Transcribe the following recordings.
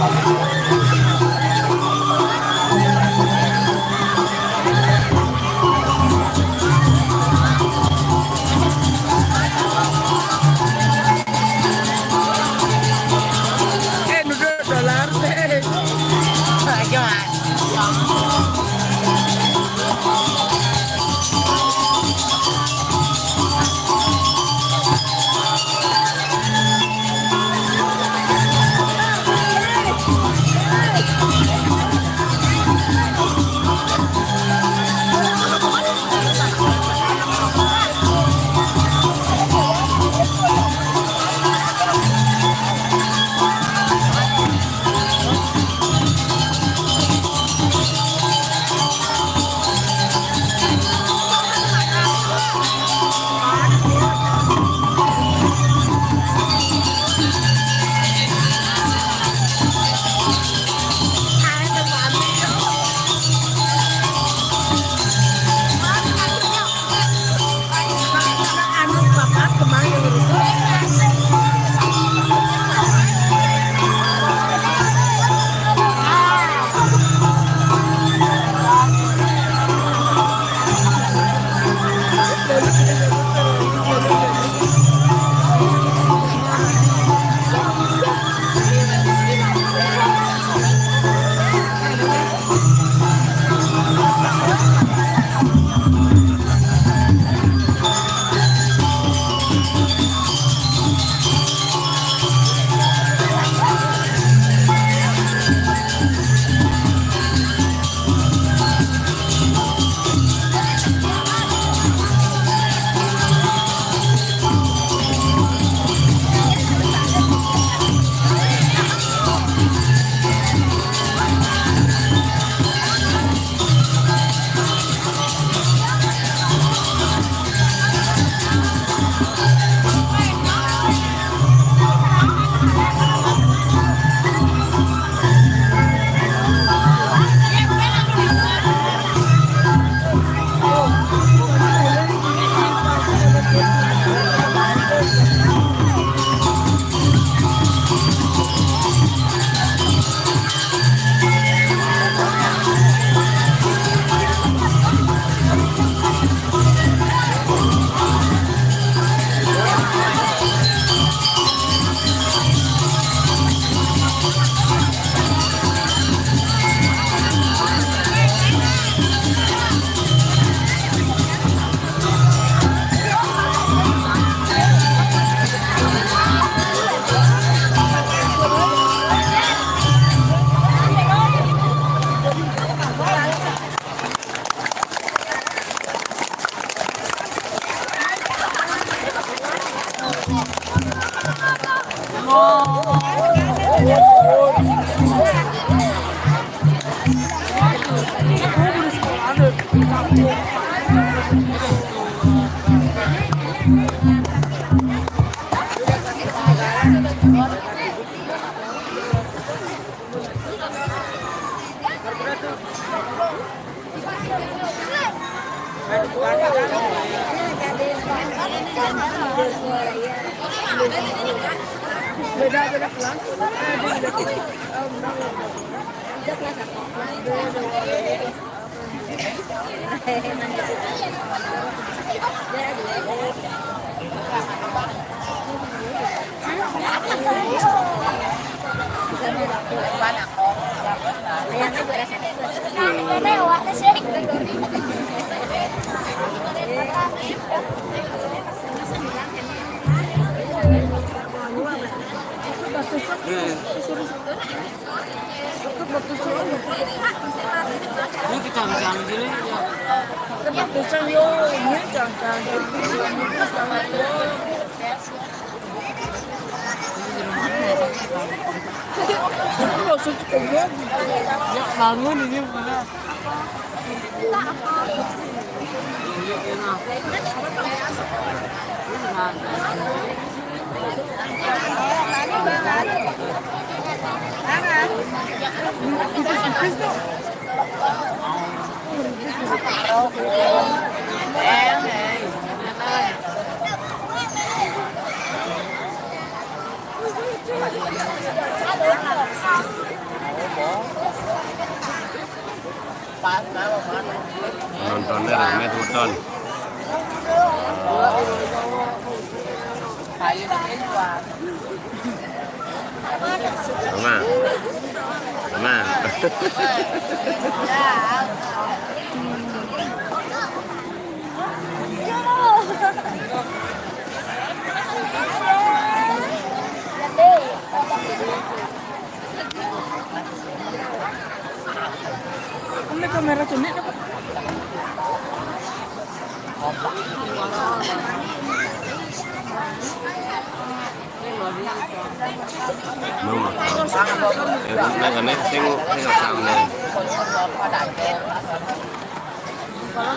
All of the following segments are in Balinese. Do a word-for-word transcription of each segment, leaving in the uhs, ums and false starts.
Eh, duduk dolar. Ayo, Mas. Ini kita jangan gini ya. Ini jangan. Ya, bangun ini, benar. Nontonnya rame tuh, Ton. Mama. Mama. Ini kamera cendek apa? Nung, eh, nang aneh sing, sing asam nih. Nah,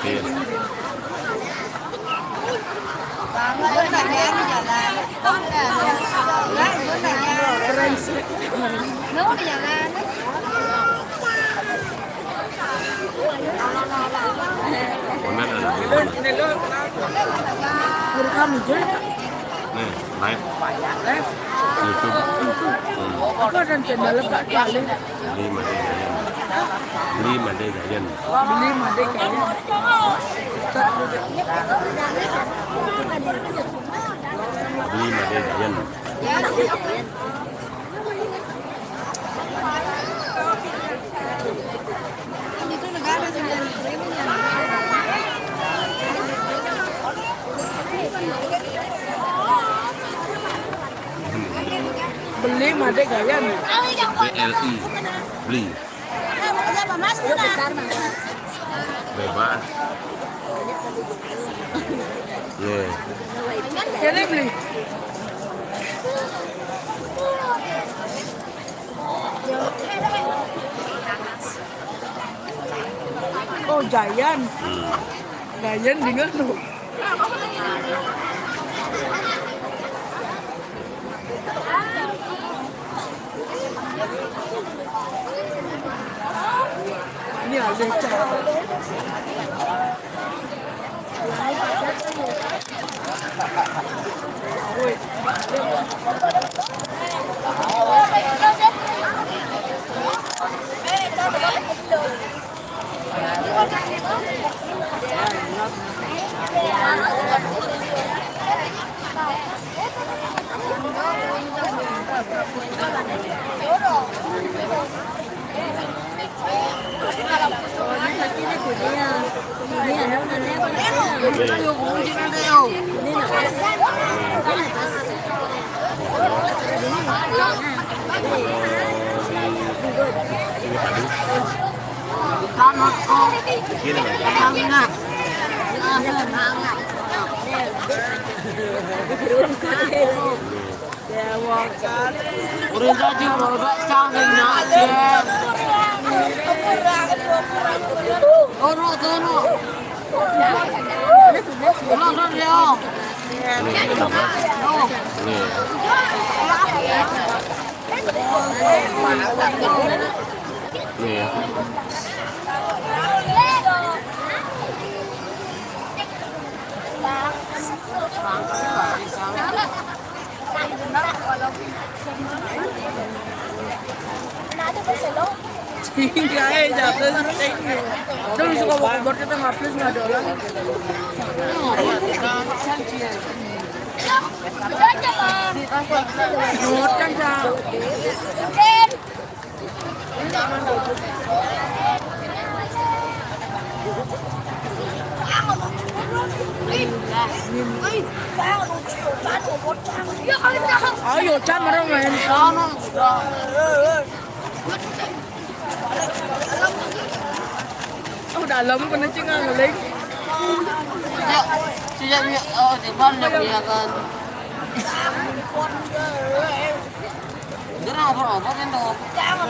iya. Keren sih. Komen ada. Rekam aja. Nih, live. YouTube. YouTube. Hmm. Apa dan channel Kak Kali? Beli Made Gayen. Beli Made Gayen. Beli Made Gayen. Beli Made Gayen. Beli Made Gayen. B L I. Beli. Bebas. Ye. Jadi beli. Oh, Giant. Hmm. Giant dengan tuh. Ini ada. Udah jadi robek cang nanya. Turun, turun. Turun, turun, ya. Nih. Nih. Iya, eh, jatuh sering. Terus suka bawa keyboard kita ngapus nggak ada orang. Nut kan, Cak. Ayo, Chan, orang main. Oh, dalam kena cengang, Leng. Sejak, sejak dia, oh, di mana dia kan? Dia apa, apa kan tu? Jangan.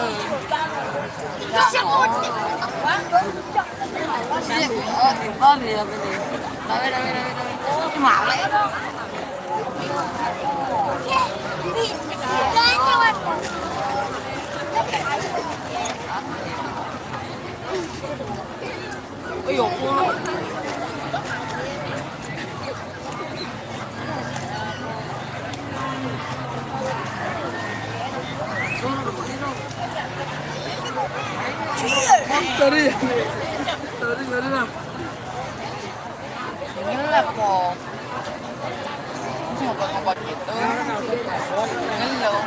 Sorry. Sorry, sorry lah. Ini lah kok. Ngobat-ngobat gitu. Ngelong.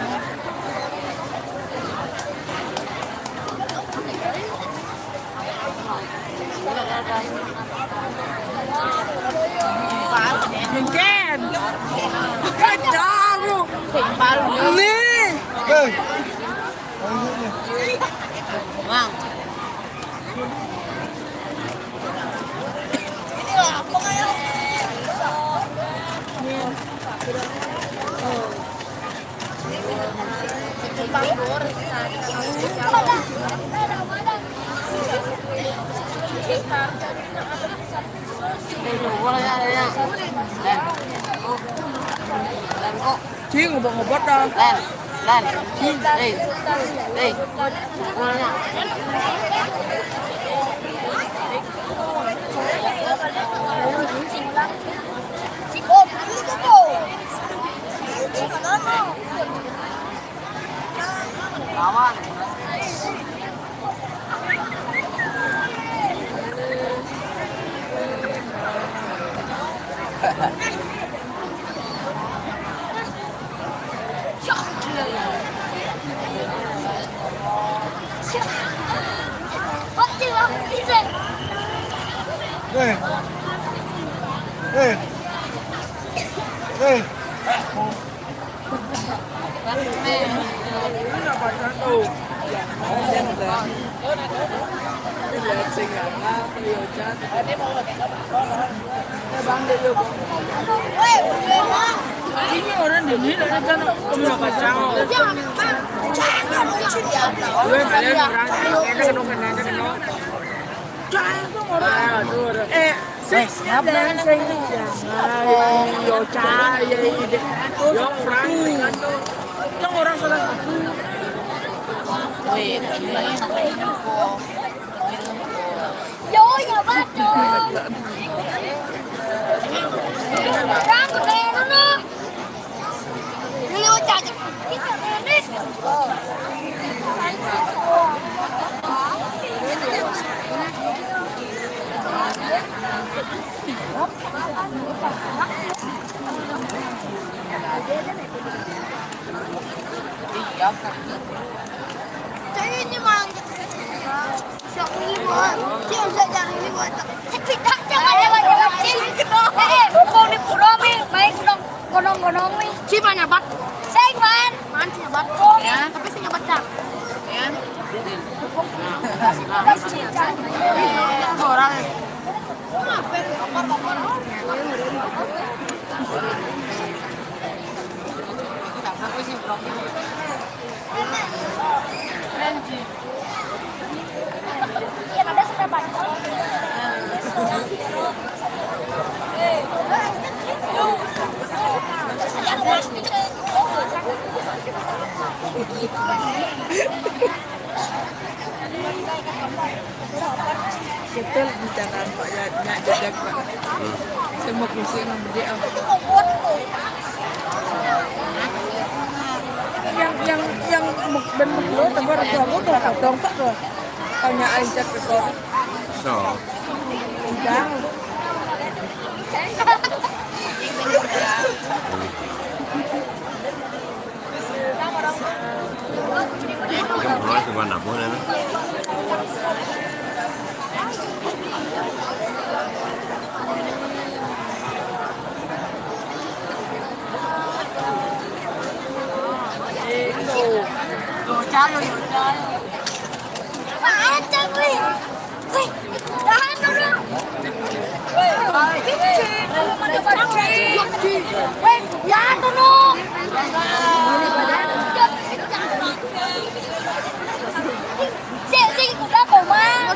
Jen. Kacau. Nih. Hei. Mang. Cing, obat-obat dah. Lan, Lan. Hei, hei. Hei. Hei. Hei. Eh, sing, sing, sing, yo, cah, ya, ide. Yo, orang, yang orang salah satu. Weh, ini kok. Yo, ya, betul. Orang, betul, no. Iya, Kak. Saya ini malah gitu. Siap ini, Bos. Siap, saya cari ini, Bos. Tapi tak, jangan, jangan, jangan. Sini, eh, eh, bukan di pulau, Mi. Main gunung, gunung, gunung, Mi. Siapa nyabat? Saya, Man. Man, nyabat. Ya. Tapi saya nyabat, Kak. Ya. Orang. Betul, bicara Pak, ya, nyak jajak, Pak. Semua kursi yang beli apa? Yang, yang, yang muk-, dan muklo, tempat itu aku tuh, dongkak tuh. Tanya aja ke kau. So. Udah. Mulai sebuah nabung, ya. Apaan, Cak, weh? Weh, tahan dulu. Weh, kecil, belum ada baju. Weh, tahan dulu. Sik, sik, udah, Koma.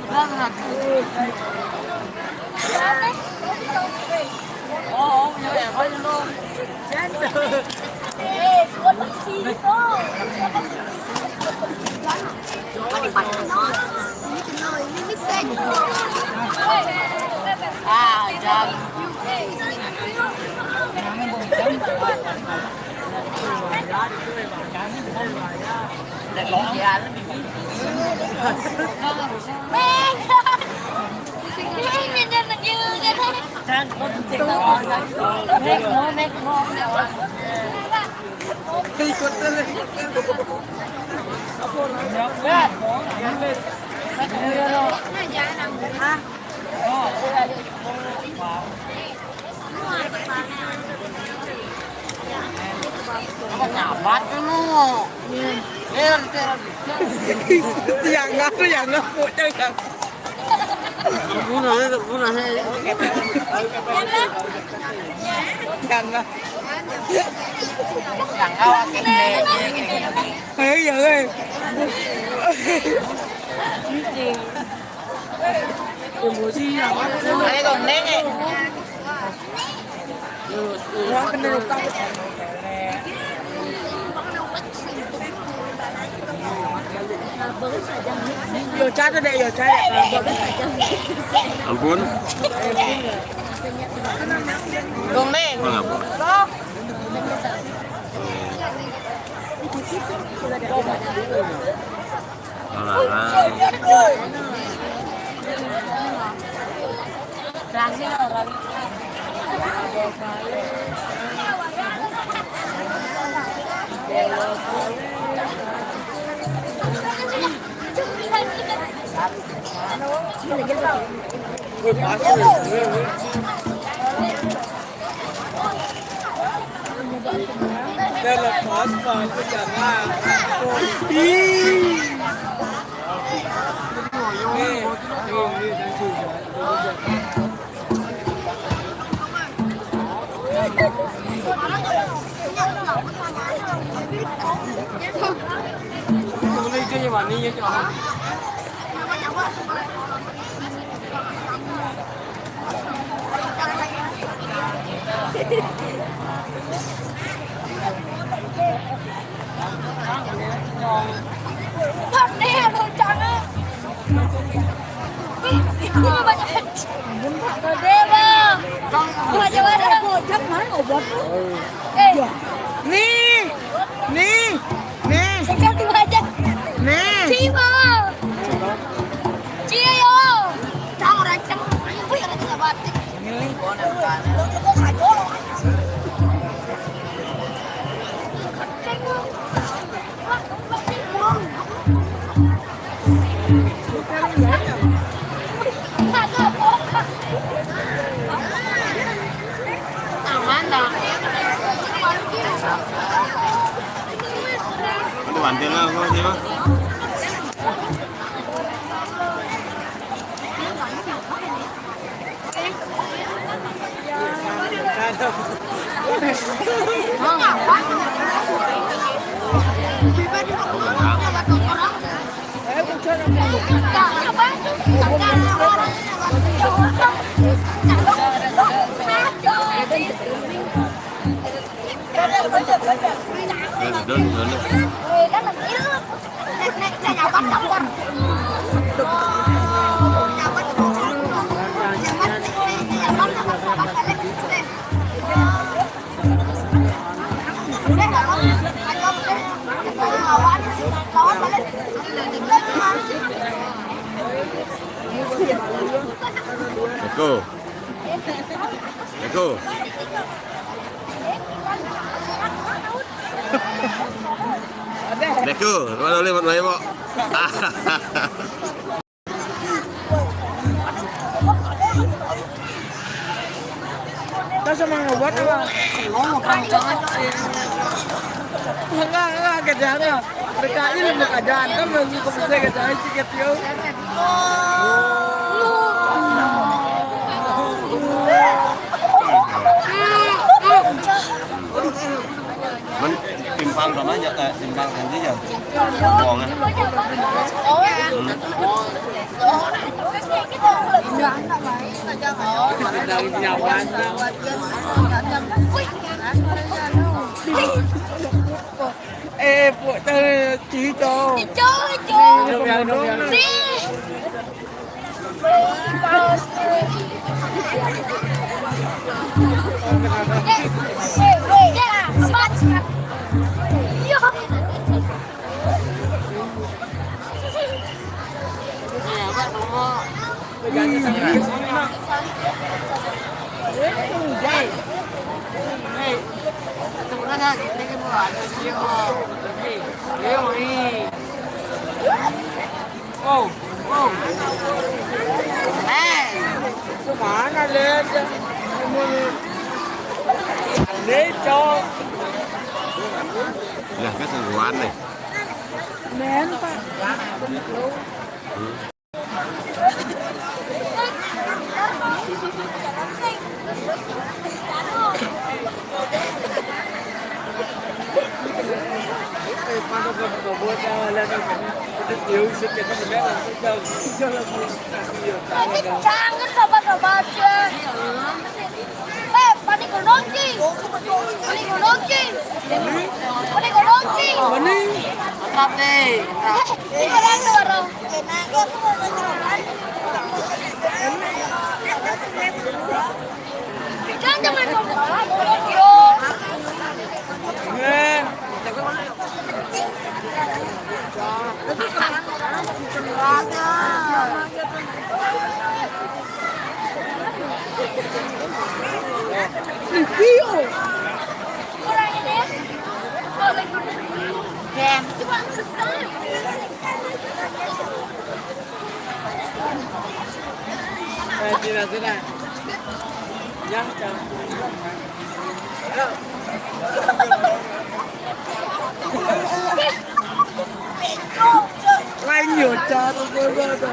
Udah, udah. Oh, oh, ya, ya, ayo, no. Eh, suka bersih, no. Ah, jangan. Apa nyabat lu? Tiang aku yang ngepuk jangan. Guna, guna. Jangan. Yang awak ini. Eh, ya, eh. Emosi ya. Ada dong, Neng, eh. Wah, kena otak. Yo, cara deh, yo, cara. Ampun. Dong, Neng. Mengapa? Alah. Dia lepas, Bang, aku jangan. Ih. Nih, nih, nih, nih. Boleh je, ya, mana, ya, Cok? Bang, nih, ada rencana. Ih, itu mah banyak. Gede, Bang. Banyak banget. Gojek mana obat tuh? Eh. Nih. Nih. Nih. Sekarang tiba aja. Nih. Tiba. Cie, yo. Cang, orang cang. Ayo, punya orang tua batik. Ini nih, gua nempel. Lu, lu, gua kacau, lo. Aman dah. Itu bantil lah, gua aja, Bang. Eko. Eko. Eko, mana boleh buat main, Mak? Kita sama ngebuat apa? Enggak, enggak, kerjanya. Mereka ini mau kerjaan, kan mau buka pesawat kerjaan tiket, yo. Mén timpal sama aja, eh, timpal ganti ya. Bohong ya. Eh, buat cara cerita. Nih. Oh, oh. Eh, kemana, Led? Led, cok. Lah, kan sungguhan nih. Men, Pak. Jangan sama-sama aja. Eh, panik gunung, Ci. Panik gunung, Ci. Panik gunung, Ci. Panik. Mantap, nih. Mantap. Ini kan orang. Jangan, jangan, jangan. Yo. Eh, tidak, tidak. Yang campur. Lain yo, cara beda.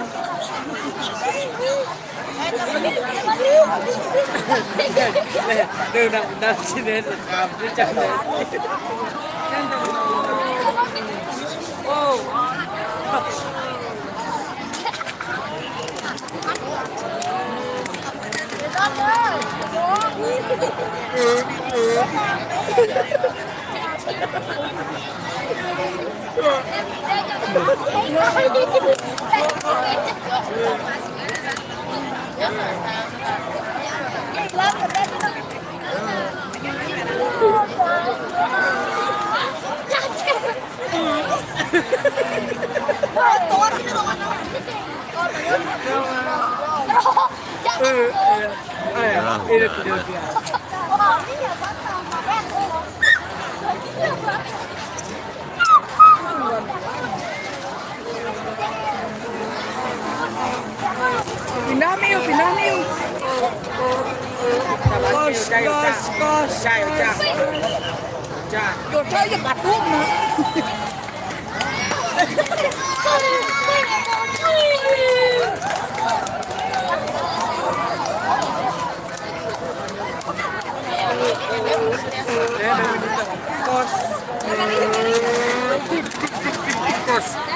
Dia udah, udah sini, kamu jangan. Oh. Pindah, Miu, pindah, Miu. Kos, kos, kos. Cai, cai. Cai. Yo, cai, yo, patung. Kos.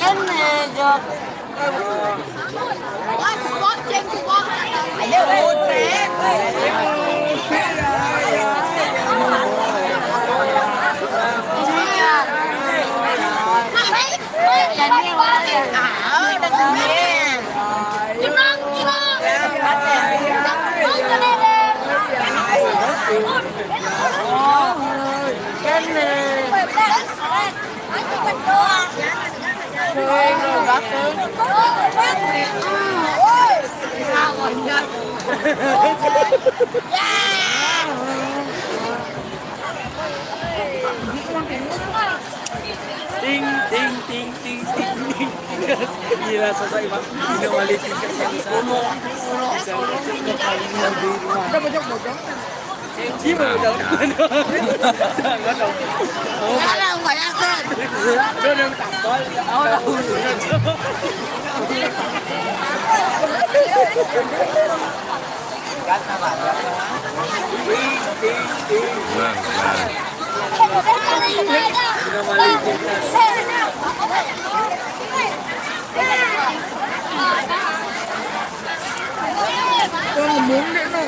Kene, Jok. Ting, ting, ting, ting, ting, ting. Gila, sosok Iwan. Ini wali tingkat yang sana. Bisa, bisa, bisa. Gimana dong? Ada yang bayangkan. Dia udah tambal. Tahu, tahu. Nah, nah. Gua ngemun deh, no.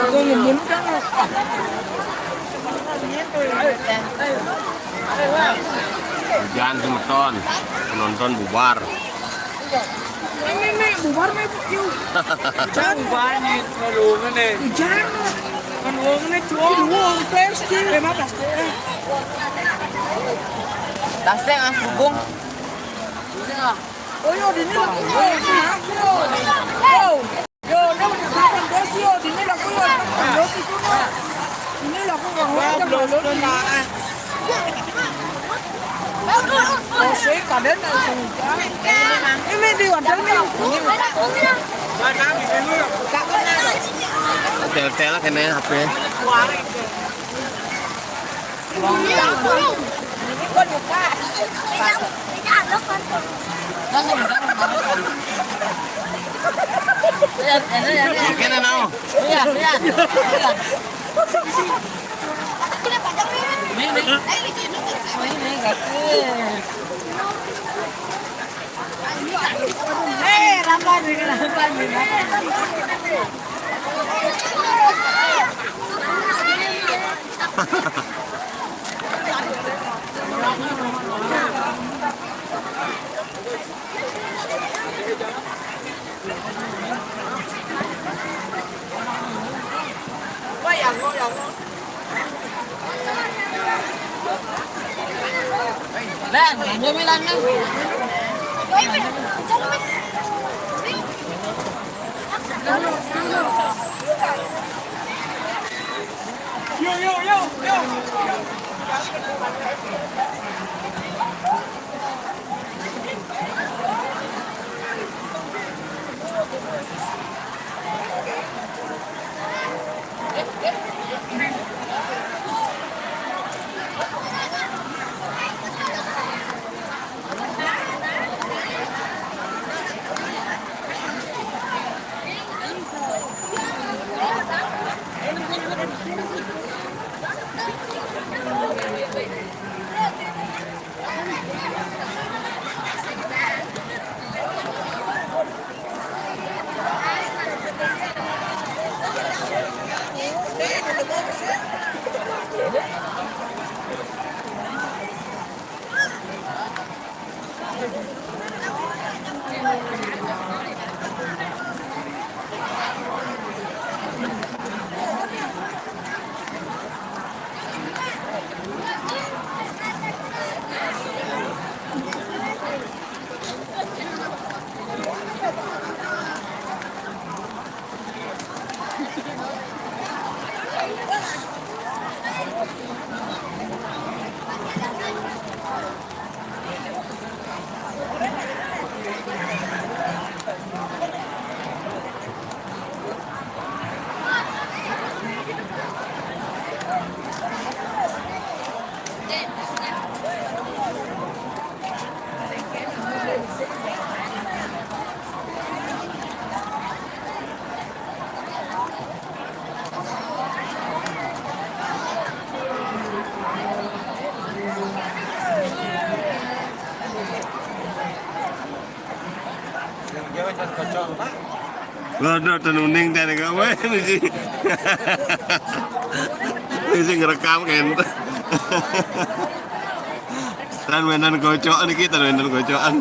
Gua ngemun kan, no. Hujan semeton, penonton bubar. Ini nih, bubar nih, yuk. Hujan. Bubar nih, kalau mana? Hujan. Kan uangnya cuy. Ini uang plastik. Emang plastik, eh. Plastik, ah, hubung. Oh, iya, di ini lah. Oh, iya. Yo, ini udah makan dos, yo. Di ini lah, yo, makan dos itu, no. Ini lah, yo, makan dos itu. Oh, saya kadang nak sini. Ini di hotel ni. Ini. Hotel-hotel lah kena H P. Kena now. Eh, lambat ni, lambat ni. Waduh, ten uning ten ka weh misi. Misi ngerekam kan. Tan wenan kocok niki, tan wenan kocokan.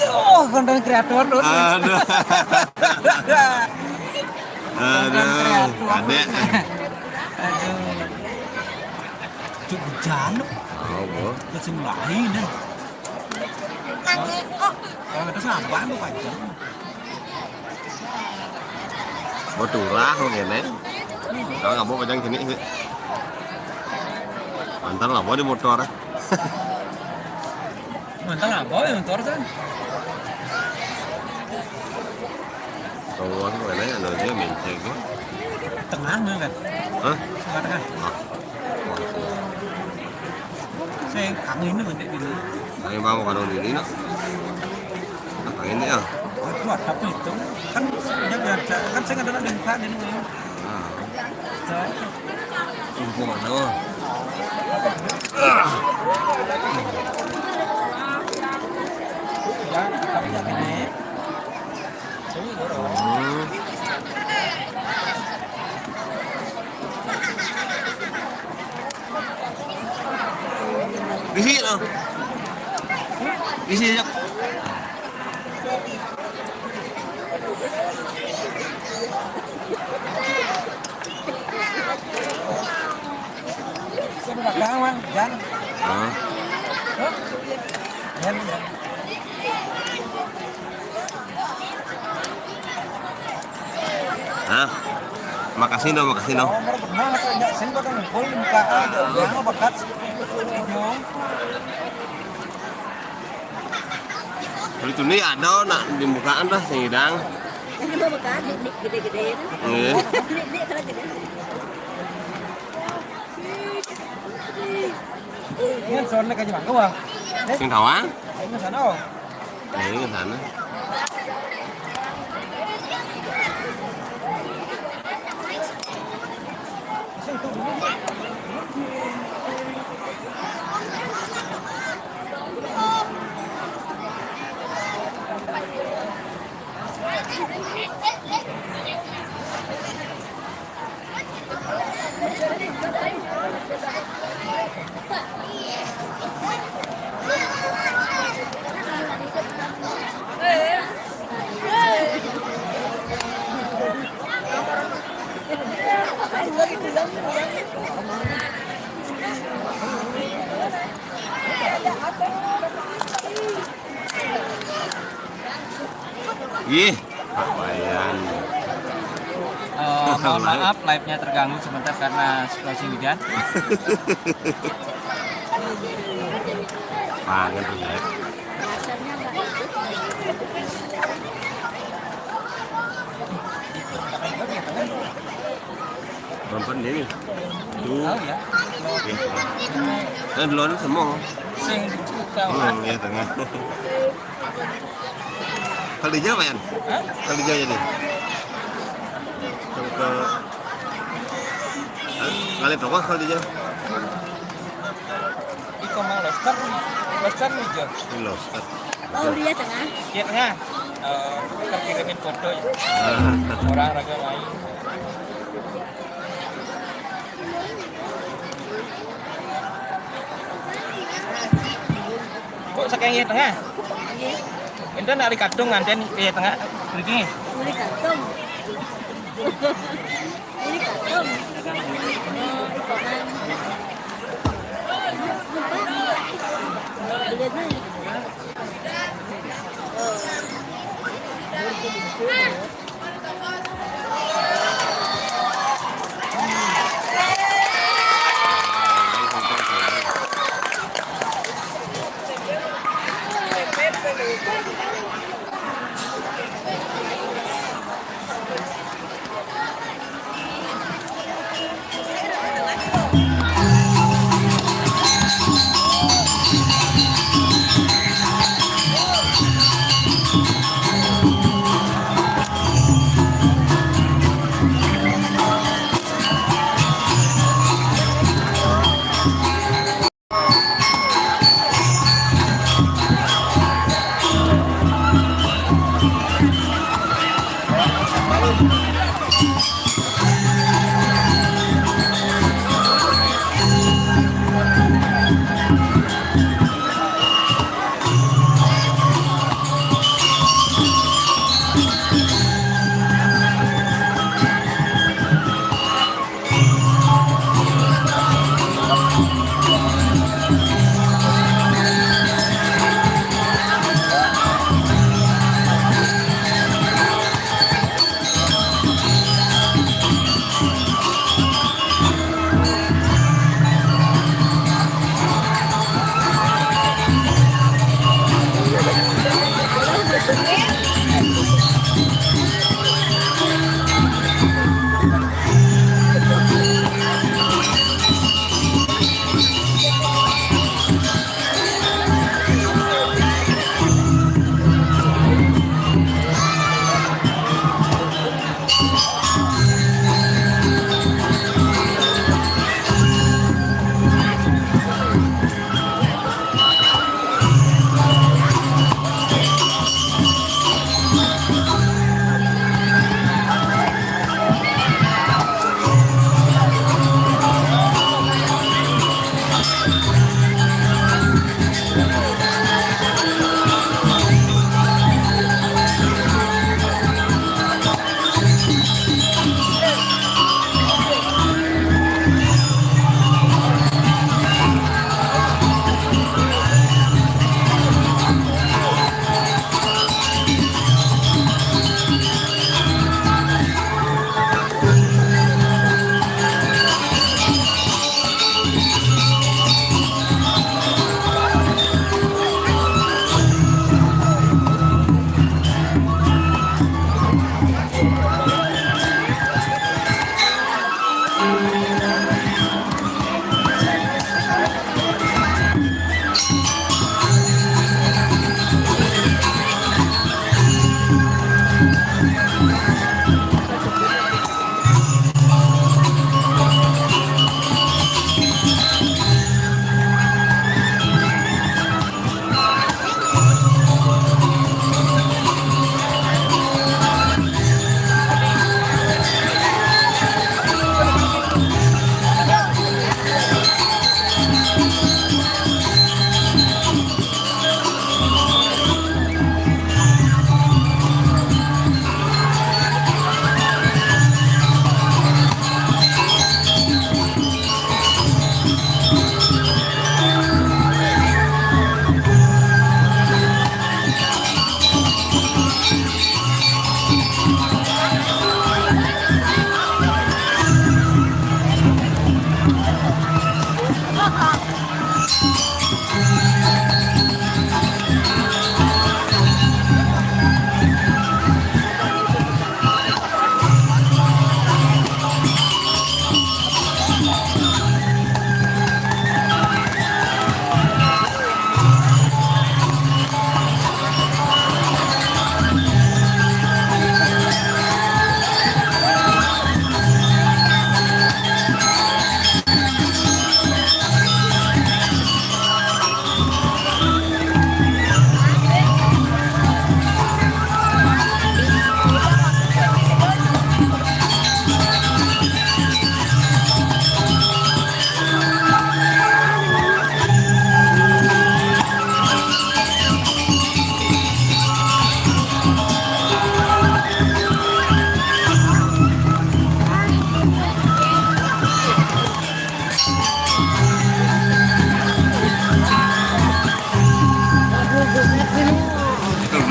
Oh, konten kreator tuh. Aduh. Aduh, kreator. Kadek. Aduh. Cuk, hujan. Oh, boh. Terus mulai dan. Kalau ada sampah tuh panjang. Mau turah mau kene. Kalau nggak mau kacang jenis sih. Mantan lah, mau di motor. Mantan lah, bawa motor kan. Kalau aku kene, anu dia menceng. Tengah mah kan? Hah? Tengah-tengah. Ah. Saya kangen ini nanti dulu. Saya mau kalau di sini, nak. Nah, ini ya. Kuat, tapi itu kan dia biasa. Kan saya kadang ada yang buka di rumah. Ah. Tuh. Ini mana? Ya, tapi yang ini. Hmm. Isi, no. Isi, Cak. Sini belakang, Bang. Jan. Hah? Jan, Jan. Hah? Makasih, no, makasih, no. Nomor pernah atau enggak sih, bakal ngumpul di muka aja. Yang bakat. Yo. Beli tuni ada, nak, di mukaan dah, sing idang. Ini mah bekas, di, di, gede-gede itu. Iya. Di, di, kalau gede. Ini soalnya kaji mangga, Bang. Eh? Sing tawang? Ini sana, oh. Nah, ini ke sana. Ih, Pak Wayan. Eh, mohon maaf, live-nya terganggu sebentar karena situasi hujan. Banget live. Nonton ini. Tuh. Oh ya. Ih. Eh, duluan semua. Sing dibuka. Hmm, ya tengah. Kalau di Jawa ya? Hah? Kalau di Jawa jadi. Kalau ke kali berapa kalau di Jawa? Iko mang lobster, lobster nih Jo. Ini lobster. Oh, dia tengah. Iya tengah. Eh, kita kirimin foto ya. Ah, Orang raga lain. Kok saking iya tengah? Itu nak di kadung nganten iya tengah. Begini. Ini kantong. Ini kantong. Oh, ikonan. Dilihat nih.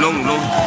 Lông, lông.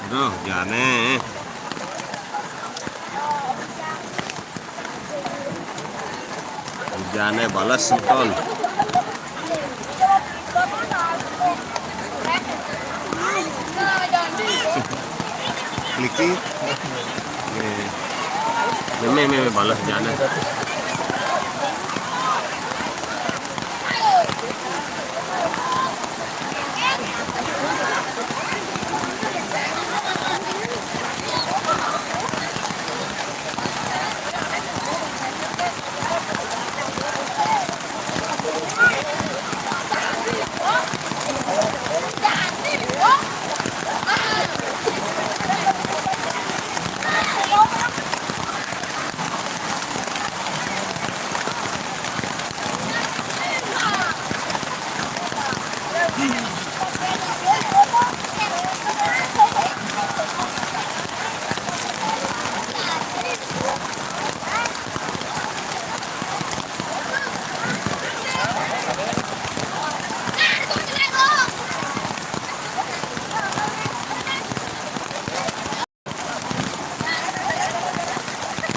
Aduh, hujan nih. Hujan nih, balas nonton. Niki. Nih. Meme, meme balas hujan nih.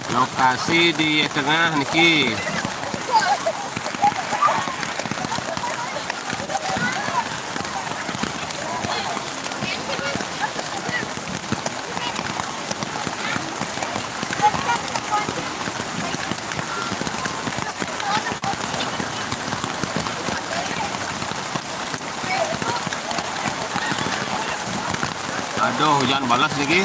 Lokasi di tengah niki. Aduh, hujan balas niki.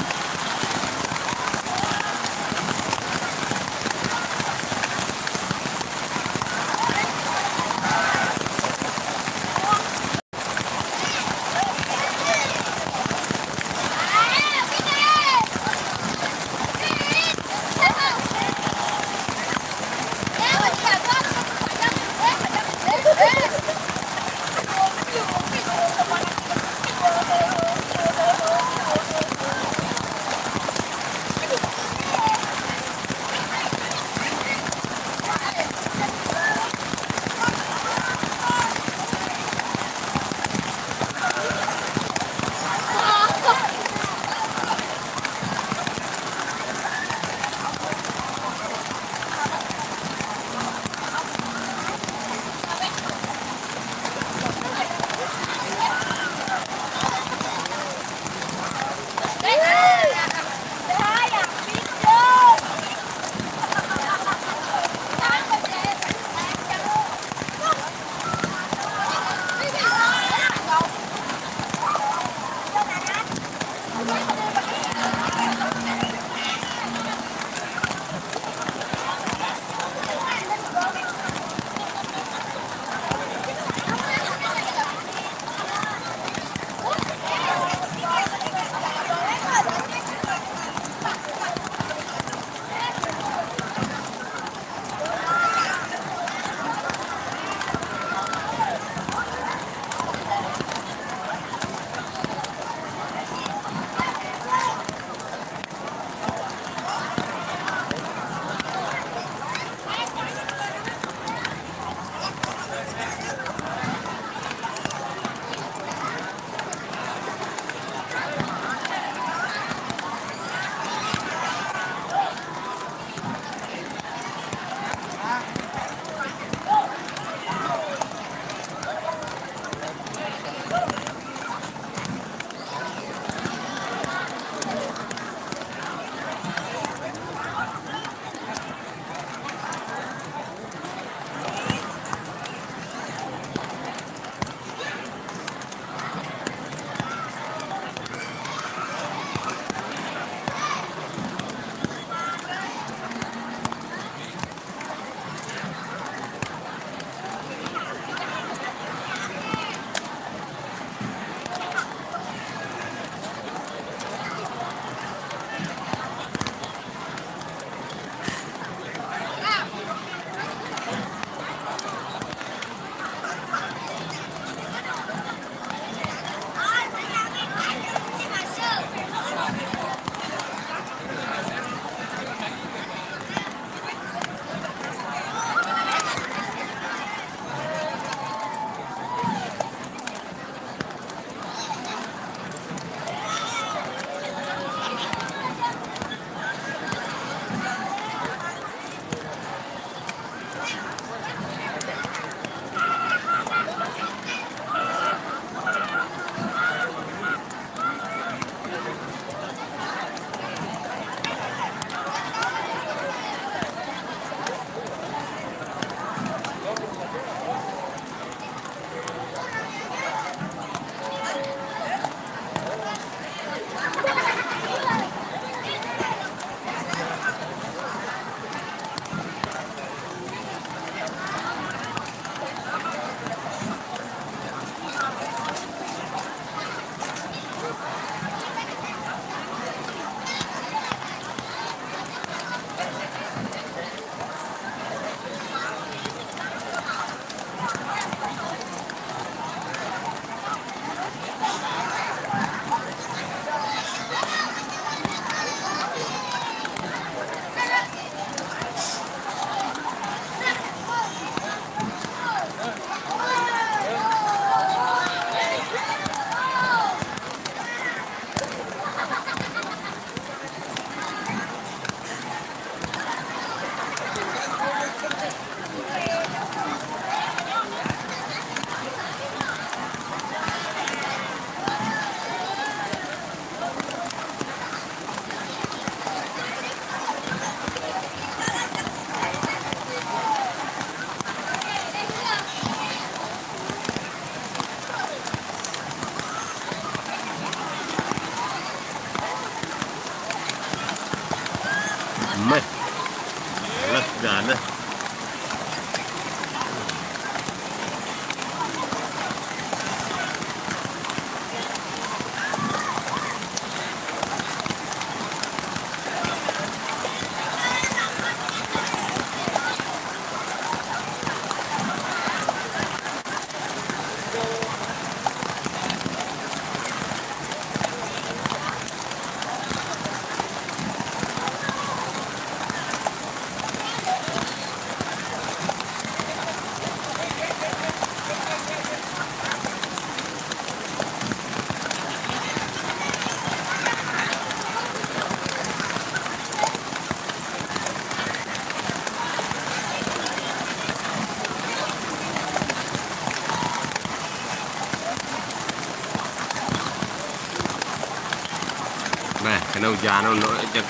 Kena hujan, ono aja.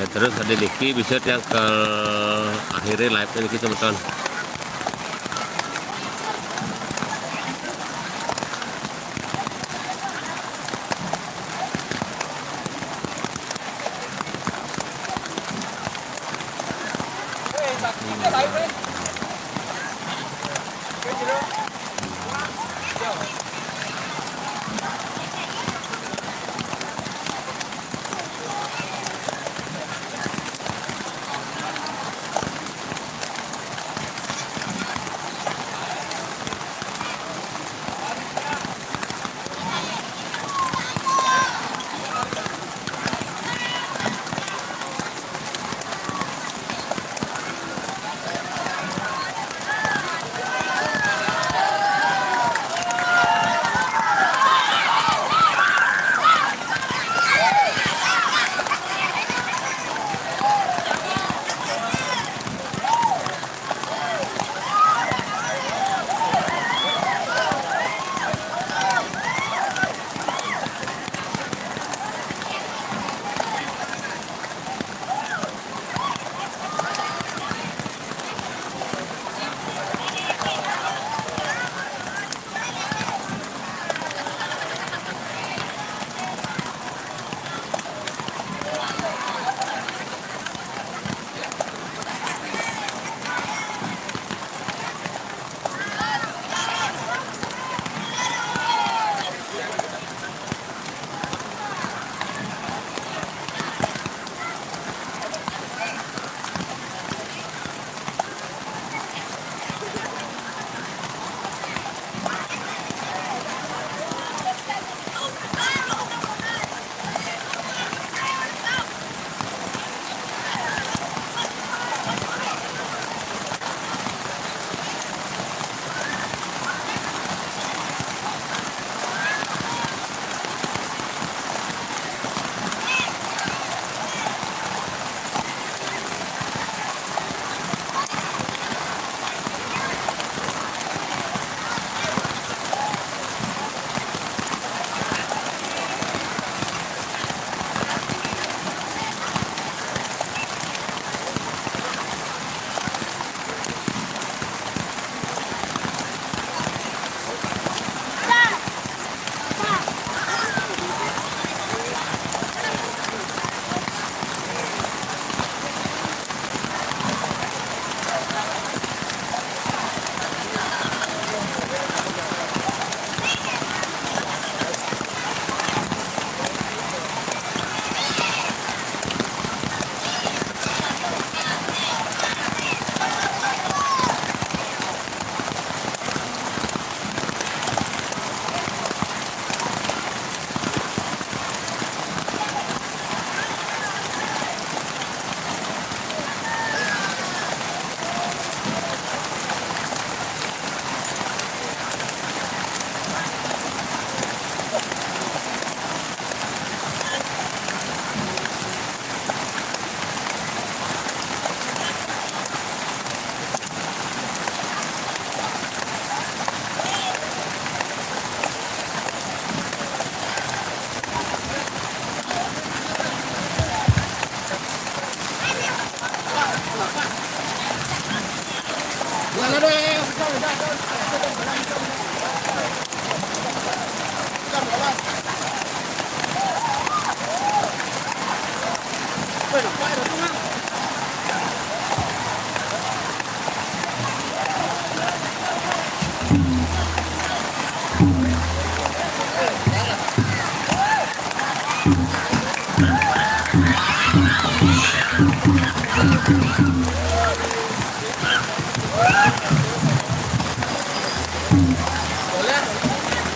Ya, terus ada niki bisa tiang ke akhirnya live niki, semeton.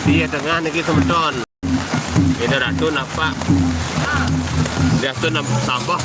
Iya, tengah niki semeton. Ini ratu napa? Dia tu napa sampah?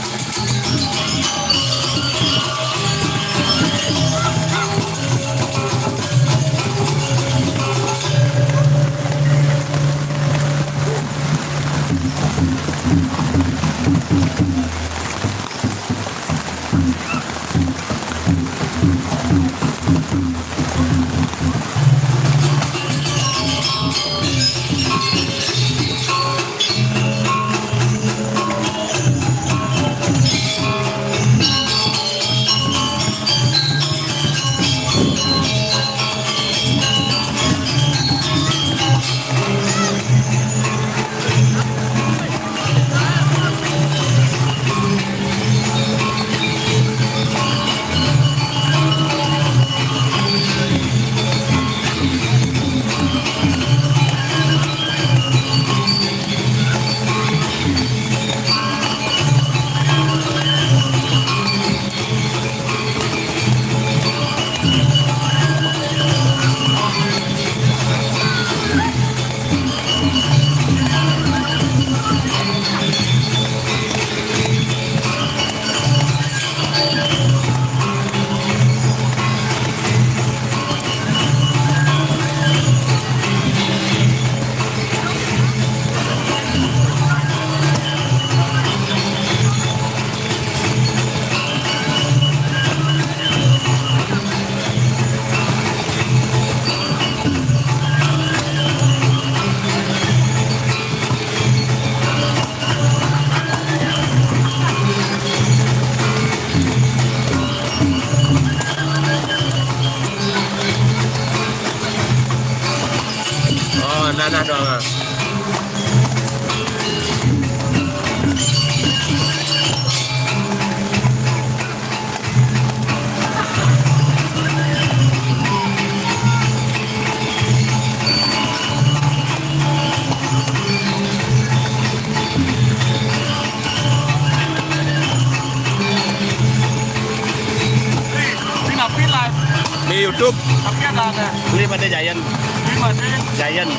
Nah, doang, ah. Di mana, Pin, live? Di YouTube. Tapi ada, ada. Ini pada Giant. Di mana? Giant.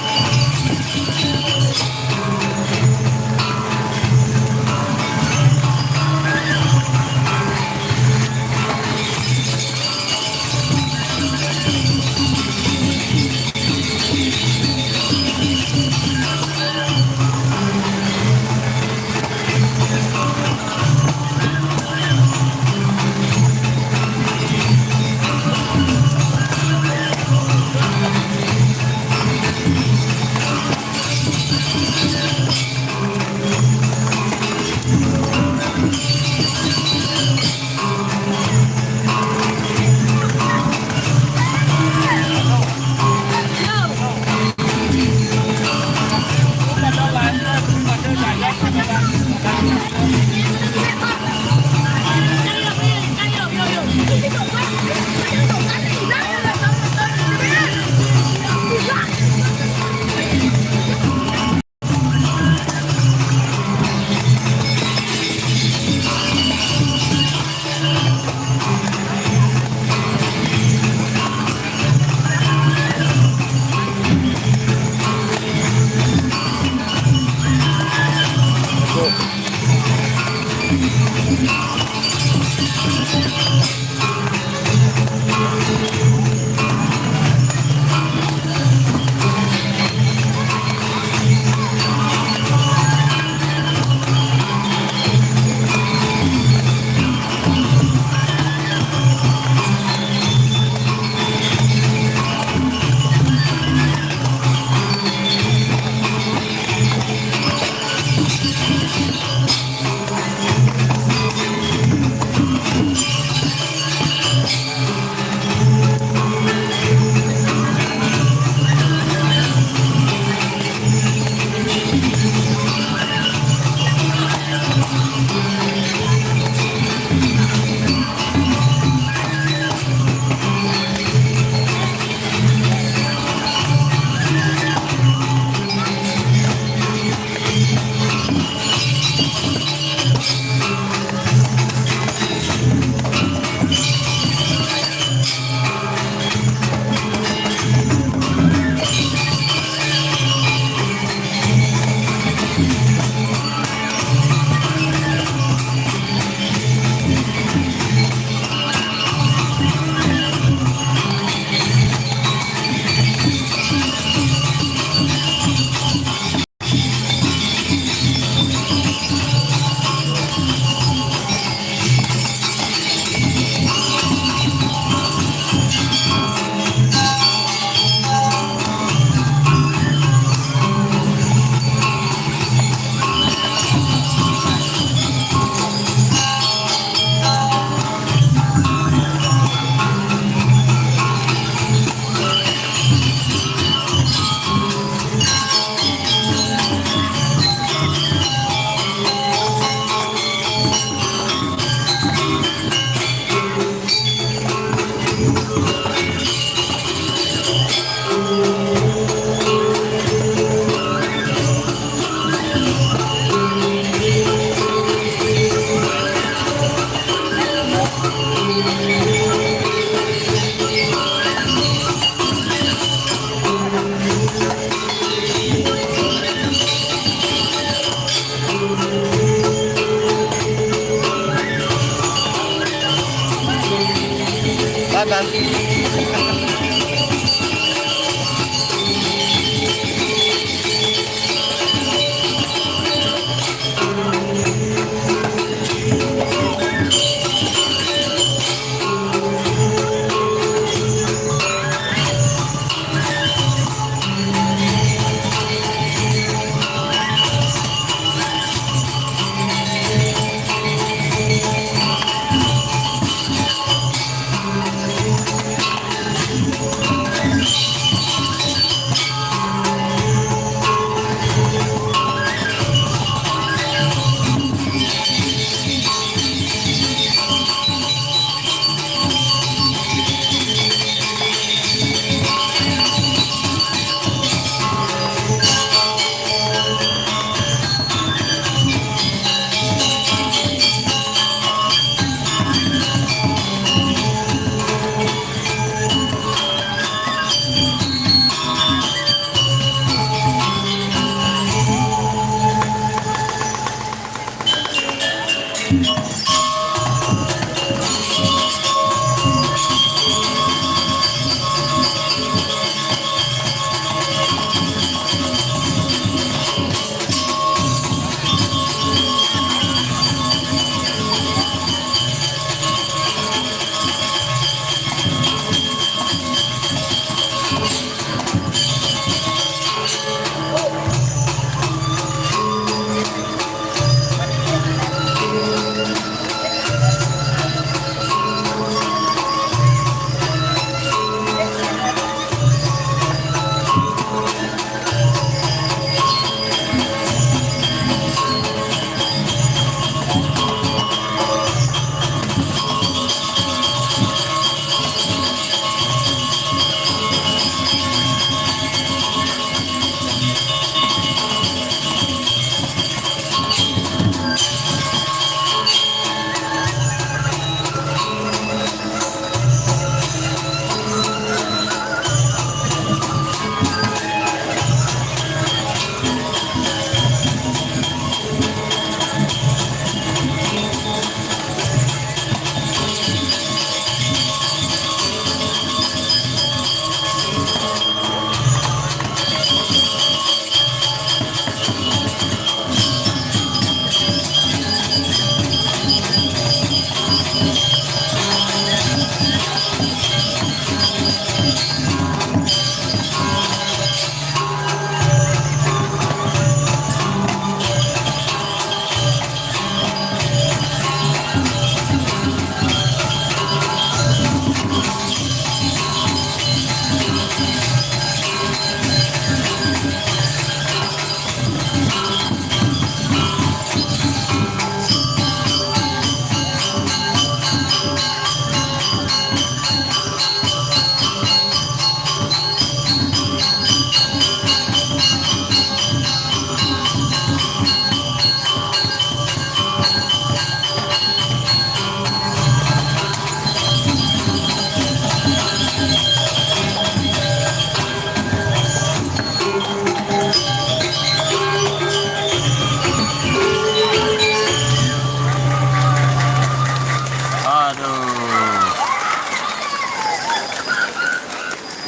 Dadah.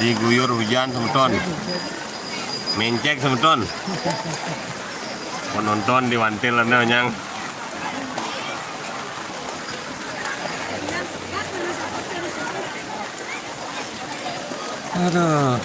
Diguyur hujan semeton. Mencek semeton. Penonton di wantil anu nyang. Aduh.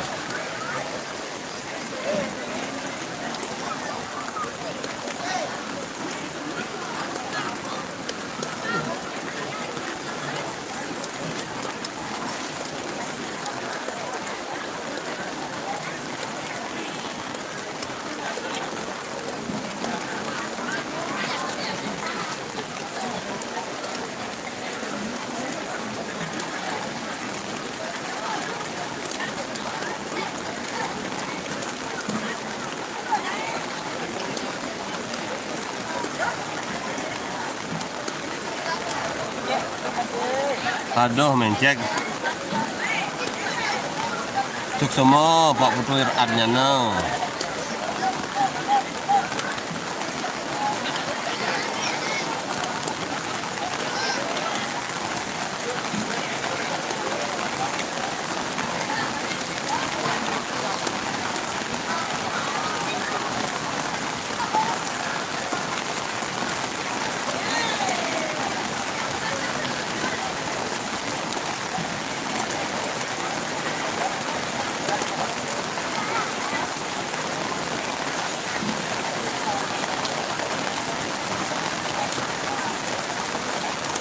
Aduh, mencek. Suksema, Pak Putu, adnyana.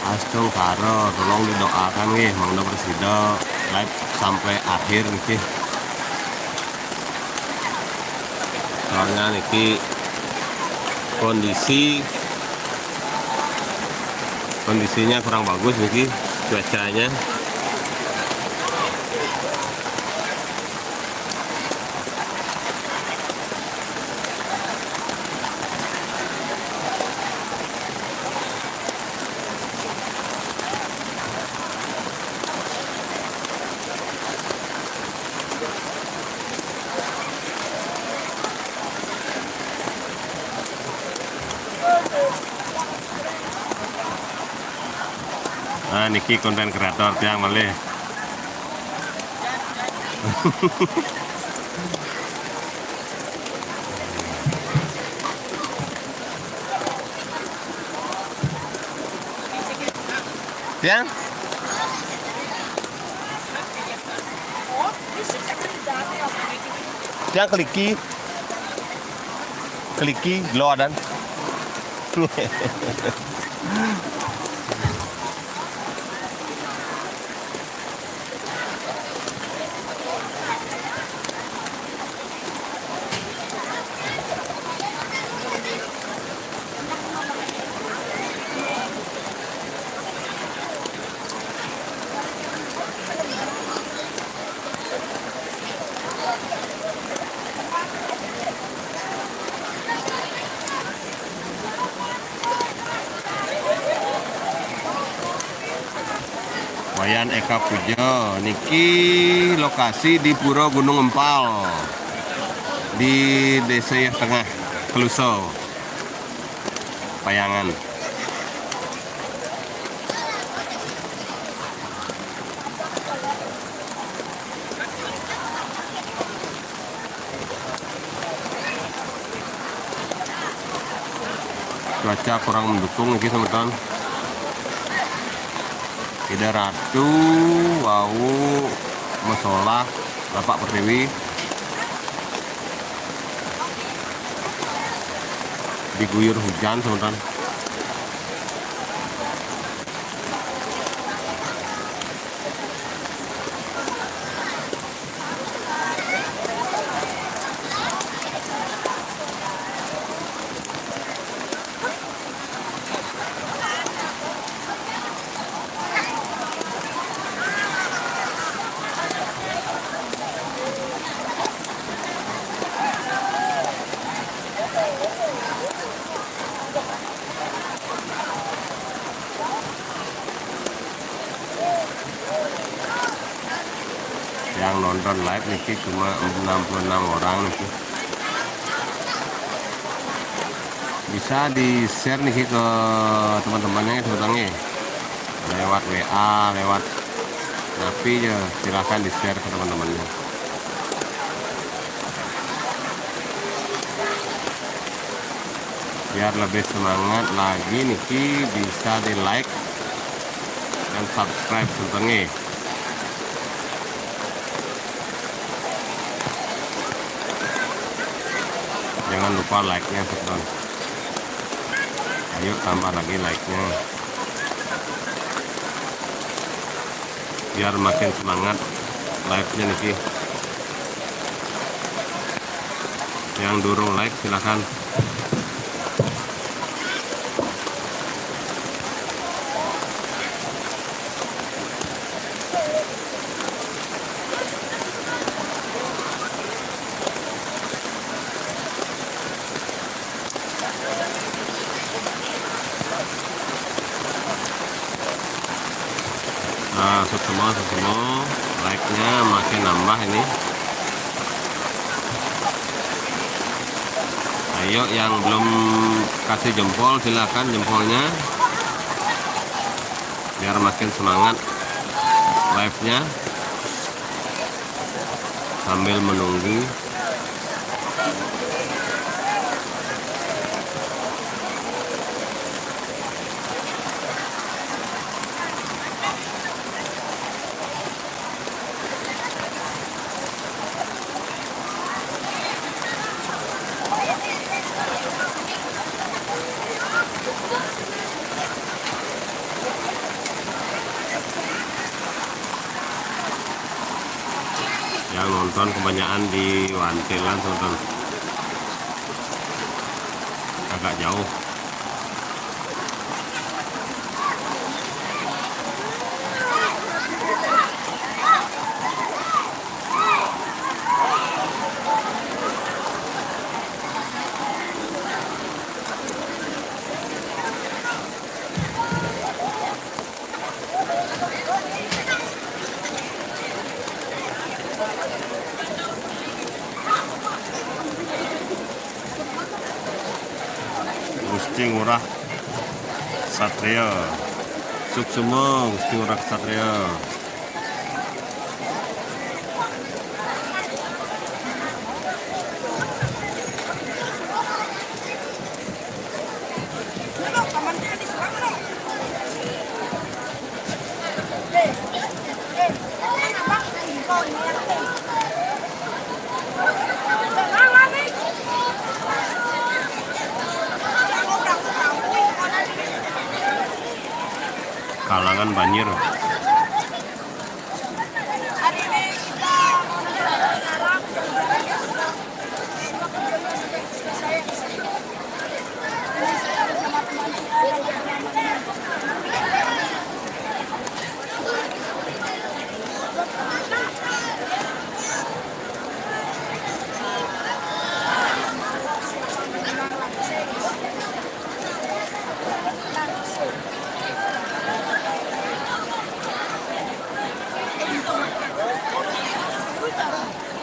Astungkara, tolong didoakan nggih, mangda prasida live sampai akhir niki. Soalnya niki kondisi, kondisinya kurang bagus niki cuacanya. Nah, niki konten kreator tiang malih. Tiang? Tiang kliki. Kliki, glo adan. Wayan Eka Puja, niki lokasi di Pura Gunung Empal, di Desa Yah Tengah, Keluso, Payangan. Cuaca kurang mendukung niki, semeton. Ida Ratu wau masolah Bapak Pertiwi diguyur hujan, semeton. Yang nonton live niki cuma enam puluh enam orang niki. Bisa di-share niki ke teman-temannya, teman-temannya. Lewat W A, lewat napi ya, silahkan di-share ke teman-temannya. Biar lebih semangat lagi niki, bisa di like dan subscribe semeton nggih. Jangan lupa like-nya semeton. Ayo tambah lagi like-nya. Biar makin semangat live-nya niki. Yang durung like silahkan. Nah, suksma, suksma. Like-nya makin nambah ini. Ayo, yang belum kasih jempol, silakan jempolnya. Biar makin semangat live-nya. Sambil menunggu. Yang nonton kebanyakan di Wantilan, nonton agak jauh. Gusti Ngurah Satrio. Suksma, Gusti Ngurah Satrio. Kalangan banjir.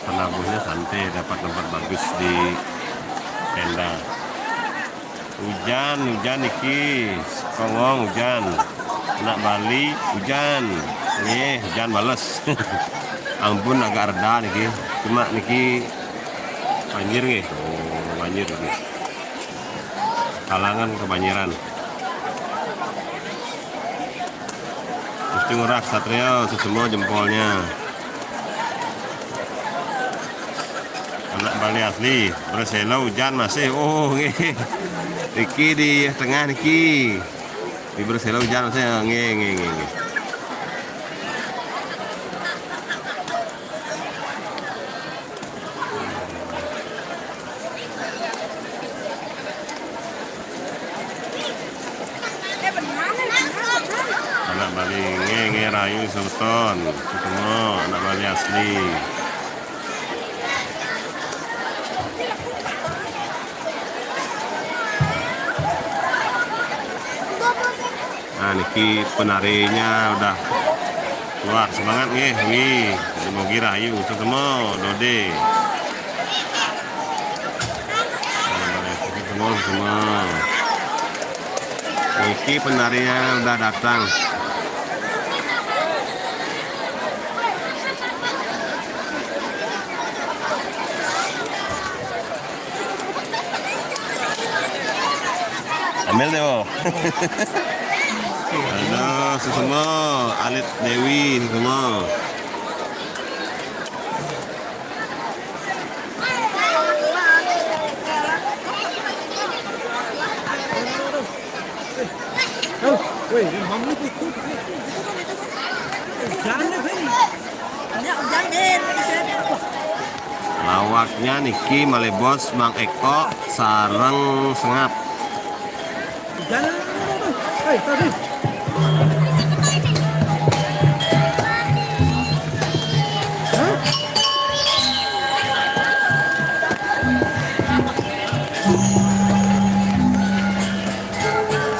Penabuhnya santai, dapat tempat bagus di tenda. Hujan, hujan niki. Kongong hujan. Anak Bali hujan. Nggih, hujan bales. Ampun, agak reda niki. Cuma niki banjir nggih. Oh, banjir niki. Kalangan kebanjiran. Gusti Ngurah Satrio, suksma jempolnya. Anak Bali asli, Breselo hujan masih. Oh, nggih. Niki di tengah niki. Di Breselo hujan masih. Nggih, nggih, nggih, nggih. Anak Bali, nggih, nggih, rahayu semeton. Ketemu anak Bali asli. Nah, niki penarinya udah keluar, semangat nggih. Wih, mogi rahayu, ketemu, Dode. Semua, semua. Niki penarinya udah datang. Mel deh, oh. Aduh, suksma, Alit Dewi, suksma. Lawaknya niki malih bos Mang Eko sareng Sengap.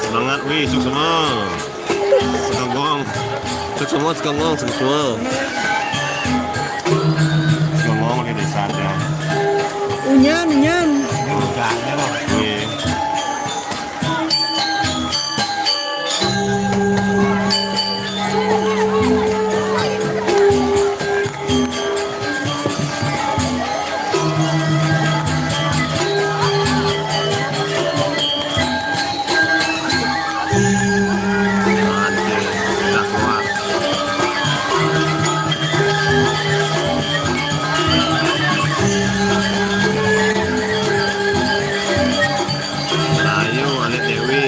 Semangat, wih, suksma. Sekagong. Suksma, sekagong, suksma. Sekagong di desa ada. Unyan, unyan. Iya. Ayo, Alit Dewi.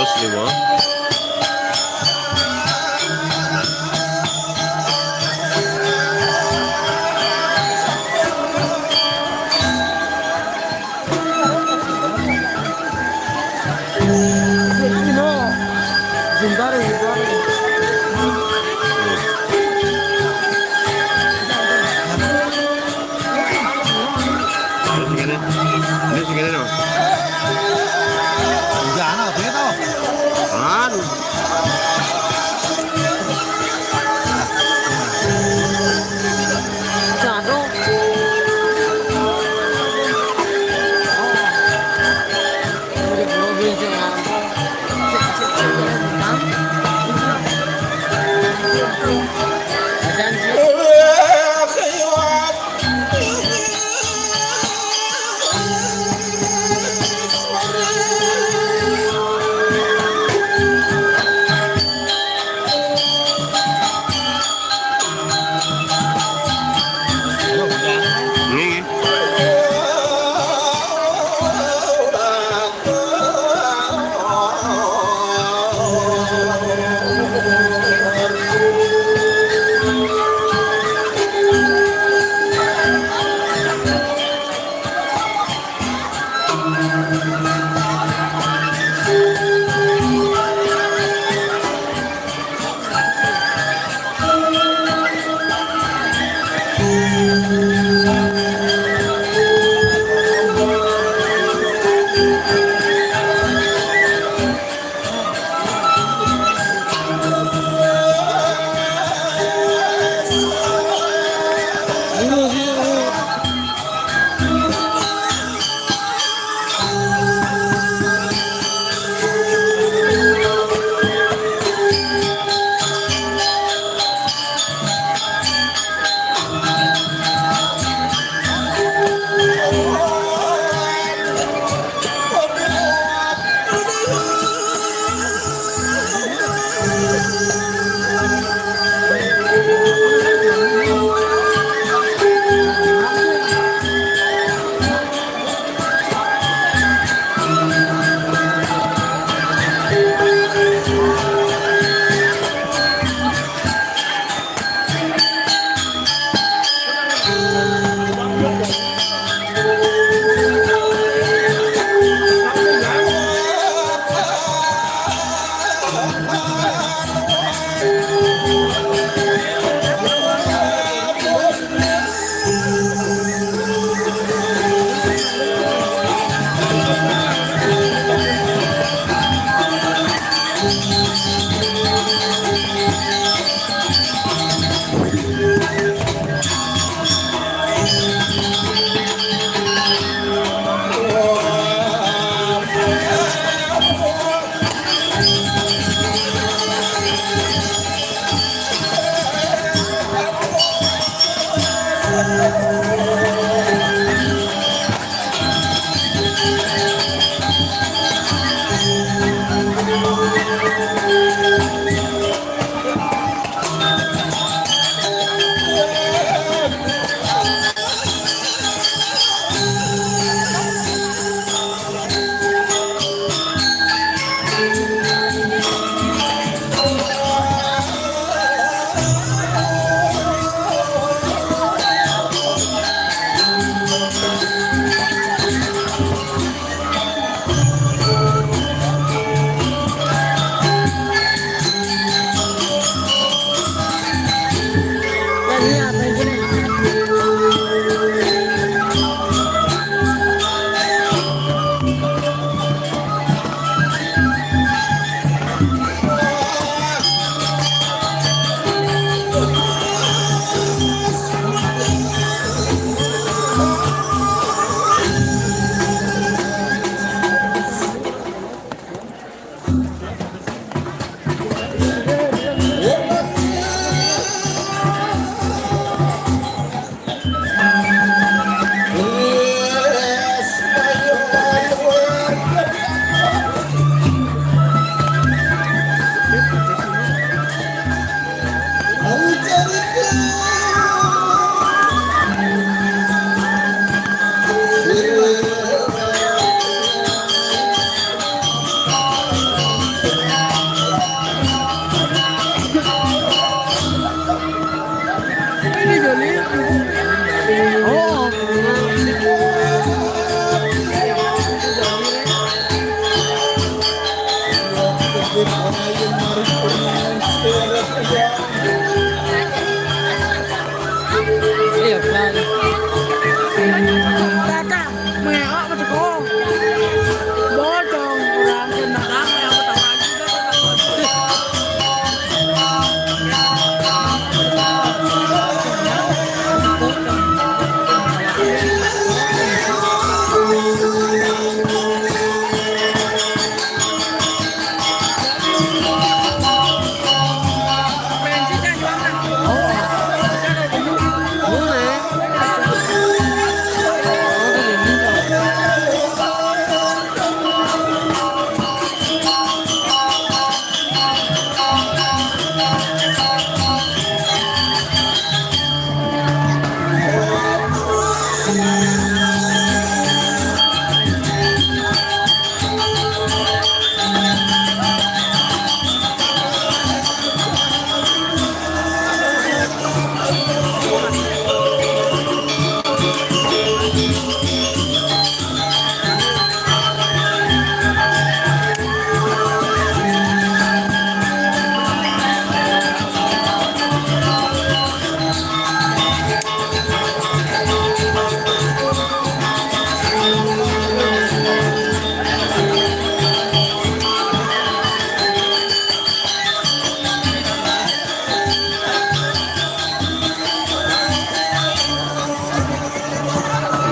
Los lima. Ini segini, ini segini loh. Jangan apa ya tau? Anu. Iya, Bang. Kakak, meok apa teko? Bodong, kurang kena rame, apa tahu lagi, udah, udah, udah.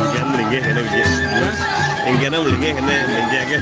Yang kene melinggih kene melinggih. Yang kene melinggih kene melinggih ke.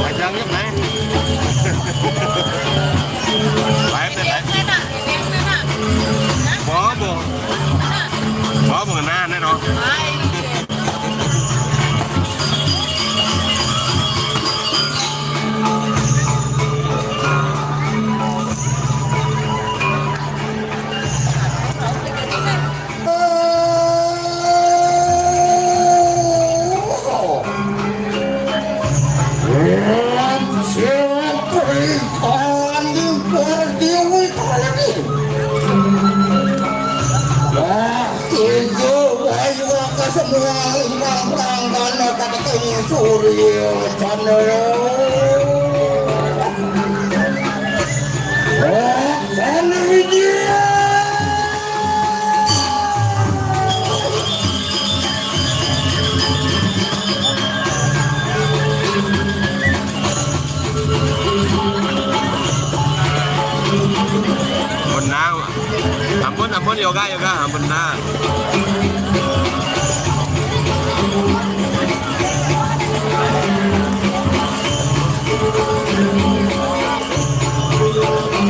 Ajang yuk, Nay. Live deh, live. Bobo. Bobo ngenah, Nay, no. Wah, ijo, wah, ijo, ka semua limang tanggana kata surya candra. Wah, candra wijaya. Ampun, nah. Ampun, ampun, yoga, yoga, ampun, nah.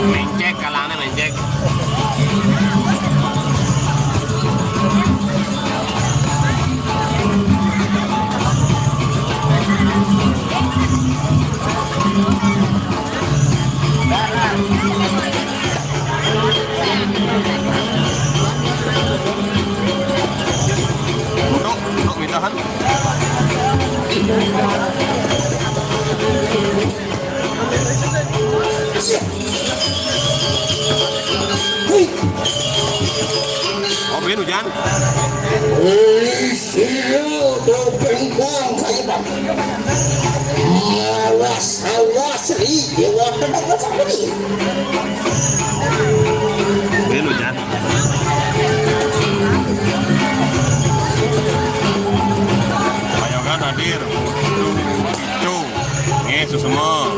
Mencek, kalangnya mencek. Untuk, untuk mintahan. Hui. Oh, Bin, hujan. Hui, siu, do bengkong, kayak apa? Awas, awas, ri, dewa, kenapa sampai ini? Bin, hujan. Payogan hadir. Tuh, tuh. Nggih, susemo.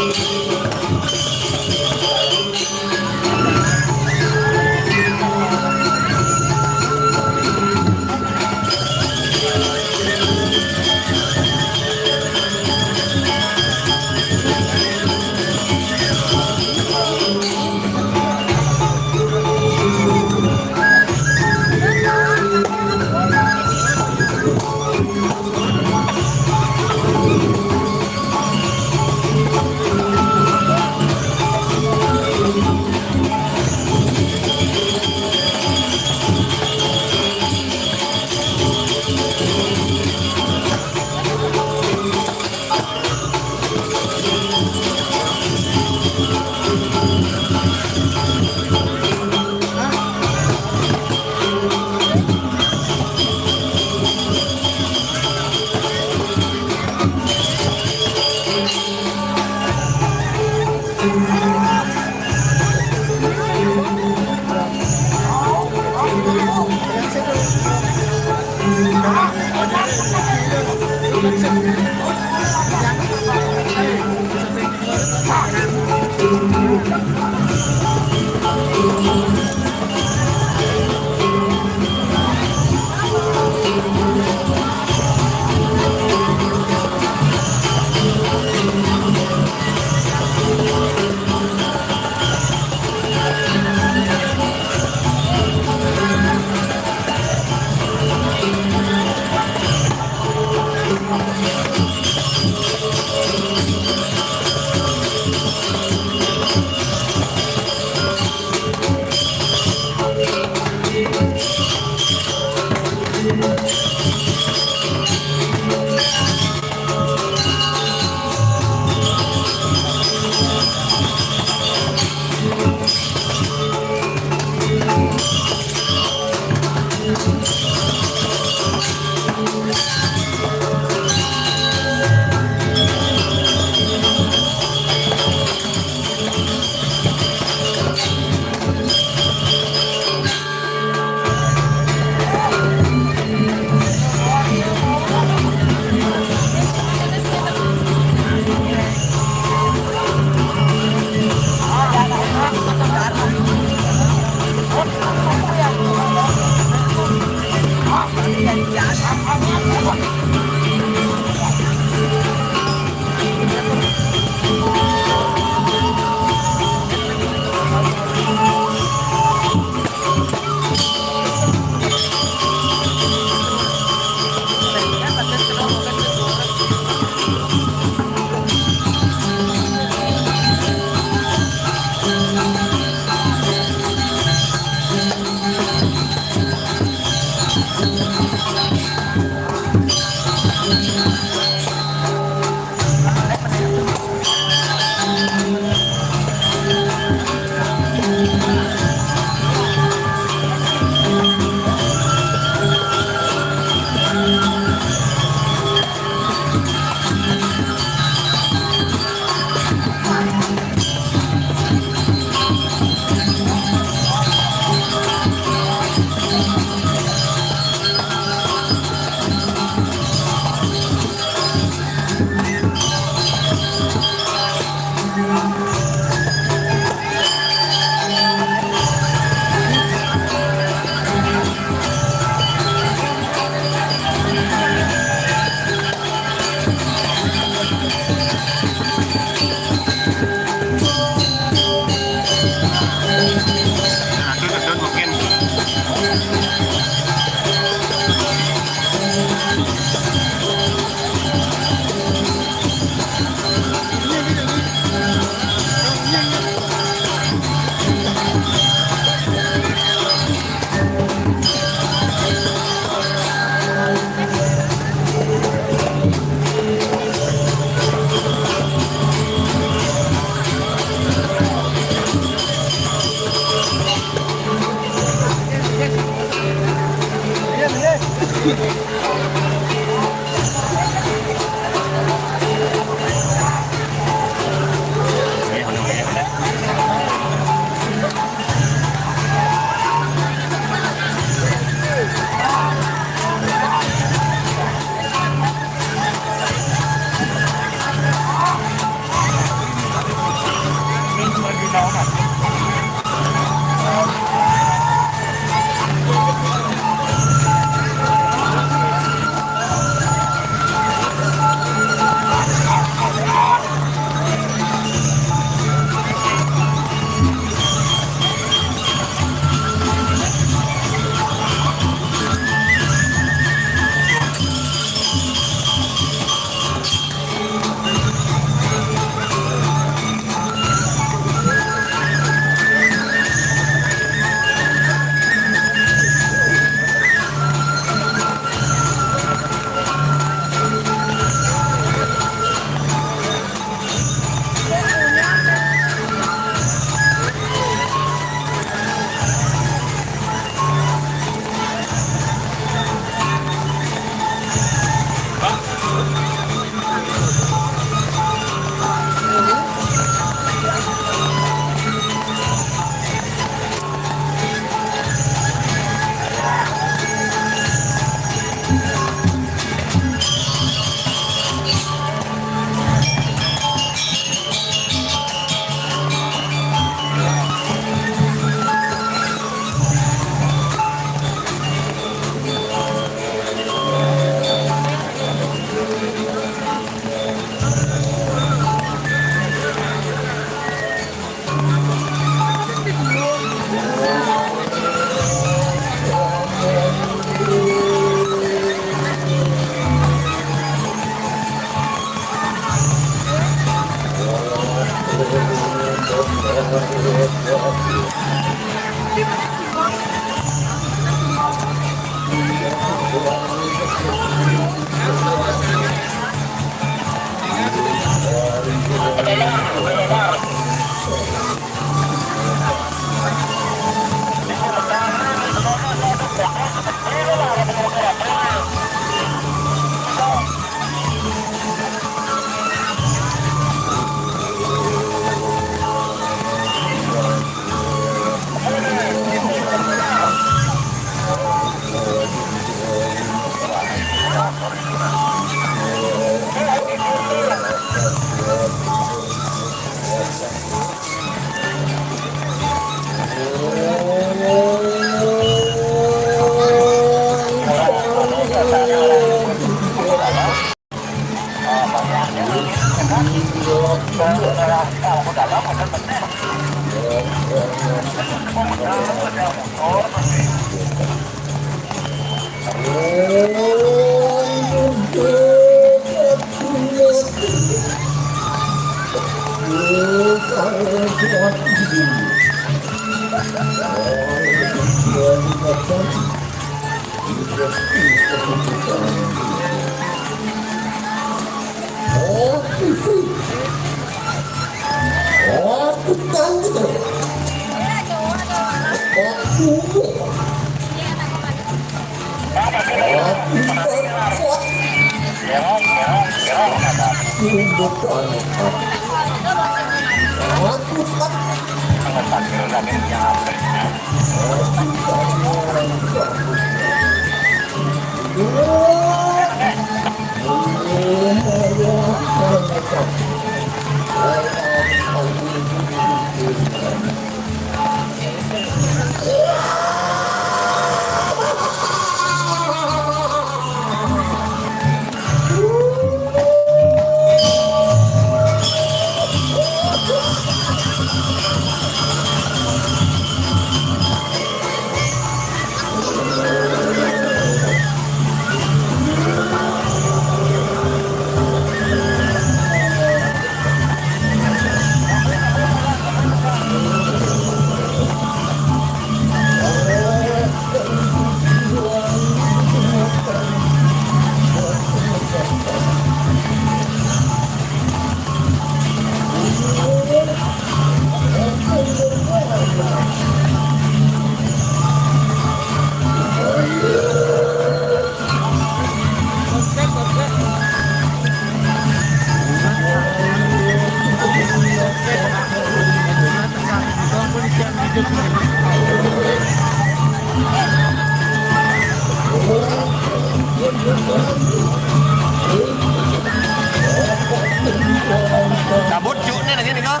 Cabut cuknya lagi nih kok.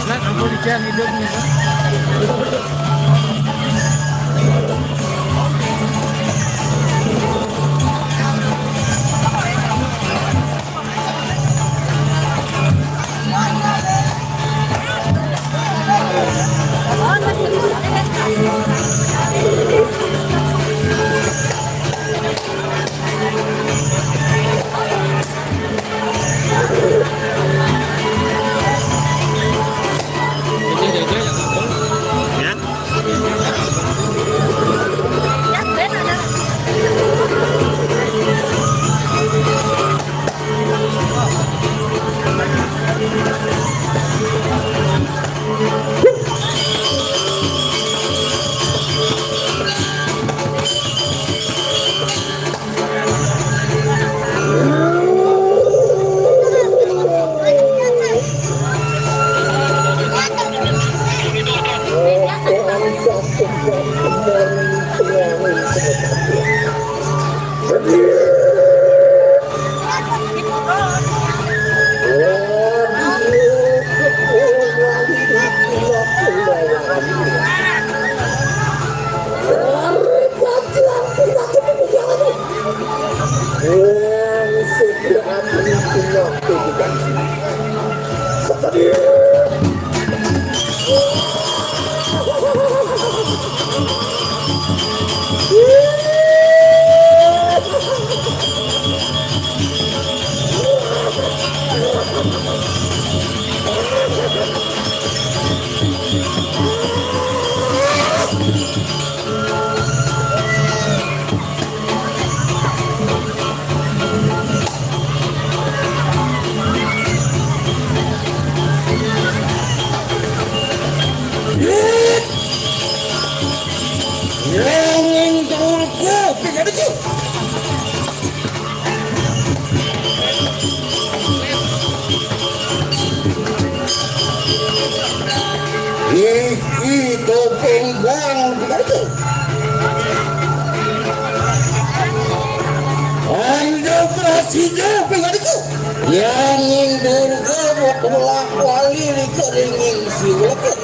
Nah, ampun, Chan, hidupnya. Iki topeng bang, tinggal itu. Anda berhasil topeng, tinggal itu. Yang ning Durga buat melak wali, liko ringin si ulet.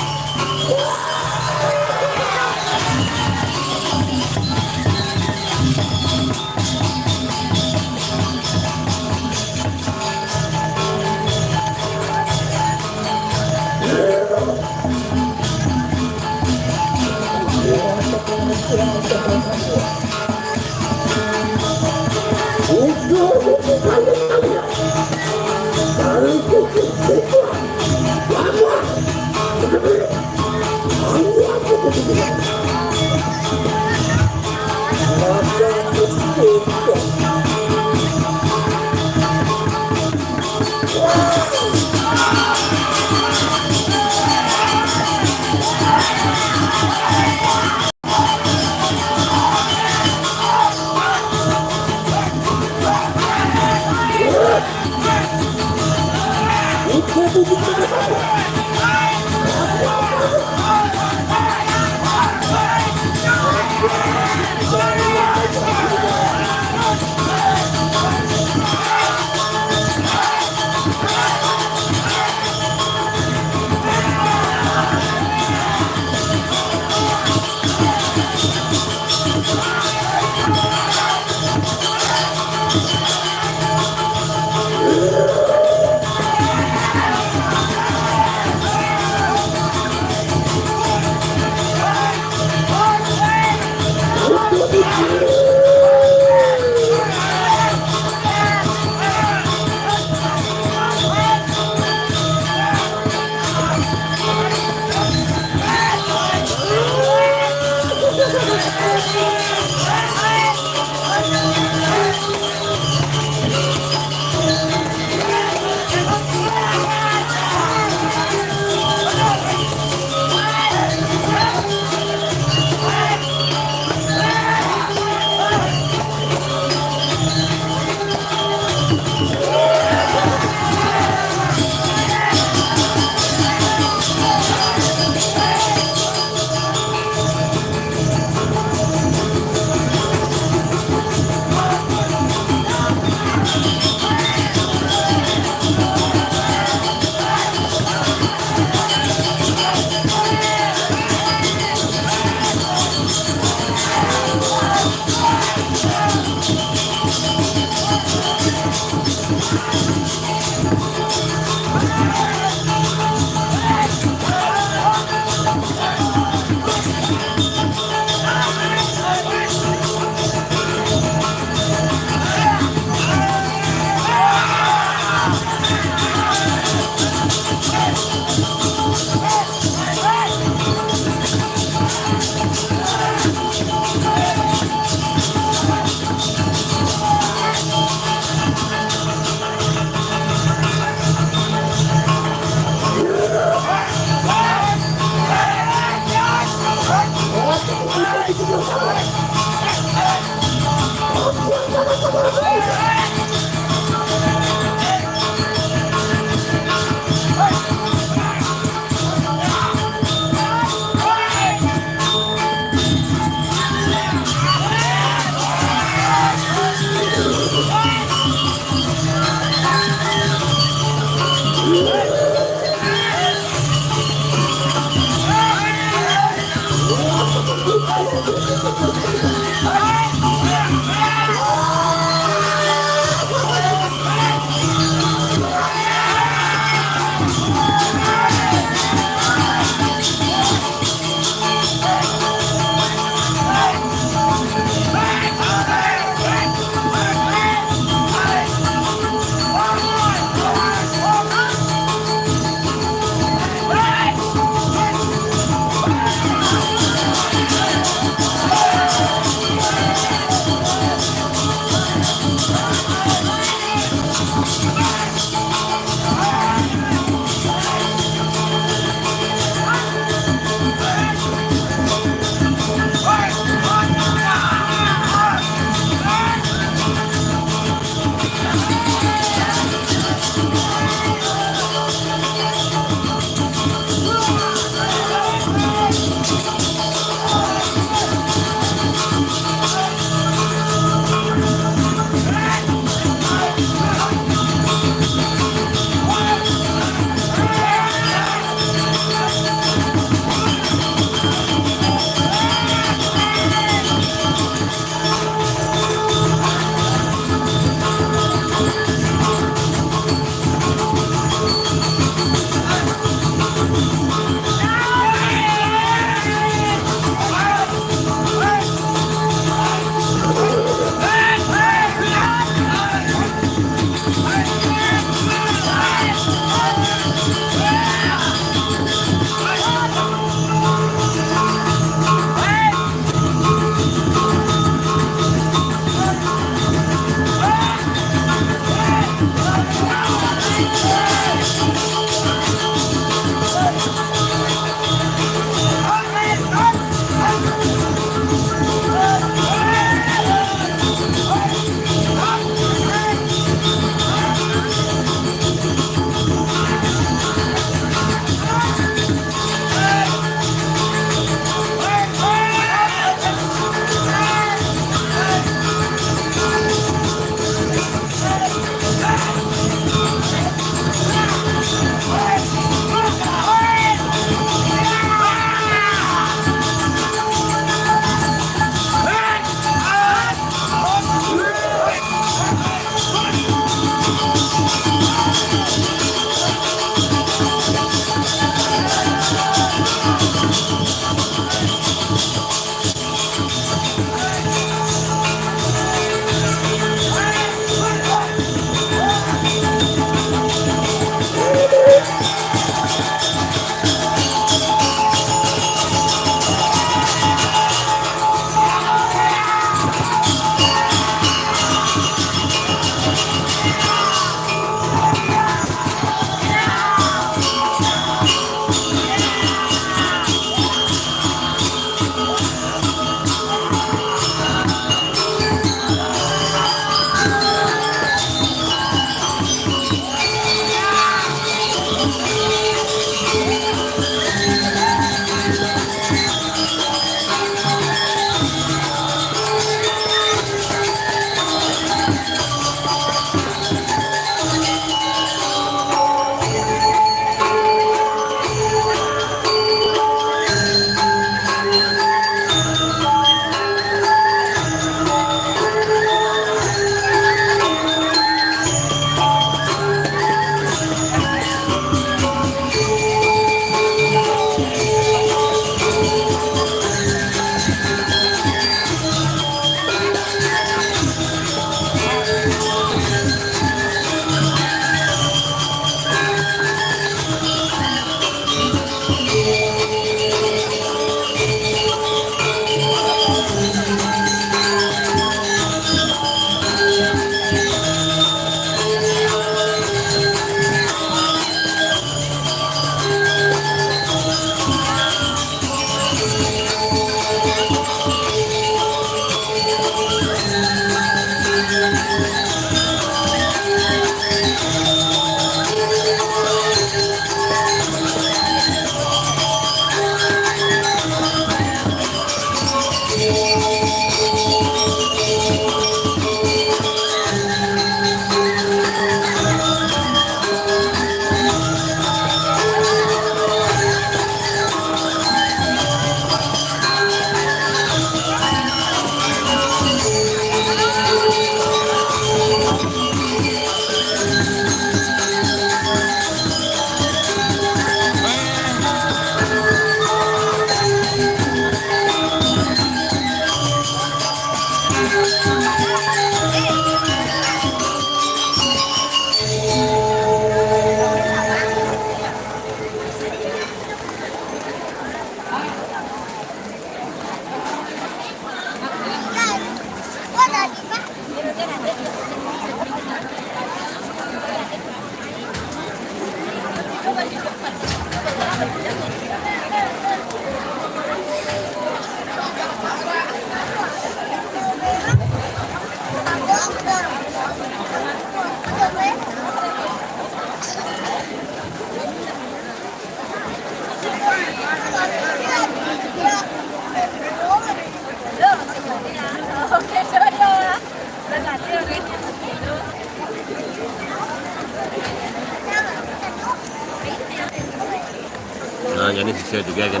Juga kan?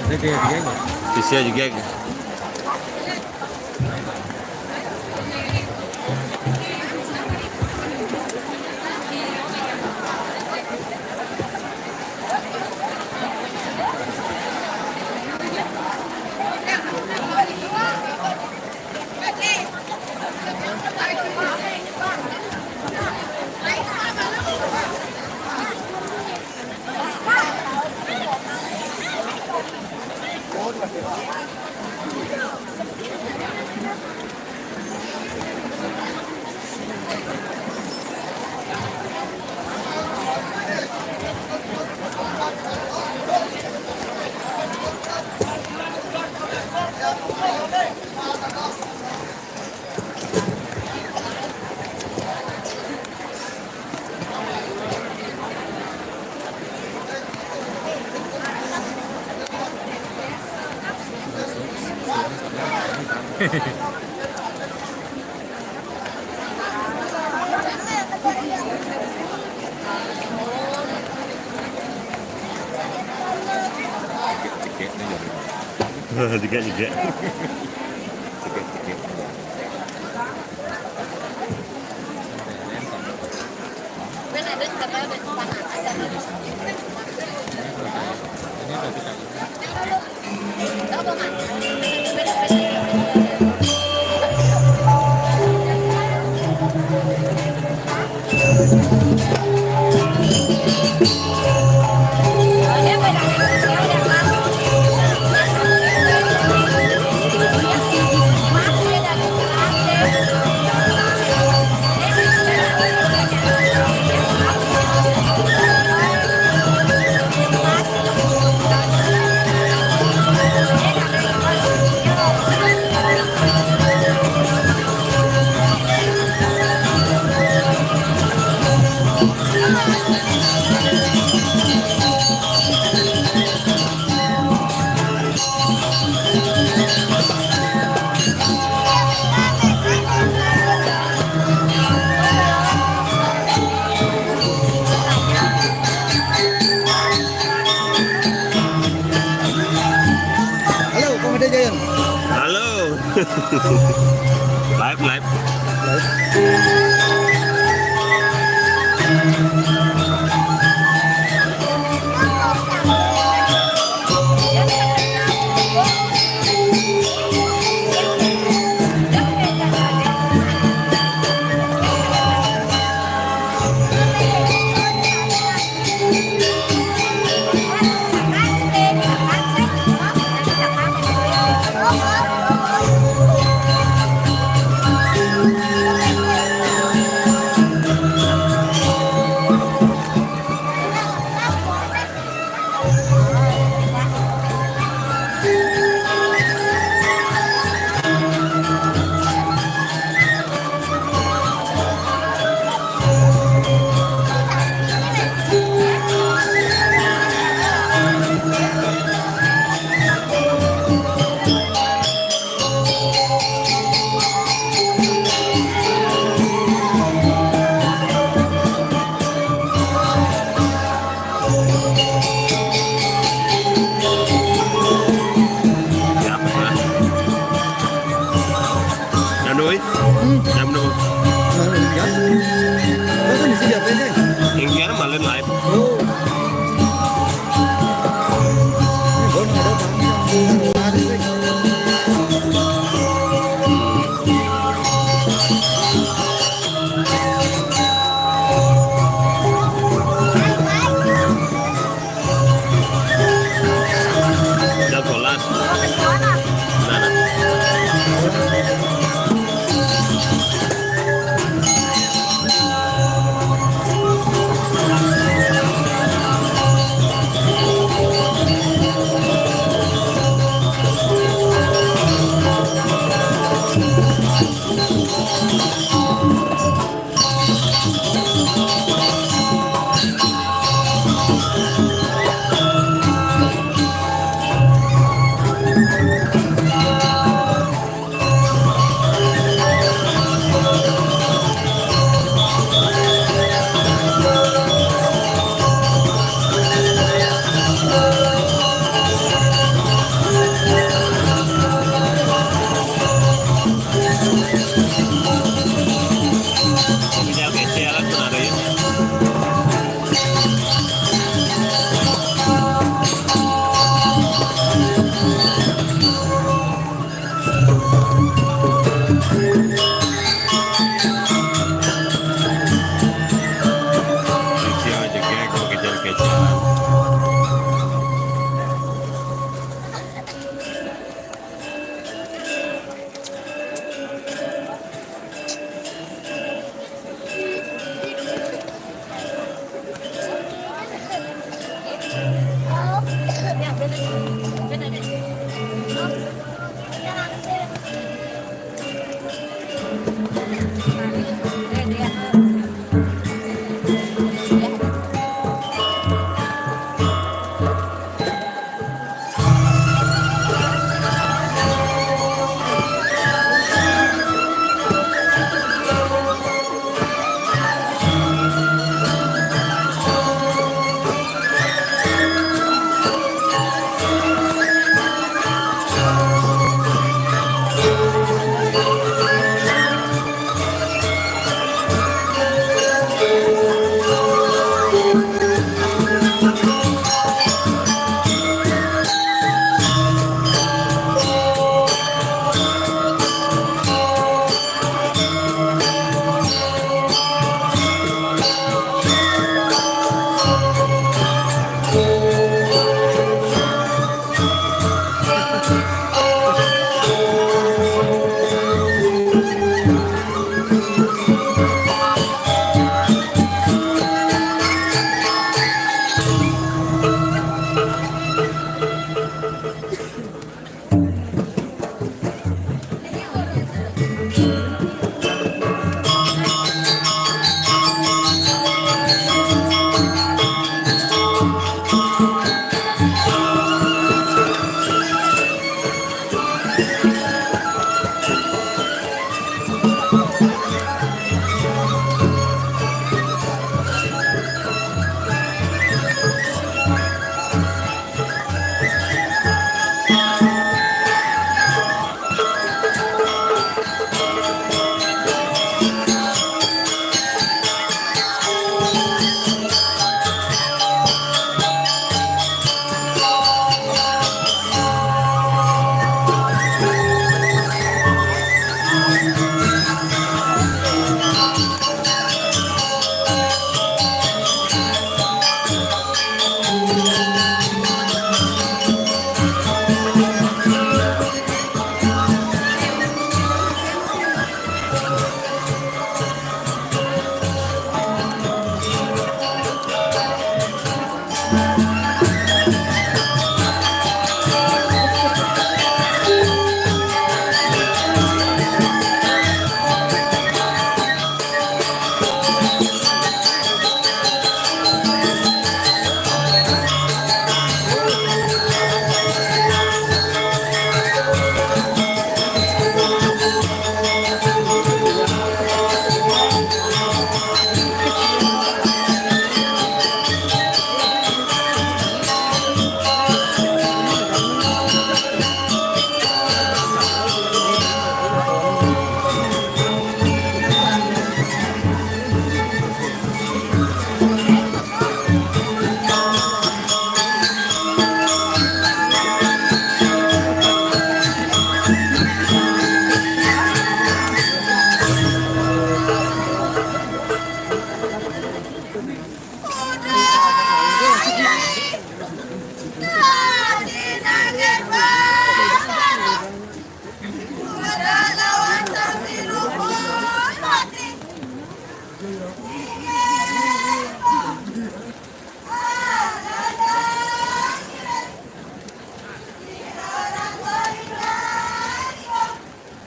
Ini dia, dia. Sisia juga. Cekek, cekek. Cekek, cekek. Halo, Komedi Giant. Halo. Live, live. Siap, ya. Jam dua, ya? Hmm. Jam dua. Nah, ya. Terus kan di sini apa ini? Yang kian malam live. Oh. Ini baru ada apa? Menarik, sih. Jam sebelas. Nah, nah.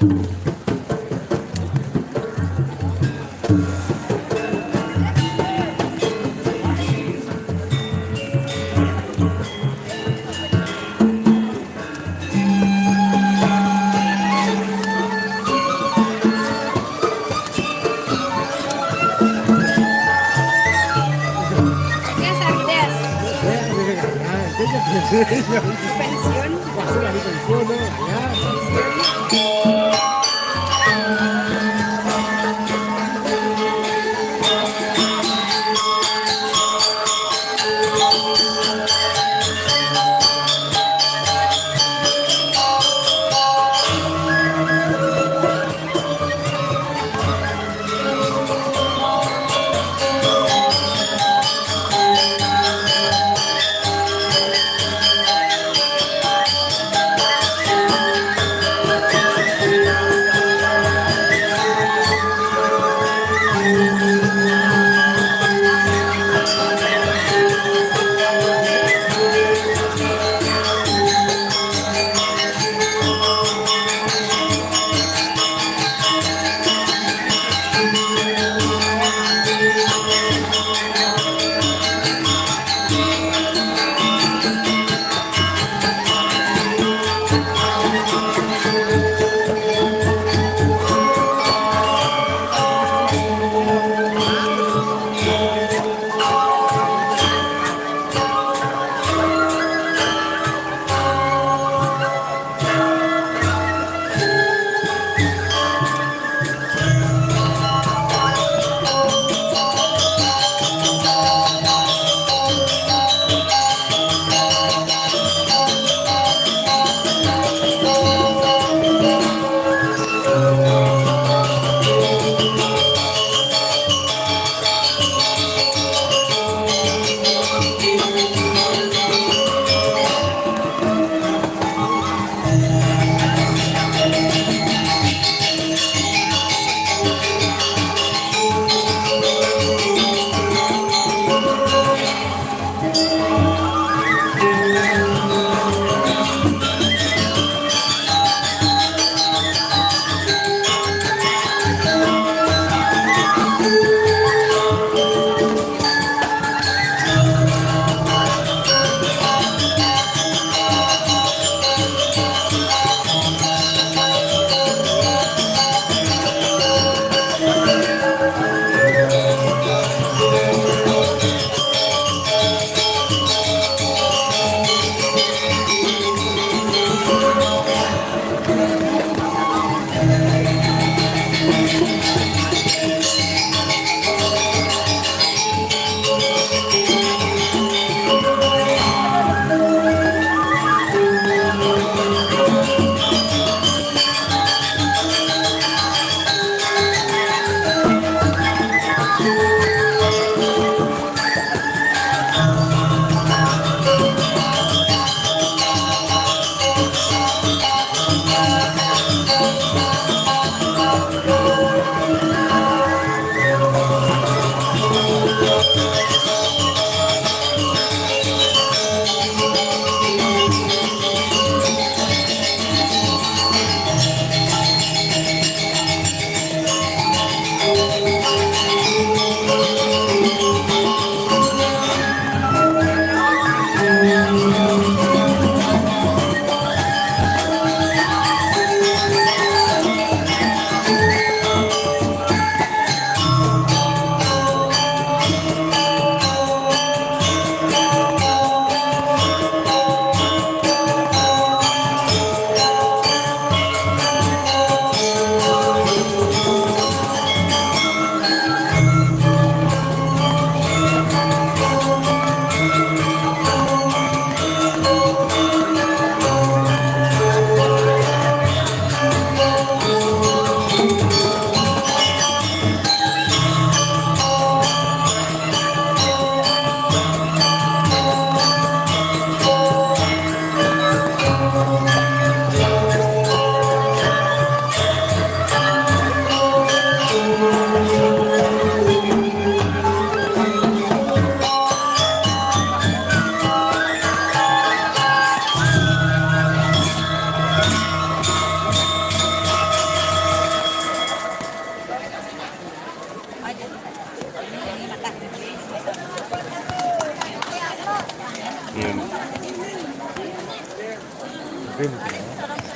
Yes, Artes. Pensiun.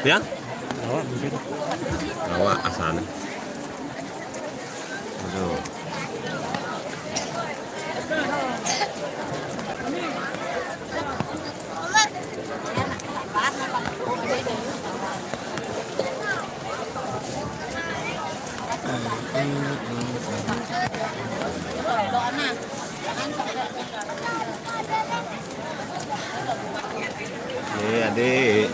Ya? Awak mungkin. Awak asal. Aduh. Nih, adik.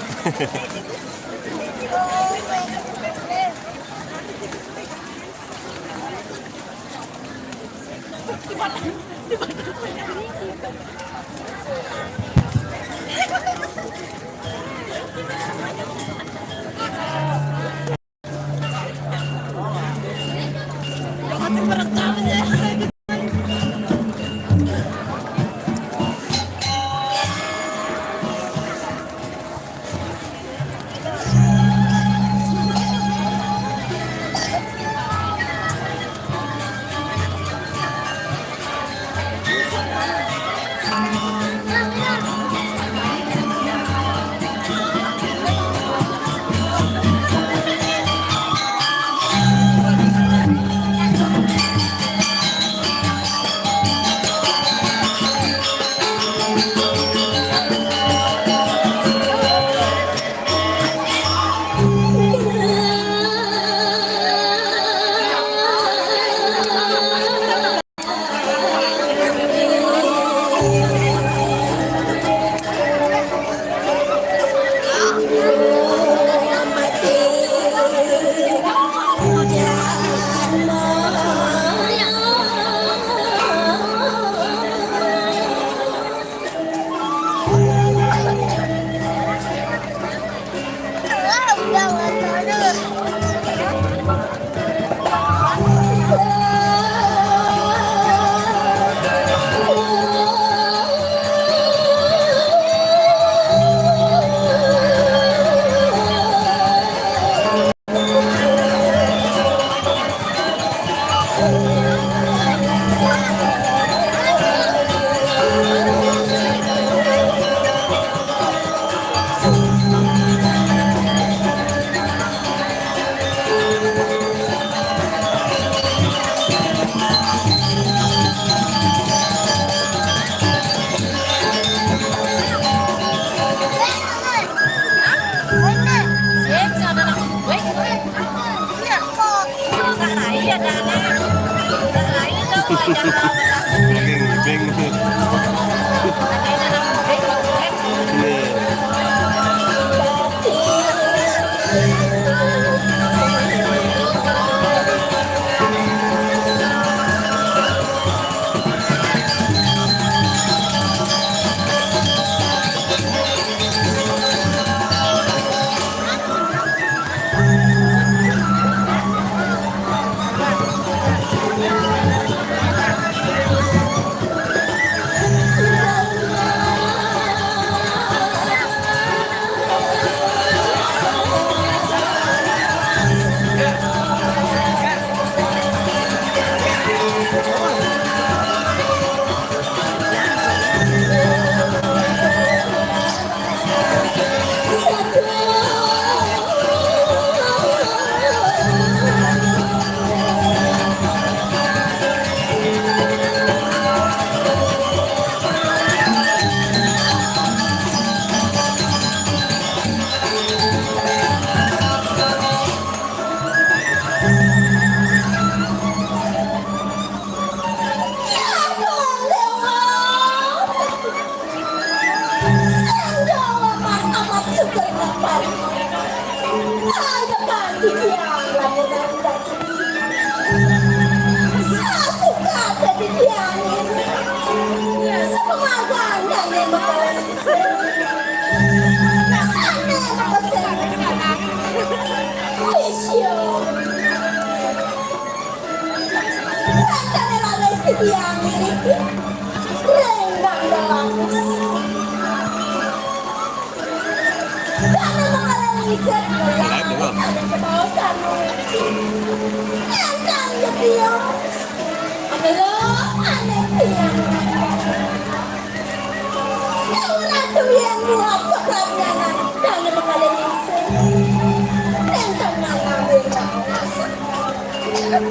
Dene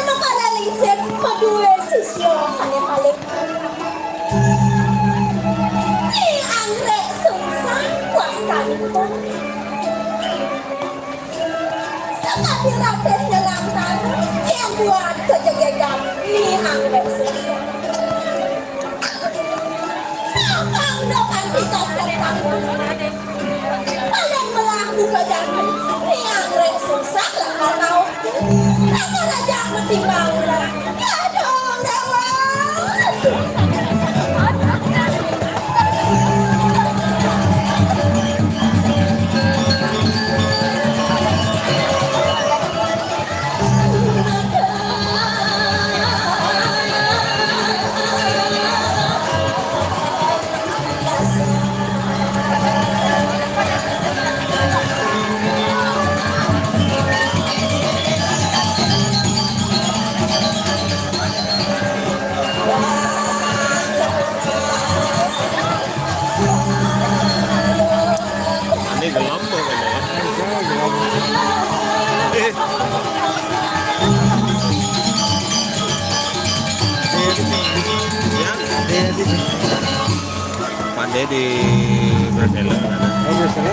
makaléling sing maduwé sisya sané paling. Ni Anggrek Sungsang wastanipun. Sakadi ratih nyelangkana, yén buat kejegégan Ni Anggrek Sungsang. Samangda kanti kasétan. Paling melah buka jalan, Ni Anggrek Sungsang lakar rauh. Lakar ajak matimbang. Ya dong, Déwa. Ini gelem tuh kayaknya ya. Eh. Ya. Pandai di Brazil. Oh, Brazil.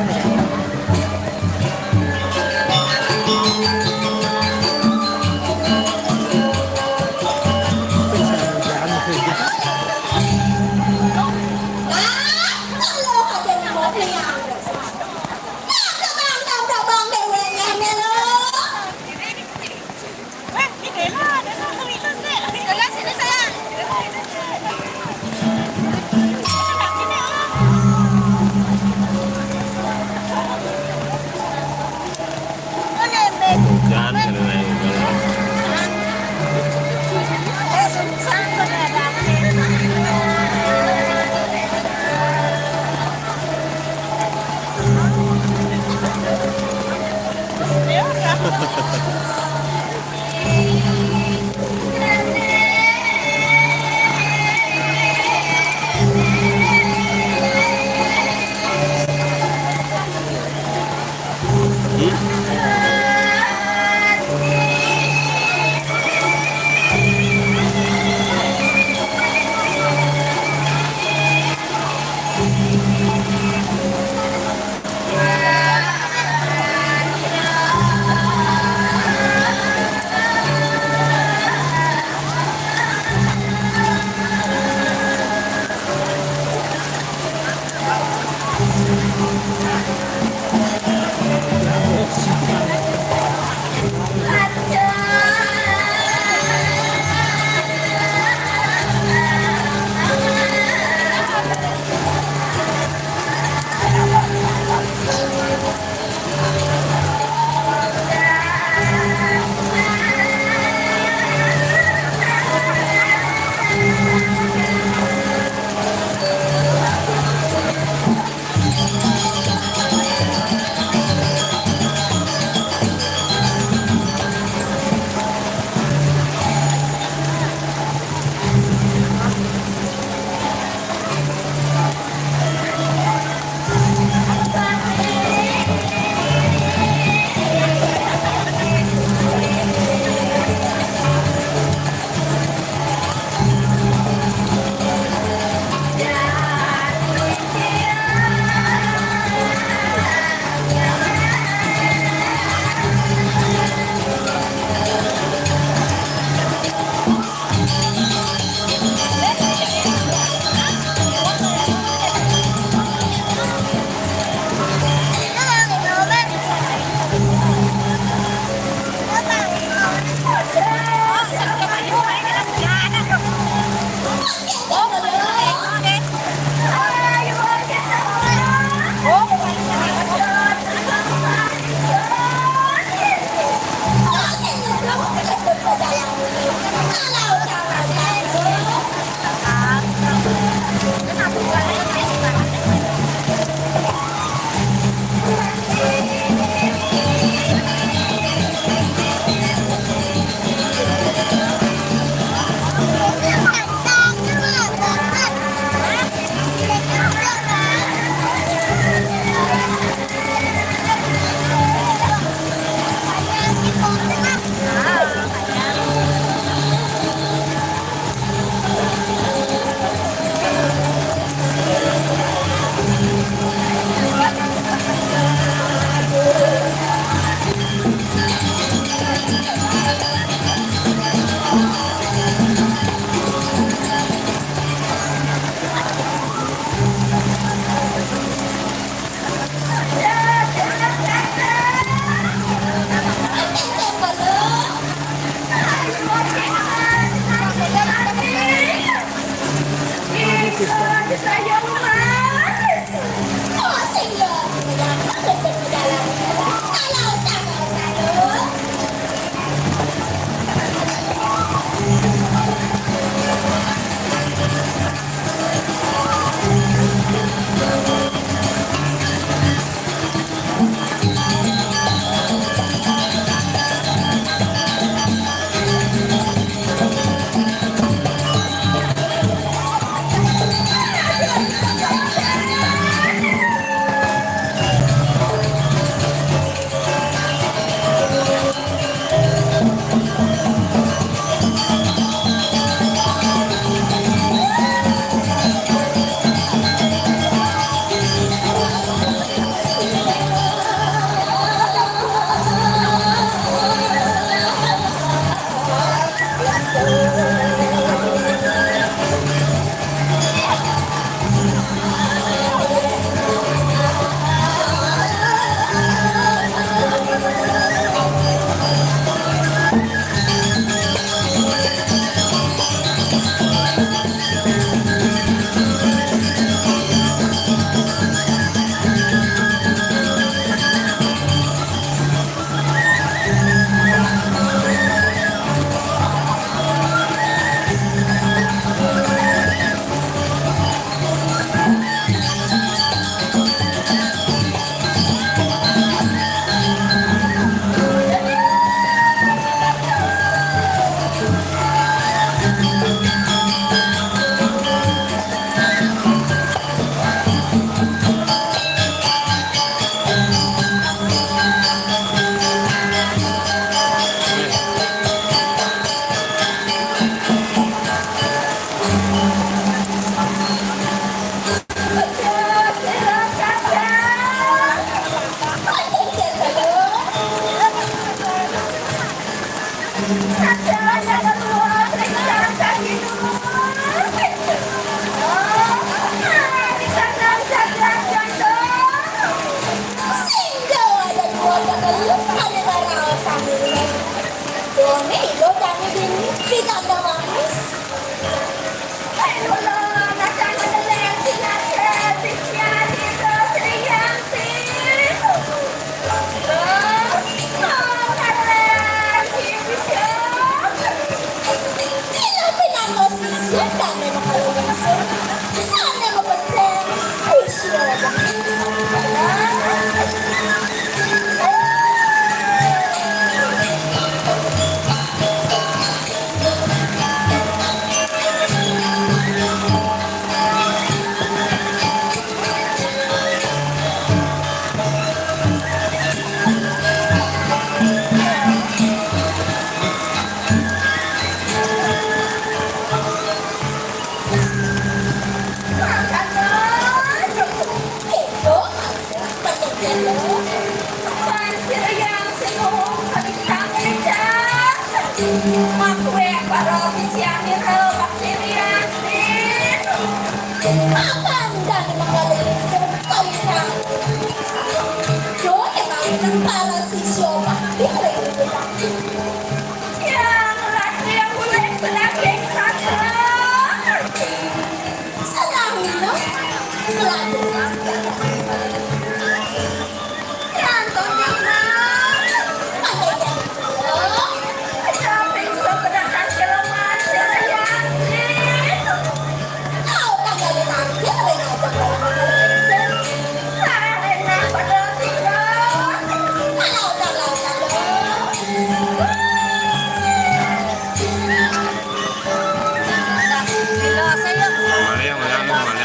Mali, mali, mali.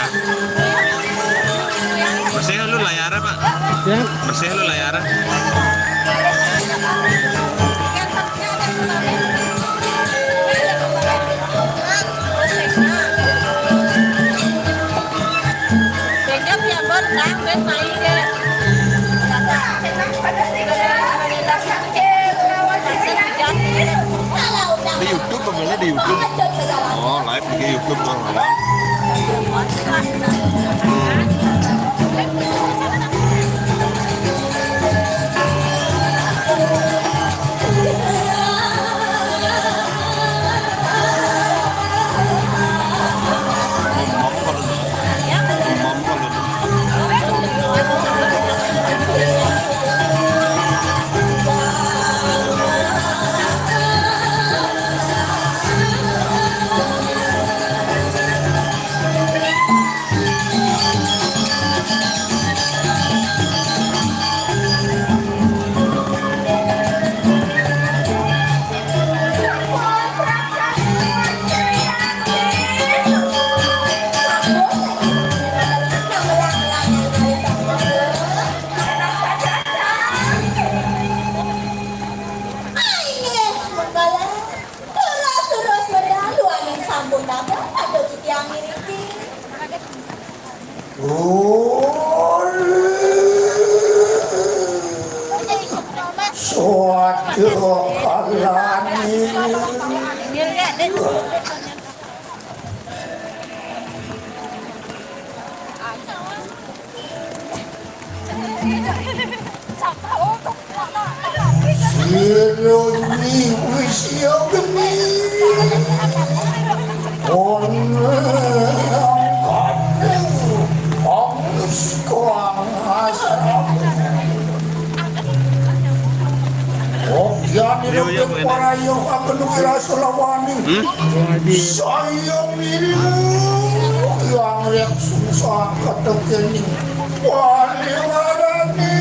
Bersih lu layarnya, Pak. Ya. Bersih lu layarnya. Di YouTube, pemilih di YouTube. Oh, live di YouTube tuh, Bang. Ngomong-ngomong, kalau Suatu kalani. Sira nyi wis ya geni. Ana angkane angus kang asram. Obyane lebih para yo akan wira selawani. Saya milu yang rek susah kata kene. Wali warane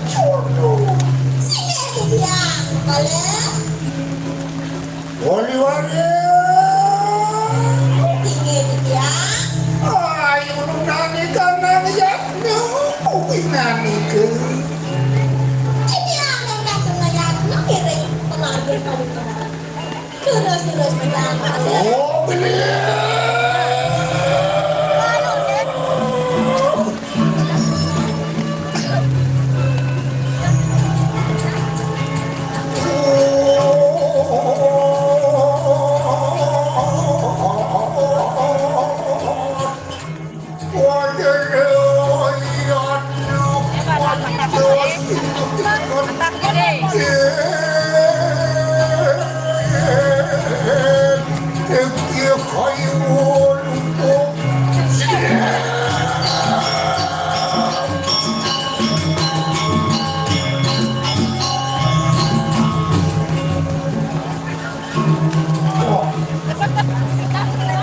jodoh. Sing nggih, Biang. Kalih. Wali warane. Sing nggih, Biang. Ayo nunane kanang yatno. Kuwi nane ke. Biang nang kadung yatno kere pengantin kali. Terus, terus, terus. Oh, bener.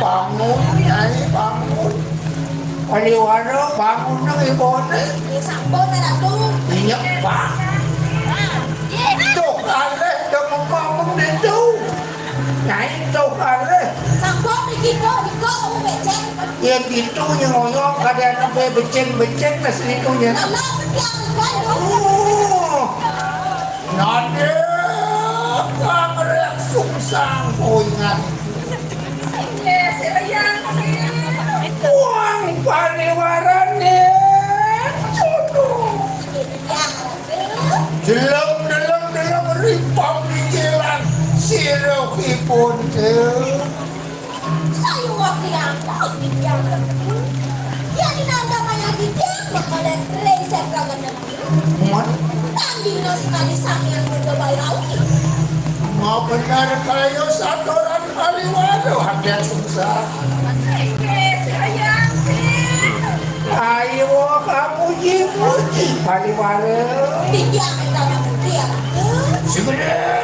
Bangun, Nyai, bangun. Wali wara bangun nang ibone. Sampun, Ratu. Iya, Pak. Tuh, kalih udah ngomong itu. Nyai tuh kalih. Sampun iki kok, iki kok, kamu becek. Ya gitu, nyeroyong, kadang sampai becek-becek, tas itunya. Lama, setiap bulan, oh. Nade, kang rek sungsang, oh, ingat. Nggih, sira yang sing. Wong paniwarane jodoh. Deleng, deleng, deleng ripang pikiran sirahipun, Dek. Saya wakil apa pikiran? Ya, di nanda maya di dia, makanan resep kangen. Muat. Tandino sekali sampeyan mencoba rawi. Mau benar kayo satoran kali waduh, hakian susah. Sing, sing, sing. Ayo kamu muji-muji kali waduh. Tidak, tidak, tidak. Sebenarnya.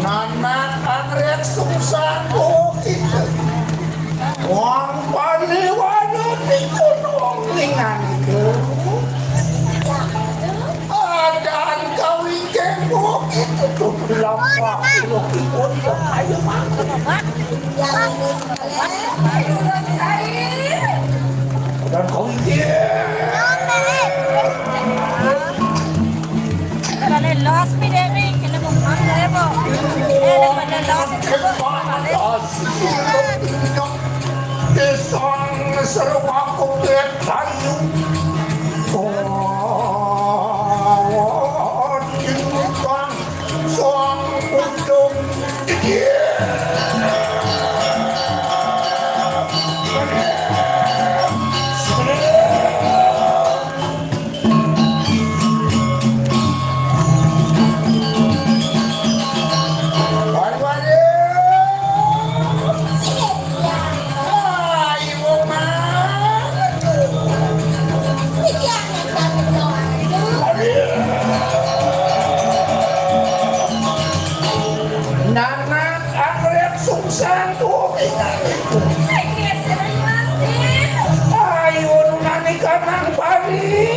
Nanak anggrek sungsang, oh, kita. Wong paliwana niku nonglingan niku. Adan kawingking, oh, kita tuh lampak, oh, kita ayo makan. Dan kau ini. Kale lost mi debi, kale mo mang debo. Eh, kale lost debo. Desang serupaku ketayu. Oh, cinta. Suang Undung. Nanak anggrek sungsang tuh. Ayo nunani kanang pari.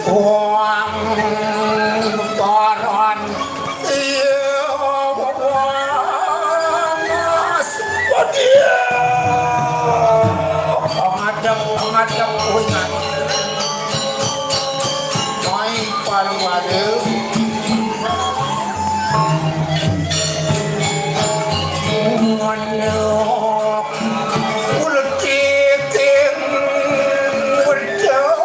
Wong koron. Iya, panas. Oh, dia. Pengadep, pengadep, oh, ingat. Mai palu ada. Manuk uletik ing wedok.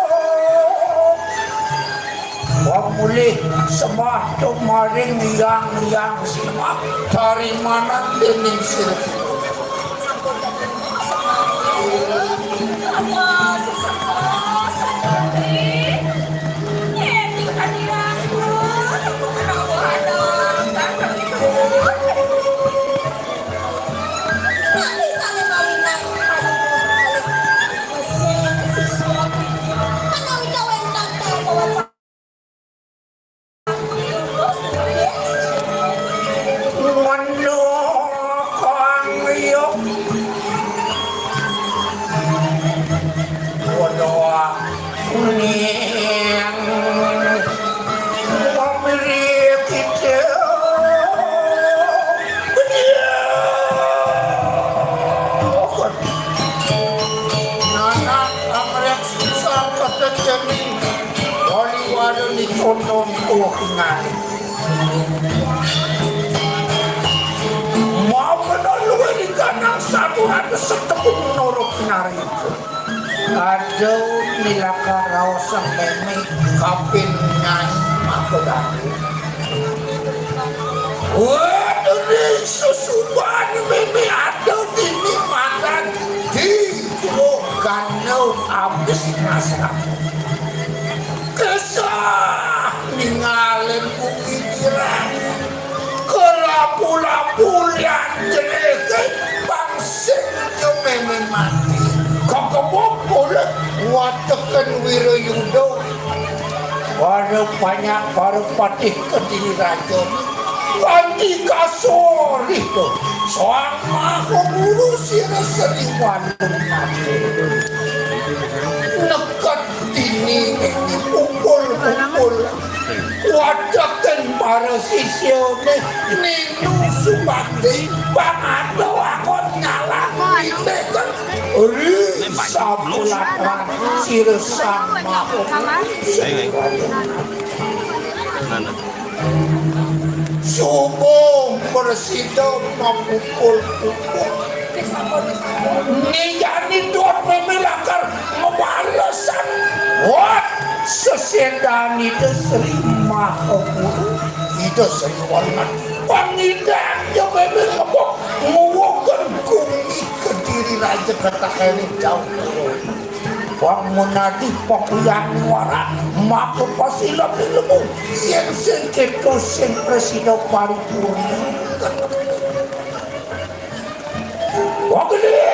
Pamulih sembah tumaring Hyang Hyang Simak, tarimanan dening sira. Manuk kang liuk. Waduh, ning pamrih kita. Nanak amrek susah ketenceni. Wali-wali ni condong tuh ingat. Mau kena luwih di kandang satu ratus setepung norok nari. Aduh, nilaka raos sang meme kapin nyai mako dadi. Waduh, ning susuban meme aduh dini makan di gandau abis masak. Kesah ningalin bukit jiran. Kelapu-lapu lian jeneke pangsing jememe mati. Kakebok oleh wateken wirayuda. Para panyak, para patih Kediri Raja. Kanti kasorih to. Sang Maha Guru sira seni walung mati. Neket dini niki pukul-pukul. Watekin para sisyane ninu subakti pangado akon ngalah niteken ri sapulatran sira Sang Maha Guru. Subuh prasida mapukul-pukul. Nijani dot meme lakar ngwalesan. Wah, sesendan Ida Sri Maha Guru, Ida Sri Walengan. Pangidang ya meme ngebok nguwuhken gumi Kediri Raja katakening jauh. Wong menadi pekuyang muara, maka pasilem ilmu, yen sing keto sing presida paripurna. Wong gede,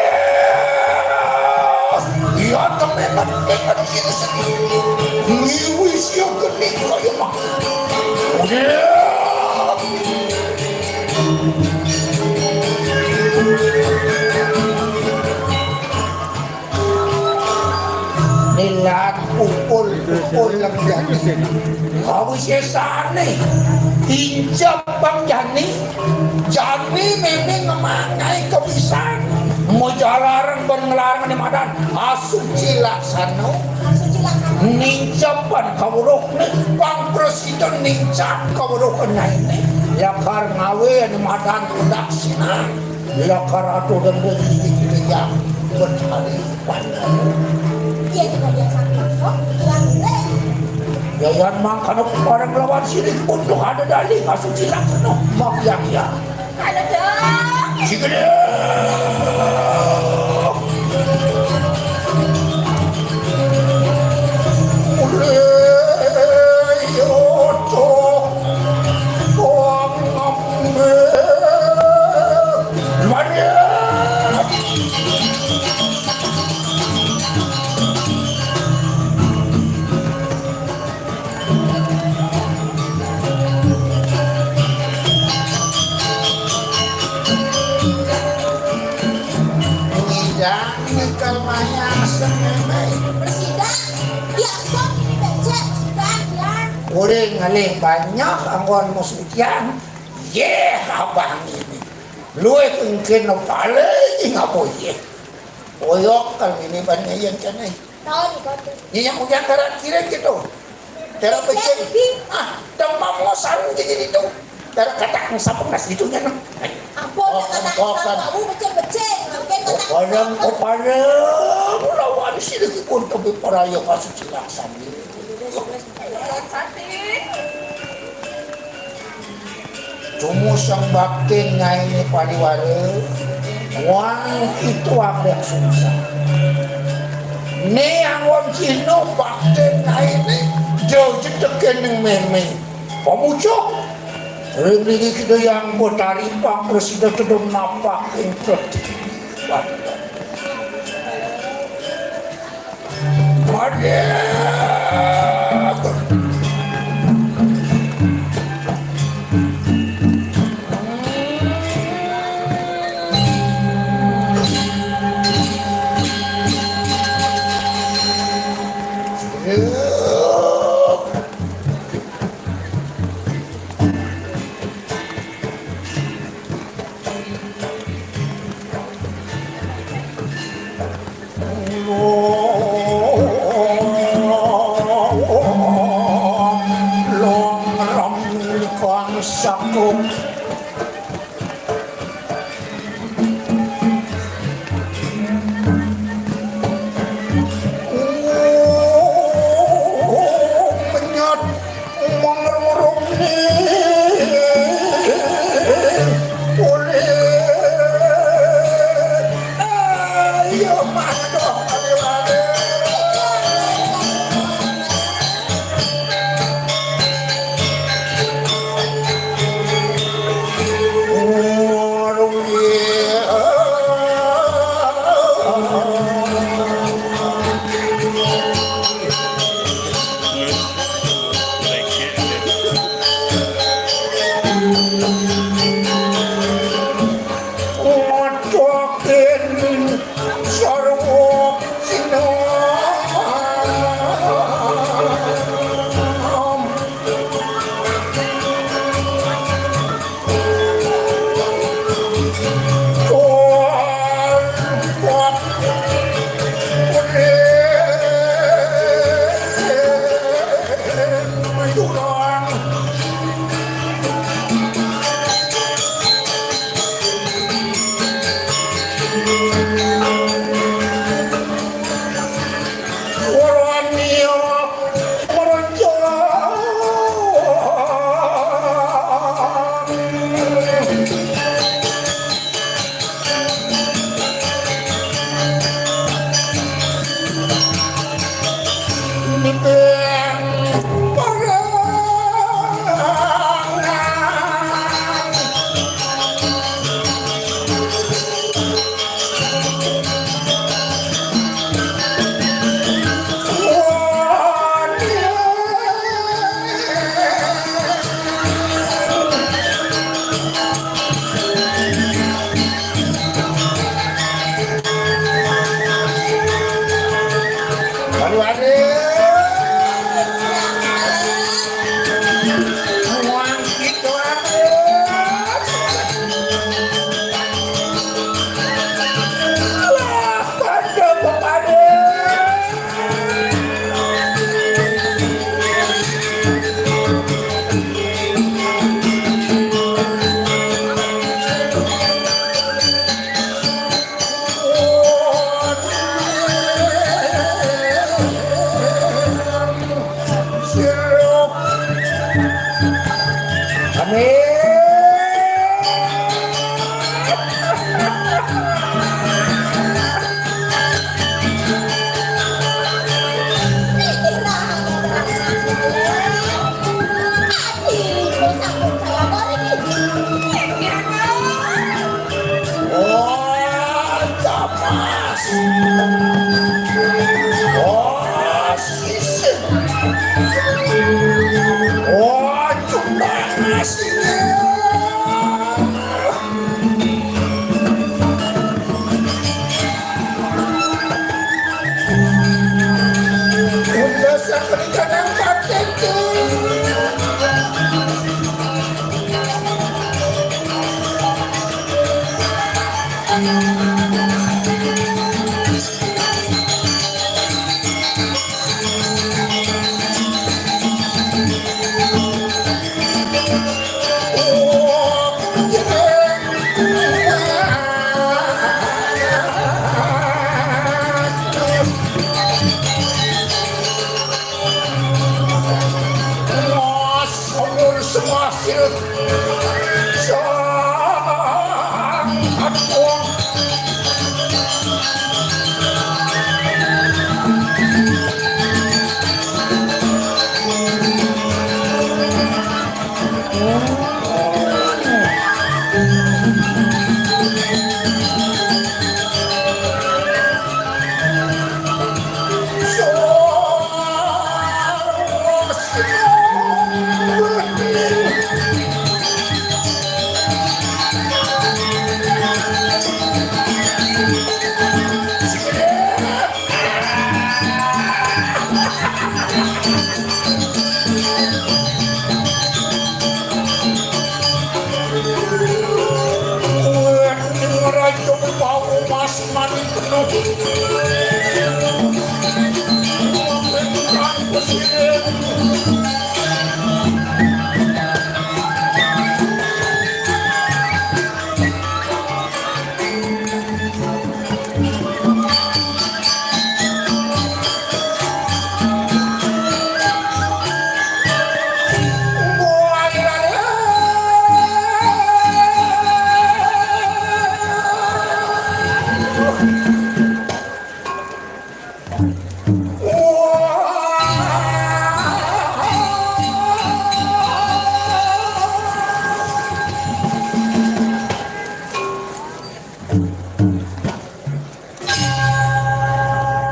iya temen-temen sini sendiri, ngiwi sia geni kaya mah. Udah. Nilat pukul-pukul lenggah. Kawisesane incep Bang Jani, Jani meme ngemangai kebisan. Majalareng ben ngelareng ne madan. Asuci laksana. Asuci laksana. Nincepan kawruhne, Bang Presiden nincap kawruhne ini. Lakar ngawe ne madan daksina. Lakar atuh dengke iki yang betari pandang. Iya juga dia sakit kok, hilang deh. Yayan mangkana bareng lawan sirik untuk ada dalih asuci laksana. Mak yang ya. Ada dong. Si gede. Uleh, yo, cok. Wong ngambil. Mari. Uring ngalih banyak anggon musuh tiang. Yeh, abang ini. Luwih engkin paling apa yeh. Oyok kal ini ban ngayan kene. Tahu nih, Kote. Ini yang udah karat kira gitu. Cara becing. Ah, demam ngosan jadi itu. Cara kata ngesap ngas gitu nya, nah. Ampun, oh, kata ngesap, kamu becing-becing. Mungkin kata padang, ngesap. Oh, padang. Lawan sih lagi pun tapi paraya kasih cilaksan. Tumusang baktin nyainé pariwara, wang itu abéh sungsang. Né anggon Cina baktin nyainé jauh jeteké ning mémé. Pamucuk, ring diri kita yang betari pak presida tedung napak ing preti. Menyat mangrung-rung ni ulih. Ayo, madoh, ayo, ayo. Oh, capas. Oh, sisip. Oh, cuma ngasih.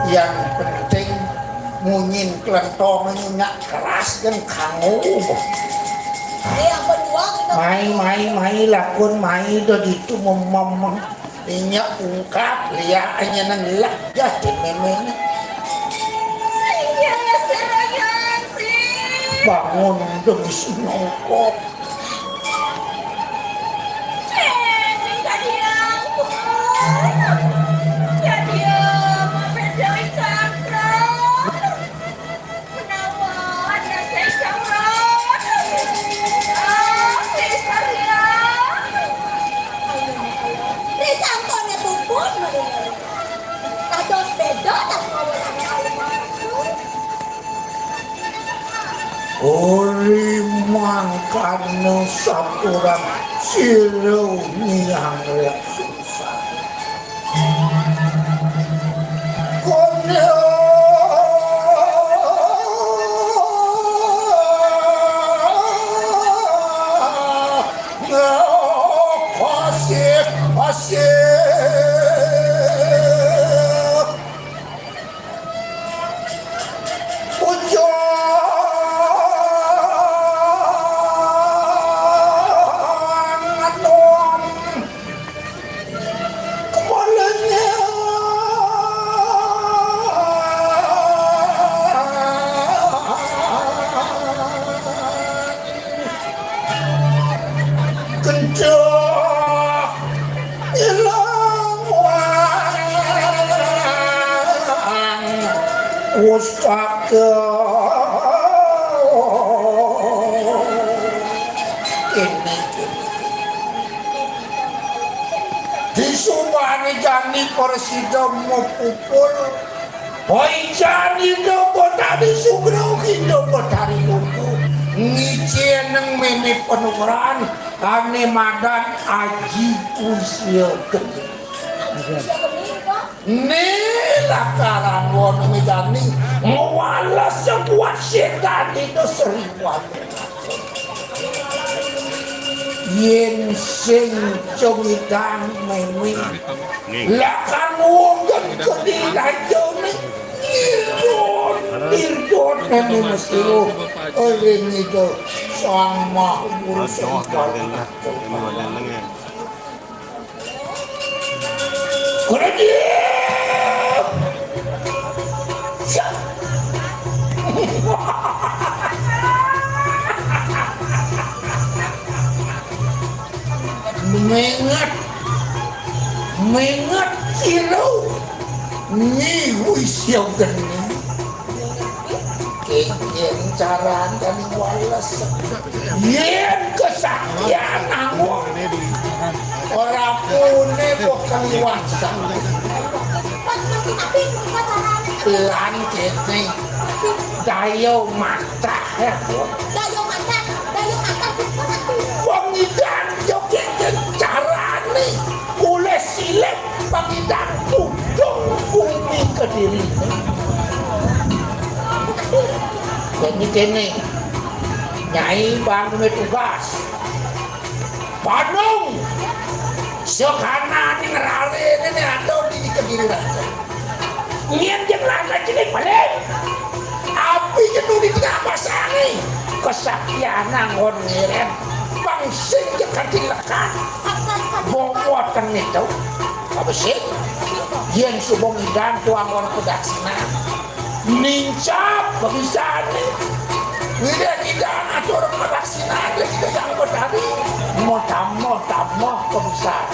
Yang penting munyin klentong nyak keras dan kanggo. Iya, beduang itu. Mai, mai, mai, lakun mai do ditu mememeng. Inya ungkap liaknya nang lak jadi memene. Sehingga serangan sih. Bangun demi sinongkok. Ori mangkana sapuran sira miang rek susah. Kono pasir, pasir. Kenceng ilang wang pustaka. Ini, ini. Disubani jani prasida mapupul. Oi, jani do Betari Sugro, Indo Betari Lugu. Ngiceneng meme panukaran, ane madan Aji Usia Geni. Ne lakaran wong mejani, ngwales sebuah setan itu seribuan. Yen sing congitang meme, lakar wong gedhe rajane nirdon, nirdon meme mesti. Eling itu Sang Maha Guru. Aduh, gandeng lah. Ini gandeng ya. Kena dia. Menget, menget sira nyiwi siagen. Kengken caran kali wales. Yen kesaktian anggo ora pune kok kaliwasan. Lan kene daya matah ya. Daya matah, daya matah. Kediri. Dadi kéné, Nyai bang duwé tugas. Padung. Sakanané ngraréné né ada di Kediri raja. Nyén jeng raja cilik balik. Api jenuh di tengah pasangé. Kesaktian anggon ngirim. Pang sing jeng kanti lekat. Bobot kang itu. Apa sih? Yén suba ngidang tuangon padaksina. Nincap bagisané. Wira ngidang atur padaksina, kita yang betari. Mau tambah, tambah bagisan.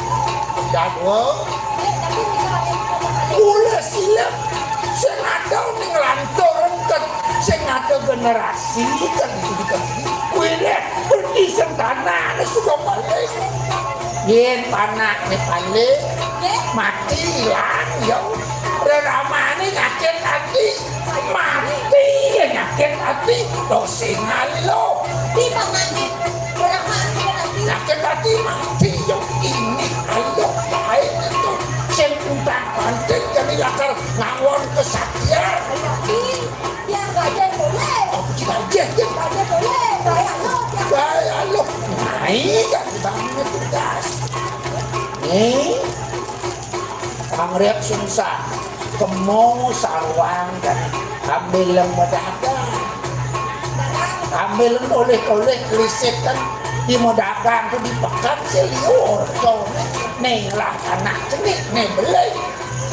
Dadua. Mula silep. Sing ada ning lantur, sing ada generasi, kan gitu, gitu. Wira, pergi sentana, suka balik. Yén panakné palih mati ilang, ya. Reramané nyakit ati, mati ya nyakit ati, dosé ngalo. Di panakné reramané nyakit ati. Nyakit ati mati, ya ini alo baé itu. Sing utang panting jadi lakar ngawon kesaktian. Yang gajah boleh. Oh, gajah, ya. Gajah boleh. Baé alo. Baé alo. Naik kan banget tugas. Nih. Pangrék sungsang. Kemo sarwang dan ambil medagang. Ambil oleh-oleh lisit kan di medagang tuh di pekan sih liur. Tuh, nih lah anak cenik nih beli.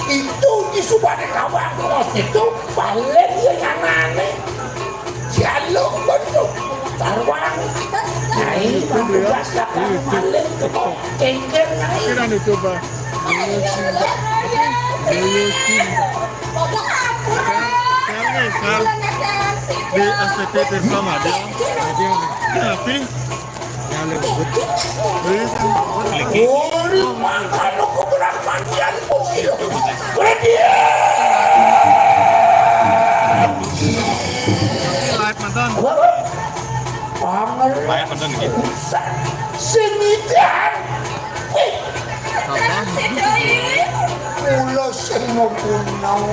Itu di Subane Kawang Bos itu paling ya nyanané. Si Aluk betul. Tarwang. Nah, ini tugas lah kamu maling ke bawah. Kengker naik. Kira nih coba. Yoyosin. Yoyosin. Sekarang, sekarang nih, sekarang di S T T Pertama dia. Dia nih. Kenapa? Uri makan aku berang mandian putih. Live nonton. Pangan. Live nonton gitu. Senidan. Apa? Ulos sing mau punau.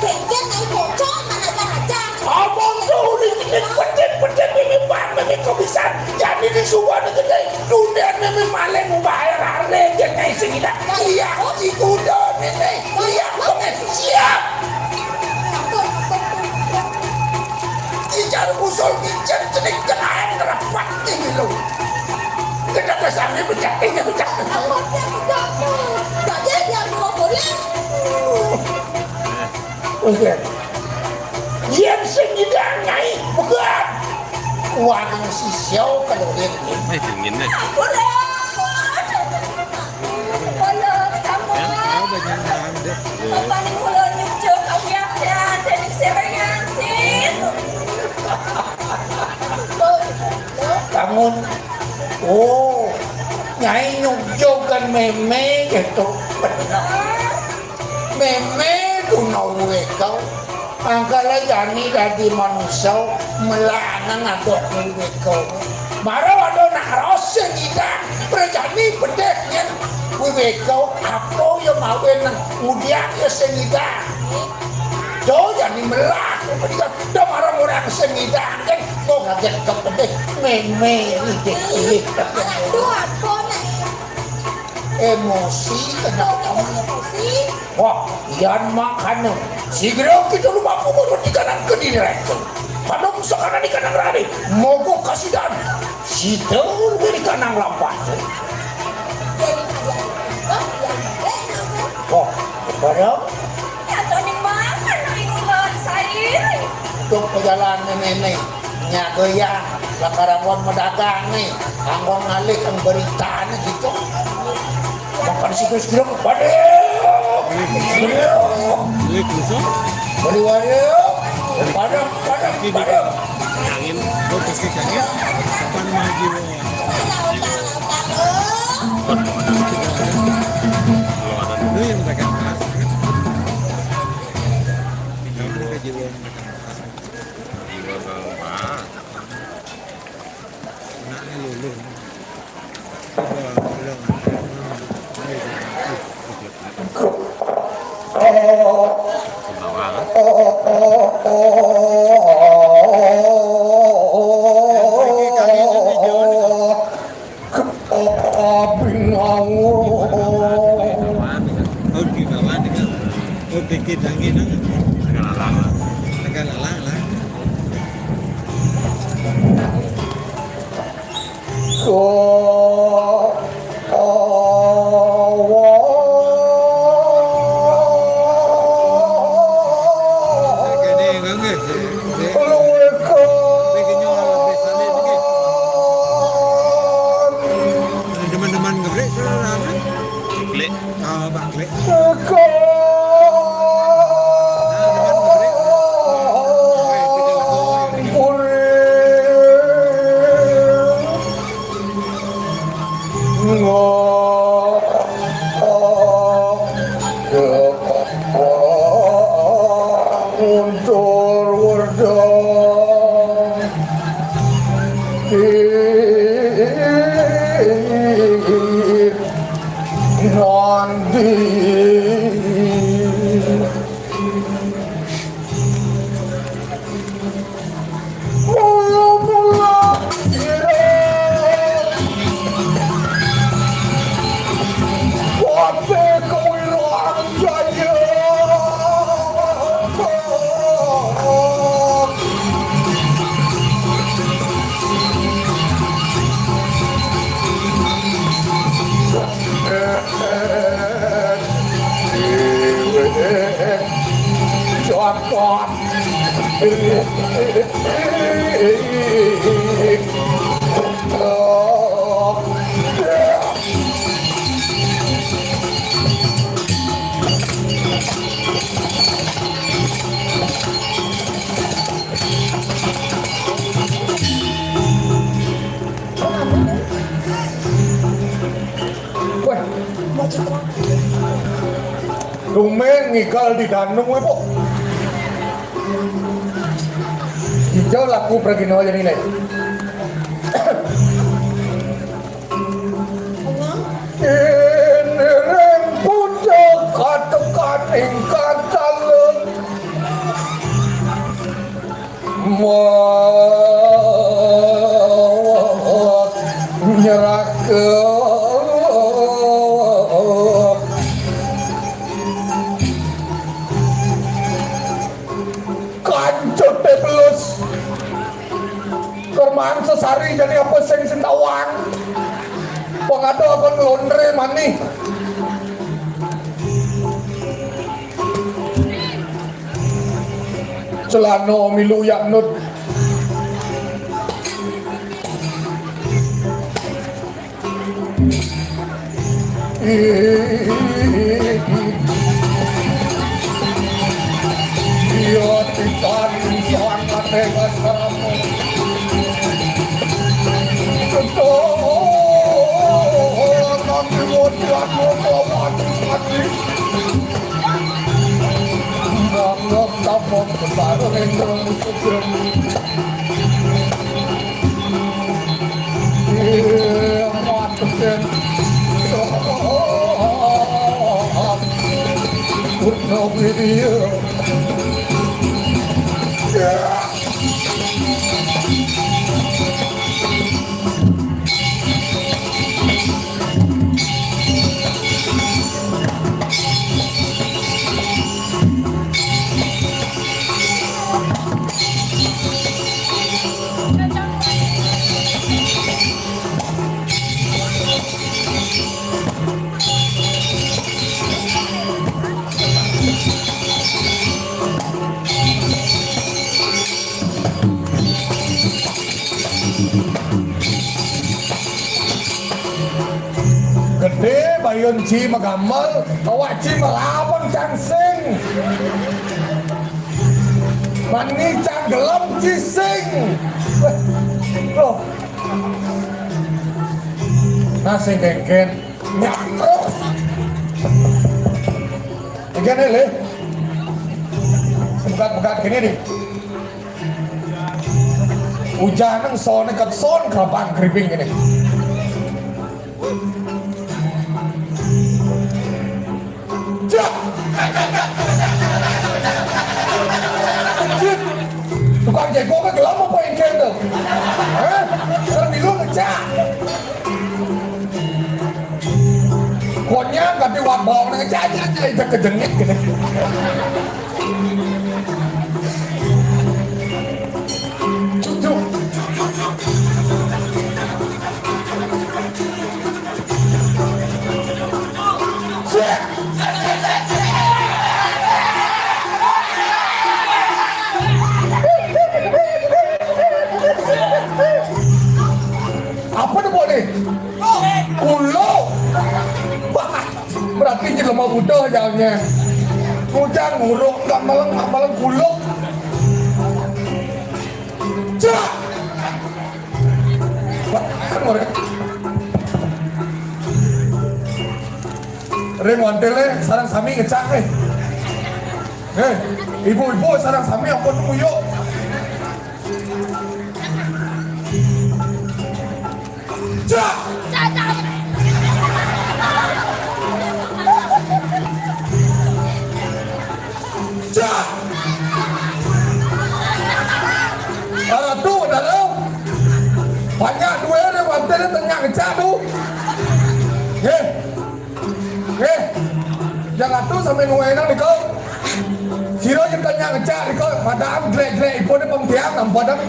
Kengken naik pocong, mana aja. Abang tuh udah gede, gede, gede, ini bang, ini kok bisa jadi di suara gede. Dunia ini maling bayar harga, jadi sini dah. Iya, di kuda ini. Iya, oke, siap. Ijar usul micet, cenik, cenain, ngerapat, ini lo. Kita kesana, pecah, ini pecah. Apa dia pecah? Gak jadi, aku mau boleh. Oke. Yén sing nyidang Nyai, pegat. Wanang sisiau kalau dia ini. Eh, dingin deh. Ampun, ya. Ampun, ya. Ampun, ya. Papaning kula nyucuk kawiyang sehat dening Sera Yangsin. Bangun. Oh, Nyai nyucuk kan mémé gitu. Bener. Mémé guna wéka. Angkala jani dadi manusa, melanang adoh wéka. Mara ada nak raos sing ngidang, prajani bedeh nyén wéka apa ya mawen ngudiang ya sing ngidang. Do jani melah, do marang orang sing ngidang kan, kok kaget kepedeh, mémé, idih, idih. Aduh, apa nih? Emosi, kenapa? Emosi. Wah, yan makana. Sigra kita lumaku berhenti kanan ke diri raja. Padam sakana di kanan rari. Mogok kasidan. Sida di kanan lampah. Wah, padam. Nyata ning mangan ning ulun sair. Untuk perjalanan ini. Nyaga ya, lakar anggon medagang nih, anggon ngalih kang berita nih gitu. Makan si Chris Giro, waduh. Beli waduh. Padam, padam, padam. Angin, lo pasti angin. Kapan mau jiwa? Lu yang pegang. Kamu ke jiwa. Jiwa Bang Mat. Anaknya luluh. Coba bilang. Oh, Abing ngawur. Oh, di bawah nih, Kak. Oh, dikit lagi, nang. Agak lalang lah. Agak lalang lah. Ko awa. Kene, nggih, nggih. Luwih ka. Niki nyuwun lebih salib niki. Teman-teman ngebrek, saudara. Klik. Oh, Pak Klik. Ka. Teman-teman ngebrek. Puri. Nguntur wedang di nandi. Mula-mula sira wate kewirang jaya. Copot. Weh, Lumen ngigal di danung, weh, Pok. Ijo laku pragina jani, Le. Iniring puja katukan ingkang kalun. Mawat nyerahke kancut tepelus. Kerman sesari jani apa sing sentawang. Pengado akan londre mani. Celana milu yaknut. Iya, titan sangat hebat seramu. Betul, nanti mau dianu mati. Mangga kamu besar ing dalam sugeng. Ing watesin. Purna Widya. Gedé bayun ci magambel, awak ci melabang cangsing. Mani cang gelem ci sing. Loh. Nah, sing kéngkén. Nyakruk. Iki né, Le. Sebekat-bekat kéné nih. Ujan nang soné ket son kerabang keriping kéné. Cak. Cit. Tukang jégong kan gelem apa yang Tuh. Hah? Kan milu ngecak. Konyang tapi wabau ngecak aja, aja, aja kejengit gitu. Cuk, cuk. Apa tu buat ni? Kulo. Wah, berarti jelema buta jawabnya. Ngujang nguruk, nggak meleng, nggak meleng kulo. Cak. Wah, kan orang. Ring wantil eh, sareng sami ngecak eh. Eh, ibu-ibu sareng sami ampun nguyuk. Cak. Cak. Aratu, Daro. Banyak duit ni, bantai ni tengah ngecak tu. Eh. Eh. Jangan tu sampai nuai nang dikau. Siro je tengah ngecak dikau. Padahal jelek-jelek ipo ni pembiang nampak dah.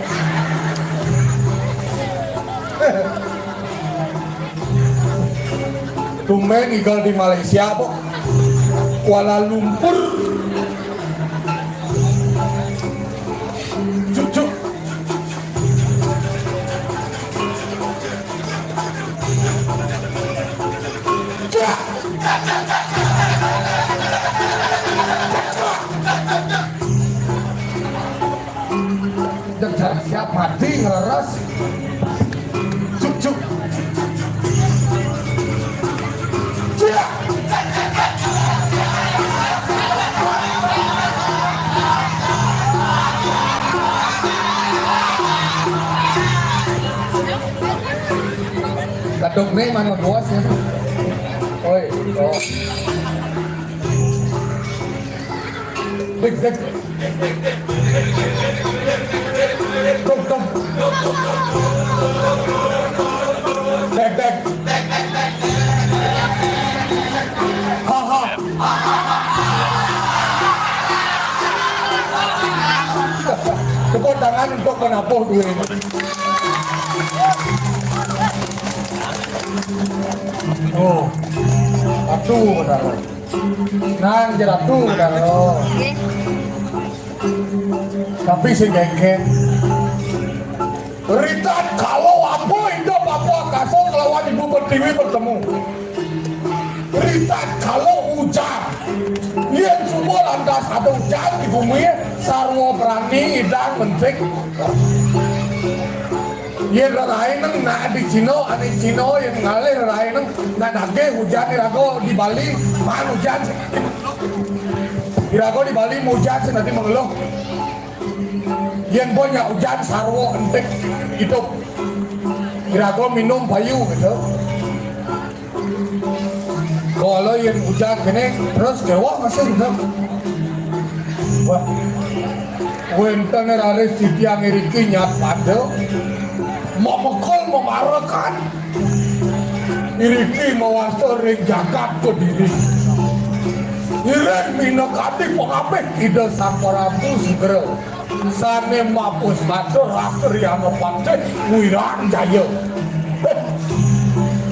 Tumben igal di Malaysia, Bok. Kuala Lumpur. Cucuk. Cak. Jek jarak siap mati ngeleres. Cuk, cuk. Cuk. Kadok ne mana bos ya? Oi, oh. Dek, dek. Tok, tok. Dek, dek. Ha, ha. Tepuk tangan untuk penabuh duit. Oh, satu, saudara. Nang jeratu, saudara. Tapi sing genggen. Ritan kalau apa Ida Papua Kaso kelawan Ibu Pertiwi bertemu. Ritan kalau ujar. Yen semua lantas ada ujar di bumi, sarwa berani idang mentik. Yen rerae neng nak di Cino, ane Cino yen ngalih rerae neng nak nagih ujar irago di Bali, man ujar. Irago di Bali mujan sing dadi mengeluh. Yen mbok nyak ujan sarwa entik idup. Irago minum payu gitu. Kalau yen ujan kene terus kewah masih gitu. Wah. Wenten raris titiang iriki nyat pada. Mamekul memarekan. Iriki mawasta ring jagat Kediri. Iring minakadi pangapih Ida Sang Prabu Sugra. Sane mapus matur Astriana Patih Wiranjaya.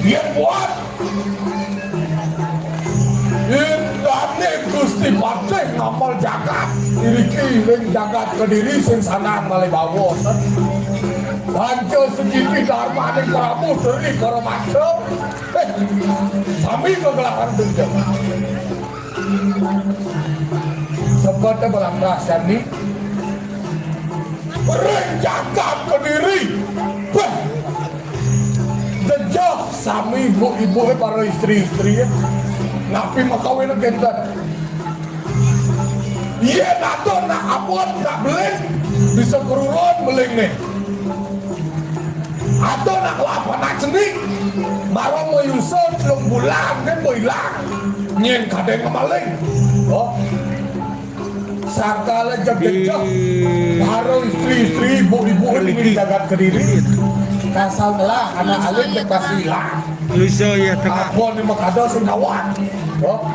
Yen buat Indane Gusti Patih ngamel jagat iriki ring jagat Kediri sing sanang malih bawa. Panca sugiti darmaning Prabu Tri Paramaksa. Eh, sami kegelaran dendam. Sebete belantas jani. Ring jagat Kediri. Beh. Jejeh sami ibu-ibu, eh, para istri-istri, eh. Napi makawin kenten? Yen ada nak abot, nak beling, bisa kerurun beling nih. Ada nak kelapa, nak cenik, mara mayusa telung bulan kan mau ilang. Nyen kadang ngemaling. Oh. Sangkala jejeh-jejeh. Para istri-istri, ibu-ibu di jagat Kediri. Kasal lah, anak alit yang pasti lah. Lusa ya tengah. Apa ni makada sing dawat? Oh.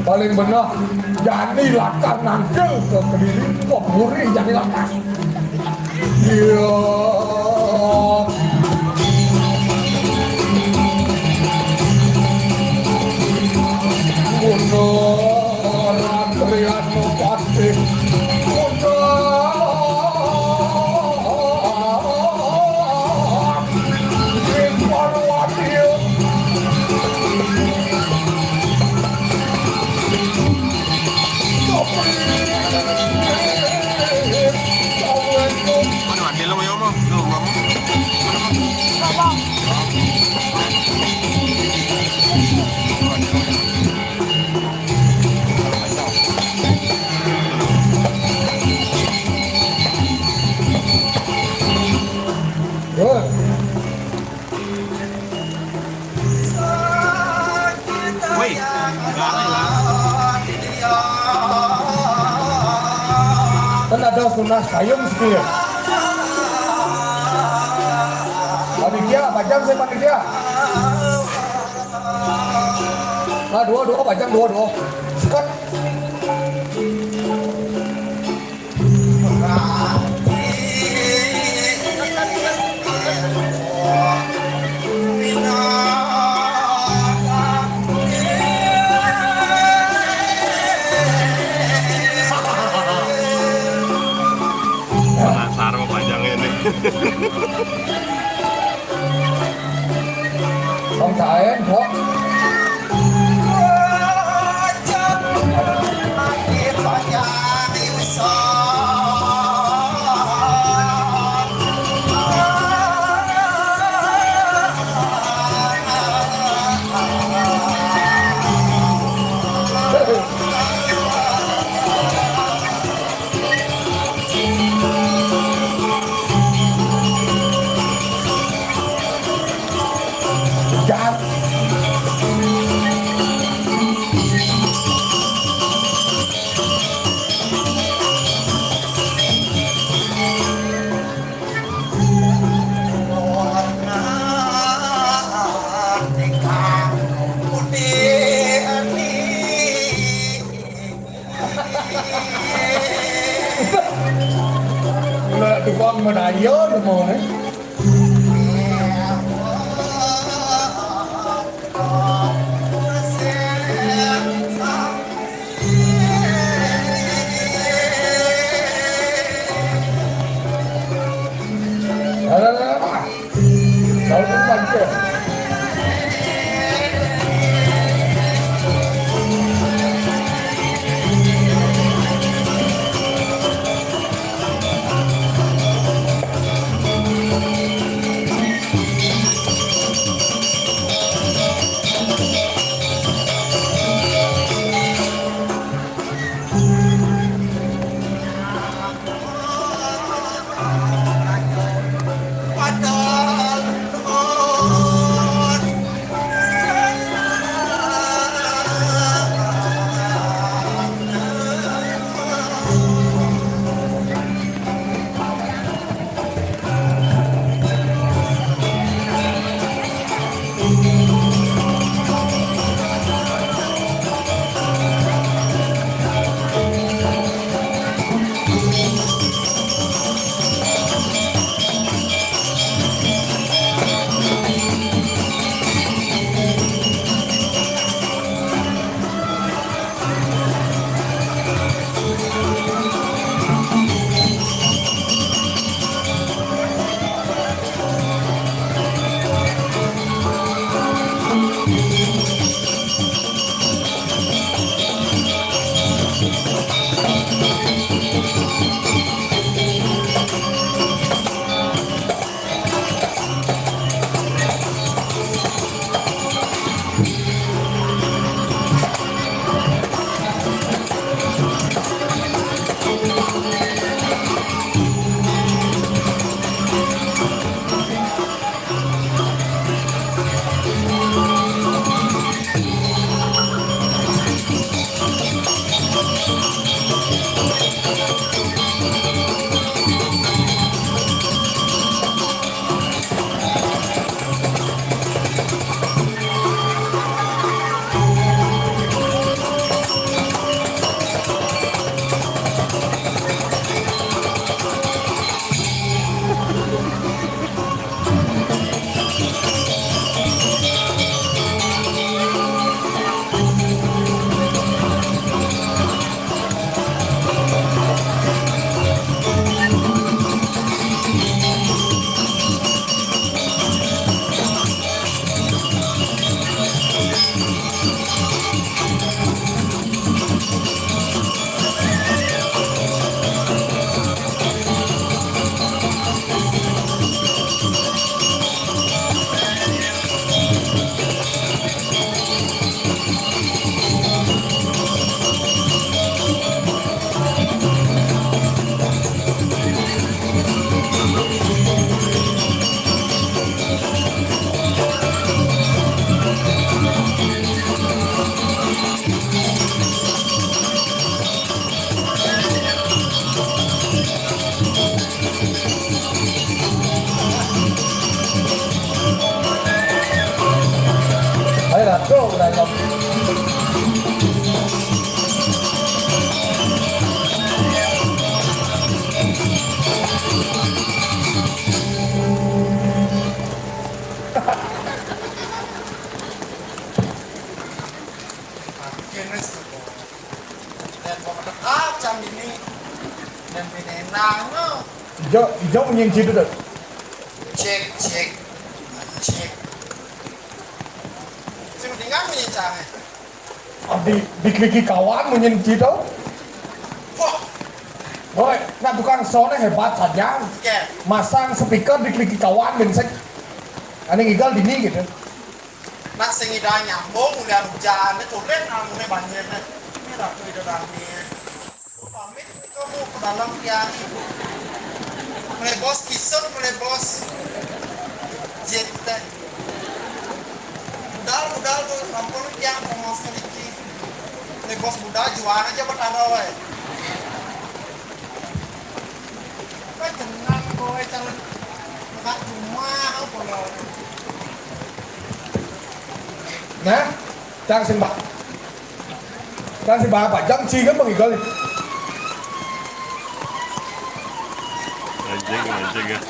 Paling benar, jani lakar nangkil ke Kediri, ke Puri jani lakar. Iya. Guna Ratrian Patih. Guna Parwati. Aduh, adil lo, yo, mo. Lo, mo. Good. Woi, kan ada tunas payung sikit. Panitia, pajang saya panitia. Nah, dua, dua, pajang dua, dua. Sikat. Penasaran mau panjangnya nih. Không thở em thuốc. Lah, tukang menaya, lu mau, eh? Alah, alah, alah. Go, Dayang. Kene sih, kok. Dan kok dekat jam ini. Dan binenang, no. Ijo, ijo munyin situ tuh. Cek, cek, cek. Sing tinggal munyin cang. Oh, di, dikliki kawan munyin situ. Wah. Woi, nah tukang sound hebat saja. Oke. Masang speaker dikliki kawan, gensek. Ane ngigal dini gitu. Nak sing ida nyambung, ulian ujan, tulen namune banjir. Ini ratu ida rame. Pamit nih kamu ke dalam tiang. Mulai bos kisut, mulai bos jet teh. Budal, budal tuh, ampun tiang pengos sedikit. Mulai bos budal, jual aja Betara, weh. Weh, tenang, boy, calon anak cuma, apa lo? Nah, cang sing ba-, cang sing ba-, apa? Jam cing kan mengigal. Anjing, anjing ya.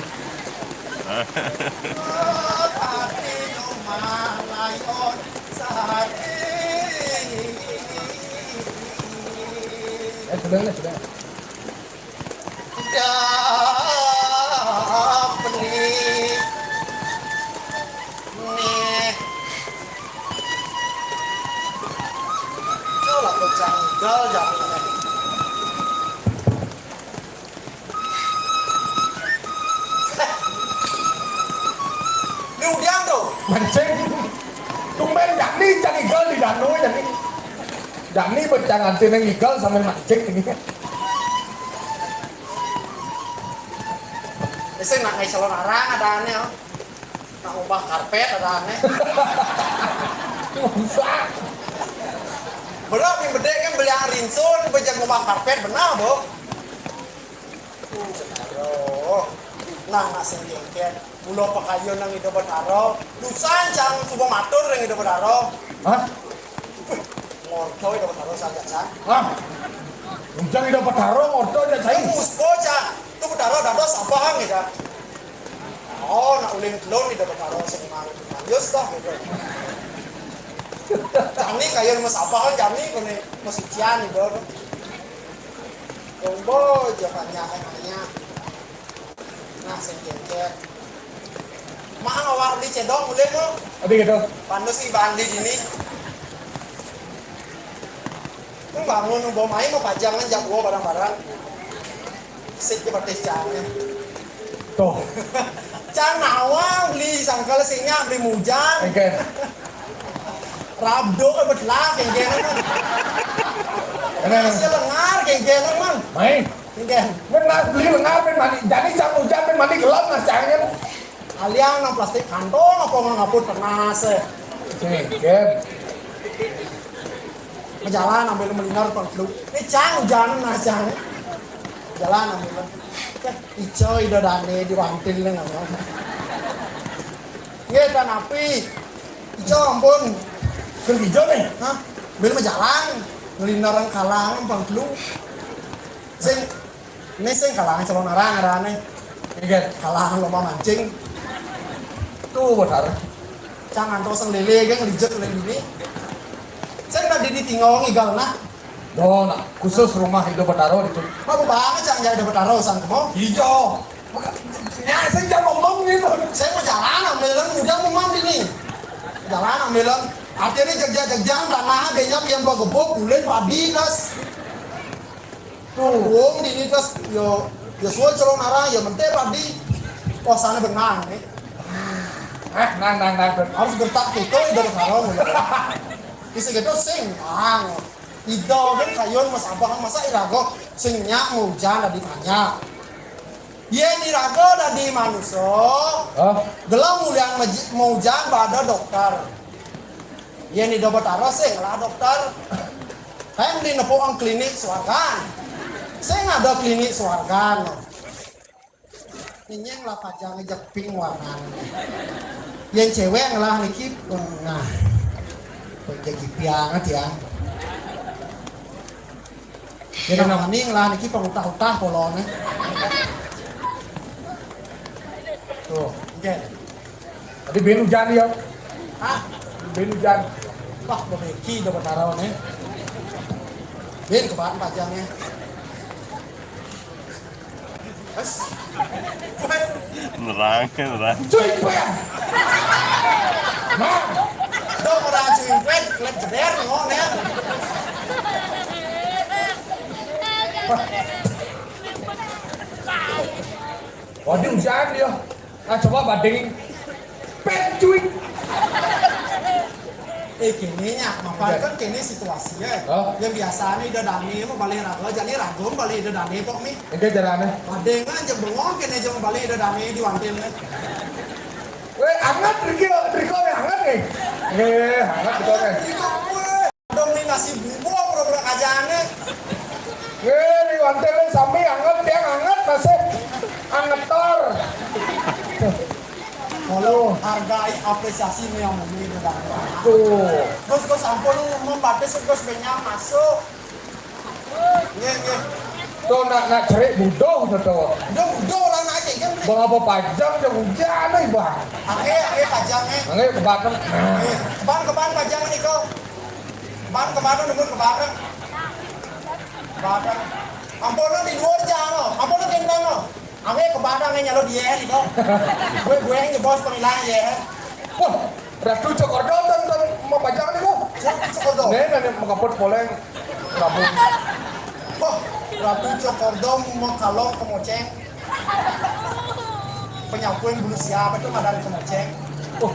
Eh, sudah, sudah. Dapet nih. Nih. Coba kau janggal, janggal. Ini udah tuh. Mancing. Tumben Jani, Jani ngigal di danau, Jani. Jani becangan sini ngigal sambil mancing ini. Ese nak ngai salon arang ada aneh, oh. Nak ubah karpet ada aneh. Bisa. Belum yang bedek kan beli yang rinsun, bejang ubah karpet, benar, Bu. Aduh. Nah, nak sing jengket. Mula pakayun nang Ida Betara. Dusan cang suba matur nang Ida Betara. Hah? Ngorta Ida Betara saja, cang. Hah? Ujang Ida Betara ngorta aja, cang. Puspa, cang. Tu Betara dados sabang, Ida. Oh, nak ulin telun Ida Betara sing mang-, manjus dah, gitu. Jani kayun masabang, jani kone masucian, gitu. Combo aja banyak emangnya. Nah, sing cecek. Maan awak beli cedok, boleh, Bu? Adi gitu. Pandu sih bandi gini. Kan bangun, mau main, mau pajangan, jam dua barang-barang. Sik ke batis cangnya. Tuh. Cang nawang beli sangkal singnya, beli mujan. Oke. Rabdo, eh, betelak, geng-geng. Bener. Masih lengar, geng-geng, man. Main. Tinggal. Benar, beli lengar, main mandi. Jadi jam hujan, main mandi gelap, mas, jangan. Aliang nang plastik kantong, apa nggak ngaput panas, eh. Sini, Ken. Majalan ambil melinar pang flu. Ini cang hujan, nah, cang. Jalan ambil. Eh, ijo Ida Dane di wantil nih, ngomong. Nggih, tan api. Ijo ampun. Keur ijo nih. Hah? Ambil majalan. Melinar kalang pang flu. Sing, ini sing kalangan calon arang, arane. Ingat, kalangan lomba mancing. Tuh, benar. Cang antos sing lele, geng, lijet lele ini. Sing nak dini tinggal ngigal, nah. Doh, nah, khusus rumah Ida Betara itu. Apa banget, cang, Ida Betara, sang kemo? Ijo. Maka, ya, sing jangan ngomong gitu. Saya mau jalan, ambil, udah mau mandi nih. Jalan, ambil. Artinya jegja-jegja, tanah, banyak yang bawa gebuk, kulit, padi, das. Tuh, wong dini tas, yo, yo suwe celong arang, yo mentek padi. Wah, sana benang, nih. Eh, nang, nang, nang. Harus gertak kita, Ida Betara, ngono. Bisa gitu, sing, nang. Ida, kan kayun, mas abah, masa irago, sing nyak, mau hujan, tadi tanya. Yen irago dadi manusa, hah? Gelem nguliang mej-, mau hujan pada dokter. Yen Ida Betara sing lah dokter. Kan di nepuk ang klinik swargan. Sing ada klinik swargan. Nyenyeng lah pajang jeping warnane. Yen cewek ngelah niki, nah. Jagi piang tiang. Yen maning lah niki pengutah-utah polone. Tuh, nggih. Tadi bin hujan ya. Hah? Bin hujan. Wah, bebeki do betarone. Bin kebaan pajange. Nerang, nerang. Cuy, puyang. Nah, dong orang cuy, puyang, kelek jeder, ngomong ya. Waduh, hujan dia. Nah, coba bandingin. Pet, cuy. Eh, kene nya, mapan kan kene situasi ya. Hah? Yang biasanya ida dane mau balik raga, jadi raga balik ida dane kok mi. Ente carane. Bandingan aja bengong kene aja mau balik ida dane di wantil nih. Weh, anget Riki, Riko nih anget nih. Eh, anget betul nih. Dong nih nasi bubur pura-pura kajane. Weh, di wantil nih sami anget, dia anget masih angetor. Kalau hargai apresiasi nih yang muni udah. Tuh. Terus gue sampun membatis terus banyak masuk. Nggih, nggih. Tuh nak nak cerik budoh tuh tuh. Udah budoh lah nak cek kan. Bang apa pajang dia hujan nih bang. Angge, angge pajang nih. Angge kebatang. Nah. Nggih. Keban, keban pajang nih kau. Keban, keban nunggu kebatang. Kebatang. Ampun di luar jam lo. Ampun gendang lo. Awe kebadang nih nyalo dia nih kok. Gue gue yang bos pengilang ya. Wah, Ratu Cokordo dan dan mau pajang nih kok. Siapa Cokordo? Nih nanti mengkaput poleng. Rabu. Wah, Ratu Cokordo mau kalong kemoceng. Penyapuin bulu siapa tuh madang kemoceng? Wah.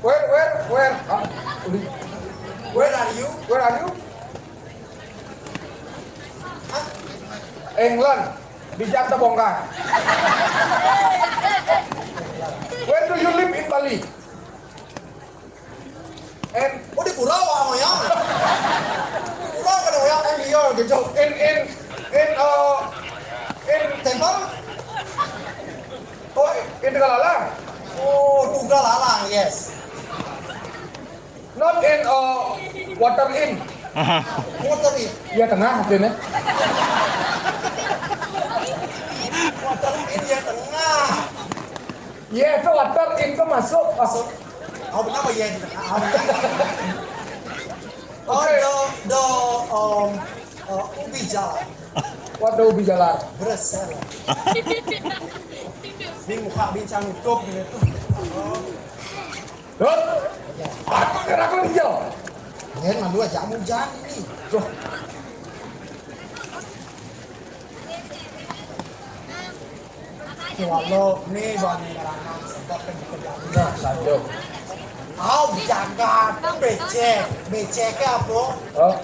Where, where, where? Ah, where are you? Where are you? Hah? England. Di Janta Bongkar. Where do you live in Bali? And oh, di Pura, Wak, Moyang. Di Pura kada Moyang, and here, gitu. In, in, in, uh, in temple? Oh, in Tegalala? Oh, Tegalala, yes. Not in, uh, water in. Water in. Ya tengah artinya. Water in ya tengah. Ya itu water in itu masuk. Masuk. Oh, kenapa ya? Oh, okay. The, the, um, uh, ubi jalar. Waduh, ubi jalar. Beres ya. Bing muka bincang nutup gitu. Oh. Dot. Aku kira aku hijau. Nen malu aja mau hujan ini. Tuh. Walau nih bani ngerangan sebab kan bukan jam. Nah, saja. Au jagat becek, becek apa? Oh.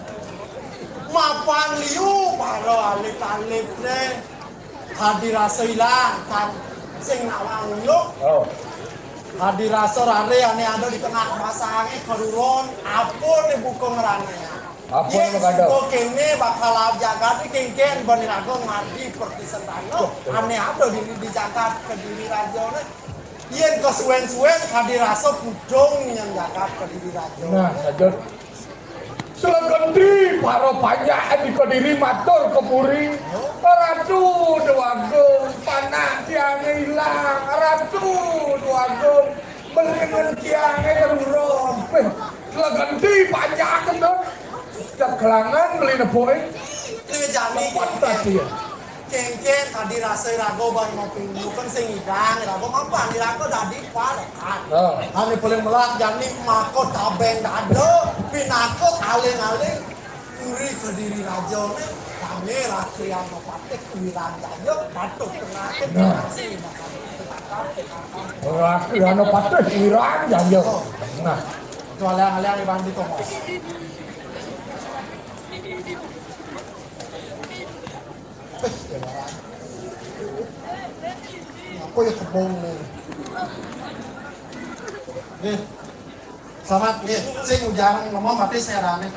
Mapan liu paro alit-alit nih. Kadi rasa ilang kan sing nawang yuk. Oh. Kadi rasa rare ane ada di tengah pasangnya keruron apa nih buka ngerane. Apa nih kada? Kene bakal jagat di kengken bani raga ngardi pertisan tano. Ane ada di, di jagat Kediri Raja nih. Yen kesuwen-suwen kadi rasa pudung yang jagat Kediri Raja. Nah, saja. Selagenti para panjak di Kediri matur ke puri. Ratu Dewagung, panak tiange ilang. Ratu Dewagung, belengen tiange keruron. Peh, selagenti panjak kendut. Cekelangan beli nepuke. Ini jani. Tepat tadi ya. Kengken kadi rasa iraga ban mau pindukan sing idang, iraga mapan iraga dadi parekan. Oh. Ane paling melak jani mako tabeng dada, pinaka aling-aling puri Kediri Raja ne, kami Rakriyana Patih Wiranjaya, Datuk Pengantin. Nah. Rakriyana Patih Wiranjaya. Oh. Nah. Itu aling-aling Iwan di Tongos. Apa ya kebong nih? Nih, selamat nih. Sing ujarang ngomong mati saya rame.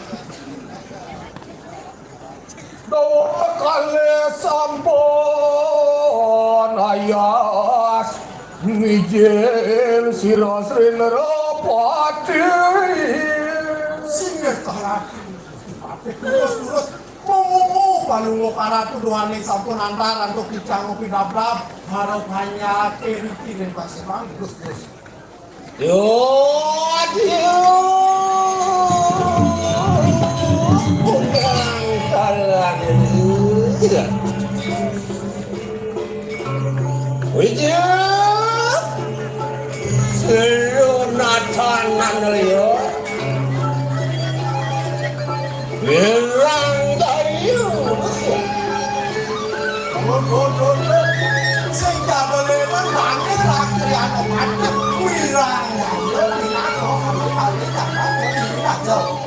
Dawa kalih sampun ayas ngijil sira Sri Nrapati. Terus, terus. Mumumu, palungguh para tuduhane sampun antar antuk kicang ngopi dablab. Harap hanya kiri-kiri masih bagus, terus. Yo, aduh. Kurang kalah. Wija, selunatan liya. Wirang Dayu. Sing jabelenan bangkit lagi anak mati. Wirang Dayu, binatang, kamu kali tak ada, ini tak jauh.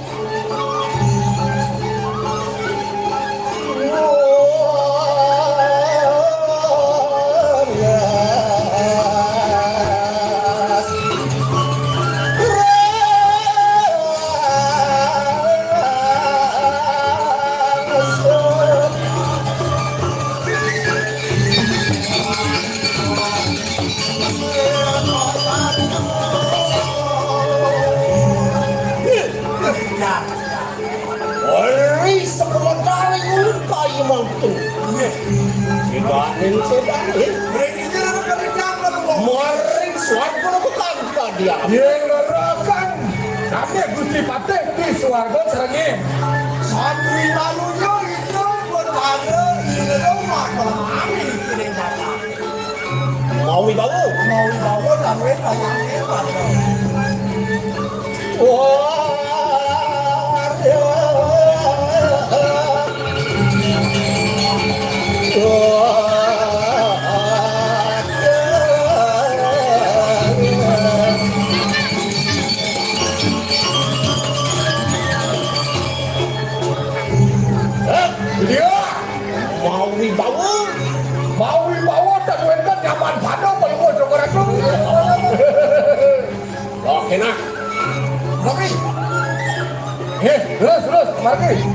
Ri sekemendaling ulun kayu mangtu. Nggih. Sedaning, sedaning. Mriki kira kami dapat, Bu. Maring swarga bukan kadian. Nggih, lerekan. Kami Gusti Patih di swarga serengin. Satri malunya itu berada di rumah kami kiring datang. Mau wibawa. Mau wibawa, tapi tayangnya pada. Dia mau wibawa, mau wibawa tak wenten nyaman pada pelungguh Jogoratu. Oke, nah. Tapi, eh, terus, terus, margi.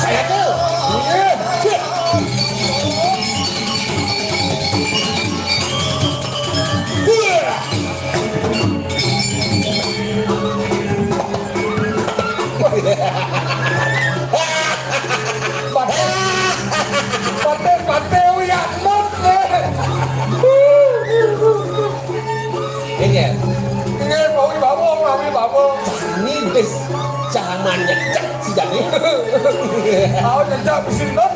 Saya tuh. Iya, cek. Pate, pate, pate, uyak, mut, eh. Ini ya. Ini bau, bau, bau, bau. Ini bis. Jangan nyecek si Jani. Mau nyecek mesin, mut.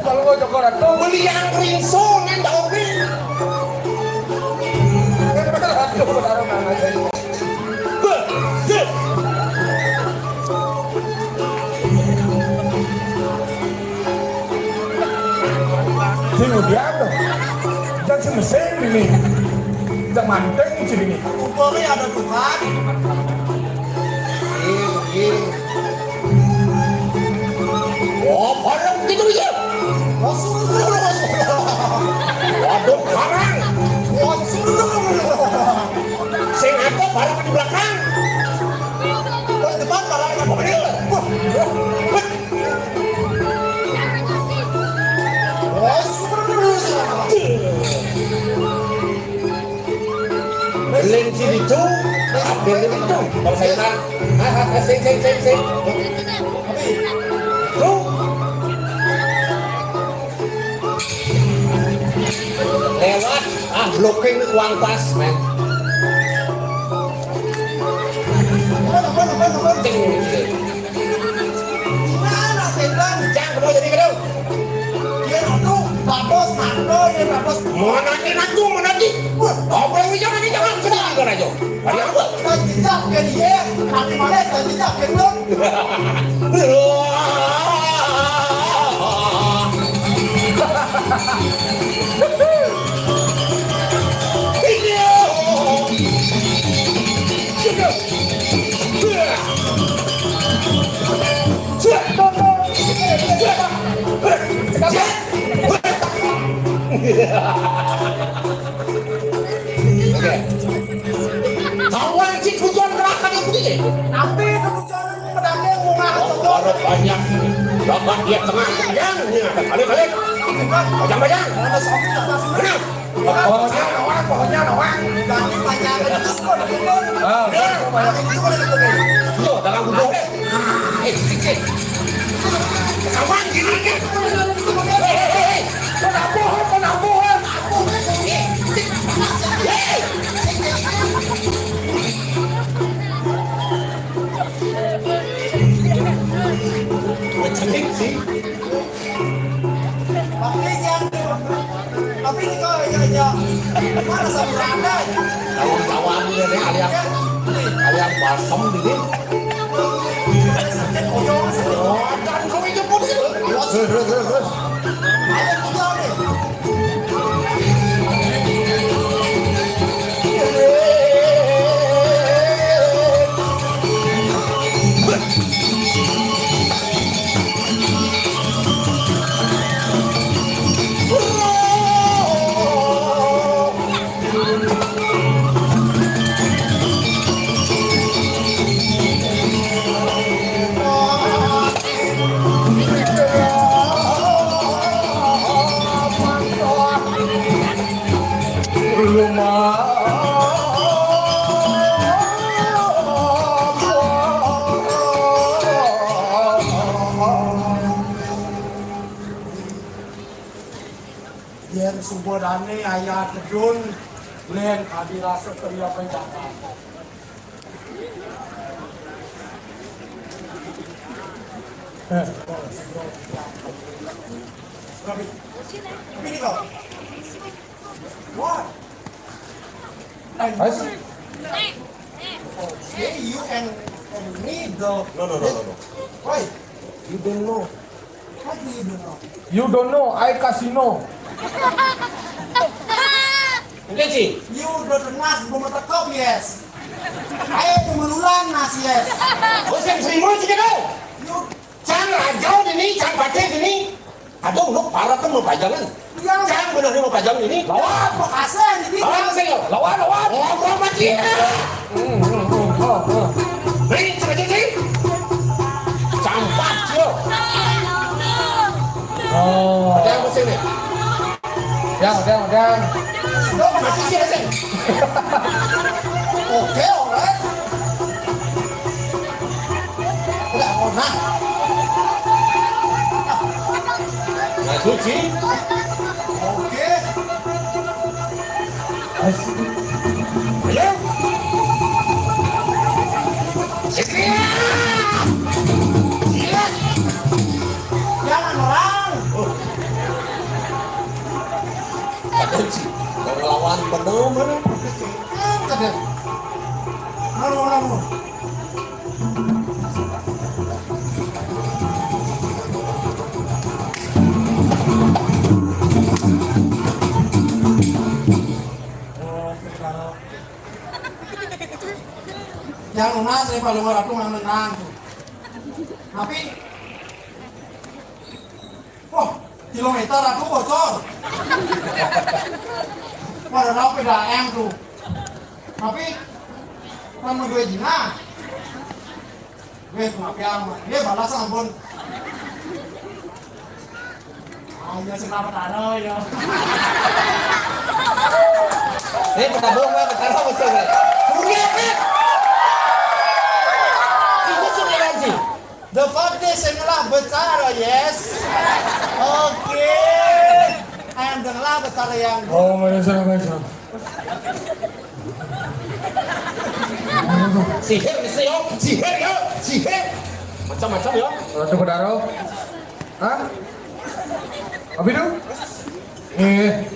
Kalau mau Jogoratu, beli yang ringso, nendang ring. Ratu, benar, benar. Sing udian to. Jan sing mesin ini. Jan manting sing ini. Upami ada Tuhan. Iya, iya. Oh, barang gitu ya. Waduh, barang. Sing apa barang di belakang? Depan barang apa dia? Wah. Len si itu, ambil itu. Persaingan. Ah, ah, ah, sing, sing, sing, sing. Tuh. Lewat. Ah, blocking uang pas, men. Ting. Gimana, Tendang? Cang, kamu jadi gedung. Iya, Ratu. Bagus, Ratu. Iya, bagus. Mana lagi, Ratu? Mana lagi? Wah. Apa yang hijau, mana hijau? Sudah, hijau, hijau. Ada apa? Dan jejak ke dia. Nanti mana dan jejak ke dia? Iya. Sudah. Oke. Kawan si tujuan gerakan itu, ya? Tapi kebutuhan pedangnya mau ngarep. Oh, ngarep banyak. Bang, dia tengah, bang, ya, balik, balik. Bajang, bajang. Benar. Pohonnya nawang, pohonnya nawang. Ah, tuh, dagang gudeg. Eh, eh, eh. Kawan gini, eh. Eh, eh, eh, eh. Kau nak bohong, kau nak bohong. Eh, eh. Gua celik sih. Tapi ini kok, ya, ya. Mana sama Belanda? Tahun kawan ini nih, alias, alias balsem ini. Oh, dan kau ini pun gitu. Terus, terus, terus, terus. Ada juga nih. Yén suba dané aya tedun, lén kadi rasa kaya penjagaan. Eh, suba, suba. Tapi, tapi ini kok. What? And Us? Okay, you and, and me, the No, no, no, no, no. Why? You don't know. What do you don't know? You don't know, I casino. Oke, Ci. You don't know, belum tekap, yes. Ayo, melulang, nas, yes. Bosan semua sih, gitu. You Cang aja ini, cang pakai ini. Aduh, lu parah kan mau pajangan. Iya. Cang bener mau pajangan ini. Lawan, makasih ini. Lawan, sih, lawan, lawan. Ngobrol sama dia. Hmm, hmm, hmm. Oh, oh. Nih, coba, coba, coba. Campak, yo. Oh. Ada apa sih, nih? Dang, dang, dang. Lo masih sih, sih. Oke, alright. Udah, oh, nah. Nah, cuci. Oke. Ayo. Setia. Iya. Jangan orang. Ada sih, kalau lawan bener mana? Ada. Lalu, lalu. Yang lunas, saya paling ora tuh nang nang. Tapi, wah, kilometer aku bocor. Pada tahu beda M tuh. Tapi, kan mau gue Cina. Gue kenapa ya? Gue balas ampun. Ayo, sing apa taro ya? Eh, kita bohong, Pak. Kita bohong, betul, Pak. Suria, Pak. Itu sudah ngaji. The fact is, sing lah becara, yes. Oke. Ayam dengar becara yang Oh, mana sana, mana sana? Sihir bisa yo, sihir yo, sihir. Macam-macam yo. Ratu Bedaro. Hah? Apa itu? Eh.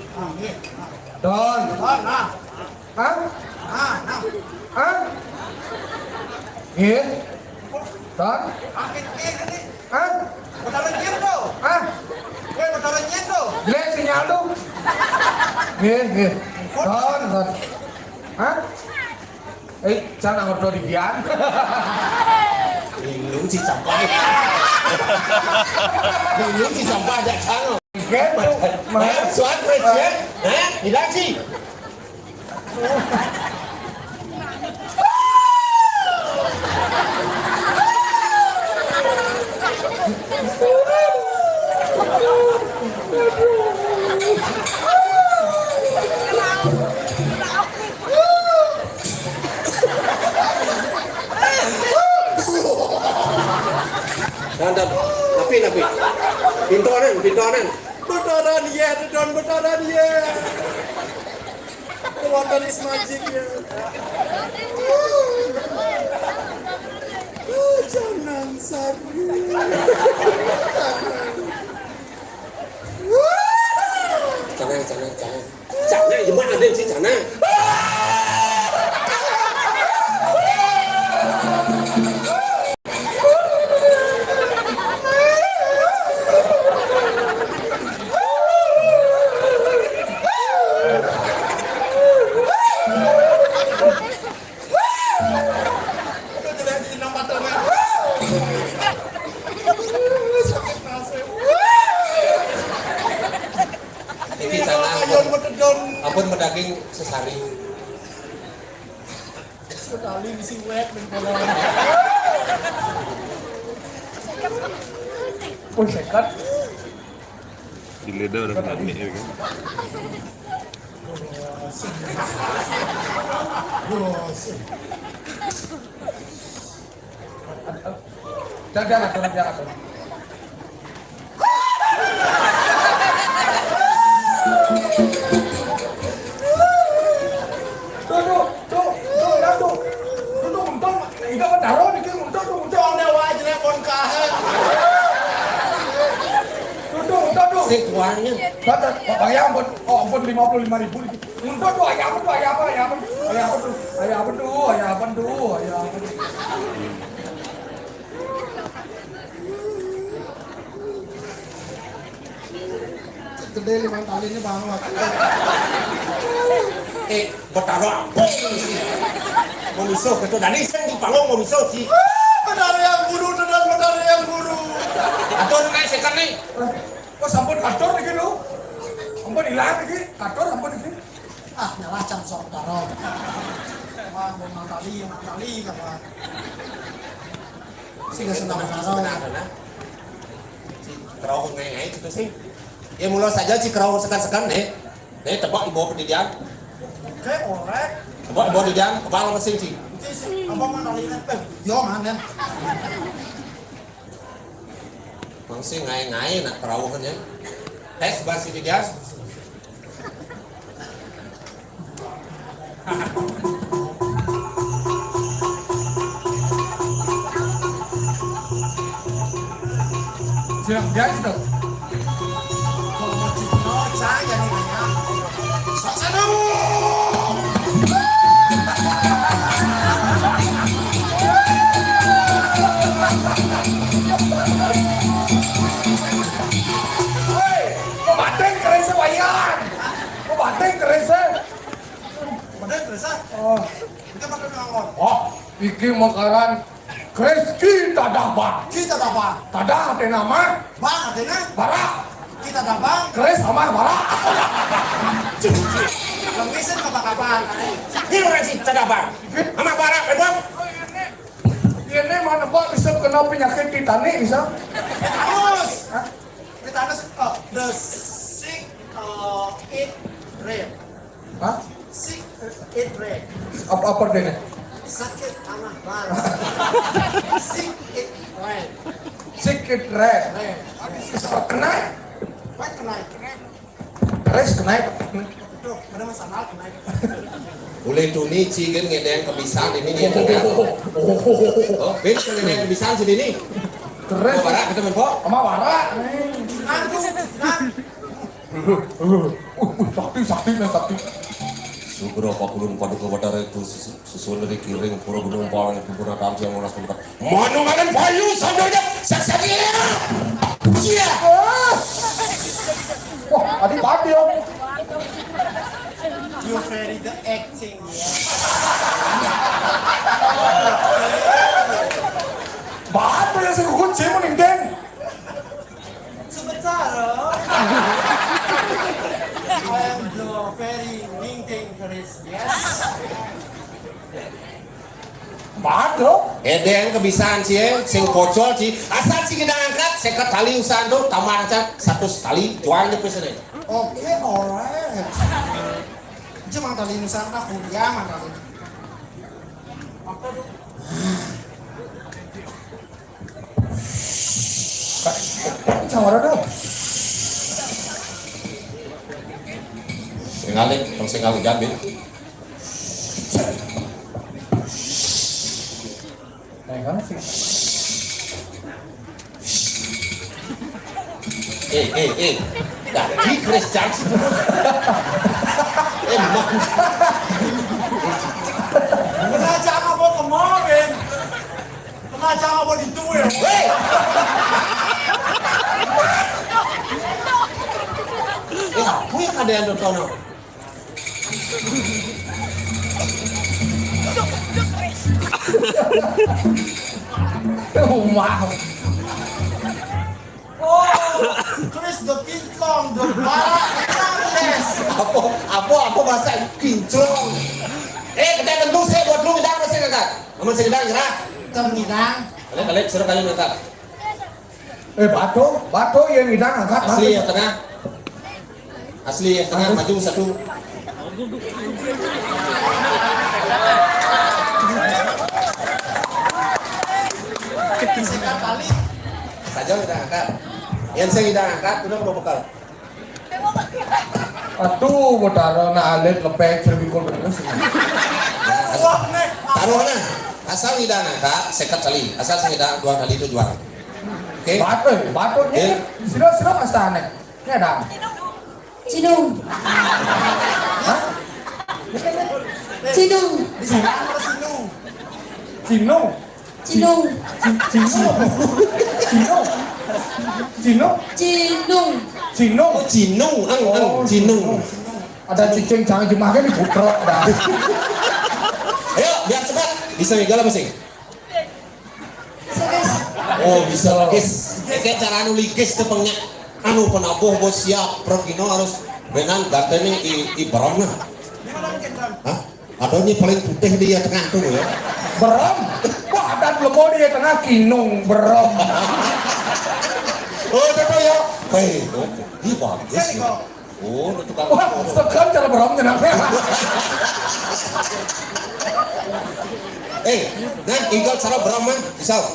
Don. Hah? Hah? Eh. Don. Hah? Betara nyén to? Hah? Kowe betara nyén to? Jelek sinyal tuh. Nggih, nggih. Don, don. Hah? Eh, jangan ngobrol di Dian. Lu si sampah. Lu si sampah aja jangan. Nggih, tuh. Hah? Suat, Mas, ya? Hah? Tidak sih. Dan, dan. Napi, napi? Pintonan, pintonan. Betaran yéh, Don, betaran yéh. Kekuatan is magic yéh. Jangan saru. Jangan. Jangan, jangan, jangan. Jangan, ya, mana ada si jangan. Niki jangan, ampun, ampun madaging sesari. Sekali isi wet ning kono. Pun seket. Di lidah udah kena nih, ya kan? Dah, dah, dah, dah, dah. Tuh, tuh, tuh, tuh, tuh, tuh. Tuh, tuh, untung. Ida mah daro niki, untung, tuh, untung. Wong dewa jelek kon kahe. Tuh, tuh, untung, tuh. Sing tuanya. Baca, Bang, ya ampun. Oh, ampun, lima puluh lima ribu niki. Untung tuh, aya apa tuh, aya apa, aya apa? Aya apa tuh? Aya apa tuh? Aya apa tuh? Aya apa tuh? Gedé limang tali ini banget. Eh, Betara apa sih? Mau misuh, ketua dani sing di panggung mau misuh sih. Betara yang guru, tenan Betara yang guru. Atur naik setan nih. Oh, sampun katur niki lho. Sampun ilang niki, katur sampun niki. Ah, nyalah jam saudara. Wah, mau mangkali, mangkali, apa? Sing seneng karo. Kerauh ngai-ngai gitu sih. Ya, mula saja si kerauh sekan-sekan, nih. Nih, tebak ibu pendidikan. Oke, orek. Tebak ibu pendidikan, kepala mesin sih. Oke, sih. Apa mana lihat? Eh, yo, mana? Mangsi ngai-ngai nak kerauhan ya. Tes basi di gas. Siap, gas itu. Woi, kok batin kerisé wayan? Kok batin kerisé? Batin kerisé? Oh. Kita pakai ngawon. Oh, iki makaran Kris ki tadah bang. Ki tadah bang. Tadah artinya mah? Bang artinya? Barak. Ki tadah bang. Kris amah barak. Cik, cik. Belum bisa kapan-kapan. Ini orang si tadah bang. Amah barak, bebok. Ini mana Pak bisa kena penyakit Titanic bisa? Tetanus. Hah? Tetanus, oh, the sick, uh, eat red. Hah? Sick, uh, eat red. Apa, apa artinya? Sakit anak baru. Sick eat red. Sick eat red. Red. Bisa kena? What kena? Terus kena? Aduh, ada masalah kena. Boleh tuni ci kan ngedeng kebisan ini nih. Oh, ben ngedeng kebisan sini nih. Terus. Barak kita menpo. Sama barak. Nantu, nantu. Uh, uh, sakti, sakti, men, sakti. Sugra pakulun paduka Batara itu susu-, susun dari kiring pura gunung palang itu pura kanti yang monas tempat. Manu makan payu sambil aja sakti. Iya. Wah, adi pati, Om. You very the acting, ya. Bapak yang sing kucing mending. Sementara, I am the very ningting Chris, yes. Mado. Edeng kebisan cie, sing pocol ci. Asal ci kita angkat, seket tali usaha tuh, tambah aja satu tali, jualnya pesen. Oke, alright. Cuma tali usaha aku dia mana? Apa tuh? Sing ora to? Sing alik, wong sing alik jambe. Nah, kan sing Eh, eh, eh. Dadi Chris Jackson. Eh, Mang. Kena cak apa kemarin? Kena cak apa di tuwil? Hei! Eh, aku yang ada yang nonton. Wow. Oh, Chris the Kinclong, the Barak Charles. Apa, apa, apa bahasa kinclong? Eh, kita tentu saya buat lu ngidang, saya ngangkat. Aman saya ngidang, gerak. Kita ngidang. Kalian, kalian, suruh kalian ngangkat. Eh, bato, bato yang ngidang angkat. Asli bato. Ya, tengah. Asli ya, tengah, maju satu. Saja kita angkat. Yang saya tidak angkat, udah mau bekal. Aduh, betara nak alit lepek cerbi kol terus. Taruh nah. Asal tidak angkat, sekat kali. Asal saya tidak dua kali itu juara. Oke? Bato, bato ni. Oke. Sila, sila pasane. Ya dah. Cinung. Hah? Cinung. Di sana apa Cinung? Cinung. Cinung. Ci-, ci-, Cinung. Cinung. Cinung. Cinung. Cinung. Oh, Cinung, ang, ang, Oh, Cinung. Cinung. Ada cicing jangan dimakan di putra dah. Ayo, biar cepat. Bisa ngigal apa sing? Bisa, guys. Oh, bisa, guys. Kayak cara anu ligis tuh pengnya. Anu penabuh bos siap, Prok Gino harus benan gantene i, i Bram nah. Hah? Adanya paling putih di tengah tuh ya. Bram. Wah, ada belum di tengah kinung Bram. Oh, itu tuh ya. Hei, oh, ini bagus ya. Oh, itu tukang. Wah, sekarang cara Bram kenapa? Eh, dan tinggal cara Bram man, misal.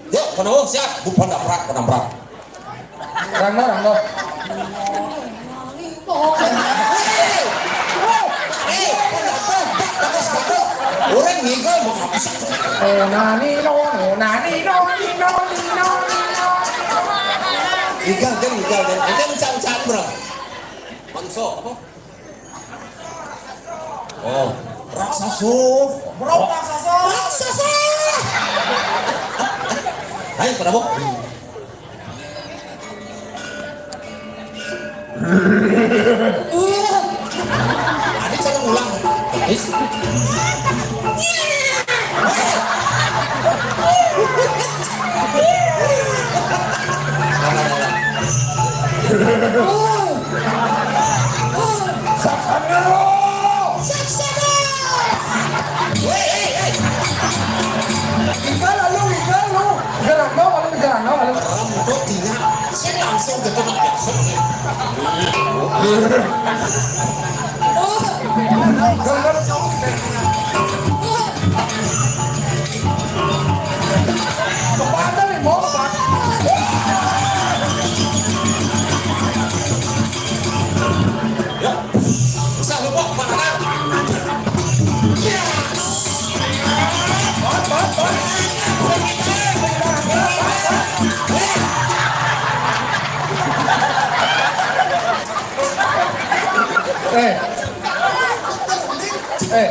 Yuk, penabuh siap. Bu, penabrak, penabrak. Rano, Rano. Eh, eh, penabrak, bagus, bagus. Orang ngigal mau habis. Oh, nani, no, no, nani, no, ni, no, ni, no, ni, no. Igal, kan, igal, kan. Igal, can, can, bro. Manso, apa? Oh, raksasa. Bro, raksasa. Raksasa. Hai, penabuh. Tadi saya ulang. Guys. Saksana! Saksana! Woi, hei, hei. Igal lalu, igal lu. Igal lalu, lalu igal lalu, lalu. Kamu kok tidak? Saya langsung ke tempat biasa. Oh. Igal lalu. Kepala nih, mau apa? Ya, usah lupa, Pak. Ya. Eh. Eh.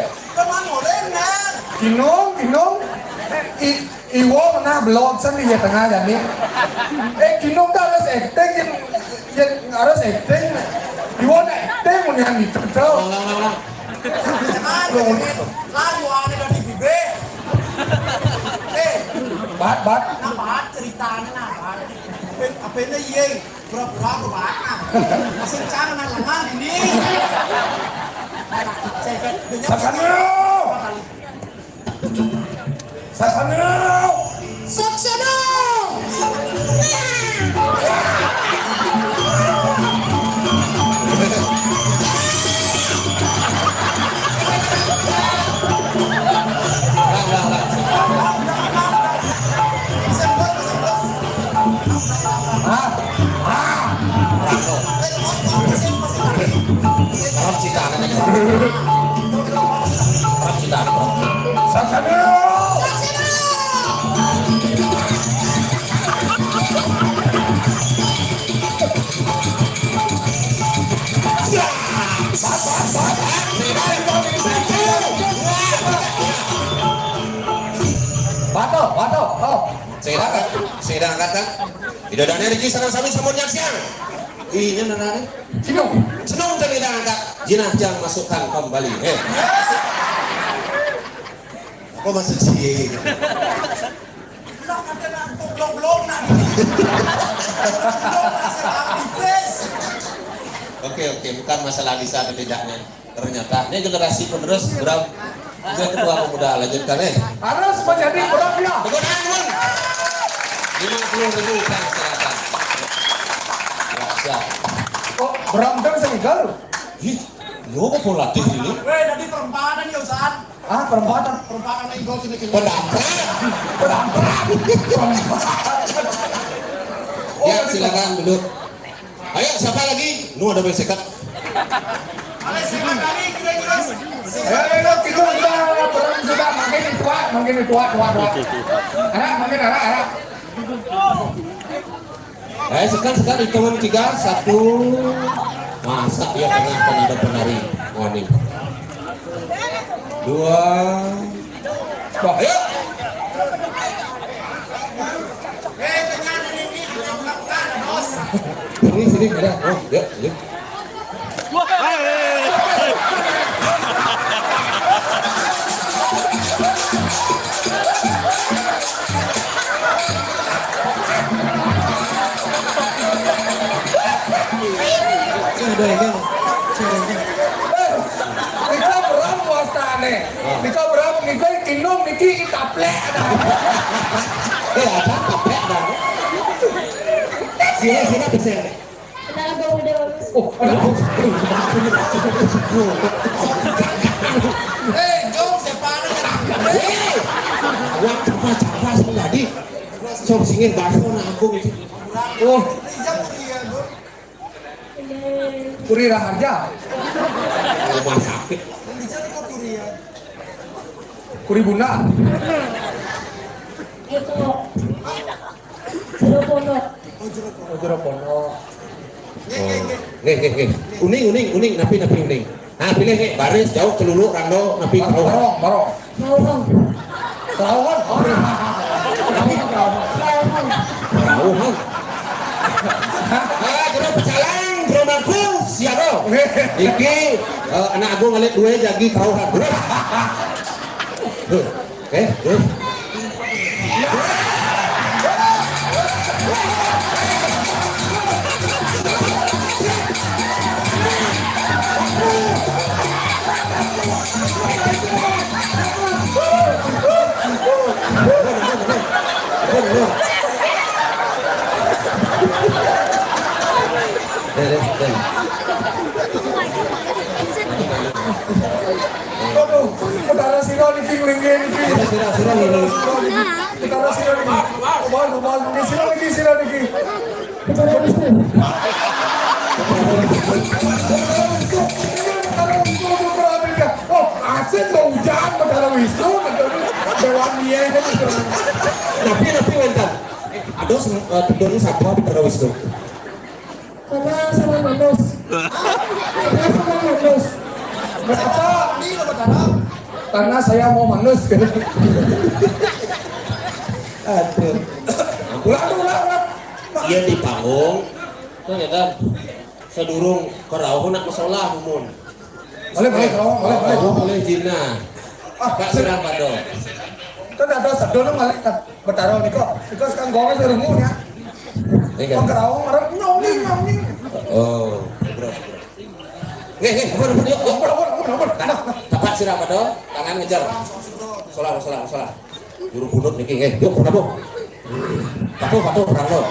Kinung, kinung. I, iwo mana belum sen di tengah jadi. Eh, kinung dah harus acting, yang, yang harus acting. Iwo nak acting mun yang gitu tuh. Ulang, ulang, ulang. Lagu ada dari bibir. Eh, bat, bat. Nah, bat ceritanya nah, bat. Apa, apa ini, iya? Pura-pura aku makan. Masih jangan lama ini. Saya kan banyak Saksana! Saksana! Saksana! Saksina. Waduh, waduh, oh. Saya dah angkat, saya dah angkat kan? Tidak ada energi sama-sama sama nyaksian. Iya, nana. Senung. Senung tadi dah angkat. Jinah jang masukkan kembali. Eh. Apa maksud sih? Lah, kata nak goblok-goblok nak. Goblok, masalah tipis. Oke, oke, bukan masalah bisa atau tidaknya. Ternyata ini generasi penerus, Bram. Juga ketua pemuda, lanjutkan, eh. Harus menjadi Bram, ya. Tepuk tangan, Bang. Lima puluh ribu, Bang, silakan. Ya, siap. Oh, Bram kan senigal. Ih, lo kok pelatih ini? Weh, tadi perempatan ya, San. Ah, perempatan. Perempatan main gol sini, sini. Pendamping. Pendamping. Perempatan. Oh, ya, tadi silakan duduk. Ayo, siapa lagi? Nu ada main sekat. Ada sekat kali, kira-kira. Eh, lo tidur udah, perang sudah, makin kuat, makin kuat, kuat, kuat. Anak, makin anak, anak. Eh, sekat, sekat, hitungan tiga, satu. Masa dia tengah kan ada penari. Wah, nih. Dua. Wah, ayo. Sini, sini, ada. Oh, yuk, yuk. Sini, ada yang, sini, ada yang. Nika berang puasane. Nika berang, nika kinum, niki taplek. Eh, ada taplek, ada. Sini, sini, bisa. Kenapa udah bagus? Oh, ada. Eh, jom, siapa ada? Eh, wah, cepat, cepat, tadi. Sok singin bakso na ampun itu. Oh. Puri Raharja. Rumah sakit. Puri Bunda. Itu. Jero Pondok. Oh, Jero Pondok. Oh. Nggih, nggih, nggih. Uning, uning, uning, napi, napi uning. Nah, pilih nih, baris, jauh, celuluk, rando, napi, barong, barong. Barong. Kerauhan. Kerauhan. Kerauhan. Ah, jero pecalang, jero mangku, siap, bro. Iki, eh, anak agung alit dua jagi kerauhan. Bro. Bro. Eh, bro. Aduh, Betara sira niki nglinggih niki. Betara sira, sira niki. Betara sira niki. Mohon, mohon, niki sira niki, sira niki. Betara Wisnu. Oh, asik dong, hujan, Betara Wisnu, Dewan Dieh. Tapi, tapi wénten. Aduh, eh, tedun sapa Betara Wisnu? Tanah sama manus. Tanah sama manus. Betara, ini lo Betara. Tanah saya mau manus. Aduh. Ulang, ulang, ulang. Iya di panggung. Tuh ya kan. Sadurung kerauh nak masalah mun. Boleh, boleh, kerauh, boleh, boleh. Kerauh boleh jina. Ah, Kak sirah padha. Kan ada sadurung malih kan. Betara nika, nika sekarang gawé serungu ya. Iya. Wong kerauh marang nyong ning, nyong ning. Oh, terus, terus. Nggih, nggih, ampun, ampun, yuk, yuk. Ampun, ampun, ampun, ampun. Nah, tepat sirah padha, tangan ngejar. Salah, salah, salah. Juru bunut niki, nggih, yuk, padha. Padha, padha, padha.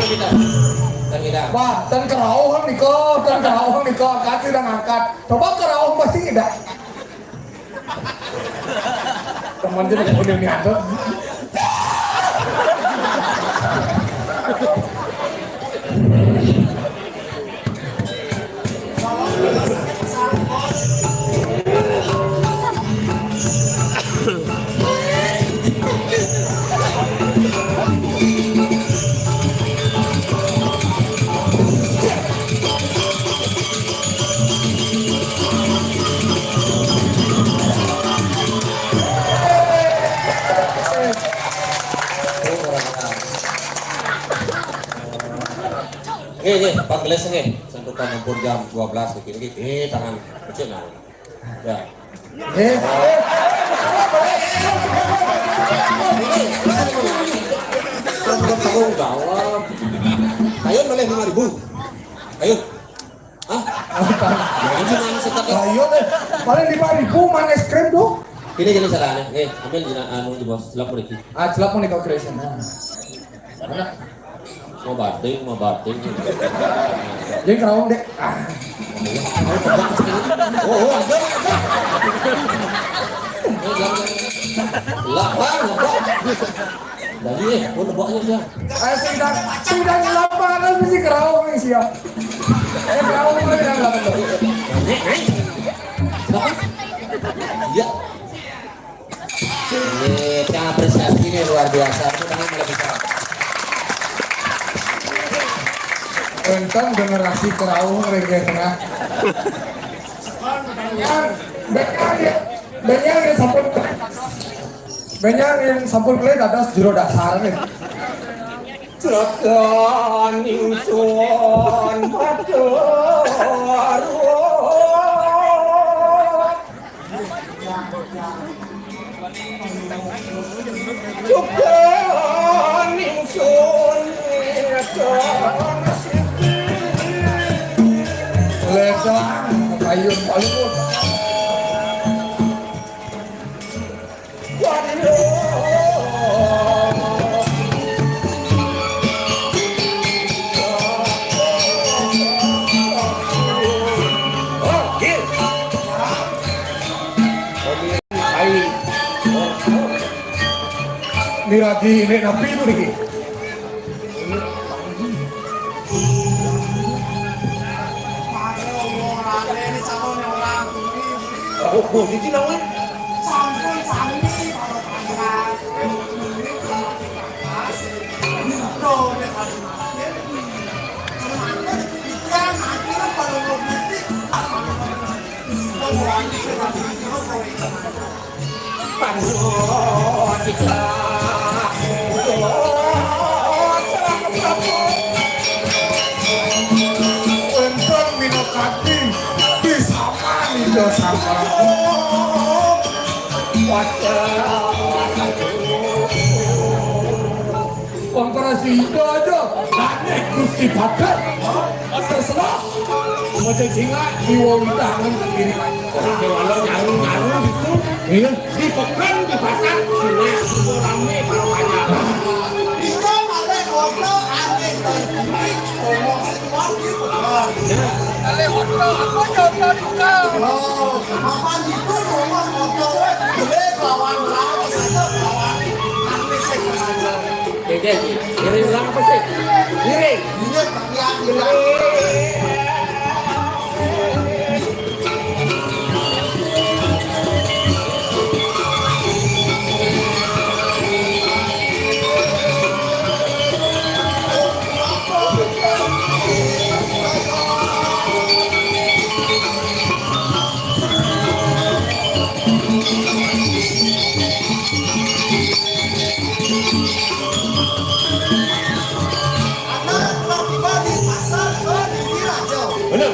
Kita. Kita. Wah, dan kerauh nih kok, dan kerauh nih kok, angkat sudah ngangkat. Coba kerauh masih tidak. Teman dia udah niat. Nggih, nggih, panggelis nggih. Santukan ampun jam dua belas niki. Niki, eh, tangan kecil nah. Ya. Eh, Tanggung jawab. Ayo melih lima ribu. Ayo. Hah? Jadi nang sekat. Ayo deh. Paling lima ribu mana es krim tuh? Gini, gini, salah nih. Nih, ambil jina anu di bawah, silap mriki. Ah, silap mriki, Grace. Nah. Mana? Mau bating, mau bating. Jadi kerawang deh. Ah. Oh, oh, ada, ada. Lah, Bang, apa? Dari, eh, pun leboknya dia. Eh, sidang, sidang lapangan mesti kerawang nih, siap. Eh, kerawang mesti sidang lapangan. Iya. Ini, kita apresiasi ini luar biasa. Tepuk tangan kalau bisa. Tentang generasi kerawang reggae tengah. Banyak, banyak ya. Banyak yang sampun, banyak yang sampun kelih dados jero dasar nih. Srega ningsun matur. Juga ningsun matur. Ledang, kayun paluput. Miragi nek napi itu niki. Oh, oh, iki nang. Sampun sami para panjenengan. Wénten minakadi pisaman Ida Sang Prabu. Wah, para sida aja. Aneh Gusti Bagat. Terserah. Macam singa, jiwa widangan sendiri. Orang dewala nyaru-nyaru gitu. Iya. Di pekan, di pasar, sungai, semua rame, kalau banyak. Kita malah waktu aneh, ngomong sesuatu, gitu. Nah. Kali waktu, aku coba buka. Oh, apa gitu, ngomong waktu, boleh lawan, lawan, lawan, aneh, saya saja. Dede, ngiring ulang apa sih? Ngiring. Ngiring, Bang, ya, ngiring. Bener.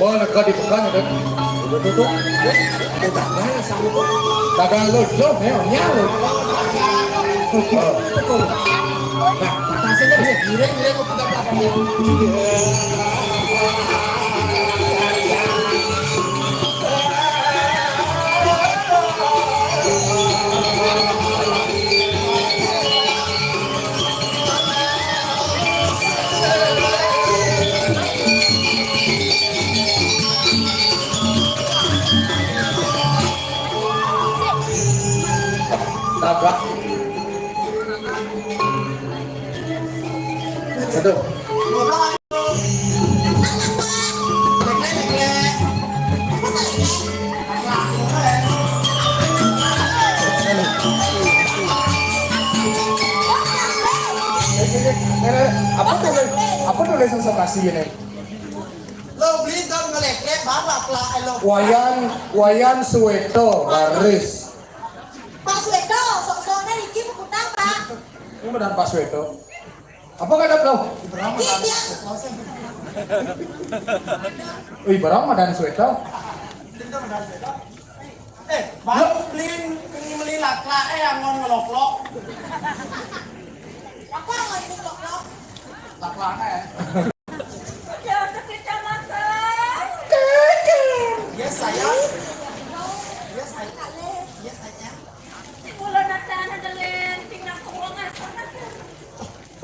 Wah, neka di pekan ada. Udah tutup. Udah tanggal sama kok. Tanggal lo, lo, meo, nyalo. Nah, tasnya dia gila, gila, kok kita apa? Aduh. Apa tuh? Apa tuh, Lek, sensasi ini? Lo beli dong, ngelek-lek, baru lah, eh, lo. Wayan, Wayan Suweto, baris. Pak Suweto, sok-soknya Riki mau utang, Pak. Ini beneran Pak Suweto. Apa kata lo? Riki, dia. Wih, berapa dan Suweto? Eh, baru beli, beli laklak, eh, angon ngeloklok. Apa angon ngeloklok? Laklak, eh. Udah, udah, kecamatan. Yes, sayang. Yes, sayang. Yes, sayang.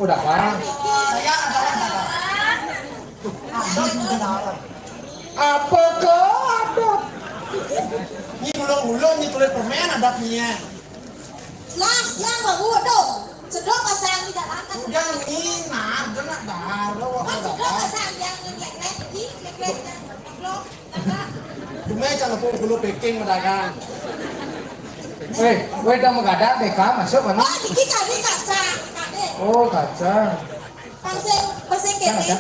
Udah, Bang. Saya adalah dalang. Ada juga dalang. Apa kau ada? Ini ulo-ulo, ini kulit permen ada punya. Las, yang baru dong. Sedot pasang di dalam kan. Udah, ini nah, udah nak baru. Mas, sedot pasang yang ngeklek-klek, di kleklek, kleklek. Cuma jangan pun kulo packing mendagang. Weh, weh, dah mengadang deh, Kak, masuk mana? Oh, ini kali kaca, kali. Oh, kaca. Pasang, pasang kene. Kaca.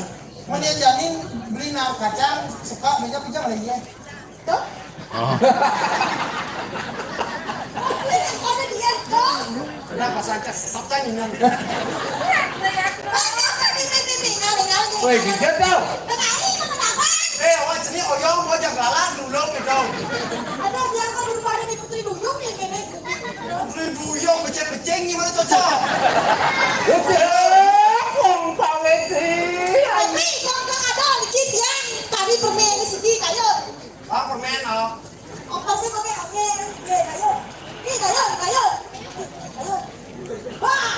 Mana janin beli nak kacang, suka meja pijak lagi ya. Tuh. Oh. Ini ada dia tuh. Kenapa saja sesat kan ini? Woi, gigit tau. Eh, awak sini oyong, mau jalan dulu gitu. Ada dia kok di rumah ada di Putri Duyung ya, kene. Putri Duyung, becek-becek, gimana cocok? Oke, wong pamit sih. Tapi, kok ada di Citiang, kami permen sini, kayo. Ah, permen, oh. Apa sih, oke, oke, oke, kayo. Ini, kayo, kayo. Kayo. Wah.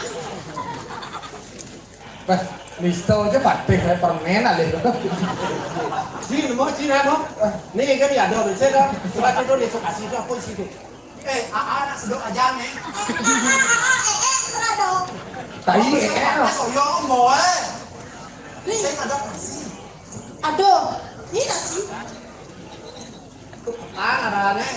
Bah, listo aja patih kayak permen alih. Jin, mau Jin, anu? Nih, kan ya, ada, saya dah. Coba itu nih, sok kasih itu, apa sih itu? Eh, A A nak sedot aja nih. Eh, eh, eh, eh, pernah dong. Tai, eh, eh. Soyo, boy. Nih. Saya ada kasih. Aduh, ini nasi. Tuh, petang ada aneh.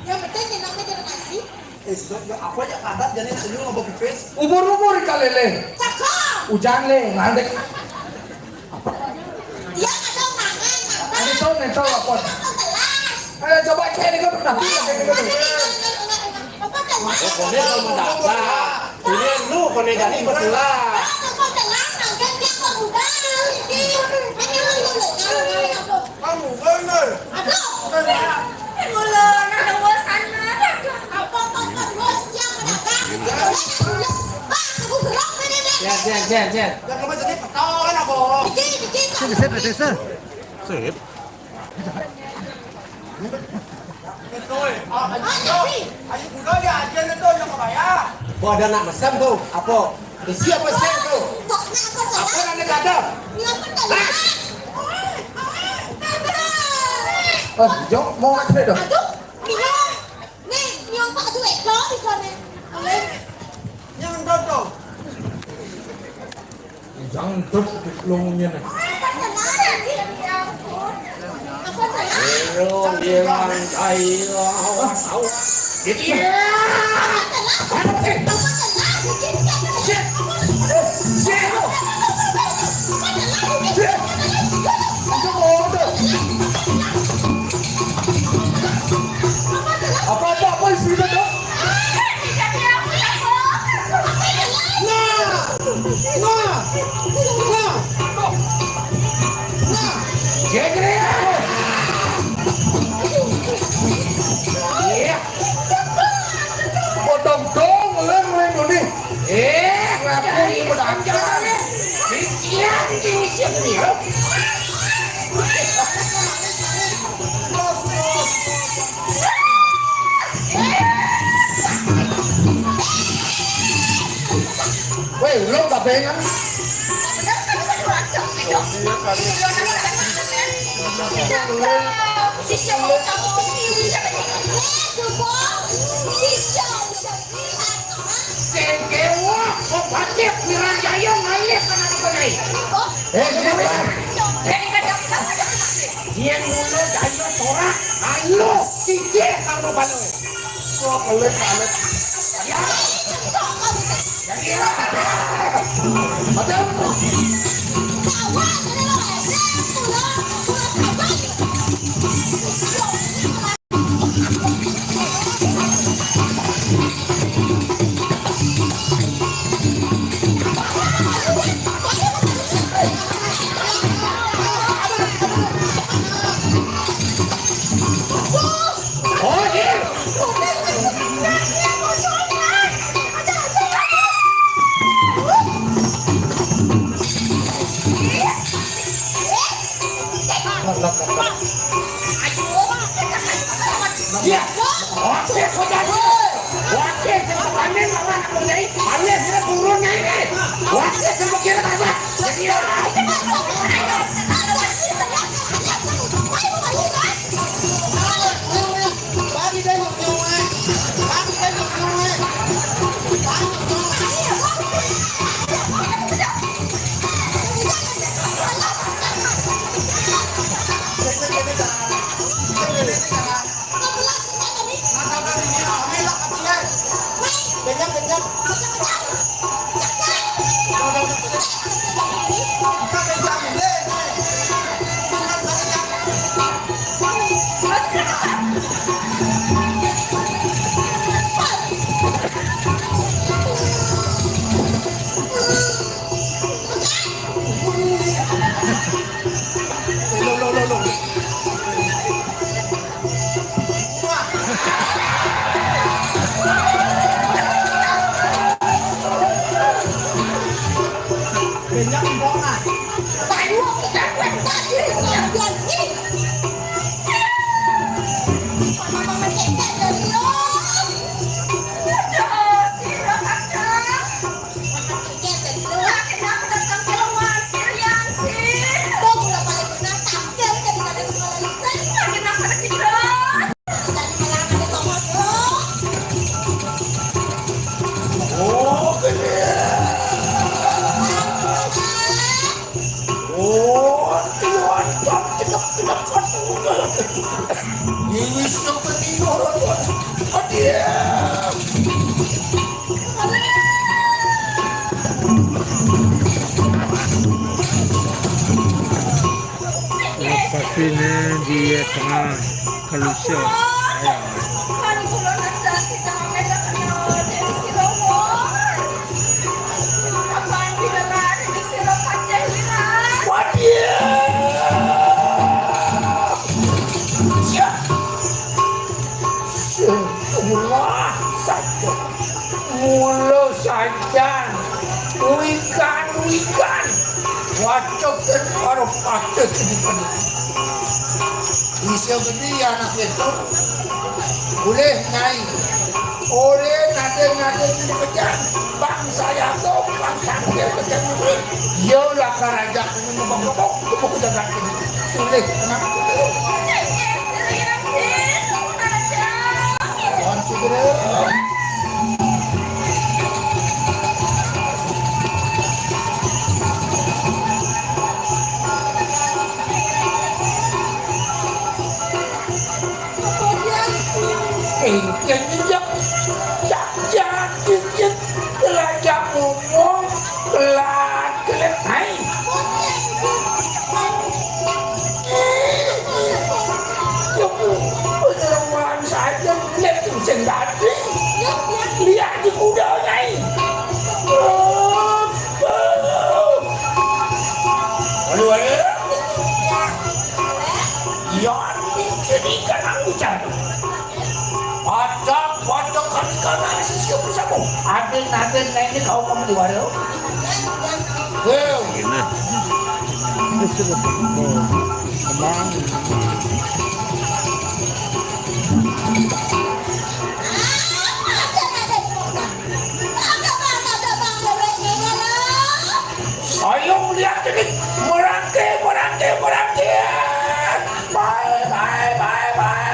Yang penting minumnya jangan nasi. Eh, sedot, ya, apa aja padat, jadi senyum apa pipis? Ubur-ubur ikan lele. Cakep. Hujan le, ngadek. Dia ada mangan, apa? Ini tuh, ini tuh, apa? Apa gelas? Eh, coba cek ini kan pernah. Cek ini kan. Apa gelas? Oh, koné sama daftar. Ini lu koné jadi betulan. Apa gelas? Angkat dia ke muda. Ini, ini, ini, ini, ini, apa? Kamu bener. Aduh. Mulai ada bosan, ada. Apa, apa, apa, bos, yang mendagang? Boleh, boleh. Pak, aku gerak, ini, ini. Jen, Jen, Jen, Jen. Yang kamu jadi petawa kan aku. Dikit, dikit. Sip, sip, sip, sip. Sip. Itu, eh, ah, ayo, ayo, ayo, udah ya, aja nih tuh yang bayar. Gua ada nak mesem tuh, apa? Isi apa sen tuh? Apa nanti ada? Hah? Eh, jom, mau apa dah? Aduh, iya. Nih, nyong Pak Suwedo di sana. Nyong dodong. Jangkep di pelungnya nih. Ayo, dia lantai, awas, awas. Jadi, ya. Apa, apa, apa isi itu, Dok? Nah, nah, nah, nah. Jegre. Iya. Potong dong, lem, lem, ini. Eh, ngapain pedang? Siap, siap, siap, ya. Weh, lo kabeh kan? Sing kewa, kok batik, Piranjaya, ngalih, kan ada koné. Eh, dia, dia. Yang mulut ayo torak, ayo, cicik, kamu balik. Kok pelit, pelit. Ya. Jadi, ya. Macam. Iya. Oke, kau jadi. Oke, sebenarnya malah aku jadi. Aneh, dia turun ini. Oke, semakin apa? Jadi, Pasti ni dia tengah kelusuk. Ayah. Wah, dia. Ya. Wah, saja. Mula saja. Wikan, wikan. Wacok dan baru pakai kehidupan. Bisa gede ya anak itu. Boleh naik. Oleh nade-nade di pejan. Bang saya tu, bang tangkil pejan. Yo lah karaja ini mau kebok, kebok jagat ini. Boleh, tenang. Tuan Sugro. Engkau injak, jak, jak, cicit, belajar ngomong, pelan, kelep, hai. Penyerangan saja, kelep, sing dadi. Lihat di kuda, hai. Aduh, aduh. Ya, ini kan aku cari. Pacak, pacak, kami kan masih siap bersama. Aden, aden, nah ini kau kamu di warung. Hei. Ini. Ini sudah. Oh, tenang. Ayo melihat ini, merangke, merangke, merangke. Bye, bye, bye, bye.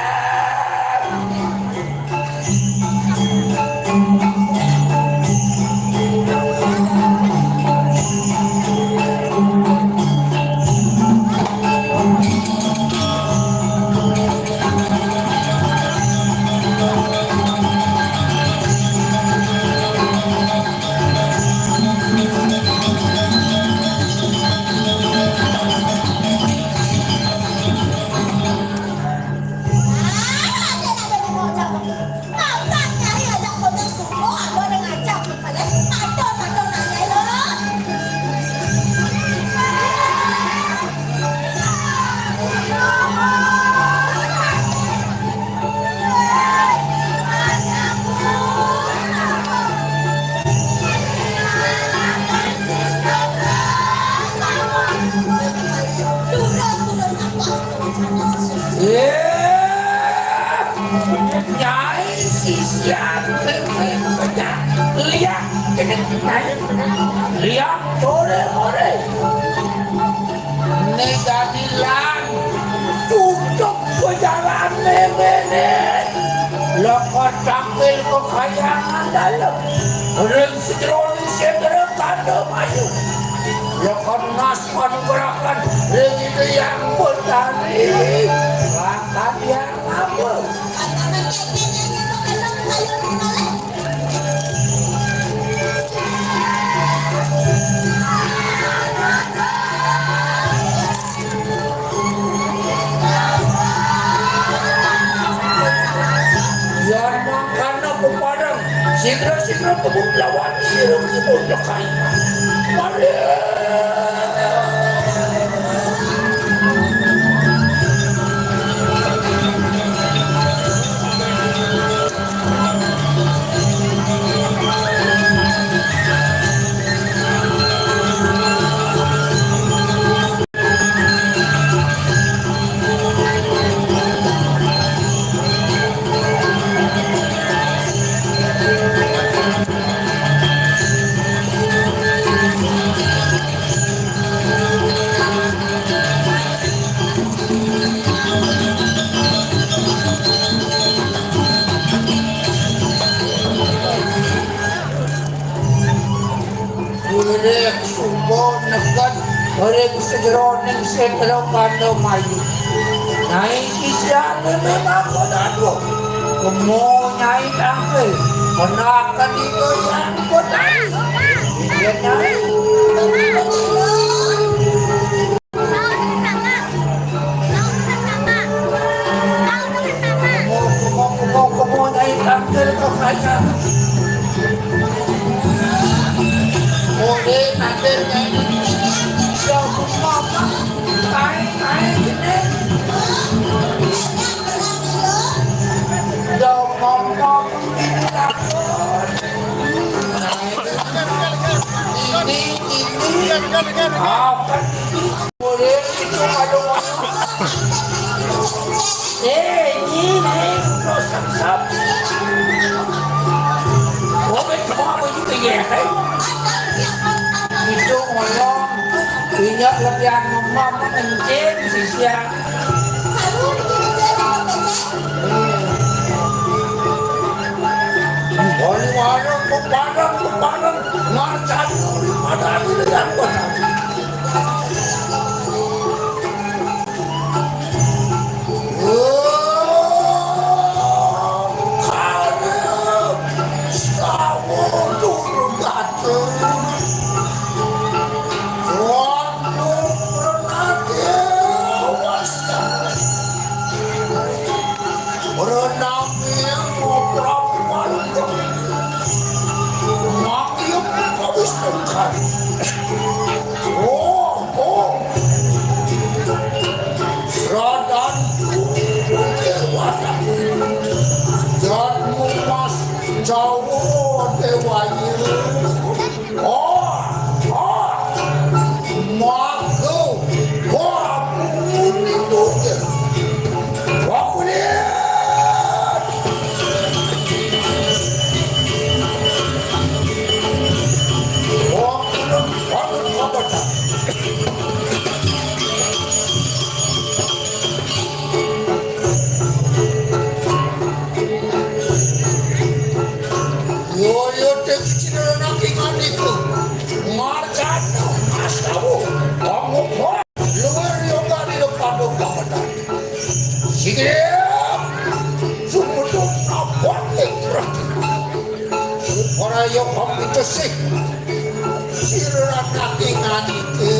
Siap, lihat, lihat, sore, sore. Nek dadi lan tutup pejalané méné. Lakon tampil kekayangan dalem. Ring sejeroning sétra kanda mayu. Lakon nas panugrahan ring Ida Hyang Betari. Lakon yang apa? Yan mangkana pepadang, sidra-sidra kebun lawan sira kebun lekai. Mari. Wirid suba neked ring sajeroning sétra kanda mayu. Nyai sisiané memang kodanwa. Kema Nyai tangkil, menaken Ida Hyang Betari. Iya, Nyai. Kemo, kemo, kemo, kemo, Nyai tangkil ka kaya. Oleh nanti Nyai. Siapa mama? Kai, kai, gini. Ya, mama. Ini, ini. Apa? Boleh itu kalau Eh, ini, ini. Sap, sap. Oh, betul apa juga ya, kan? Itu ngomong, ini lebihan ngomong, encing, sisian. Wali warung, pepadang, pepadang, marjan, pepadang, pepadang. Oh, oh. Radanku Déwa, Danu Mas Jawa Déwaya. Oh, oh. Maka, wah, ini tuh. Wah, kulit. Wah, kulit. Wah, kulit. Wah, kulit. Yoyo dek cinana kingan iku. Marjana astawa. Kamu luar yoga di depan doga menang. Sigrim. Sumutu nabot ing roti. Ora yo kopi kesik. Sira katingan iki.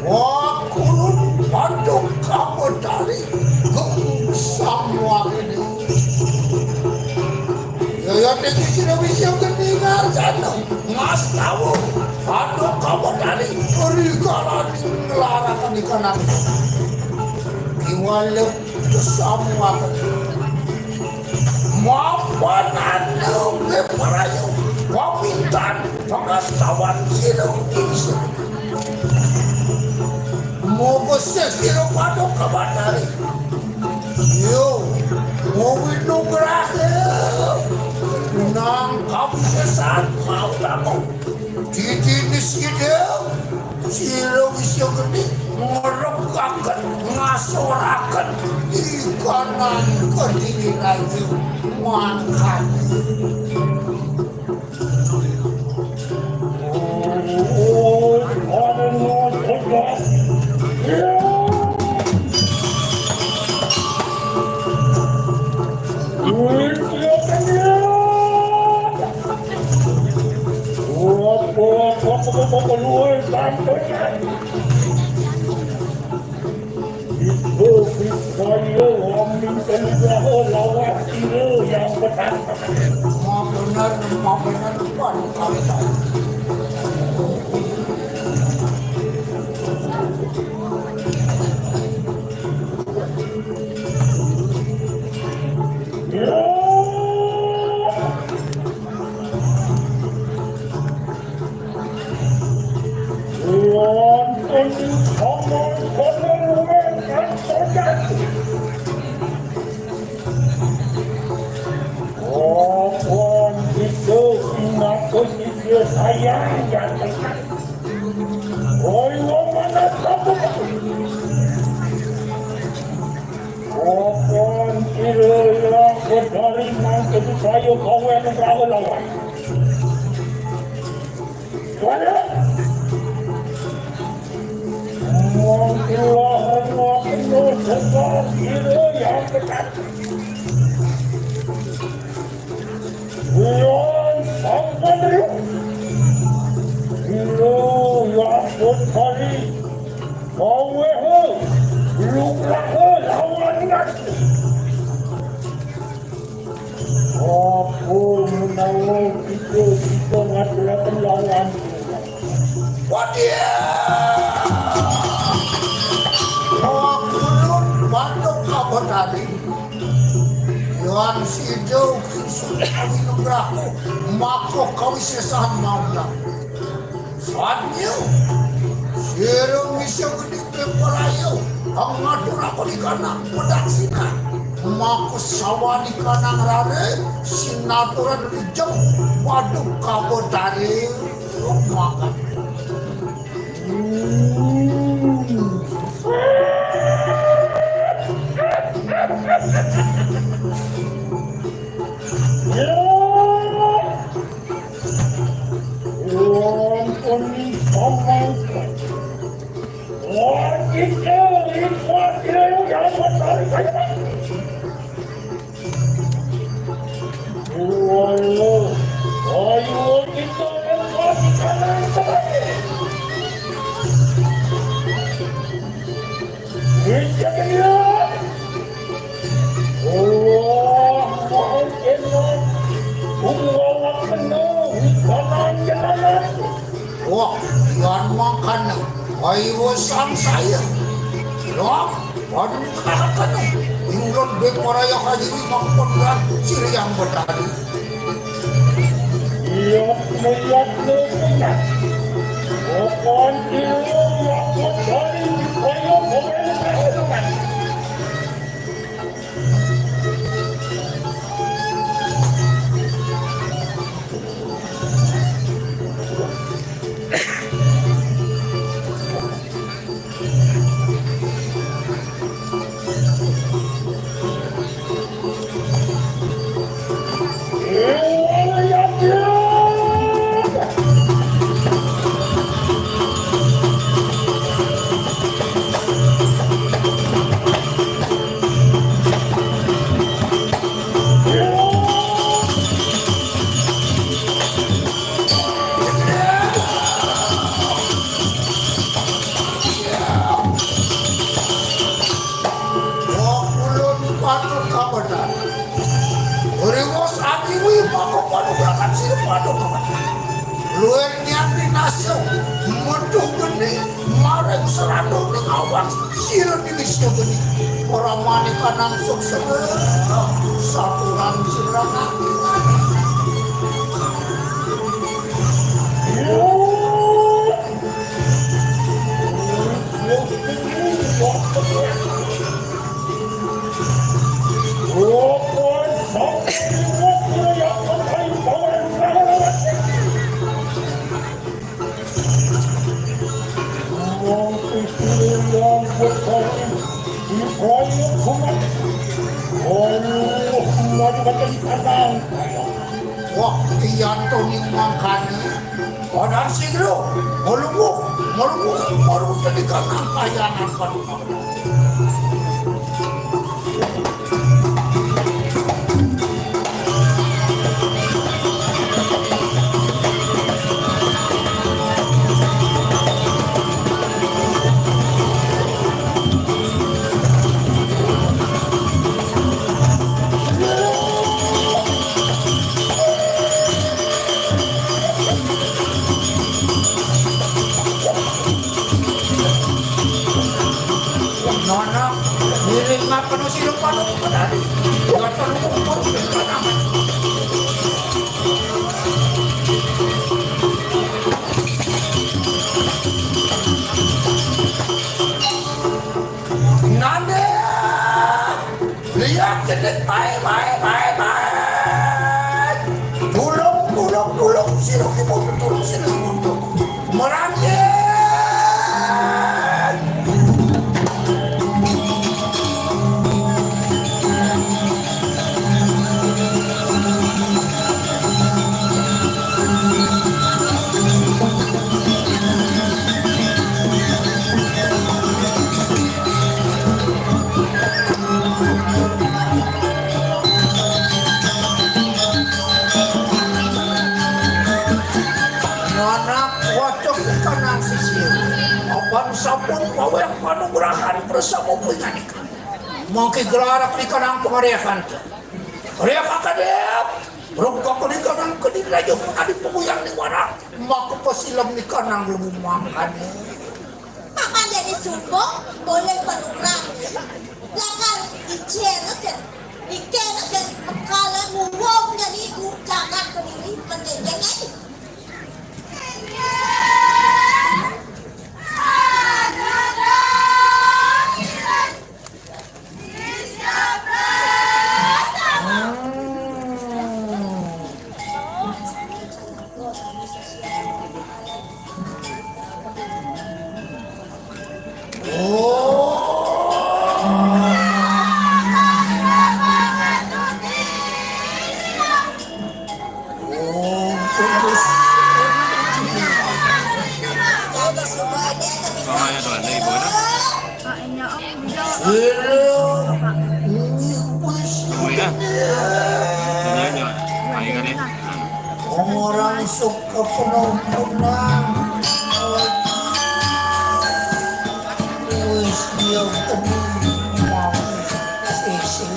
Wah, kulun Badung Kamodari, geng samuang ini. Yaya niki sira bisa keningal jano. Mas tawo. Badung Kamodari, rikala nglaraken ikanang. Kiwalem samuang. Mapan anu nggih parayu. Pamintan pangastawan sira bisa. Moga sesira Badung Kamodari. Yo, ngowinu ngrahe. Nang kawisesan mau lamun. Didinis ide. Sira wis yo geni ngrekaken, ngasoraken ikanan Kediri Raja mangkane. Itu Bismillah, amin, lawan sira yang benar. Maaf benar, maaf benar, Pak. Wonten ing Apa kita sing ngaku sing sayang ya. Woi, wong mana sapa? Wong kira ya, kedari mangke saya gawe lawan. Wala. Wong kira, wong kira, kira ya, kedari. Wong sampun ru. Ru ya putri. Kowe hu. Lukrahe lawan ngat. Apa menawa kita bisa ngaturaken lawan? Wadya! Wah, kulun Bathara Kabandari. Yan sida ugi suka winugraha, maka kawisesan maulah. Satya, sira misa gedhe praya, ngaturake kana padaksina. Maka sawanika nang rare, sinaturan rijeng, waduh kabodare, makan. Wonten ing pamangkat. Wah, kita lipat ilmu yang matahari saya. Ayo, ayo kita lempar di kanan sebagai. Ijaya. Allah, maha enak. Umwalak penuh, kanan jalanan. Wah, yan mangkana. Ayo sang saya. Ram, padu katakan. Ingron be paraya hajiri mangkon ran siriyang betari. Lihat, melihat, melihat. Bukan ilmu yang mencari di payung oleh Tuhan. Aduh, luwih nyati nasib metu geni maring serandoning awan sira nilis geni. Ora manika nang sukses saturan sira. Wah, iya to ning mangkane. Padahal sing lho, ngelungguh, ngelungguh, ngelungguh ketika nang kayanan kan. Nono, ngiring ngapeno sira panu padari. Ngoten umur. Nandhe. Lihat gedhe bae, bae, bae, bae. Tulung, tulung, tulung, sira kipun tulung, sira kipun tulung. Meranggit. Anak waduk kanang sisir. Apan sampun paweh panugrahan bersama pinganika. Mangke gelarak di kanang pangariakan. Riak akadep, rungkok di kanang kediri raja pun adi pemuyang di warang. Maka pesilem di kanang lebu mangkane. Papan dene sumpuk, boleh penugrang. Lakar ijeneken, ikeneken, mekala nguwung jani ku jagat kediri penjenjeng ini. Mamanya tuh, ada ibu ada. Ini wis. Tunggu ya. Ini aja. Ayo kan ya. Orang suka penampunan. Wis dia temu mau sisi.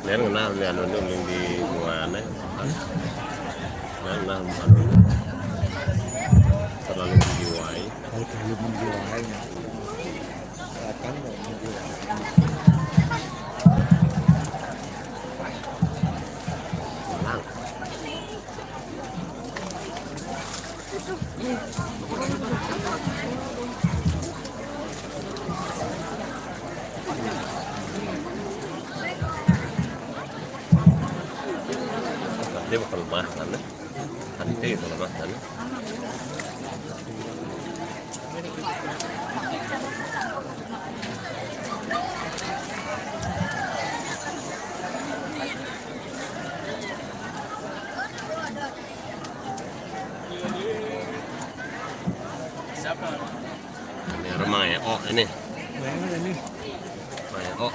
Lihat kenal, lihat anu, anu di muana. Nah, nah, anu, terlalu menjiwai. Kalau terlalu menjiwai, kelihatan nggak menjiwai. Tenang. Dia bakal mahal, eh. Nanti kalau mahal. Ini rumah ya, oh ini. Rumah ya, oh.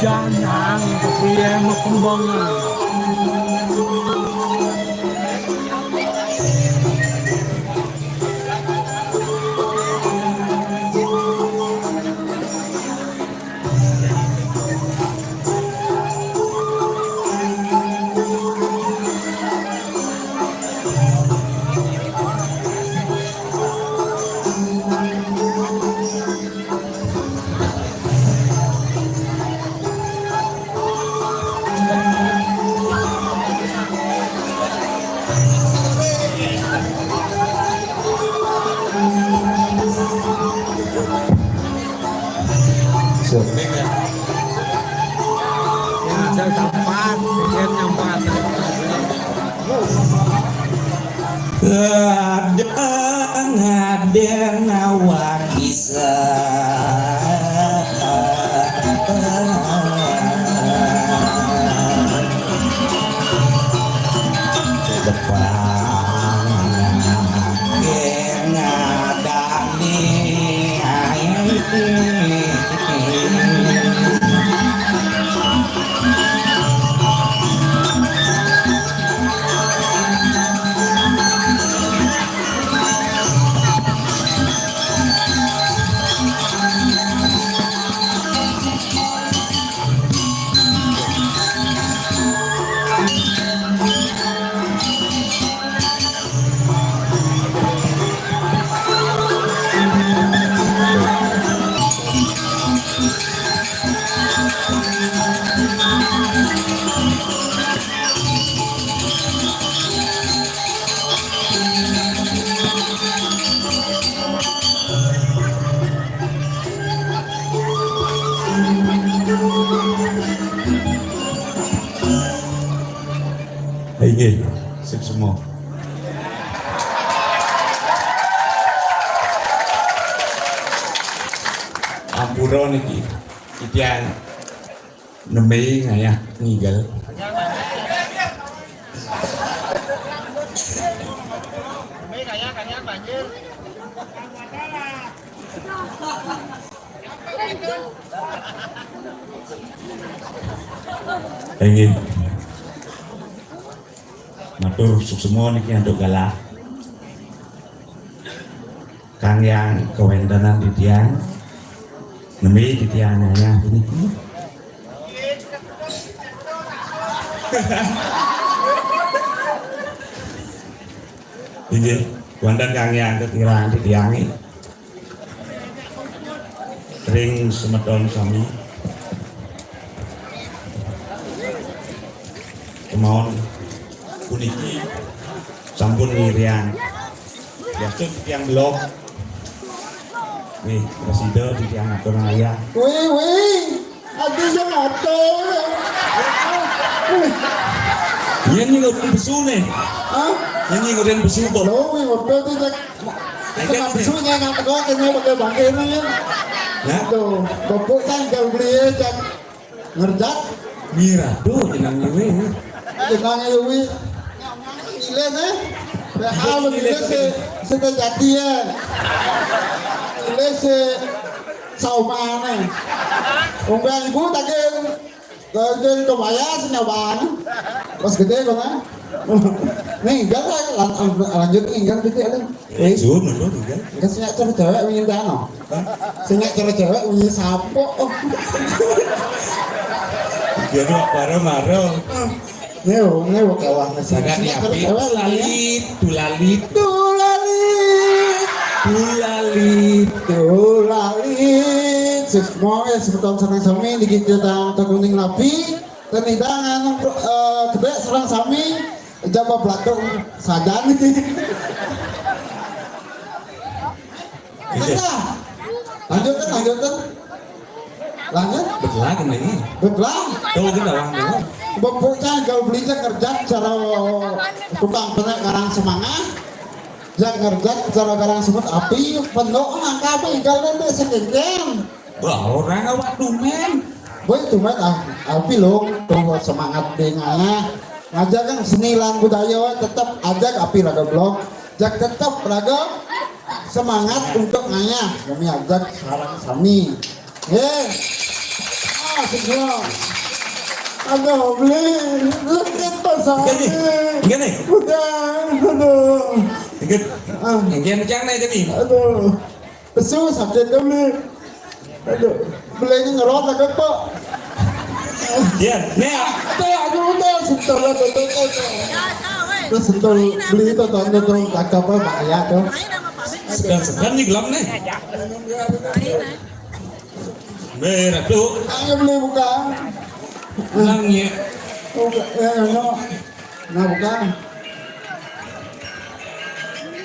Nang, kepriye mau kembangan? Yang ada tempat, yang tempat. Kadang ada nawa kisah. Depan ngadani air. Inggih, sip semua. Ampura niki, titiang nembe ngayah ngigel. Inggih. Matur suksma niki antuk galah. Kang Yang kawentenan titiang. Nembe titiang ngayah puniki. Inggih, wonten Kang Yang kakirang titiange. Ring semeton sami. Kemawon puniki sampun ngiriang. Biasa titiang belog. Nih, prasida titiang atur ayah. Wih, wih. Aduh, yang atur. Wih. Yen niku pesu nih. Hah? Yen niku pesu kok. Lho, wih, waduh, itu cek. Ayo, Cek pesu nih. Nggak teko, kene pakai bangke ini, ya. Ya. Tuh, bebuk kan, kalau beli, cek. Ngerjak? Mirado jeneng ngewe. Jeneng ngewe. Ile ne? P H ile se, se jati ya. Ile se saumane. Wong ibu takin, takin kebaya senyawang. Pas gede kok, nah. Nih, enggak lah, lan-, lanjut nih, enggak gitu ya, Len. Eh, sun, lho, enggak. Enggak, sing cara cewek wingi anu. Hah? Sing cara cewek wingi sapo. Dia tuh marah-marah. Neo, neo kawah nasi. Sangat sing cara diapit. Cewek wingi. Lalit, tulalit. Tulalit. Tulalit, tulalit. Sis, mau ya, semeton sareng sami niki kita tekuning rapi. Ten hidangan, eh, gede sareng sami. Jawab belakang saja nih. Iya. Nah, lanjutkan, lanjutkan. Lanjut. Betul lagi nih. Betul. Tuh, kita orang dulu. Bepuknya kalau beli kerja cara tukang penek karang semangat. Yang kerja cara karang semut api, penuh angka apa, tinggal nanti sedengkeng. Wah, orang awak tumen. Boy, tumen, ah, api lo, tuh semangat deh, ngayah. Ngajak kan seni lan budaya, tetep ajak api raga blog. Jak tetep raga semangat untuk ngayah. Kami ajak sareng sami. Ye. Aduh, beli, sakit pasang. Gini, gini. Udah, aduh. Sakit. Ah. Gini, jangan naik tadi. Aduh. Pesu sakit tu, beli. Aduh. Beli ini ngerot lah, kok. Ya, nih. Tuh, aduh, udah, setelah tuh, tuh, tuh, tuh. Terus sentuh beli itu, tuh, tuh, tuh, cakep, bahaya tuh. Segan-segan nih, gelap nih. Merah tuh. Ayo beli buka. Nang ya. Buka, ya, ya, ya. Nah, buka.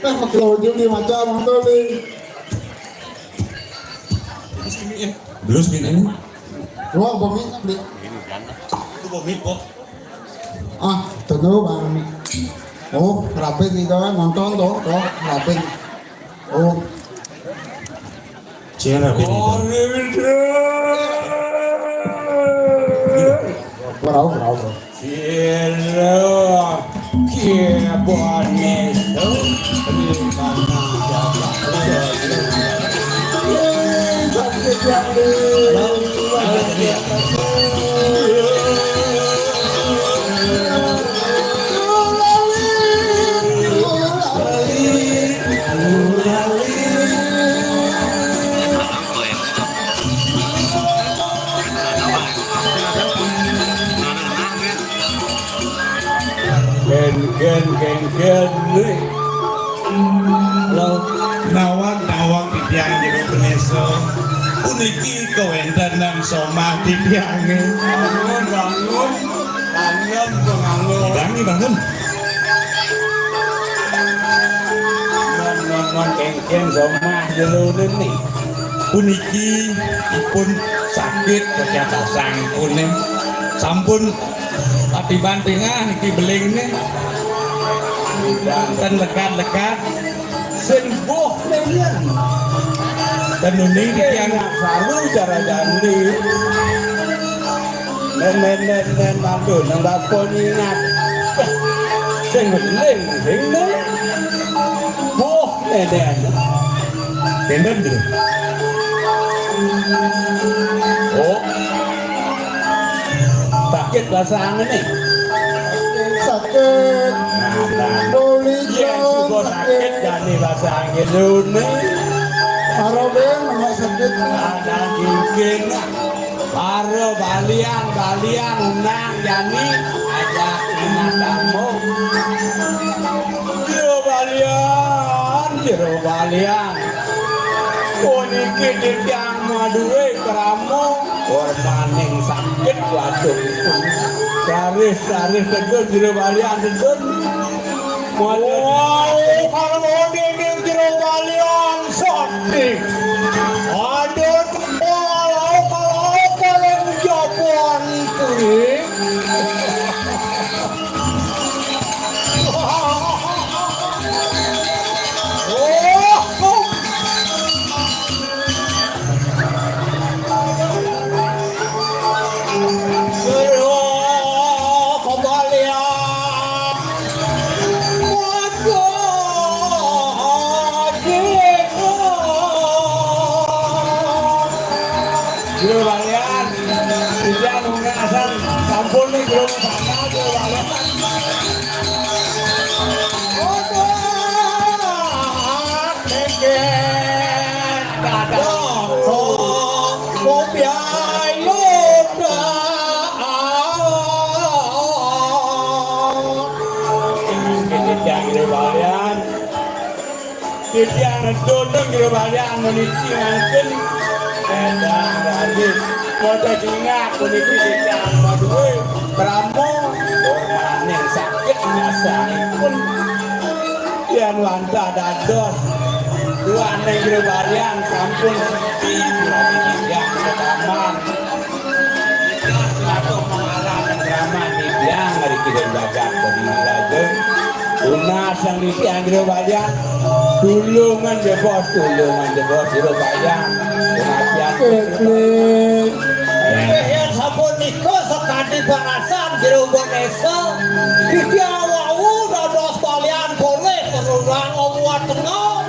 Teh pakai ujung di macam motor nih. Belum sih ini. Wah, bomi beli. Itu bomi kok. Ah, tentu bang. Oh, rapi nih kan nonton tuh, tuh rapi. Oh. Cina bini. Bravo, bravo. Cina. Cina boni. Gen, gen, gen, gen, nih. Lo nawang-nawang titiang jero panesa. Puniki kawéntenan somah titiangé. Bangun, bangun. Bangun, bangun. Bangun, bangun. Mon, mon, mon, kéngkén somah jero nih. Puniki ipun sakit kecatosang kuning. Sampun patiban tengah niki beling nih. Ten lekat-lekat. Sing boh nelian. Ten uning titiang. Saru cara jandi. Nen, nen, nen, nen, aduh, nang bapa ngingat. Sing beling, sing nen. Boh, nen, nen. Kénten, Bro. Oh. Sakit basang nih. Sakit. Nah, nah. Boleh. Yén suba sakit jani basang nih. Para ben nama sakit. Ada mungkin. Para balian, balian undang jani. Ajak enak kamu. Jero balian, jero balian. Puniki titiang madué krama, korbaning sakit waduk. Raris, raris tedun jero balian tedun. Wau, kalau dinding jero balian sakti. Ada kalau, kalau, kalau jagoan kuwi. Jero balian, hujan, hujan, asal sampun nih, belum sana, jero balian. Obat, nengke, dadang, kopi, ayo, dah. Ini jero balian. Titiang nedun jero balian meniki mangkin. Édan rayi. Maca cingak puniki titiang madué krama. Korbaning sakit ngasangipun. Yén wantah dados duaning jero balian sampun siki, titiang kedaman. Atau mengalah drama titiang ngriki ring jagat Kediri raja. Tunas sang titiang jero balian. Tulungan jebos, tulungan jebos jero balian. Kematian. Klik, klik. Yén sapunika sakadi pangasan jero Ganésa, titiang wau dados balian polih perurang omuat tengah.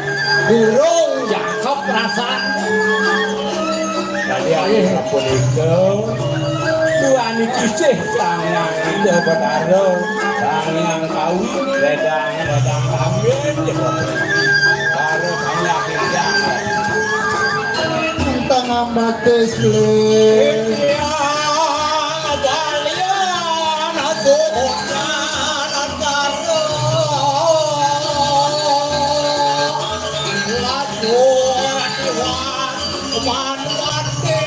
Burung jangkep rasan. Tadi aku sapunika. Niki sih Sang Hyang Ida Betara, Sang Hyang Kawi, ledang, ledang kawin, ya, Betara banyak ledang. Tentang amate sule. Iya, kalian asuh hujan antara. Laku Tuhan, Tuhan mati.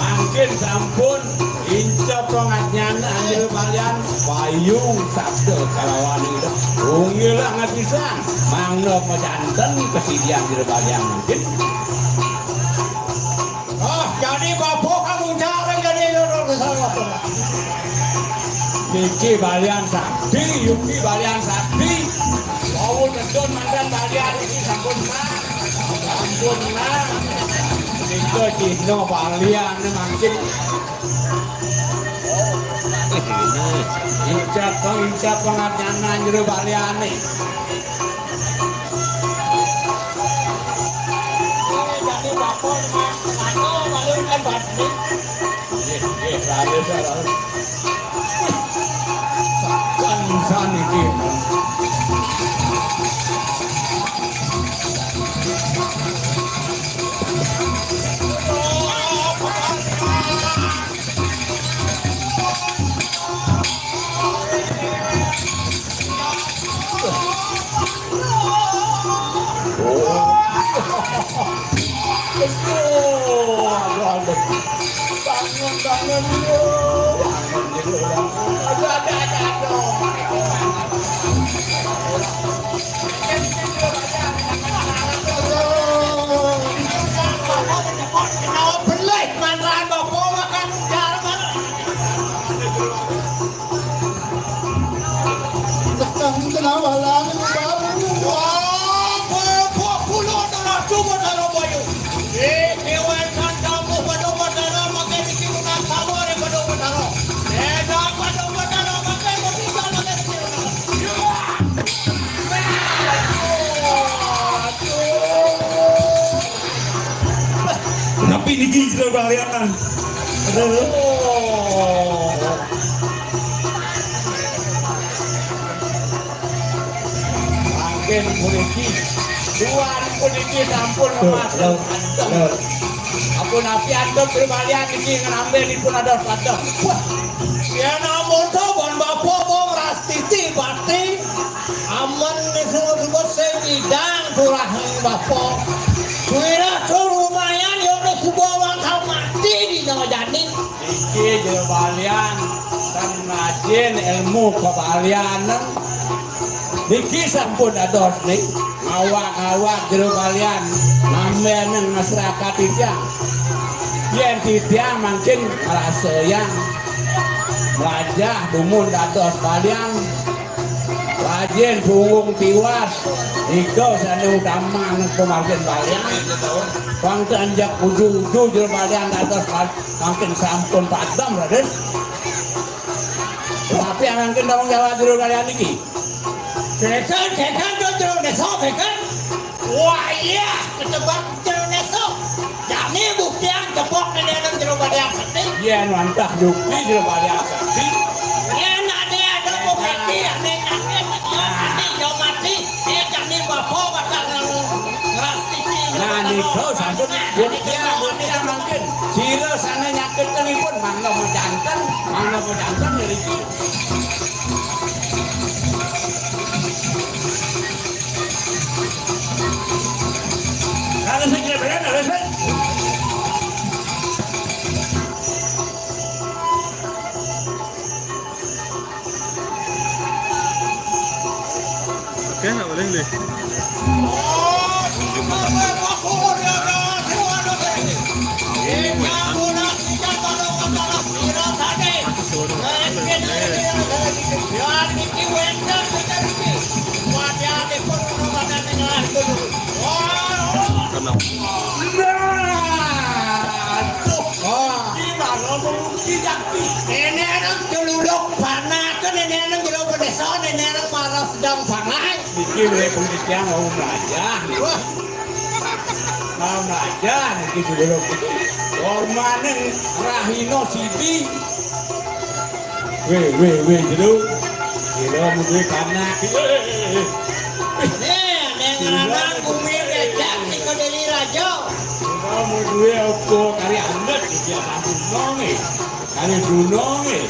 Mangkin sampun incep pangajnana Jero Balian, payung sabda kalawan ida. Unggilah ngapisan, mangda majanten kasidian Jero Balian mangkin. Ah, jani bapa kamu cara jani lurus ke sana. Niki balian sakti, yuki balian sakti. Wau tedun mantan balian niki sampun menang. Sampun menang. Nika cihna balian mangkin. Incep, incep pangajnana Jero Baliane. Nggih, nggih, raris, raris. Sakan saniki. Aduh, aduh. Bangun, bangun, aduh. Bangun, aduh. Aduh, aduh, aduh, aduh. Aduh. Kenapa belek mantan bapak makan jarang? Tekan kenawalan baru. Wah, bebek puluh adalah cuma dalam bayu. Eh, dewan santamu pada matara makai niki lunak sama daripada matara. Eh, dah pada matara makai mesti sama daripada matara. Tapi niki Jero Balian. Aduh. Mangkin puniki, tuan puniki sampun lemas. Ampun api adem pribalian niki ngenambe nipun ada pada. Wah, yen amun to ban bapa wong rastiti bati, amen disebut-sebut sing idang turah bapa. Wira to lumayan ya udah suba wangkal mati di nang jani. Niki Jero Balian tan rajin ilmu kebalian. Niki sampun dados nih ngawak-ngawak Jero Balian ngambenang masyarakat titiang. Yen titiang mangkin ngrasayang wajah dumun dados balian. Rajin punggung tiwas, nika sane utama nek pamargin balian. Wangten jak uju-uju Jero Balian dados bal-, mangkin sampun padem, Raden. Tapi mangkin tanggung jawab Jero Balian niki. Seken, seken, Jero Desa, seken. Wah, iya, ketebak Jero Desa. Jani buktian tebak nang Jero Balian sakti. Yen wantah bukti Jero Balian sakti. Yen ade ada bukti, ane ane ane yo mati. Eh, jani bapa bakal nang ngrastiti. Nah, nika sampun buktian, buktian mangkin. Sira sane nyaketenipun mangga majanten, mangga majanten ngriki. Oke, nggak boleh nih. Kenapa? Tidak. Nenek nang celuluk panas, nenek nang jero pedesa, nenek nang marah sedang panas. Iki wis penelitian mau belajar. Wah. Mau belajar iki celuluk. Hormane rahina siti. Weh, weh, weh, jero. Jero duwe panak. Weh, weh, weh. Nih, ning lanang bumi becak ning Kediri Raja. Kamu duwe apa kari anget iki aku nonge. Kari dunonge.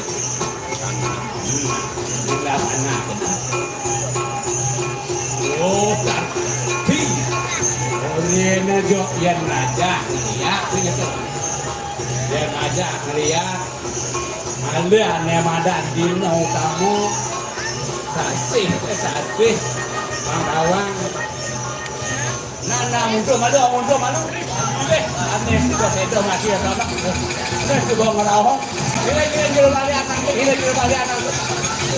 Jelas anak. Oh, tapi. Orene yo yen raja ngeliat, yen raja ngeliat. Malih ane madan dina utama. Sasih, eh, sasih. Bang Kawang. Nah, nah, mundur malu, mundur malu. Eh, ane sudah sedo mati ya, Bapak. Eh, coba ngerawang. Kira-kira jero balik anak, kira-kira balik anak.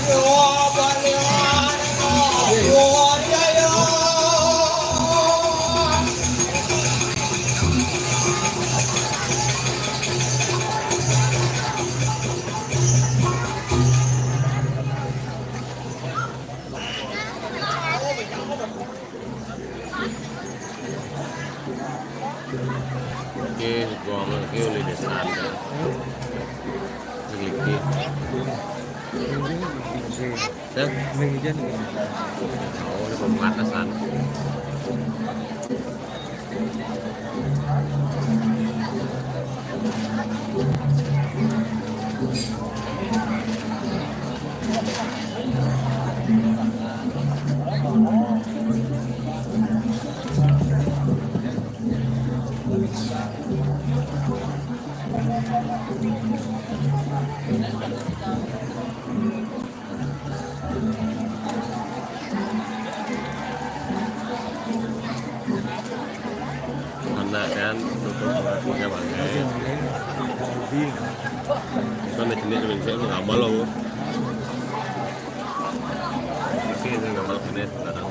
Yo, balik anak. Yo, ya, ya. Oke, gua lagi oleh desa. Lagi. Sir? May hujan. Oh, ini pembatasan. Anak kan, untuk pengakuannya bangga. Kan jenis jenis itu nggak malu. Isi itu nggak malu jenis sekarang.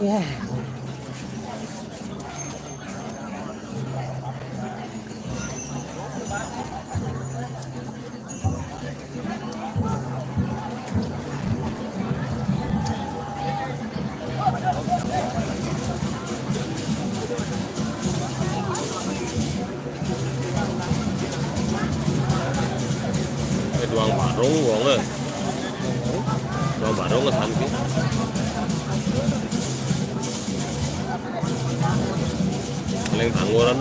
Ya. Eh, duang barung, wonge. Duang barung kesan ki. Paling tangguran.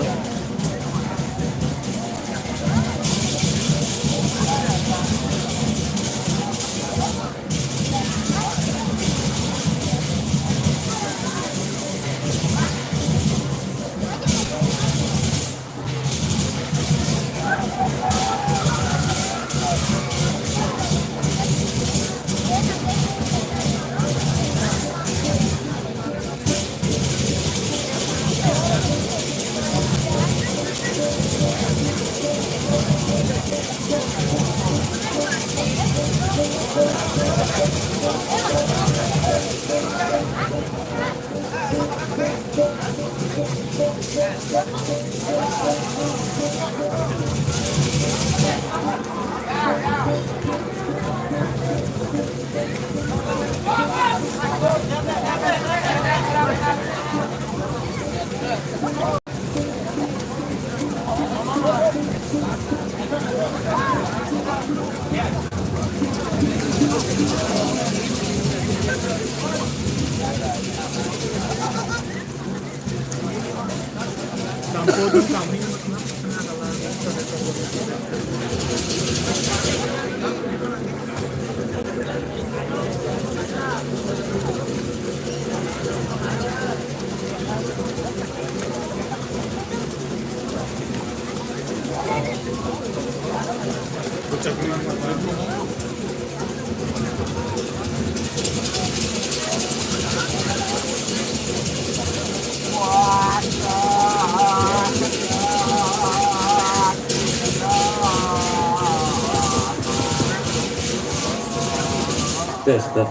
Tes, tes.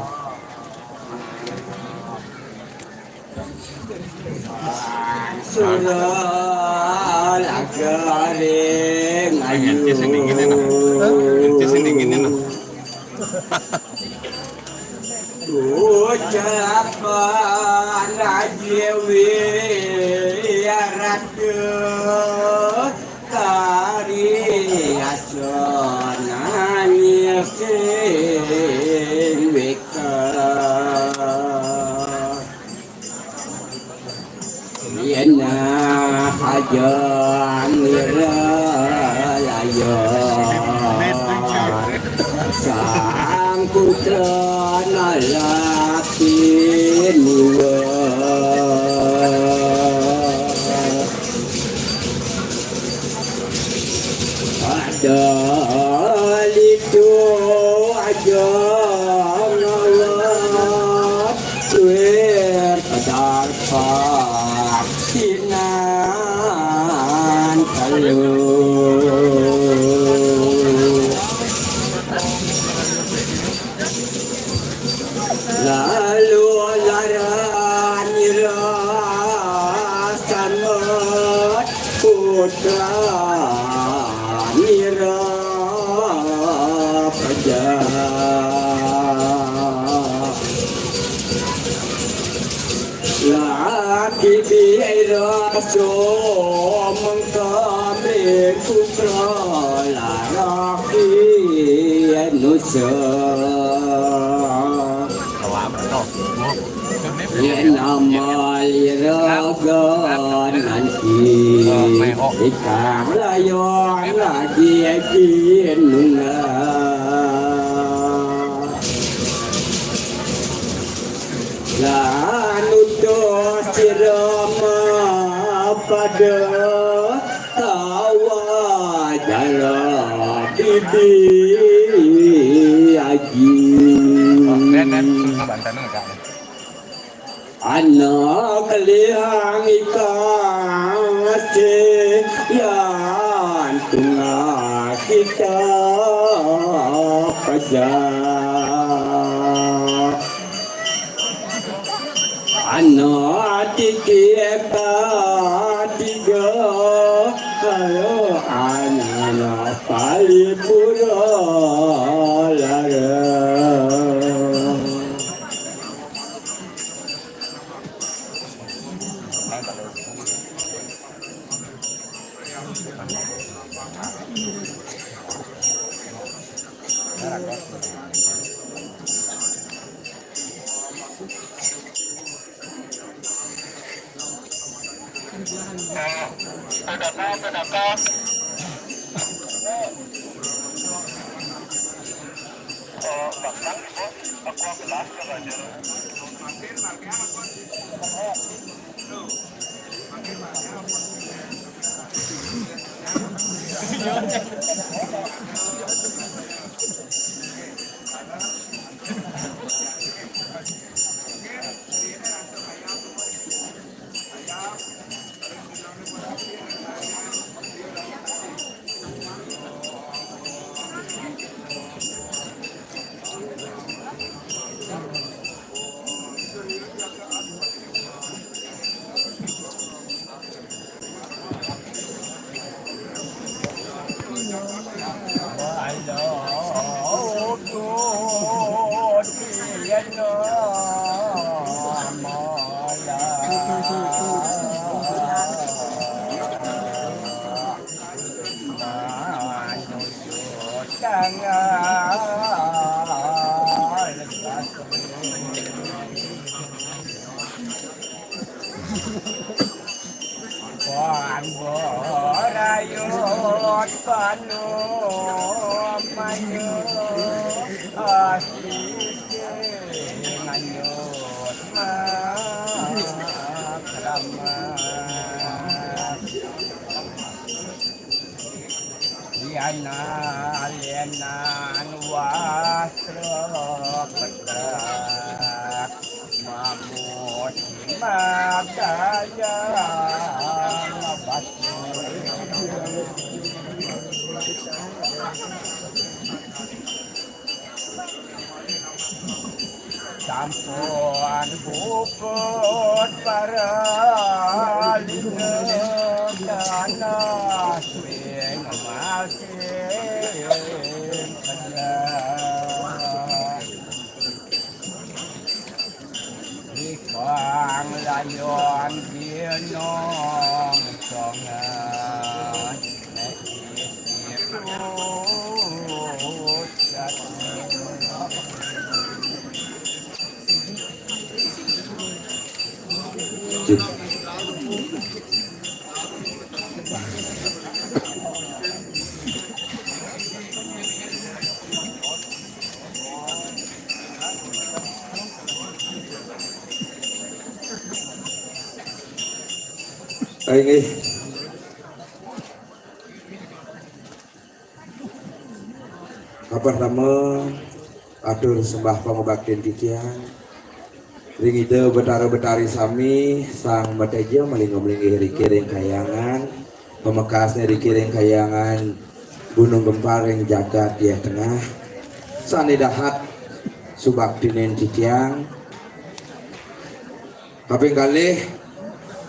Sudah lagare ngayu. Tes ini gini, nah. Tes ini gini, nah. Ucapan ajewi aratu kari asonani sing wika. Yena hajang niralaya sang putra nalaki niwa. Ada litu aja ngawat wer kadar sinan telu. Lalu laran ira sama putra nira paja. Laki bira so mengkami putra laraki nusa. Yen amal iraga nanti ikang layon lagi kinunga. Lan utus sira mapada tawa jala bibi aji. Ana kalihang ikang ase yan tungah kita paja. Ana tiki eka tiga, ayo ana pali pura lara. Anu mayu asike nganyut makrama. Yana lenan wastra petak mamuti magaya. Sampun puput para lina tanah sing masih pedah. Ikang layon binong songan. Inggih. Kapertama, atur sembah pangubaktin titiang ring Ida Betara Betari sami, Sang Mateja malingga-malinggih riki ring kahyangan, pamekasne riki ring kahyangan Gunung Gempar ring jagat Yeh Tengah. Sane dahat subaktinin titiang. Kaping kalih,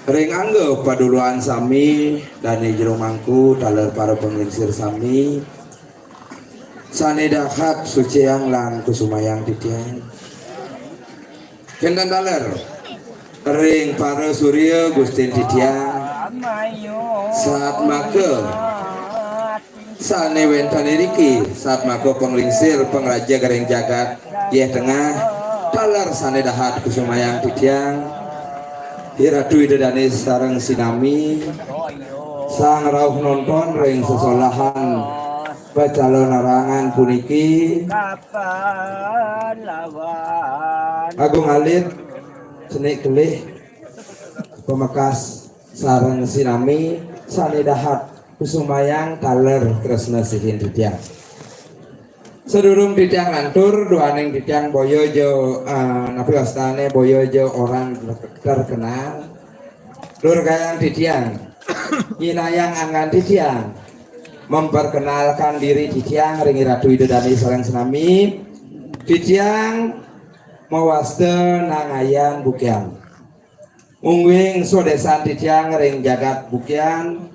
ring angga paduluan sami, dane jero mangku, taler para panglingsir sami, sane dahat suciang lan kusumayang titiang. Kenten taler ring para surya gustin titiang, satmaka sane wenten iriki, satmaka panglingsir pangrajeg ring jagat Yeh Tengah, taler sane dahat kusumayang titiang, Iratu Ida Dane sareng sinami, sang rauh nonton ring sesolahan pacalonarangan puniki. Agung alit, cenik kelih, pamekas sareng sinami, sane dahat kusumayang taler tresna sihin titiang. Sadurung titiang lantur, duaning titiang boya ja, eh, napi wastane, boya ja orang terkenal. Durkayang titiang, nyinayang anggan titiang, memperkenalkan diri titiang ring Ratu Ida Dane sareng sinami. Titiang mawasta Nangayan Bukian. Mungguing swadesan titiang ring jagat Bukian,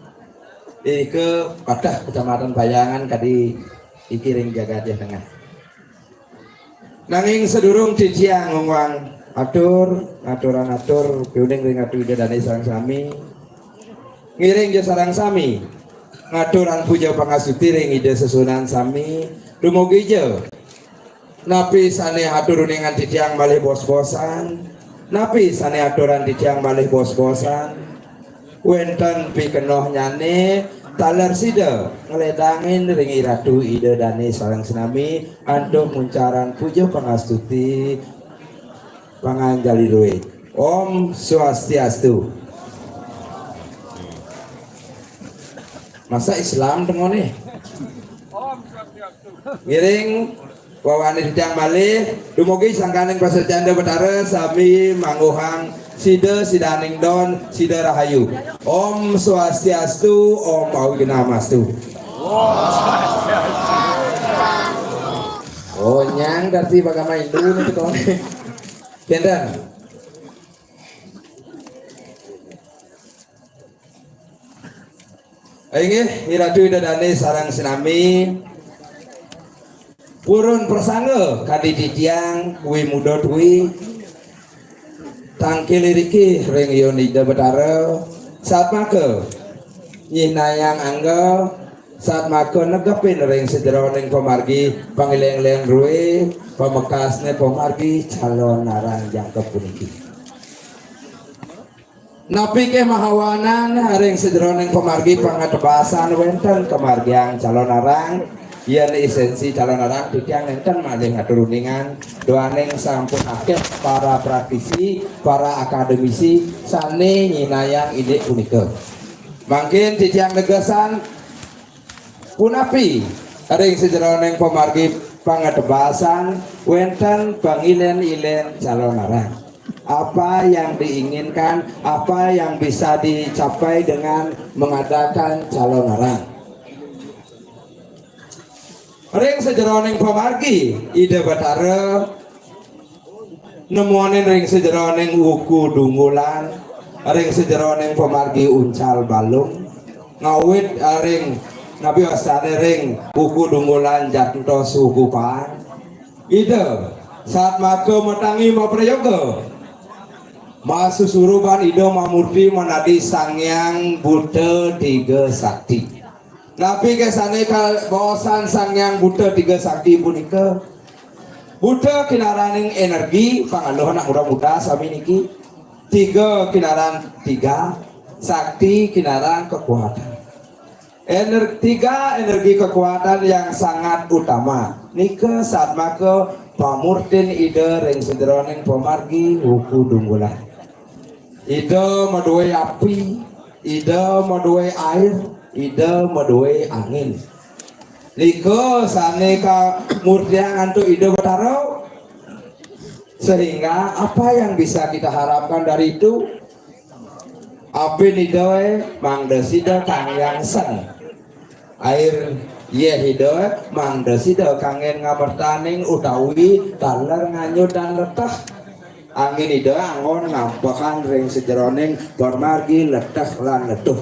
irika pateh Kecamatan Payangan kadi iki ring jagat Yeh Tengah. Nanging sadurung titiang ngungguhang atur, ngaturan atur piuning ring Ratu Ida Dane sareng sami, ngiring ja sareng sami ngaturang puja pangastuti ring Ida Sesuhunan sami, dumugi ja napi sane atur uningan titiang malih bos-bosan? Napi sane aturan titiang malih bos-bosan? Wenten pikenohnyane, taler sida ngledangin ring Iratu Ida Dane sareng sinami antuk nguncarang puja pangastuti panganjali druéné. Om Swastiastu. Masa Islam tengone? Ngiring wawanin titiang malih, dumugi sangkaning pasecanda Betara sami mangguhang sida sidaning don, sida rahayu. Om Swastiastu, Om Awighnamastu. Oh, nyang dadi pagama Hindu nih, kok. Kenten. Inggih, Iratu Ida Dane sareng sinami. Purun prasangga kadi titiang, kuwi mudot kuwi. Tangkil iriki ring Hyang Ida Betara, satmaka nyihnayang angga, satmaka negepin ring sajeroning pamargi pangileng-ileng drué, pamekasné pamargi calonarang jangkep puniki. Napi ké mahawanan ring sajeroning pamargi pangatebasan wénten kamargiang calonarang, yén ésensi calonarang titiang nénten malih ngatur uningan, duaning sampun akéh para praktisi, para akademisi sané nyinahang indik punika. Mangkin titiang negesang punapi ring sajeroning pamargi pangatebasan wénten pangilén-ilén calonarang. Apa yang diinginkan, apa yang bisa dicapai dengan mengadakan calonarang. Ring sajeroning pamargi Ida Batara nemonin ring sajeroning wuku Dunggulan, ring sajeroning pamargi Uncal Balung, ngawit ring napi wastané ring wuku Dunggulan jantos wuku Paang. Ida satmaka matangi maprayoga. Masusuruban Ida mamurti manadi Sang Hyang Buta Tiga Sakti. Napi ké sané kabaosan Sang Hyang Buta Tiga Sakti punika? Buta kinaraning energi, pangaluh anak muda-muda sami niki. Tiga kinaran tiga, sakti kinaran kekuatan. Ener-, tiga energi kekuatan yang sangat utama. Nika satmaka pamurtin Ida ring sajeroning pamargi wuku Dunggulan. Ida madué api, Ida madué air, Ida madué angin. Nika sané kamurtiang antuk Ida Batara. Sehingga apa yang bisa kita harapkan dari itu? Apin Ida mangda sida kanggiang seng. Air yéh Ida mangda sida kanggén ngamertaning utawi taler nganyudan leteh. Angin Ida anggon ngampehang ring sajeroning pamargi leteh lan letuh.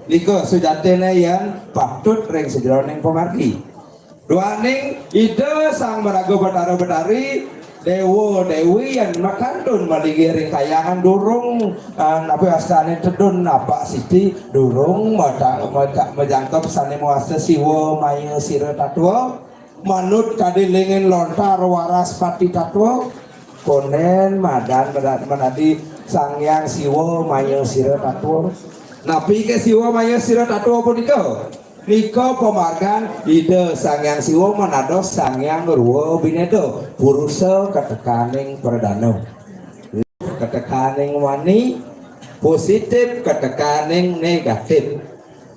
Nika sujatiné yén patut ring sajeroning pamargi. Duaning Ida Sang Maraga Batara Batari, Déwa Déwi yén makantun malinggih ring kahyangan durung, ah, napi wastané tedun napak siti, durung mata-, mata-, majangkep sané mawasta Siwa Maya Sira Tatwa, manut kadi lingin lontar Waraspati Tatwa, kondén madan, madan, manadi Sang Hyang Siwa Maya Sira Tatwa. Napi ké Siwa Maya Sira Tatwa punika? Nika pamargan Ida Sang Hyang Siwa manados Sang Hyang Rwa Bineda, purusa katekaning pradana. Katekaning wani, positif katekaning negatif.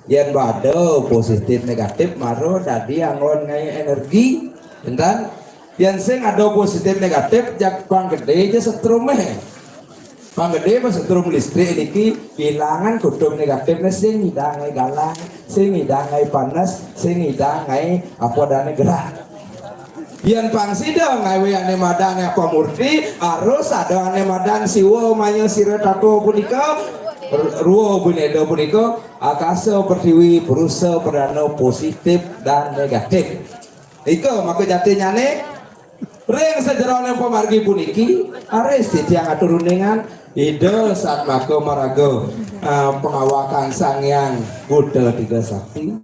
Yén bada positif negatif mara dadi anggon ngaé energi. Énten? Yén sing ada positif negatif, jak pang gedé ja setrumé. Pang gedé mah setrum listrik niki bilangan kutub negatifné sing ngidang ngaé galang, sing ngidang ngaé panas, sing ngidang ngaé apa adané gerah. Yén pang sida ngaé ané madan apa murti, harus ada ané madan Siwa Maya Sira Tatwa punika, Rwa Bineda punika, akasa pertiwi purusa pradana positif dan negatif. Ika maka jatinyané, ring sajeroning pamargi puniki, raris titiang atur uningan, Ida Satmaka maraga, ah, pangawakan Sang Hyang Buta Tiga Sakti.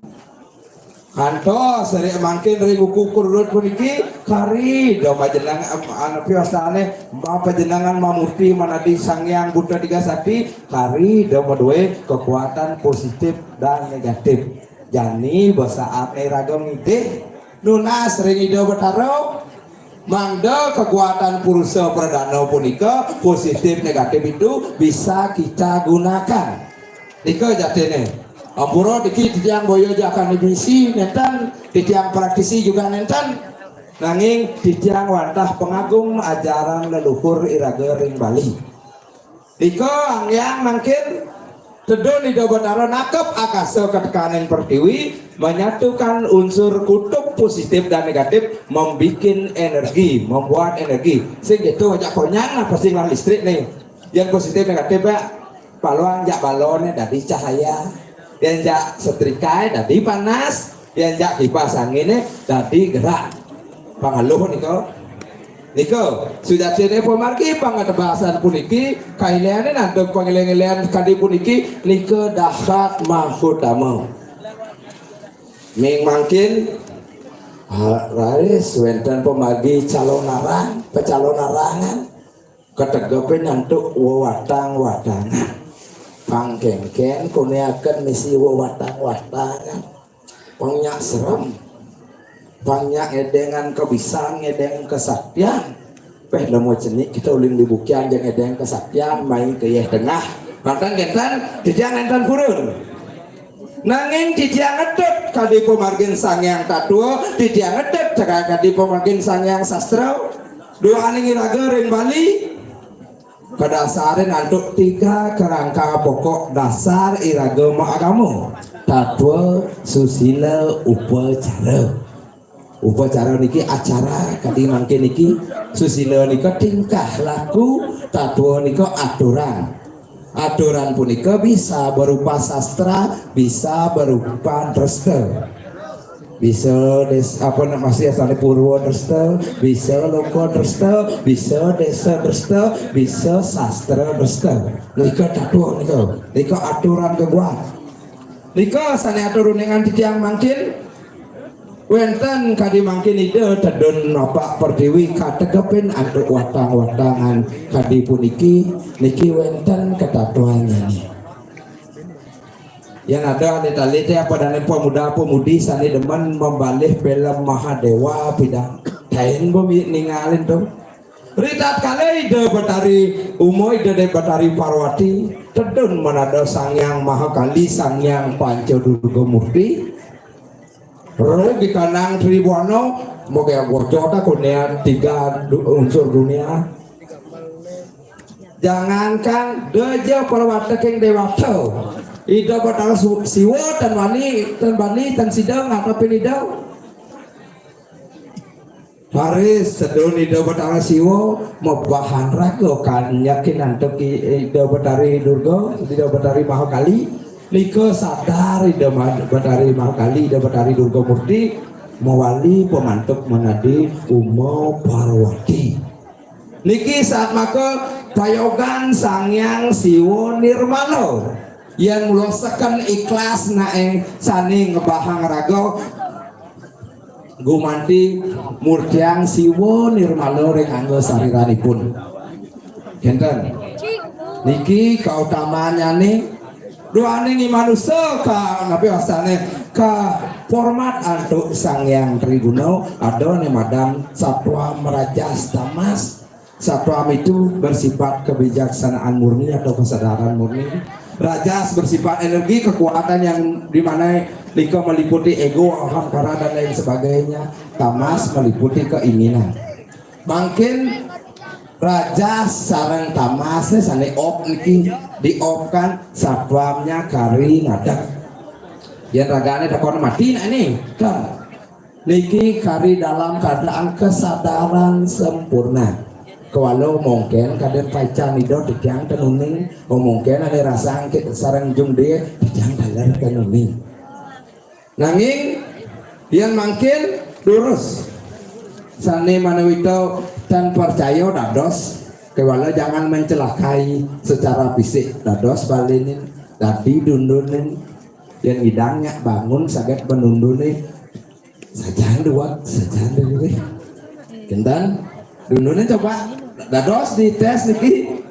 Kantos ri mangkin ring wuku Krurut puniki, kari Ida majeneng-, em, anapi wastané, mapanjenengan mamurti manadi Sang Hyang Buta Tiga Sakti, kari Ida madué kekuatan positif dan negatif. Jani basaaté raga ngidih nunas ring Ida Batara, mangda kekuatan purusa pradana punika positif negatif itu bisa kita gunakan. Nika jatiné. Ampura niki titiang boya ja akademisi nénten, titiang praktisi juga nénten. Nanging titiang wantah pangagum ajaran leluhur iraga ring Bali. Nika anggiang mangkin tedun Ida Batara nakep akasa katekaning pertiwi, menyatukan unsur kutub positif dan negatif, membikin energi, membuat energi. Sing gitu aja konyang apa sing lah listrik nih. Yang positif negatif ya, paluang jak balonnya dadi cahaya. Yang jak setrika dadi panas. Yén jak kipas anginé dadi gerak. Pangaluh nika. Nika, sujatiné pamargi pangatebasan puniki, kailéané antuk pangiléan-iléan kadi puniki, nika dahat mahutama. Ming mangkin, ah, raris wénten pamargi calonarang, pacalonarangan. Kategepin antuk wewatang-watangan. Pang kénkén kunéaken misi wewatang-watangan. Pang nyak serem. Pang nyak ngedéngan kebisan, ngedéng kesaktian. Péh nemu cenik kita ulin di bukian jeung ngedéng kesaktian, main ke yéh tengah. Matan kénten, titiang nénten purun. Nanging titiang ngedep kadi pamargin Sang Hyang Tatua, titiang ngedep cekak kadi pamargin Sang Hyang Sastra. Duaning iraga ring Bali. Kadasarin antuk tiga kerangka pokok dasar iraga maagama. Tatwa, susila, upacara. Upacara niki acara kadi mangkin niki. Susila nika tingkah laku, tatwa nika aturan. Aturan punika bisa berupa sastra, bisa berupa dresta. Bisa des apa nama sih asalnya purwa dresta, bisa loka dresta, bisa desa dresta, bisa sastra dresta. Nika tatwa nika, nika aturan kebuat. Nika sané atur uningan titiang mangkin. Wénten kadi mangkin Ida tedun napak pertiwi kategepin antuk watang-watangan kadi puniki, niki wénten katatuannyané. Yén ada alit-alité apa dané pemuda-pemudi sané demen membalih film Mahadéwa pidang. Tain bo mi- ningalin to. Ritatkala Ida Betari Uma, Ida Déwi Betari Parwati, tedun manada Sang Hyang Mahakali, Sang Hyang Panca Durga Murti. Roh di kanang Tribuana, moga gojo ta kunéa tiga du- unsur dunia. Jangankan deja perwata king dewata. Ida Betara Su- Siwa tan wani, tan bani, tan sida ngatepin Ida. Raris sedun Ida Betara Siwa mebahan raga kan yakin antuk I- Ida Betari Durga, Ida Betari Mahakali. Nika sadar Ida Ma- Betari Mahakali, Ida Betari Durga Murti mawali pamantuk manadi Uma Parwati. Niki satmaka payogan Sang Hyang Siwa Nirmala. Yén mula seken ikhlas naé sané ngebahang raga gumanti murtiang Siwa Nirmala ring angga sariranipun. Kénten. Niki kautamannyané duaning i manusa ka napi wastané ka format antuk Sang Hyang Triguna ada né madan satwa merajas tamas. Satwa itu bersifat kebijaksanaan murni atau kesadaran murni. Rajas bersifat energi, kekuatan yang di mana nika meliputi ego, ahamkara, dan lain sebagainya. Tamas meliputi keinginan. Mangkin rajas sareng tamasé sané op niki diopkan satwanya kari ngadeg. Yén ragané takon mati nak ini. Kan. Niki kari dalam keadaan kesadaran sempurna. Kewala mungkin kadén paican Ida titiang ten uning, mungkin ada rasa angkit sareng jung dia titiang taler ten uning. Nanging yén mangkin durus. Sané manawita tan percaya dados, kewala jangan mencelakai secara fisik dados balinin, dadi dundunin. Yén ngidang nyak bangun saget benunduné. Sajan duweg, sajan duweg. Kénten, dundunin coba. Dados dités niki.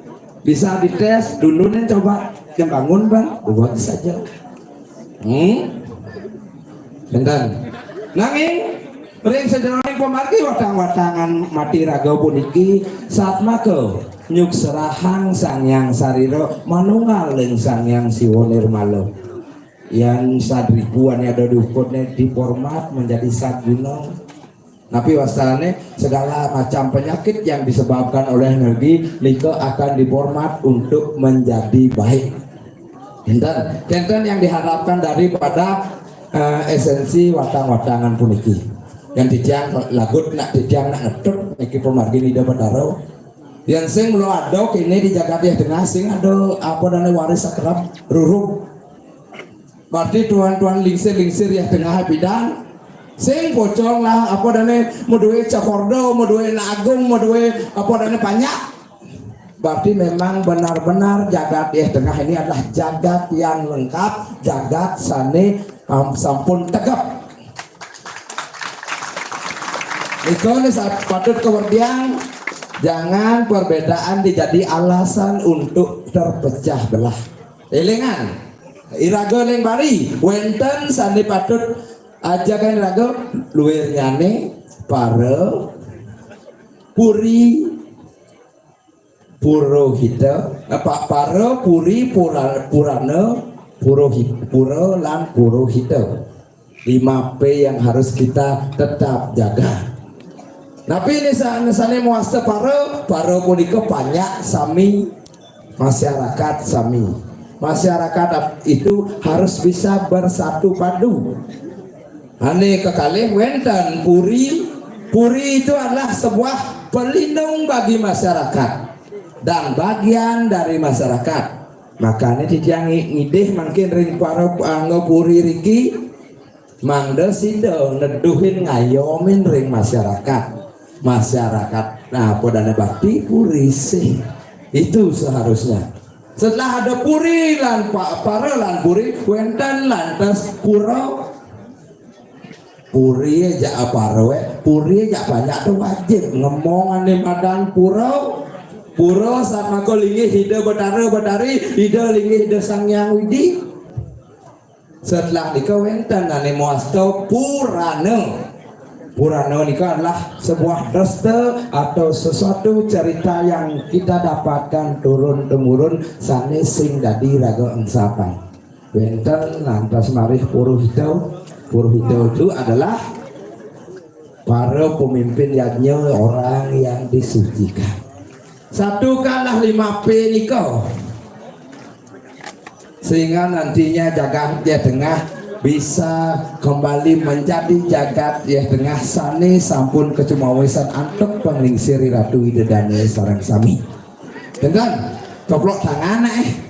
Bisa dités, dundunin coba. Yén bangun, Bang, duweg saja. Hmm? Kénten. Nanging ring sajeroning pamargi watang-watangan mati raga puniki satmaka nyukserahang Sang Hyang Sarira manunggal ring Sang Hyang Siwa Nirmala. Yan sadribuan ada diukurnya diformat menjadi saguna. Napi wastané segala macam penyakit yang disebabkan oleh energi nika akan diformat untuk menjadi baik. Kénten, kénten yang diharapkan daripada eh, esensi watang-watangan puniki. Yang titiang lagut nak titiang nak ngetut niki pamargin Ida Betara. Yang sing mula ada kini di jagat ya tengah sing ada apa dana waris akrab ruruk. Berarti tuan-tuan lingsir-lingsir ya tengah bidan. Sing pocong lah apa dana madué cakorda, madué nagung, madué apa dana banyak. Berarti memang benar-benar jagat ya tengah ini adalah jagat yang lengkap, jagat sané am, sampun tegep. Nika ni sa- patut kawerdiang, jangan perbedaan dijadi alasan untuk terpecah belah. Élingang, iraga ning Bali, wénten sané patut ajagang iraga, luirnyané para puri purohita, apa, para puri pura-, purana, purohi-, pura lan purohita. Lima P yang harus kita tetap jaga. Napi ini sa-, sané mawasta para, para punika panjak sami, masyarakat sami. Masyarakat itu harus bisa bersatu padu. Ané kekalih wénten puri. Puri itu adalah sebuah pelindung bagi masyarakat dan bagian dari masyarakat. Makané titiang ngi-, ngidih mangkin ring para angga puri riki, mangda sida neduhin ngayomin ring masyarakat. Masyarakat, nah, apa dané bakti puri sih. Itu seharusnya. Setelah ada puri lan pa-, para lan puri, wénten lantas pura. Puri ja para, eh, puri ja panjak to wajib ngomong ané madan pura. Pura satmaka linggih Ida Betara Betari, Ida linggih Ida Sang Hyang Widi. Setelah nika wénten ané mawasta purana. Purana nika adalah sebuah dresta atau sesuatu cerita yang kita dapatkan turun temurun sané sing dadi raga ensapan. Wénten lantas malih purohita. Purohita itu adalah para pemimpin yadnya, orang yang disucikan. Satukanlah lima P nika. Sehingga nantinya jagat Jaya Tengah bisa kembali menjadi jagat Jaya Tengah sané sampun kacumawisan antuk panglingsir Ratu Ida Dané sareng sami. Kénten, coplok tangan, eh.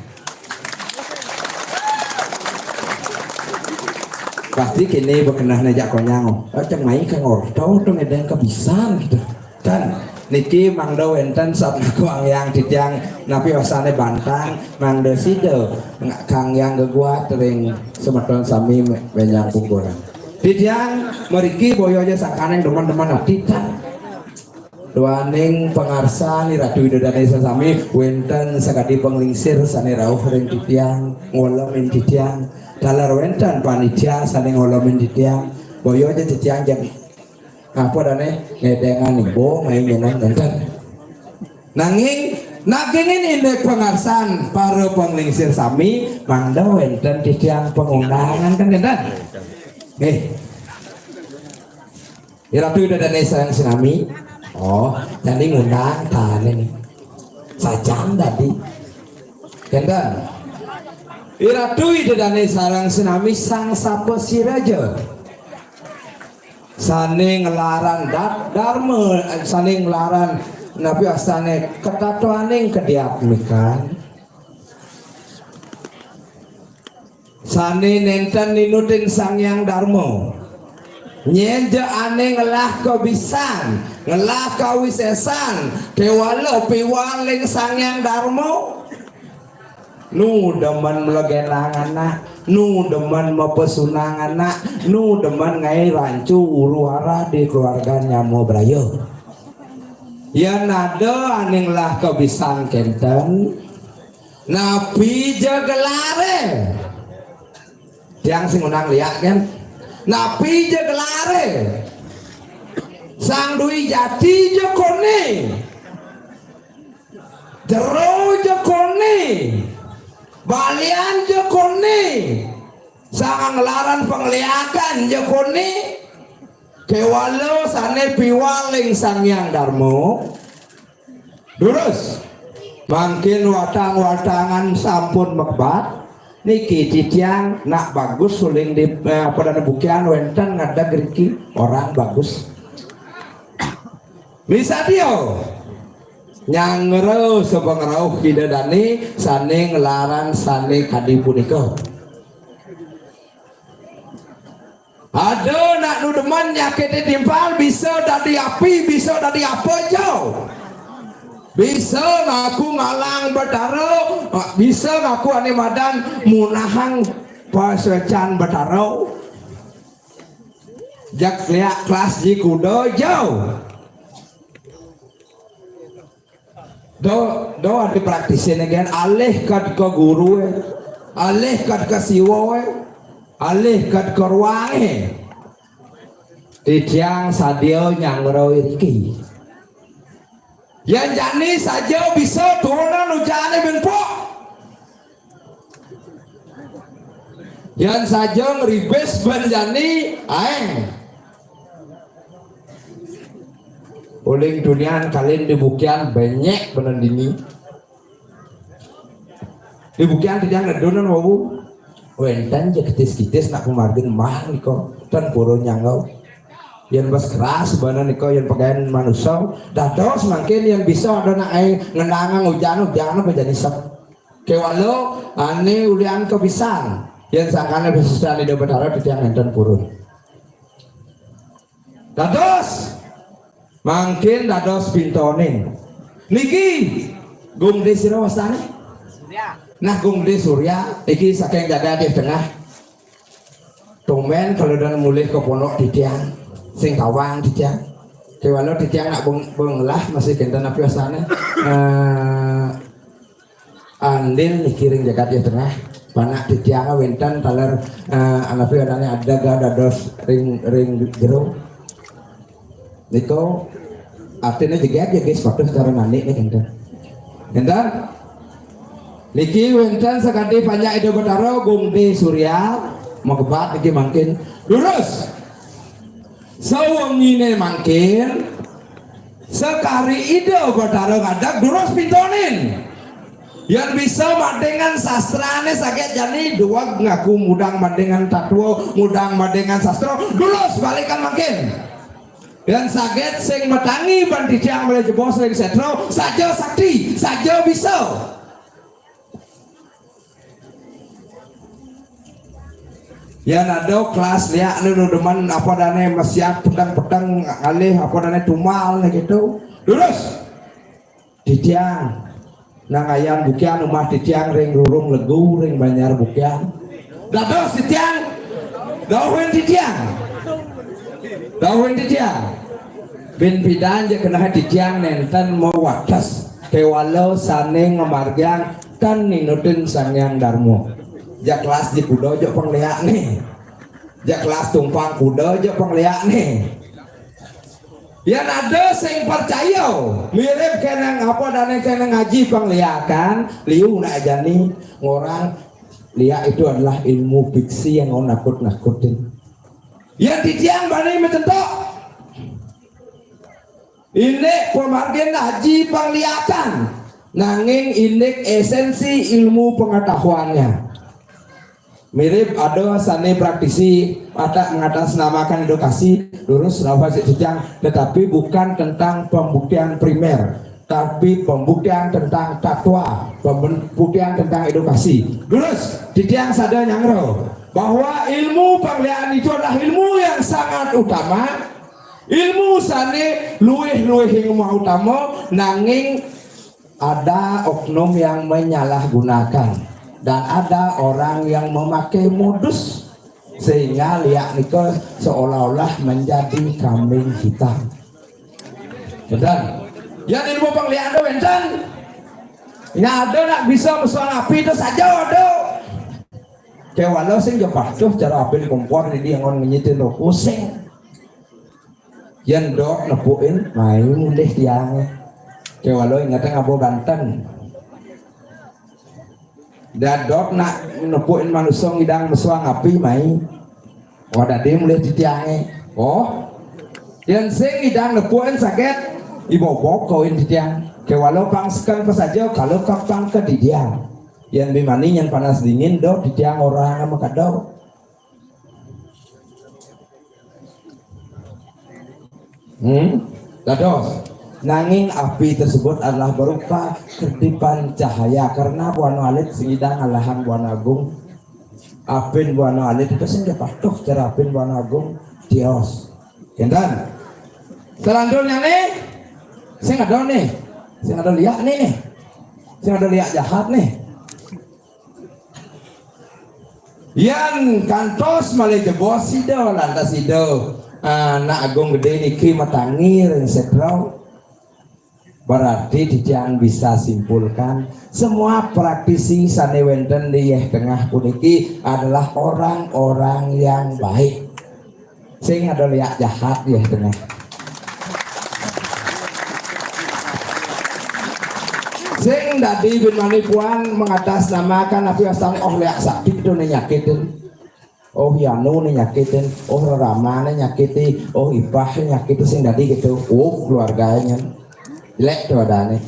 Pasti kéné bekenahné jak konyang. Oh, cang mai ka ngorta to ngedeng kabisan gitu. Dan niki mangda wénten satmaka anggiang titiang napi wastané bantang, mangda sida nga-, kanggiang geguat ring semeton sami me-, ménjang pungkuran. Titiang mriki boya ja sangkaning demen-demen ati tan. Duaning pangarsan Ratu Ida Dané sami wénten sakadi panglingsir sané rauh ring titiang, ngolemin titiang. Taler wénten panitia sané ngolemin titiang. Boya ja titiang jagi apa dané ngedengang ibu main nyenang nenten. Nanging nagingin indik pangarsan para panglingsir sami mangda wénten titiang pangundangan kan nenten. Nggih. Iratu Ida Dané sareng sinami. Oh, jadi ngundang tané nih. Sajang tadi. Kenten. Iratu Ida Dané sareng sinami sang sapa siraja. Sané nglarang dat-, dharma, sané nglarang napi wastané ketatuaning kadiatmikan. Sané nénten ninutin Sang Hyang Darma. Nyén ja ané ngelah kabisan, ngelah kawisésan, kéwala piwaling Sang Hyang Darma. Nu demen mlegenang anak, nu demen mapesunang anak, nu demen ngaé rancu uru hara di keluarga nyama braya. Yén ada ané ngelah kabisan kénten, napi ja gelaré? Tiang sing ngundang liak kan? Napi ja gelaré? Sang Dwi Jati ja koné. Jero ja koné. Balian ja koné. Sang nglarang pangliakan ja koné. Kéwala sané piwaling Sang Hyang Darma. Durus. Mangkin watang-watangan sampun mekebat. Niki titiang nak bagus suling di, eh, Padang Bukian wénten ngadeg riki orang bagus. Misadia. Nyanggra sapangrauh Ida Dané sané nglarang sané kadi punika. Ada nak nu demen nyakiti timpal, bisa dadi api, bisa dadi apa ja. Bisa ngaku ngalang Betara, bisa ngaku ané madan munahang paswécan Betara. Jak liak kelas ji kuda ja. Do, do ada praktisin kan alih ka, ka guru, eh. Alih kad ka siwa, alih kad ka ruange. Titiang sadia nyanggra iriki. Yan jani saja bisa turunan ujane ben pok. Yan saja ngribis ben jani aeng. Uling tunian kalin di bukian benyek benen dini. Di bukian titiang nedunan wau. Wenten ja kitis-kitis nak pamargin mah nika. Ten purun nyanggau. Yen bas keras bana nika yen pagayan manusa. Dados mangkin yen bisa ada nak ai ngenangang ujan-ujan apa jani sep. Kewala ane ulian kepisan. Yen sangkane bisa Ida Betara titiang enten purun. Dados mangkin dados pintonin. Niki Gung Gede sira wastane? Nah, Gung Gede Surya iki saking jagat di tengah. Tumben kalau dan mulih ke pondok titiang, sing kawang titiang. Kewala titiang nak beng, benglah masih kenten apa wastane? Eh, andil niki ring jagat ya tengah. Panak titiang wenten taler eh, anapi adane ada ga dados ring ring jero. Niko artine jeget ya guys patuh cara nani nih kenten. Kenten? Niki wenten sakadi panjak Ida Betara Gung Gede Surya makebat niki mangkin. Lurus. Sawengine mangkin sakari Ida Betara ngadag durus pintonin. Yan bisa madengan sastrane saget jani duweg ngaku mudang madengan tatwa, mudang madengan sastra, durus balikan mangkin. Yan saget sing matangi ban titiang mele jebos ring setra, saja sakti, saja bisa. Yan ada kelas liak nu demen apa dane mesiat peteng-peteng ngalih apa dane tumal gitu. Lurus. Titiang. Nang ayan bukian umah titiang ring rurung legu ring Banjar Bukian. Dados titiang. Dauhin titiang. Dauhin titiang. Bin pidan ja kenah titiang nenten mawates. Kewala sane ngamargiang tan ninutin Sang Hyang Darma. Ja kelas di kuda ja pangliakne. Ja kelas tumpang kuda ja pangliakne. Yan ada sing percaya, mirip keneng apa dane keneng ngaji pangliakan, liu nak jani ngorang liak itu adalah ilmu fiksi yang mau nakut-nakutin. Yan titiang bani metentok. Indik pamargin haji pangliakan, nanging indik esensi ilmu pengetahuannya. Mirip ada sane praktisi, ada mengatasnamakan edukasi, lurus rawa sik titiang, tetapi bukan tentang pembuktian primer, tapi pembuktian tentang tatwa, pembuktian tentang edukasi. Lurus, titiang sada nyangro bahwa ilmu pangliakan itu adalah ilmu yang sangat utama, ilmu sane luwih-luwih ing mautama, nanging ada oknum yang menyalahgunakan dan ada orang yang memakai modus sehingga liak nika seolah-olah menjadi kambing hitam. Betul. Yan ilmu pangliakan wenten. Nya ada nak bisa mesuang api itu saja ada. Kewala sing ja patuh cara apin kompor di dia ngon ngenyitin roko sing. Yan dot nepukin mai mulih tiange. Kewala ingete ngaba banten. Da dot nak nepukin manusa ngidang mesuang api mai. Oh dadi mulih titiange. Oh. Yan sing ngidang nepukin saget ibobok kawin titiang. Kewala pang seken pesaja kalau kapang kedidian. Yan bimani yan panas dingin dot titiang orang makadau. Hmm? Dados. Nanging api tersebut adalah berupa kedipan cahaya karena buana alit sing ngidang alahang buana agung. Apin buana alit itu sing patuh cara apin buana agung tios. Kenten. Selanjutnya nih, sing ada nih, sing ada liak nih, sing ada liak jahat nih. Yan kantos malih jebos sida lantas sida anak agung gede niki matangi ring setra. Berarti titiang bisa simpulkan, semua praktisi sané wénten di yéh tengah puniki adalah orang-orang yang baik. Sing ada liak jahat di yéh tengah. Sing dadi bin mani puan mengatasnamakan api wastan, oh, liak sakti itu né nyakitin. Oh, yanu né nyakitin, oh, reramané nyakiti, oh, ipah nyakiti, sing dadi gitu. Oh, keluarganya jelek tuh adané.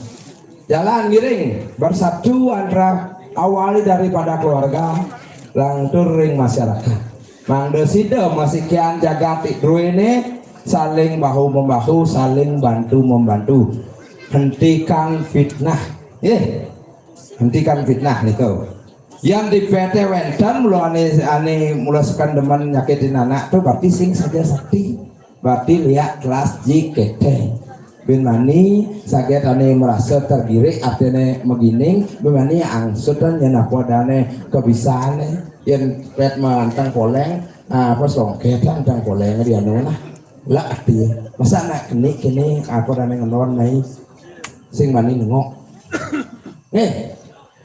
Jalan ngiring, bersatu antara awali daripada keluarga, lantur ring masyarakat. Mangda sida masikian jagat druéné saling bahu membahu, saling bantu membantu. Hentikan fitnah. Eh, hentikan fitnah niku. Yang di P T wénten mula ané, ané mula sekan demen nyakitin anak tuh berarti sing saja sakti. Berarti liak kelas jikete. Bin mani saget ané merasa tergirik, artiné megining, bin mani angsutan yén apa adané kebisané, yén pét manteng poléng, apa songketan tang poléng di anu nah. Lah arti. Masa anak kenik ini apa adané ngenon nai sing mani nengok. Eh,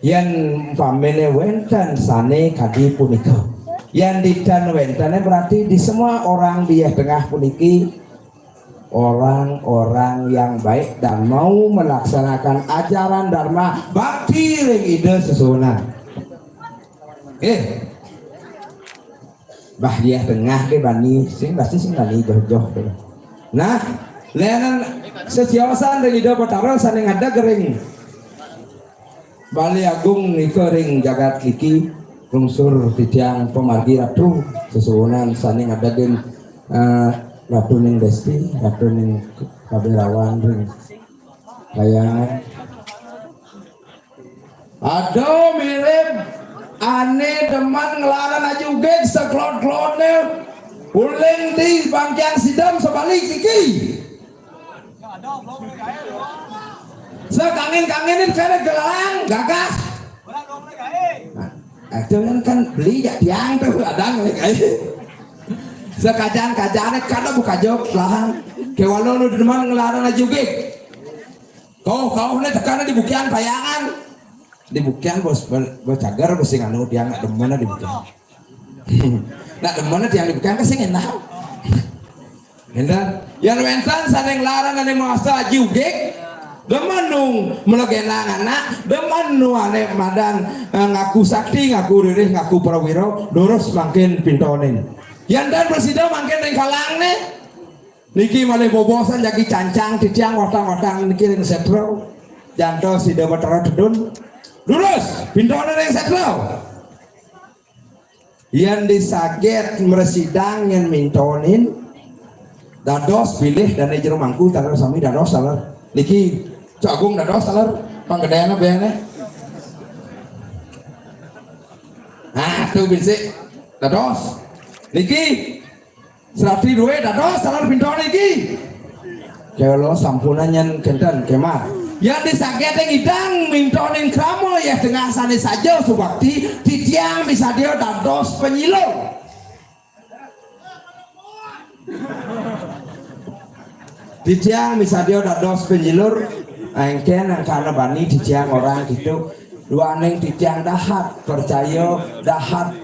Yén umpaminé wénten sané kadi punika. Yén ditan wéntené berarti di semua orang di yéh tengah puniki orang-orang yang baik dan mau melaksanakan ajaran dharma bakti ring Ida sesuunan. Eh, bah yéh tengah ké bani, sing pasti sing bani joh-joh. Nah, lénan sesiosan ring Ida Batara sané ngadeg ring Balé Agung nika ring jagat niki, lungsur titiang pamargi ratu, sesuunan sané ngadegin, eh, Ratu Ning Desti, Ratu Ning Kabéh Rawan ring Kayangan. Aduh, mirip ané demen nglarang ajugig seklot-klotné uling di bangkiang sidam sebalik iki. Sekangin-kanginin kene gelang gagah. Nah, itu kan, kan beli ya tiang tuh ada ngelik aja. Sekajan-kajané kada buka jok lahan. Kewalo nu demen nglarang ajugig. Kau kau ne tekana di bukian payangan. Di bukian bos, bos cagar bos sing anu tiang nak demen di bukian. Nak demen tiang di bukian ke sing enak. Enten, yan wénten sané nglarang ané mawasta ajugig, demen nu mlegenang anak, demen nu ané madan, eh, ngaku sakti, ngaku ririh, ngaku prawira, durus mangkin pintonin. Yan tan prasida mangkin ring kalangné. Niki malih bobosan jagi cancang titiang watang-watang niki ring sétra. Jantos Ida Batara Tedun. Durus, pintonin ring sétra. Yén disaget mresidang yén mintonin, dados pilih dané jero mangku taler sami dados taler. Niki Cok Agung dados taler, panggedéané béné. Nah, tuh bisik dados. Niki Serati duwe dados taler pintonin niki. Kelo sampunan yén kénten kémah. Yan disagetin ngidang mintonin krama yéh tengah sané saja subakti, titiang misadia dados panyilur. Titiang misadia dados panyilur, éngkén angkana bani titiang orang gitu. Duaning titiang dahat, percaya dahat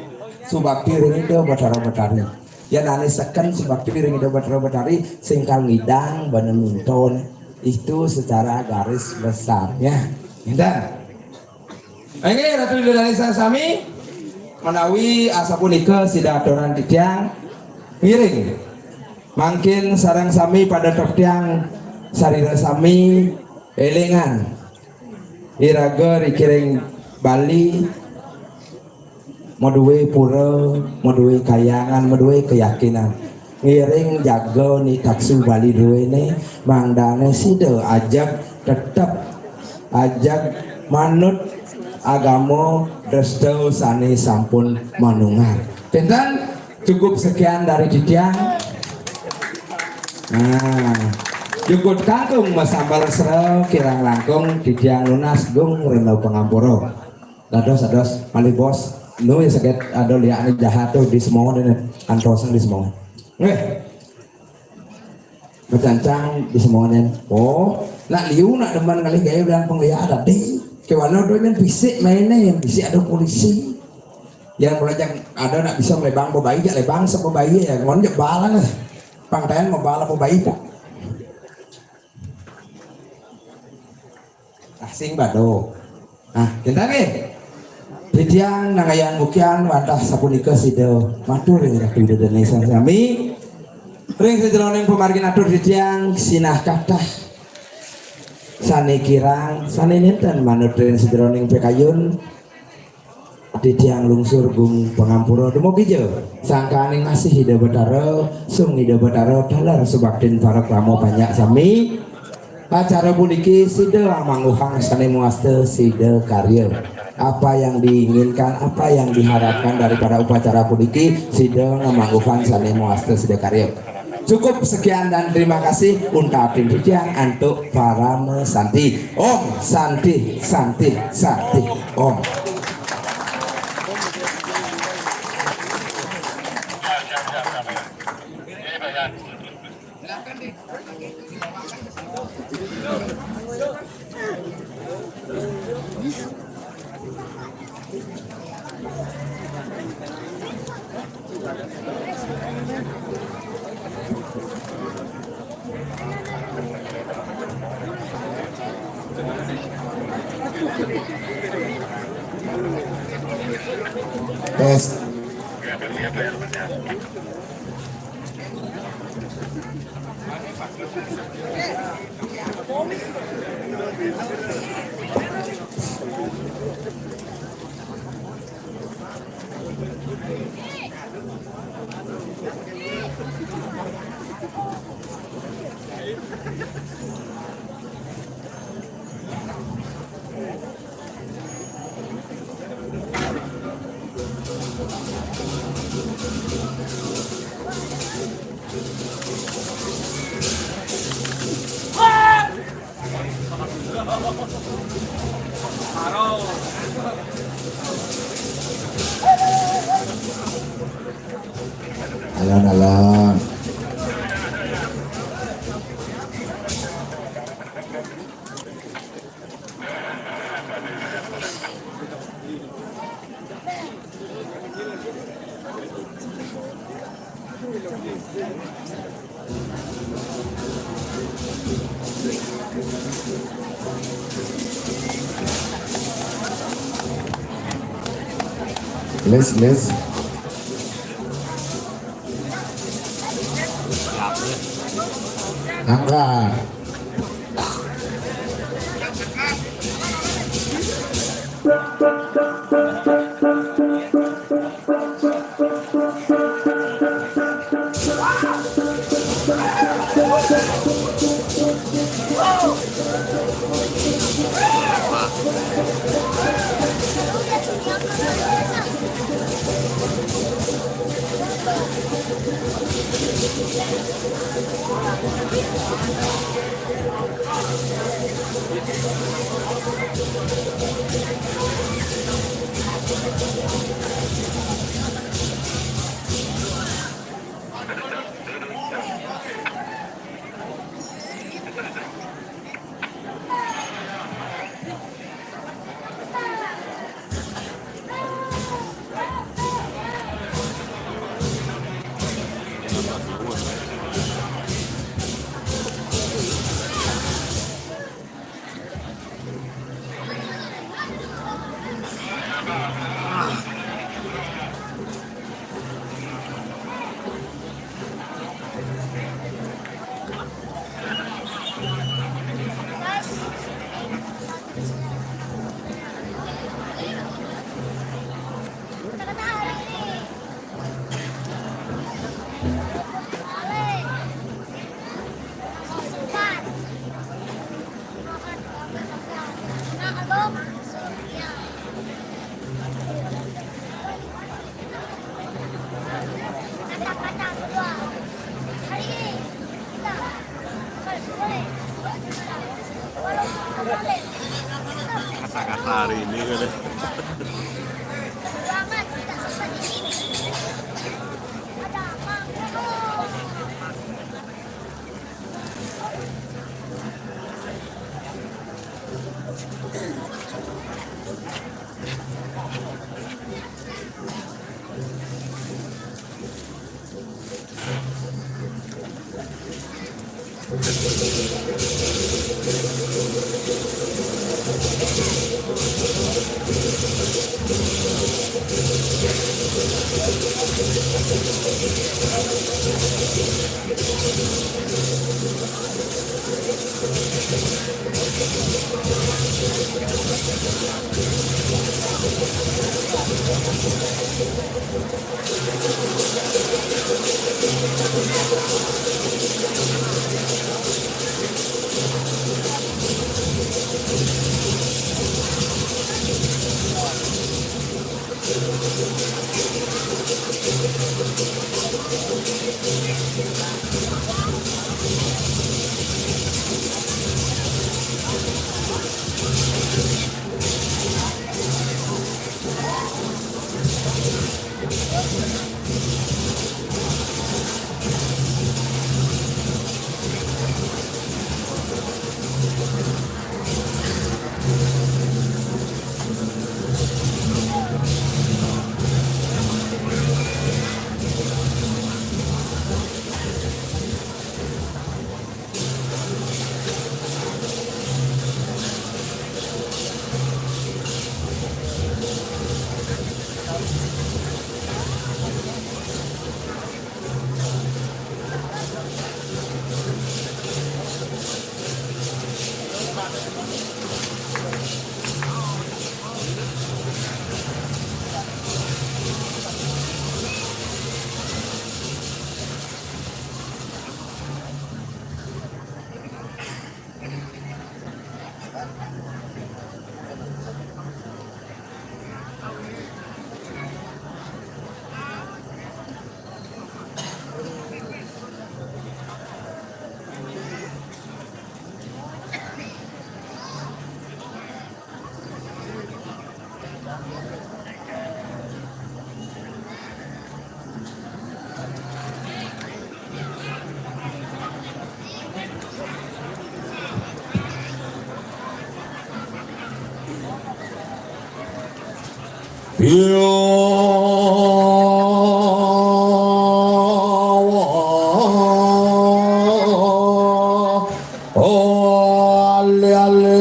subakti ring Ida Batara Batari. Yan ané seken subakti ring Ida Batara Batari, sing kal ngidang bana minton. Itu secara garis besarnya. Ngidang. Inggih, Ratu Ida Dané sareng sami, menawi asapunika sida aturan titiang ngiring. Mangkin sareng sami pada teptiang sarira sami élingan. Iraga rikiring Bali madué pura, madué kayangan, madué keyakinan. Ngiring jaga nitaksu Bali duéné, mangdané sida ajeg tetep ajeg manut agama dresta sané sampun manunggal. Pinten? Cukup sekian dari titiang. Nah, jukut kangkung masambal sera kirang langkung titiang nunas gung rena pangampura. Dados, dados, malih bos. Nu ya saget ada liakné jahat tuh di semua ini, antosan di semua. Nggih. Macancang di semua ini. Oh, Nak liu, nak demen ngalih gaya belian penglihat tadi. Kewano do nyen pisik maine, nyen pisik ado polisi. Yang mulai jang ado nak bisa melebang bebayi, jak lebang sebebayi ya, ngon jak bala lah. Pang tayan mau bala bebayi pok. Ah, sing bado. Ah, kentang eh. Titiang Nangayan Mukian wantah sapunika sida matur ring Ratu Ida Dane Sang Sami. Ring sajeroning pamargin atur titiang sinah kathah sane kirang, sane nenten manut ring sajeroning pikayun titiang lungsur gung pangampura. Dumugi ja sangkaning asih Ida Batara, sung Ida Batara, taler subaktin para krama panjak sami. Acara puniki sida amangguhang sane mawasta sida karya. Apa yang diinginkan, apa yang diharapkan daripada upacara puniki, sida ngamangguhang sane mawasta sida karya. Cukup sekian dan terima kasih. Untatin titiang antuk parama santi. Om Santi, Santi, Santi, Om. Tes. Alon-alon. Les, les. Angkat. Kata-kata hari ini kan. Iya. Oh, ale, ale.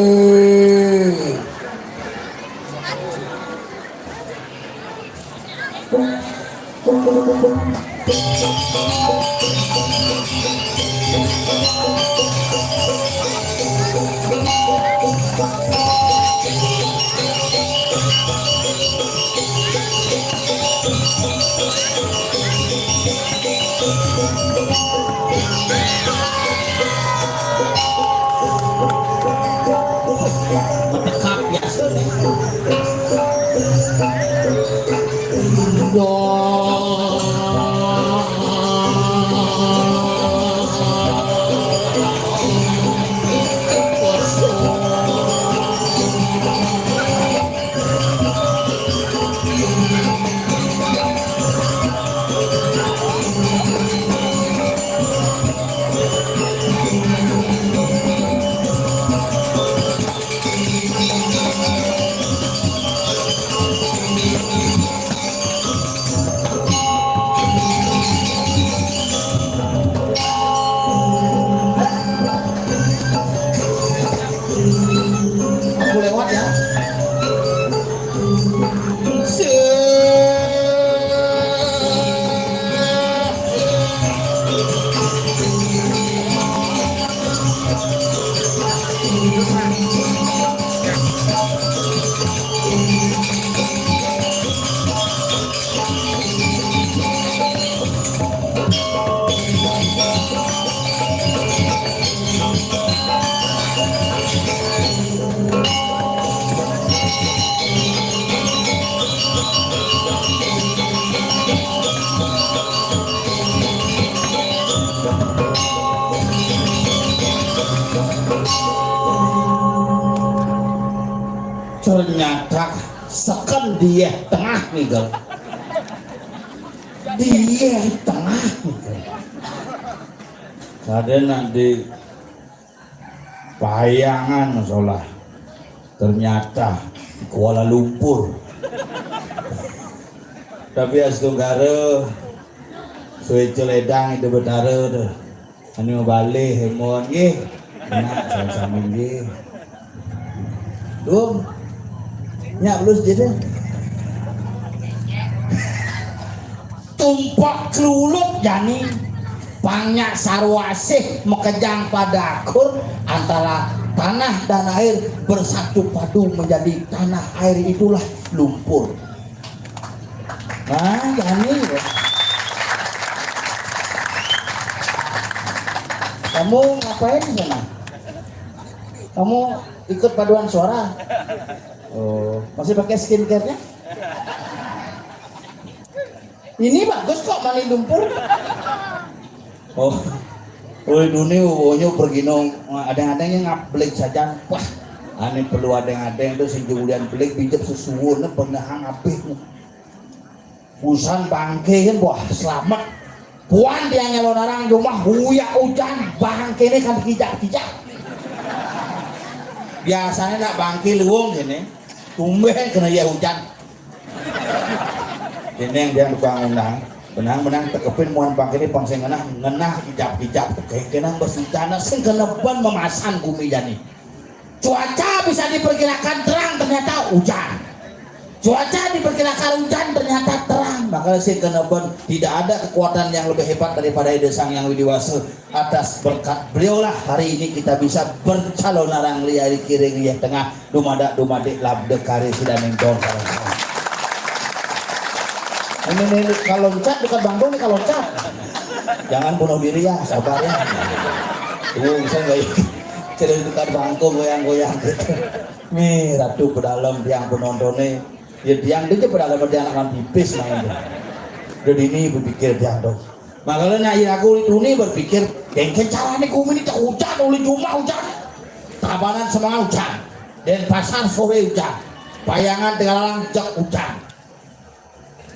Aku lewat ya. Ternyata seken dieh tengah nih, Gal. Dieh tengah nih, Gal. Kadén nak di payangan solah. Ternyata Kuala Lumpur. Tapi astungkara, suéca lédang Ida Betara to. Anu balih émon nggih. Nak sama-sama nggih. Dum. Nyak belus jadi. Tumpek klulut jani. Pang nyak sarwa asih makejang pada akur antara tanah dan air bersatu padu menjadi tanah air, itulah lumpur. Nah, jani. Kamu ngapain di sana? Kamu ikut paduan suara? Oh, masih pakai skincare-nya? Ini bagus kok, mani lumpur. Oh. Oi, dunia, onyo pergi nong, ada-ada yang ngap belik saja. Wah, ane perlu ada-ada yang tuh sing kemudian belik, bijep sesuwun, pengehang abih. Usan bangke kan, wah, selamat. Puan tiang nyalon orang rumah, huyak hujan, bangke ini kan kijak-kijak. Biasanya nak bangke luwung gini, tumben kena ya hujan. Ini yang dia tukang undang. Benang-benang tekepin muan bangke ini pang sing ngenah, ngenah kijap-kijap. Kayak kenang bersencana, sing kena ban memasan gumi jani. Cuaca bisa diperkirakan terang, ternyata hujan. Cuaca diperkirakan hujan, ternyata terang. Maka sing kena ban, tidak ada kekuatan yang lebih hebat daripada Ida Sang Yang Widi Wasa atas berkat beliaulah hari ini kita bisa bercalon arang liari kiring liah tengah. Dumadak dumadik labda kare sidaning don sareng sami. Ini nih kalau loncat bukan bangkung nih kalau loncat. Jangan bunuh diri ya, sabar ya. Tuh, bisa nggak ya? Cerita tukar bangkung goyang-goyang gitu. Nih, ratu pedalem tiang penontonnya. Ya tiang dia pedalem tiang akan pipis main. Udah dini berpikir tiang tuh. Makanya nak aku ini berpikir, dengke carane kumi ini cak hujan, uli jumah hujan. Tabanan semangat hujan. Denpasar sore hujan. Payangan Tegalalang cek hujan.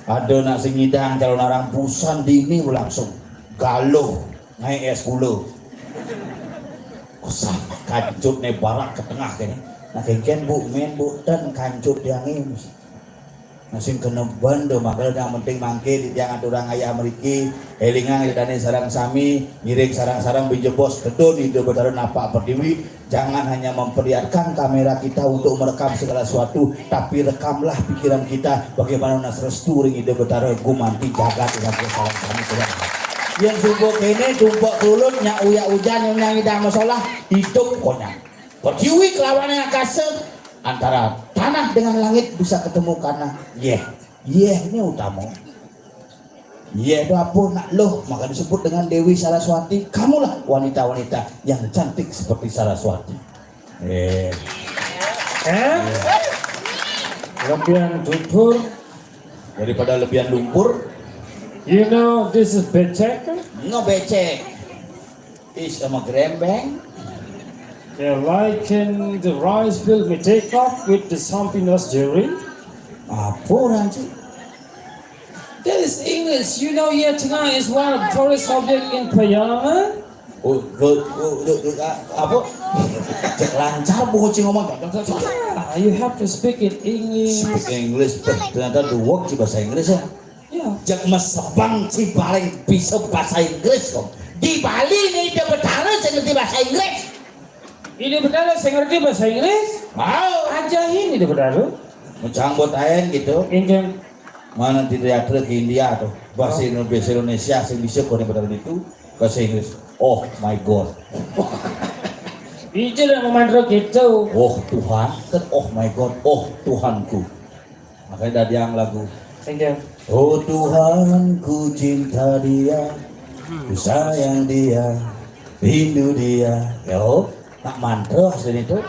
Ada nak sing ngidang calon arang busan dini langsung. Galuh, naik es gula. Usah kancut ne barak ke tengah kene. Nah, kengken bu, men bu, ten kancut yang ini. Nah, sing kena ban do, maka yang penting mangke di tiang aturang ayah mriki, elingang ida dane sareng sami, ngiring sareng-sareng bijebos tedun Ida Betara napak pertiwi. Jangan hanya memperlihatkan kamera kita untuk merekam segala sesuatu, tapi rekamlah pikiran kita bagaimana nas restu ring Ida Betara gumanti jagat ida sareng sami. Yang subuh kene tumpek tulun nyak uyak ujan yang nyang ida masalah hidup konyang. Pertiwi kelawan yang akasa antara tanah dengan langit bisa ketemu karena yeh. Yeh ini utama. Yeh itu apa nak loh, maka disebut dengan Dewi Saraswati. Kamulah wanita-wanita yang cantik seperti Saraswati. Eh. Eh? Lebihan tutur. Daripada lebihan lumpur. You know, this is becek. No becek. Is a magrembeng. Yeah, like in the rice field, we take up with the something else, Jerry. Apa orang cik? That is English. You know, here tonight is one of the tourist subject in Pariaman. Oh, oh, oh, oh, oh, ah, apa? Cek lancar bu kucing ngomong. Yeah, you have to speak in English. Speak English, ternyata duwek di bahasa Inggris ya. Ya. Cek mesebang si paling bisa bahasa Inggris kok. Di Bali ini dia betara saya ngerti bahasa Inggris. Ini betara saya ngerti bahasa Inggris. Mau. Aja ini dia betara. Mencang buat ayen gitu. Injil. Mana di teater ke India tuh bahasa Indonesia, Indonesia sing bisa kau betul itu bahasa Inggris. Oh my God. Itu yang memantra gitu. Oh Tuhan, kan oh my God, oh Tuhanku. Makanya dadiang lagu. Thank you. Oh Tuhan, ku cinta dia, ku sayang dia, rindu dia. Yo, nak mantra asli itu.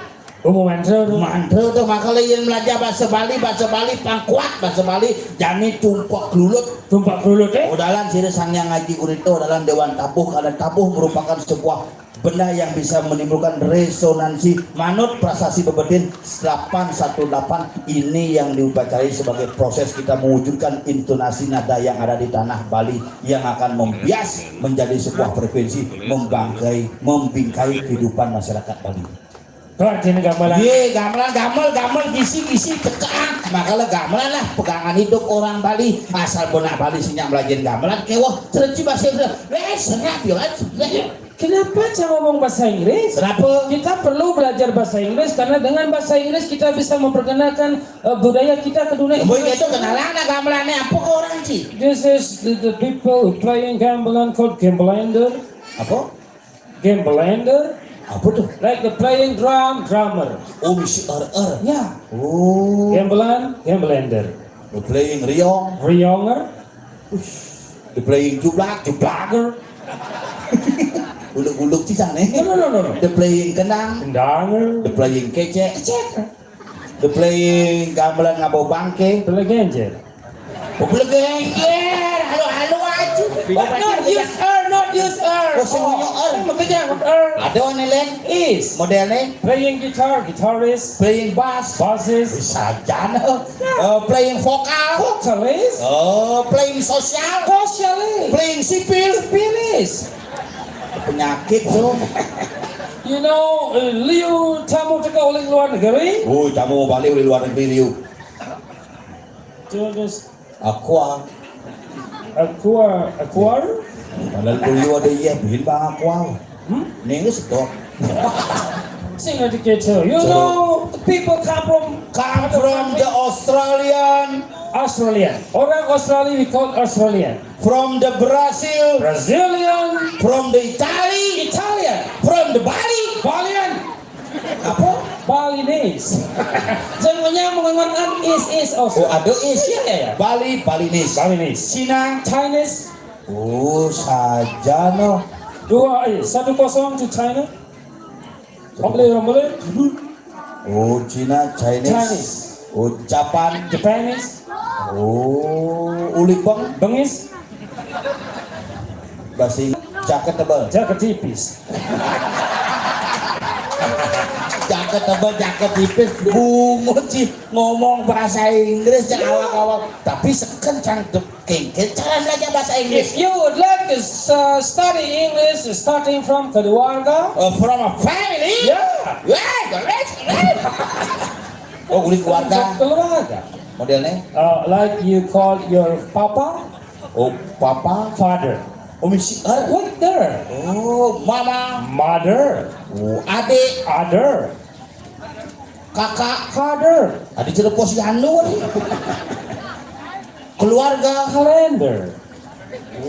Oh, mau mantra tuh. Mantra tuh, makanya yang belajar bahasa Bali, bahasa Bali pangkuat bahasa Bali, jani tumpak kelulut. Tumpak kelulut eh? Udalan sini sang yang ngaji gurito, udalan Dewan Tabuh, karena tabuh merupakan sebuah benda yang bisa menimbulkan resonansi manut prasasti bebetin delapan satu delapan ini yang diupacari sebagai proses kita mewujudkan intonasi nada yang ada di tanah Bali yang akan membias menjadi sebuah frekuensi membangkai membingkai kehidupan masyarakat Bali. Artinya gamelan. Iya, gamelan, gamel, gamel, gisi, gisi, cekak. Makanya gamelan lah pegangan hidup orang Bali. Asal benak Bali sing nyak belajar gamelan, keweh, cereci bahasa Inggris. Eh, senyap, yo, eh. Kenapa cara ngomong bahasa Inggris? Kenapa? Kita perlu belajar bahasa Inggris karena dengan bahasa Inggris kita bisa memperkenalkan, eh, budaya kita ke dunia. Boy, itu kenalan gamelannya apa ke orang, Ci? This is the, the people who playing gamelan called Gambelander. Apa? Gambelander. Apa tuh? Like the playing drum, drummer. Oh, misi er er. Ya. Oh. Gamelan, Gambelander. The playing riong. Rionger. Ush. The playing jublak, jublager. Uluk-uluk ci sana. No, no, no, no, no. The playing kendang. Kendanger. The playing kecek. Kecek. The playing gamelan ngabau bangke. Pelegenjer. Pelegenjer. Halo, halo aja. But not use er, not use er. Oh, semuanya er. Makanya er. Ada one lain. Is. Modelnya. Playing guitar, guitarist. Playing bass. Bassist. Sarjana. Eh, playing vokal. Vocalist. Oh, playing sosial. Socialist. Playing sipil. Civilist. Penyakit tuh. You know, eh, Liu tamu teka oleh luar negeri. Oh, tamu balik oleh luar negeri, Liu. Terus Aqua. Aqua, aqua? Padahal dulu ada iya bikin bang aqua. Hmm? Nih sedot. Sing educator. You know, people come from, come from the Australian. Australian. Orang Australia we call Australian. From the Brazil. Brazilian. From the Italy. Italian. From the Bali. Balian. Apa? Balinese. Jangan mengingatkan is is also. Oh, ada is. Iya, iya, iya. Bali, Balinese. Balinese. Cina. Chinese. Oh, saja no. Dua, eh, satu kosong to China. Rombele, rombele. Oh, Cina, Chinese. Chinese. Oh, Japan. Japanese. Oh, ulipeng. Bengis. Bahasa Inggris, jaket tebal. Jaket tipis. Jaket tebal, jaket tipis. Bungut sih ngomong bahasa Inggris cek awak-awak. Tapi seken cang de-, kengkit cara belajar bahasa Inggris. If you would like to, uh, study English starting from keluarga. Uh, from a family? Yeah. Yeah, the rest, the rest. Oh, ulit keluarga. Keluarga. Modelnya? Uh, like you call your papa. Oh, papa. Father. Oh, misi er. What there? Oh, mama. Mother. Oh, adik. Other. Kakak. Father. Adik Cilepo si Anu. Keluarga. Calendar.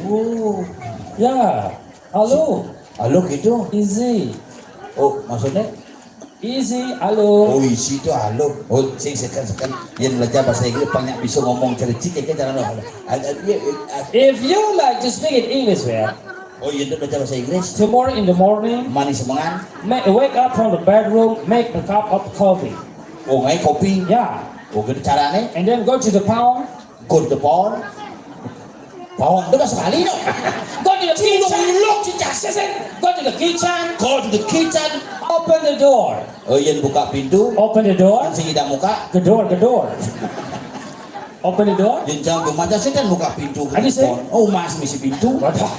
Oh. Ya. Halo. Halo gitu. Easy. Oh, maksudnya? Easy, halo. Oh, easy itu halo. Oh, sing seken-seken. Yang belajar bahasa Inggris banyak bisa ngomong cericik ya kan, cara lo. Ada, ada, iya, iya, ada. If you like to speak in English, well, Oh, iya, itu belajar bahasa Inggris. Tomorrow in the morning, Manis semangat. Make, wake up from the bedroom, make a cup of coffee. Oh, ngai kopi. Yeah. Oh, gitu caranya. And then go to the pound. Go to the pound. Pound itu bahasa Bali, no? Go to the kitchen. Look, cicak. Go to the kitchen. Go to the kitchen. Open the door. Oh, yang buka pintu. Open the door. Yang sing tidak buka. Gedor, gedor. Open the door. Yang jangan macam sih kan buka pintu. Ada sih. Oh, mas misi pintu. Waduh.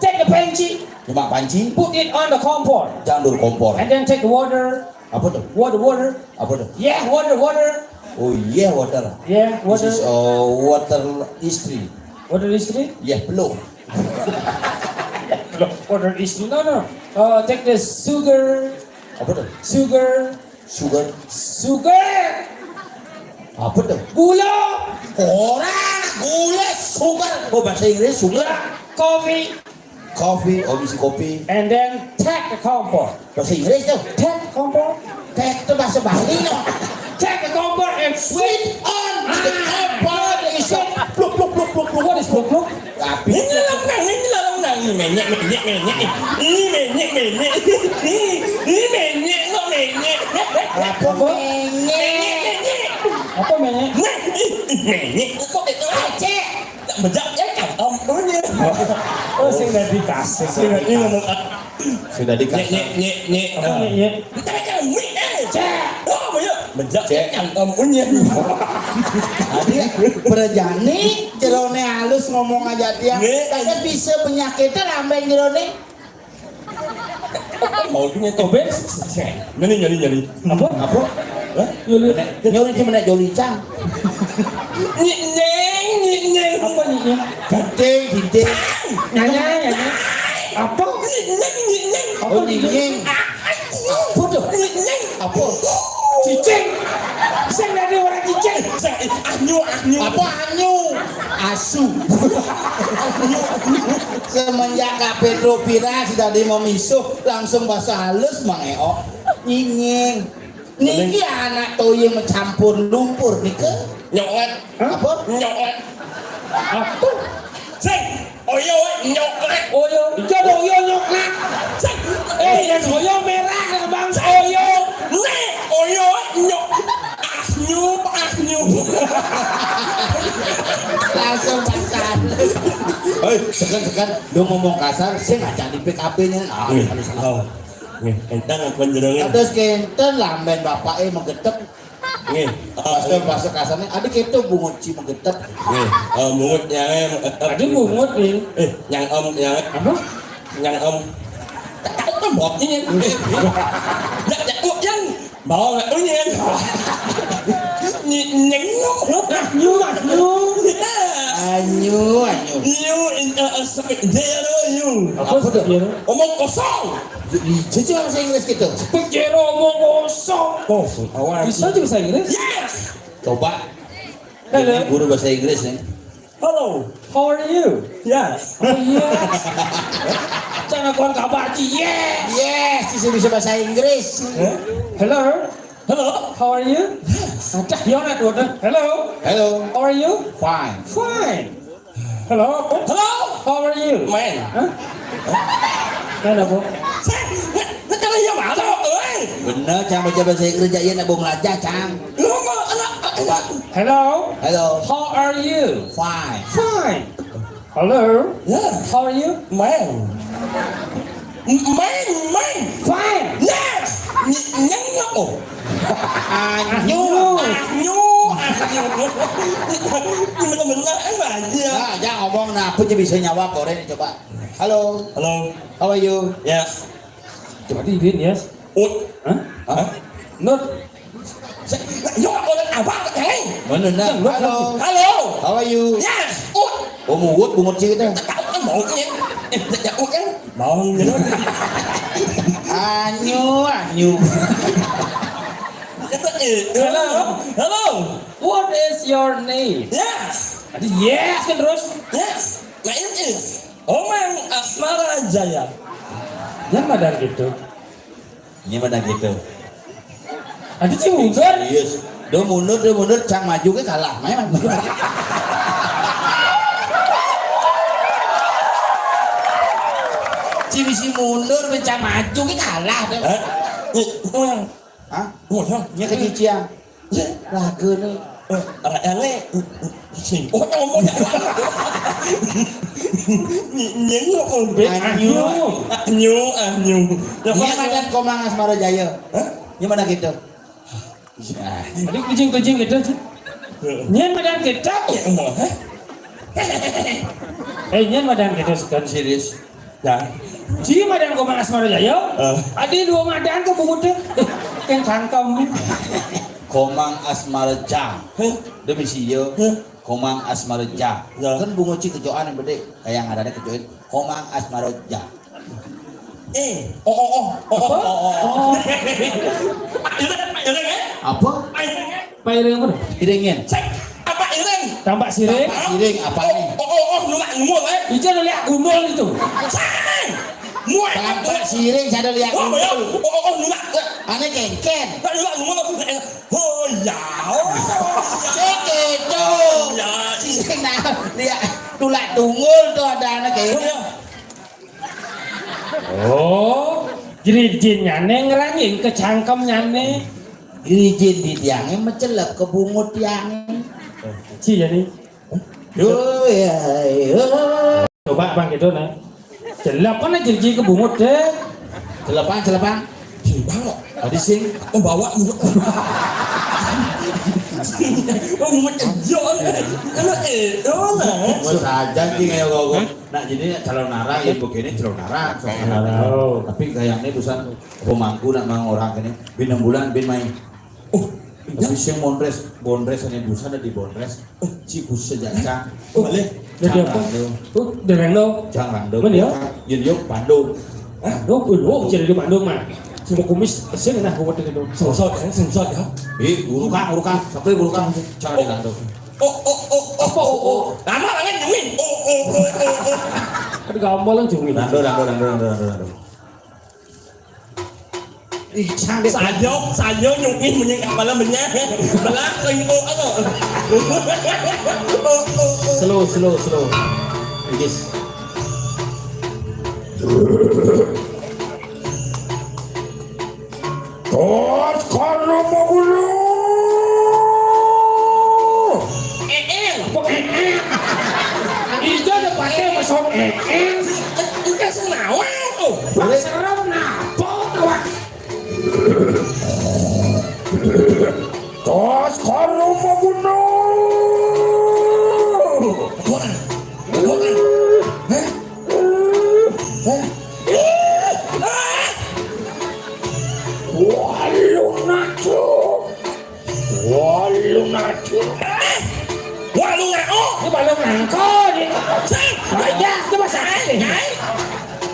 Take the panci. Cuma panci. Put it on the kompor. Jangan dulu kompor. And then take the water. Apa tuh? Water, water. Apa tuh? Yeah, water, water. Oh, yeah, water. Yeah, water. This is, uh, water istri. Water istri? Yeah, peluh. Water istri. No, no. Uh, take the sugar. Apa tuh? Sugar. Sugar. Sugar. Apa tuh? Gula. Orang gula sugar. Oh, bahasa Inggris sugar. Coffee. Coffee, oh, misi kopi. And then take the kompor. Bahasa Inggris tuh. Take the kompor. Take itu bahasa Bali, no? Take the kompor and sweep on the kompor. Is a pluk, pluk, pluk, pluk, pluk. What is pluk, pluk? Tapi ini lorong nang, ini lorong nang, ini menyek, menyek, menyek. Ini menyek, menyek. Ini, ini menyek, kok menyek. Apa menyek? Menyek, menyek. Apa menyek? Nah, ih, ih, menyek. Kok itu aja. Tak bejak, ya, kan, om, punya. Oh, sing dadi kasih. Sing dadi ngomong, ah. Sudah dikasih. Nyek, nyek, nyek, nyek. Apa, ah, nyek, nyek? Entah kan, mik, eh, cek. Oh, banyak. Bejak, cek, ya, kan, om, punya. Tadi perjani, jerone halus ngomong aja dia. Nyek. Kagak bisa penyakitnya nambah jerone. Mau punya tobes. Nyeri, nyeri, nyeri. Apa? Apa? Hah? Nyeri. Nyeri cuma nak joli cang. Nyik nyeng, nyik nyeng. Apa nyik nyeng? Ginting, ginting. Nyanyi, nyanyi. Apa? Nyik nyeng, nyik nyeng. Apa nyik nyeng? Apa tu? Nyik nyeng. Apa? Cicing. Saya dari orang cicing. Saya, eh, anyu, anyu. Apa anyu? Asu. Semenjak Kak Pedro Pira si tadi mau misuh, langsung bahasa halus, Mang Eo. Nyik nyeng. Niki anak toying mencampur lumpur nika. Nyonget. Hah? Apa? Nyonget. Apa? Sing, oyo nyonget. Oyo. Coba oyo nyonget. Sing. Eh, yang oyo merah, Bang. Oyo. Nek, oyo nyonget. Ah, nyup, ah, nyup. Langsung pacaran. Hei, sekan-sekan, lu ngomong kasar, saya nggak jadi P K P-nya. Ah, Nih, halus, halus. Oh. Nggih, entang panjenengan. Terus kenten lamben bapake megetep. Nggih, eh, Pastor bahasa kasarnya, "Adik itu bungut ci megetep." Nggih, eh, bungut nyare megetep. Adik bungut nih. Eh, nyang om, nyang Apa? Nyang om. Tak tahu kan botnya. Eh, ya, ya, oh, yang bawa nggak tuh, yang. Ny-, nyengok. Nyu, nyu. Anyu, anyu. Nyu, eh, eh, seperti zero, you. Apa Apa tuh? Seperti zero? Omong kosong. Di, di, di bahasa Inggris gitu. Pejero omong kosong. Kosong. Awas. Bisa juga bahasa Inggris? Yes. Coba. Hello. Ini guru bahasa Inggris nih. Hello. How are you? Yes. Oh, yes. Jangan kawan kabar ci. Yes. Yes, bisa, bisa bahasa Inggris. Hah? Hello. Hello. How are you? Yes. Ada yang ada. Hello. Hello. How are you? Fine. Fine. Hello. Hello. How are you? Main. Hah? Main apa? Saya, nggak, nggak tahu ya, malu, oi. Bener, cang baca bahasa Inggris aja, nak bawa melajah, cang. Lu mau, anak, anak. Hello. Hello. How are you? Fine. Fine. Hello. Yeah. How are you? Main. Main, main. Fine. Yes. Ny-, nyengok. Anyu. Anyu, anyu. Bener-bener, eh, aja. Nah, jangan ngomong, nah, aku aja bisa nyawab, orang ini coba. Halo. Halo. How are you? Yes. Coba di Ibin, yes. Ut. Hah? Hah? Nut. Yo, orang apa, eh? Mana nak? Halo. Halo. How are you? Yes. Ut. Oh, muut, bungut sih kita. Tak tahu kan mau, eh. Eh, tak tahu kan? Mau, gitu. Anyu, anyu. Kata, eh, hello. Hello. What is your name? Yes. Tadi yes kan terus? Yes. My name is Omang Asmara Jaya. Yang madan gitu. Ini mana gitu? Aduh, ci mundur. Serius. Dia mundur, dia mundur, cang maju ke kalah. Main mundur. Ci bisi mundur, cang maju ke kalah. Hah? Nih, itu yang Hah? Mundur. Nya kecician. Lagu nih. Eh, arek elek. Sing. Oh, ngomong. Ny-, nyenyo, oh, be. Anyu. Anyu, anyu. Ya, Ini Pak. Madan Komang Asmara Jaya. Hah? Ini mana gitu? Ya. Tadi kucing-kucing gitu sih. Heeh. Nyen madan kita. Ya, mau, hah? Eh, nyen madan kita sekarang serius. Nah. Ci madan Komang Asmara Jaya. Eh. Adi dua madan ke bungut deh. Kan cangkem. Komang Asmara Jaya. Hah? Demi si yo. Hah? Komang Asmara Jaya. Ya. Kan bungut ci kejoan yang gede. Kayak ada kejoin. Komang Asmara Jaya. Eh, oh, oh, oh, oh, oh, oh. Apa? Apa? Apa? Pairing apa? Iringin. Cek, apa iring? Tampak siring. Tampak siring, apa nih? Oh, oh, oh, oh, nulak ngumul, eh. Ijo nulak ngumul itu. Cek. Muat. Tampak siring, saya lihat. Oh, ya. Oh, oh, oh, nulak. Ane kengken. Nulak ngumul. Oh, ya. Oh, ya. Cek itu. Ya. Siring nah, lihat. Tulak tunggul tuh ada anak kayak. Oh, ya. Oh, jadi jin nyane ngerangin ke cangkem nyane. Grijin di tiange mecelep ke bungut tiange. Ci ya nih. Yo, ya, yo. Coba Bang gitu nah. Celep kan aja ci ke bungut deh. Celepan, celepan. Tadi sing. Oh, bawa dulu. Oh, mau cejol. Kalau itu lah. Wes aja sih kayak kok. Nah, jadi calon arah ya begini calon arah. Calon arah. Oh. Tapi gayanya busan pemangku nak mang orang ini. Bin enam bulan, bin main. Oh, tapi sing mondres, bondres ini busan ada di bondres. Oh, si busa jaca. Oh, boleh. Jadi apa? Oh, dereng lo. Jangan dong. Mana ya? Yun yuk Bandung. Hah? Lo, lo jadi di Bandung mah. Semua kumis sing nah gua tadi dong. Semsot ya, semsot ya. Eh, guru kang, guru kang, sampai guru kang. Jangan di Bandung. Oh, oh, oh, oh, oh, oh. Lama banget nyumin. Oh, oh, oh, oh, oh. Ada gampang lah nyumin. Rando, rando, rando, rando, rando, rando. Ih, sang deh. Sayo, sayo nyumin mending kepala menyah. Belah lengko apa? Oh, oh, oh. Slow, slow, slow. Igis. Kos kono mau guru. Eh, eh. Kok eh, eh? Ijo ada pakai masuk eh, eh. Engke senawa tuh. Serem napa tawak? Kos kono mau guru. Wah, wah. Hah? Hah? Walu nado. Walu nado. Walu nado. Ini walu nangko, ini. Sing. Ya, itu bahasa Inggris. Nyai.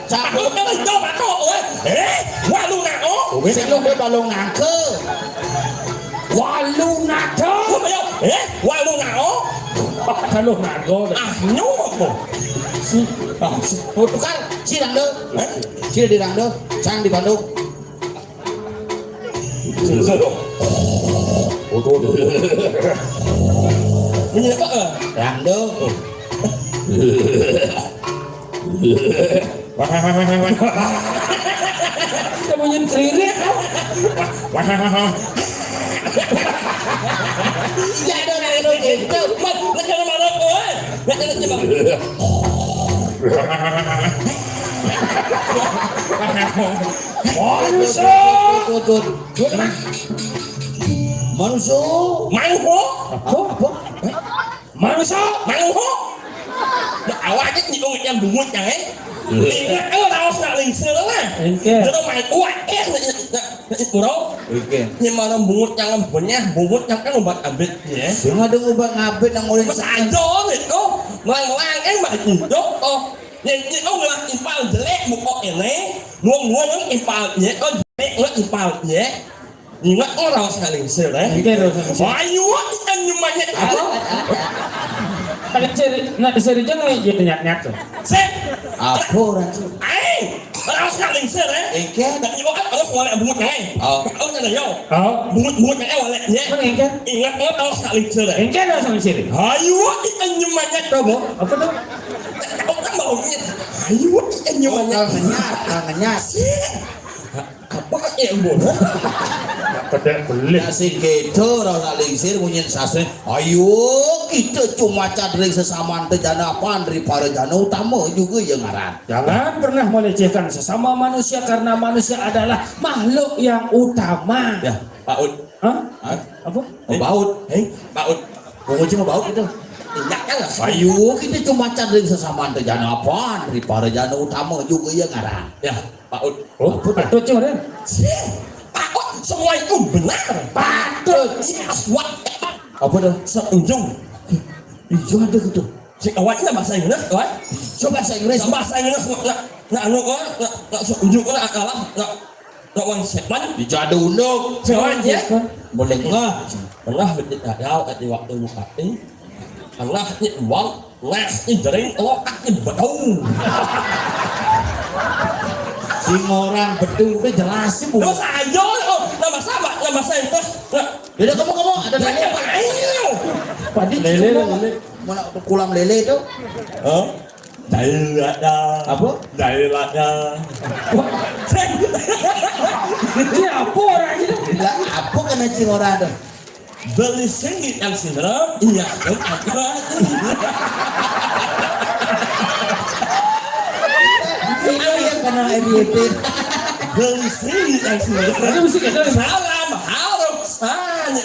Aku terus coba kok, eh. Eh, walu nado. Sing lo dia walu nangko. Walu nado. Coba ya. Eh, walu nado. Walu nado. Ah, nyuwun. Si, ah, si. Oh, tukar. Si Rando. Hah? Si di Rando. Sang di Bandung. Susah dong. Ini apa? Eh? Rando. Kita bunyi kririk. Ya ada orang itu gitu. Mat, mat, jangan marah, oi. Mat, jangan, jangan. Manusia. Manusia. Mangho. Apa? Apa? Manusia. Mangho. Awak aja nyinggung yang bungut yang, eh. Ingat, eh, raos nak lingsir lah. Engke. Jero main kuat, eh, nak, nak, nak, nak, nak, Oke. Ini malam bungut yang benyah, bungut yang kan obat abet, ya. Sing ada obat ngabet yang oleh. Mas Anjo nih, tuh. Melang-melang, eh, Mbak Indo, oh. Yang ini, oh, ngelah impal jelek, muka ini. Nuang-nuang impal, ya, oh, jelek, ngelah impal, ya. Ingat, oh, raos nak lingsir, eh. Oke, raos nak lingsir. Ayo, kan nyumanya. Apa? Ada ciri, nak diseri jangan nih, jadi nyat-nyat tuh. Sip. Apa orang tuh? Aing, raos nak lingsir, eh. Oke. Nak ibu kan, kalau suara bungut, eh. Oh. Kalau ada, yo. Oh. Bungut-bungut, eh, walek, ya. Mana, oke? Ingat, oh, raos nak lingsir, eh. Oke, raos nak lingsir. Ayo, kita nyumanya. Coba, apa tuh? Aku kan mau nyet. Ayo, kita nyumanya. Oh, kangennya, kangennya. Sip. Apa ya, Bu? Kedek beli. Nah, sing kedo, ora usah lingsir, munyin sastre. Ayo, kita cuma cadring sesama ente jana apa, dari para jana utama juga ya ngaran. Jangan pernah melecehkan sesama manusia, karena manusia adalah makhluk yang utama. Ya, Pak Ud. Hah? Hah? Apa? Oh, Pak Ud. Eh, Pak Ud. Mau ngecek mau Pak Ud itu. Enggak, kan, lah. Ayo, kita cuma cadring sesama ente jana apa, dari para jana utama juga ya ngaran. Ya. Pak Ud. Oh, patut, Cor, ya? Sih, Pak Ud, semua itu benar. Patut. Yes, what? Apa dah? Seunjung. Iya, ada gitu. Si awaknya bahasa Inggris, kan? Coba bahasa Inggris. Bahasa Inggris, nak, nak, anu, nak, nak, nak seunjung, nak, kalah, nak, nak wan setan. Dijadu unduk. Setan, ya? Boleh ngah. Tengah, betik, ya, ya, di waktu buka ini. Tengah, ini uang. Nah, ini jering lo, ah, ini betul. Sing orang betul, udah jelas sih, Bu. Terus aja, oh, nama sama, nama saya, terus, nah. Jadi kamu, kamu ada nanya apa? Ayo. Padi Lele, semua. Lele. Mana kolam lele itu? Hah? Dari ada. Apa? Dari ada. Wah. Ini apa orang itu? Lah, apa kena cing orang tuh? Beli sengit yang sendal, iya, kan? Ini yang kena R Y P. Beli sengit yang sendal. Itu mesti kita. Salam, harus tanya.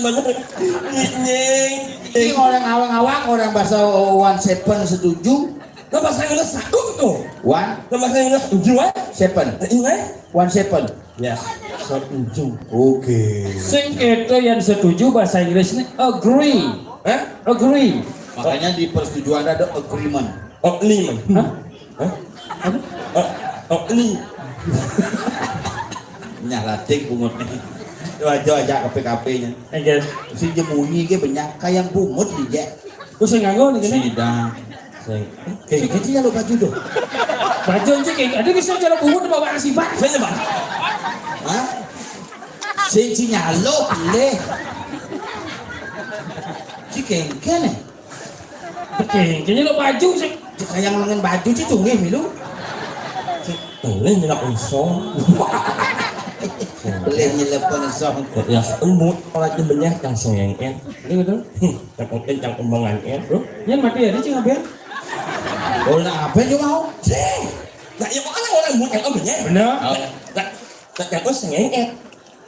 Nying. Ini orang awang-awang, orang bahasa one seven setuju. Lah bahasa Inggris saku tuh. One. Lah bahasa Inggris tujuh, eh? Seven. Ini, eh? One seven. Ya, setuju. Oke. Sing kéto yang setuju bahasa Inggris ini agree. Hah? Agree. Makanya di persetujuan ada agreement. Agreement. Hah? Hah? Oh, oh, ini. Nyalating bungut nih. Itu aja aja K P K P-nya. Oke. Si jemunyi ke banyak kayak bungut nih, Jek. Terus yang nganggo nih, gini? Sidang. Sing. Kayak gitu ya lo baju tuh. Baju aja kayak, ada bisa cara bungut bawa si Pak. Saya, Pak. Hah? Si, si nyalo, deh. Si kengken nih. Oke, kayaknya lo baju sih. Kayak lengan baju sih tuh nggih milu. Boleh nyelak usong. Boleh nyelak usong. Ya, embut orang itu banyak yang sengengeng. Ini betul. Yang penting yang kembangan ya, bro. Yang mati ya, dia cing aben. Oh, nah, apa yang mau? Cing. Nah, yang mana orang embut yang embut ya? Benar. Nah, nah, nah, yang sengengeng.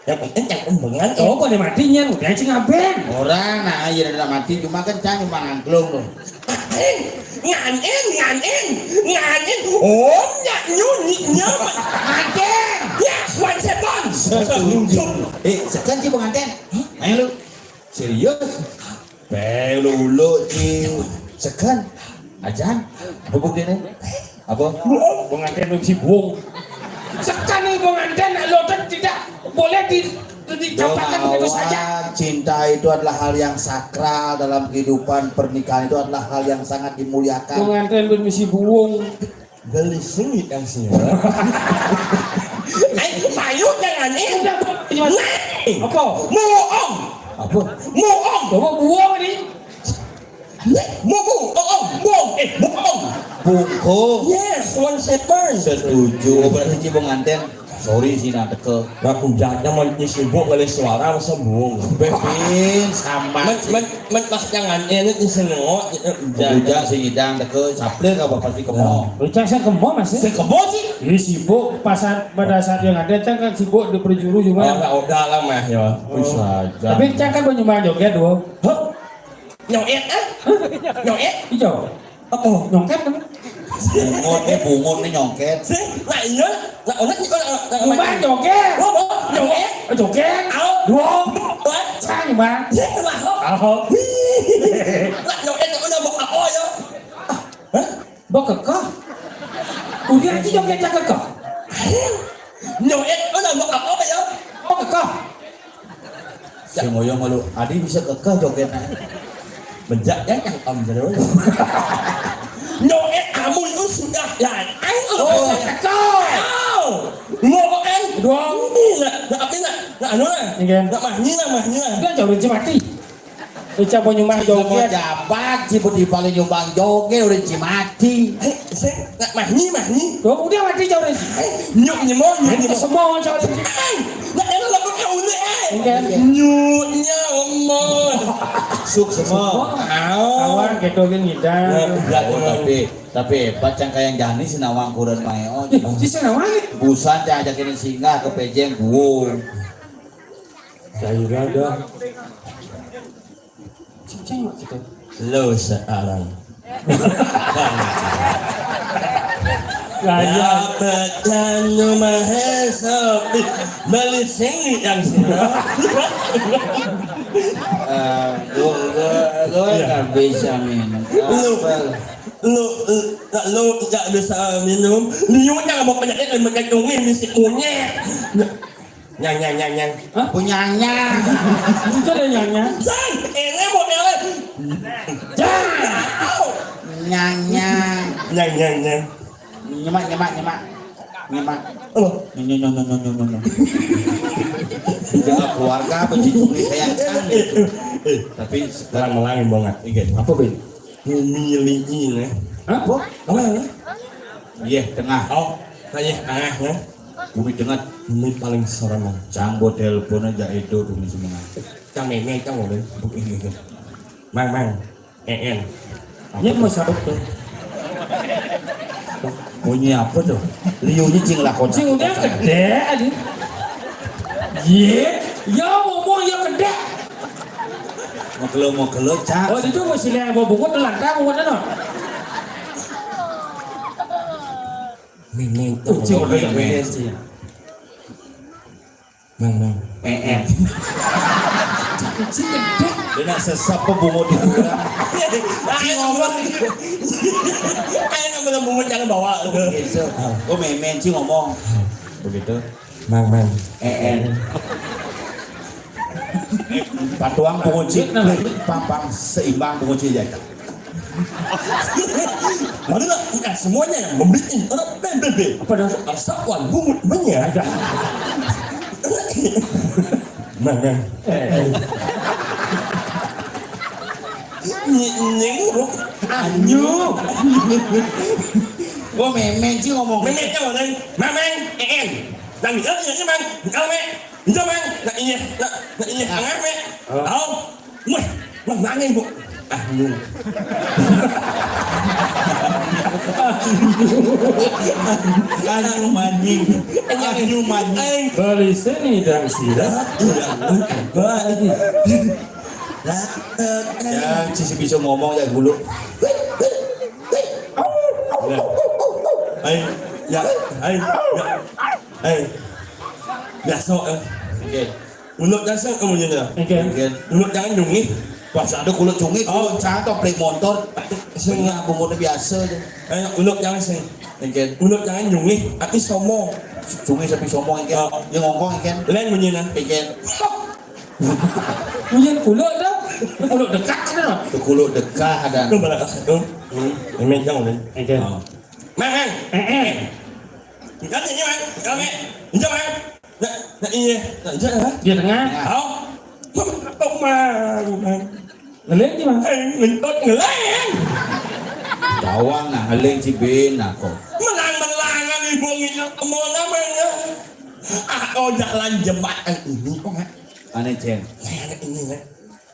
Yang penting yang umbengan. Oh, pada mati nyen, udah cing aben. Orang, nah, iya udah mati, cuma kan cang cuma ngangklung tuh. Nganen, nganen, nganen, nganen. Om nyak nyu nyik nyem. Nganen. Ya, wan setan. Setuju. Eh, sekan sih pengantin. Hah? Ayo lu. Serius? Pe, ulu-ulu, Ci. Sekan. Ajan. Apa buktinya? Apa? Pengantin lu si buong. Sekan nih pengantin, lo kan tidak boleh di, didapatkan begitu saja. Cinta itu adalah hal yang sakral dalam kehidupan pernikahan, itu adalah hal yang sangat dimuliakan. Pengantin lu si buong. Beli sengit yang sini. Ayo, payu jangan, eh. Udah, Bu. Nah. Apa? Muong. Apa? Muong. Coba buong nih. Mu, mu, oh, oh, muong. Eh, muong. Bungkung. Yes, one seven. Setuju. Oh, berarti Ci pengantin. Sorry sih, nah, teke. Nah, ujaknya mau sibuk kali suara, masa buong. Bebin, sama. Men, men, men, mas jangan, eh, ini senengok. Bujang sing idang teke saplir ka pasti kemo. Bujang sing kemo, Mas, ya? Sing kemo sih. Ini sibuk pasar pada saat yang ada, Cang kan sibuk di perjuru juga. Oh, nggak udah lah, Mas, ya. Bisa aja. Tapi Cang kan punya joget, wo. Hah? Nyongket, ah? Nyongket? Ijo. Oh, nyongket kan? Bungut nih, bungut nih nyongket. Sih, lah iya. Lah, ono sih, ono, ono, ono. Bukan joget. Oh, oh, nyongket. Oh, joget. Au. Dua. Dua. Sang, Bang. Sih, lah, oh. Au. Wih. Lah, nyongket, ono, mau apa ya? Hah? Mbok kekeh. Udah aja joget cak kekeh. Nyongket, ono, mau apa ya? Mbok kekeh. Sing ngoyo malu, adi bisa kekeh jogetnya. Bejak ya, cangkem terus. Nyongket kamu itu sudah datang. Oh, kekeh. Au. Mau kan? Dua. Ini, nak, nak apa, nak? Nak anu, nak? Iya. Nak mahnyi, nak mahnyi, nak. Udah, jauh udah mati. Ucap mau nyumbang joget. Jabat, si Budi paling nyumbang joget, udah si mati. Eh, saya, nak mahnyi, mahnyi. Tuh, udah mati jauh udah. Eh, nyuk nyemon, nyuk nyemon. Semua jauh udah. Eh, nak enak lagu kau ni, eh. Enggak. Nyuknya omon. Suk semua. Semua. Au. Kawan, gitu kan ngidang. Nah, udah, oh, tapi, tapi hebat, cang kayak jani si nawang kuran mae, oh. Ih, si nawang nih. Busan, cang ajakin singgah ke pejeng, gua. Saya ada. Cicing gitu. Lo sekarang. Lah, iya. Dapat anu maha sopi. Beli sing yang sini. Eh, gua, gua, gua nggak bisa minum. Lu, lu, lu nggak bisa minum. Liu nya mau penyakit, penyakit dongeng, misi kunyit. Nyang, nyang, nyang, nyang. Hah? Punyanya. Itu ada nyanya. Sang, ini modelnya. Jang. Nyanya. Nyang, nyang, nyang. Nyemak, nyemak, nyemak. Nyemak. Oh. Nyo, nyo, nyo. Itu mah keluarga apa, Ci? Curi kayak kan gitu. Eh, tapi sekarang melangin banget. Iya. Apa, Bin? Bumi lingi, ya. Hah? Apa? Apa, ya? Iya, tengah. Oh, iya, tengah, ya. Bumi tengah. Ini paling serem, Mang. Cang buat telepon aja itu tuh, semua. Cang ini, cang, udah. Buk ini, tuh. Mang, Mang. En. Ini mau sabuk tuh. Bunyi apa tuh? Liunya cing lah kocak. Cing udah gede, adi. Iya. Ya, ngomong ya gede. Mau kelo, mau kelo, Cak. Oh, itu masih lihat mau bungut, lantang bungut, no. Miming. Ucing, udah, miming. Mang, mang. P N. Cing gedek. Dia nak sesap pebungut di kurang. Cing ngomong. Ayo, nak bilang bungut jangan bawa. Gitu. Gue memen, Cing ngomong. Begitu. Mang, mang. P N. Patuang pengunci. Nah, nah. Pampang seimbang pengunci aja. Marilah kita semuanya yang memiliki anak P B B. Apa dah? Asap wan bungut menye. Ada. Mang, mang. Eh. Nying. Anyu. Gua memen sih ngomong. Memen, Mang. Memen. Eh, eh. Nang, eh, eh, Mang. Nang, Mang. Iya, Mang. Nah, iya. Nah, nah, iya. Angah, Mang. Oh. Tahu? Wah, Mang, nangis, Bu. Ah, lu. Aduh, maning. Aduh, maning. Beli seni dan sida. Bali. Ya, sisi bisa ngomong ya dulu. Ya. Hai, ya, hai, ya. Hai. Biasa, eh. Oke. Mulut dasar kamu je dah. Oke. Oke. Mulut jangan nyungih. Pas ada kulit cungih, oh, kulit cangkep, plek motor. Sing. Bungut biasa aja. Eh, mulut jangan sing. Oke. Mulut jangan nyungih, tapi sombong. Cungih tapi sombong, oke. Oh. Dia ngongkong, oke. Lain bunyi nah. Oke. Bunyi kulit dah. Kulit dekat dah. Kulit dekat ada. Tu balak tu. Hmm. Ini jangan. Oke. Oh. Mang, mang. Eh, eh. Enggak, ini, mang. Enggak, mang. Enggak, mang. Nah, nah, iya. Nah, iya, ha? Dia tengah. Au. Kok mang, mang? Ngeling sih, mang. Eh, ngentut ngeling. Tawang nah, ngeling si Ben, nah, kok. Melang-melangan ibu ngilu kemana, mang? Ah, oh, jalan jembatan ini, kok, mang? Aneh, Cen. Saya anak ini, mang.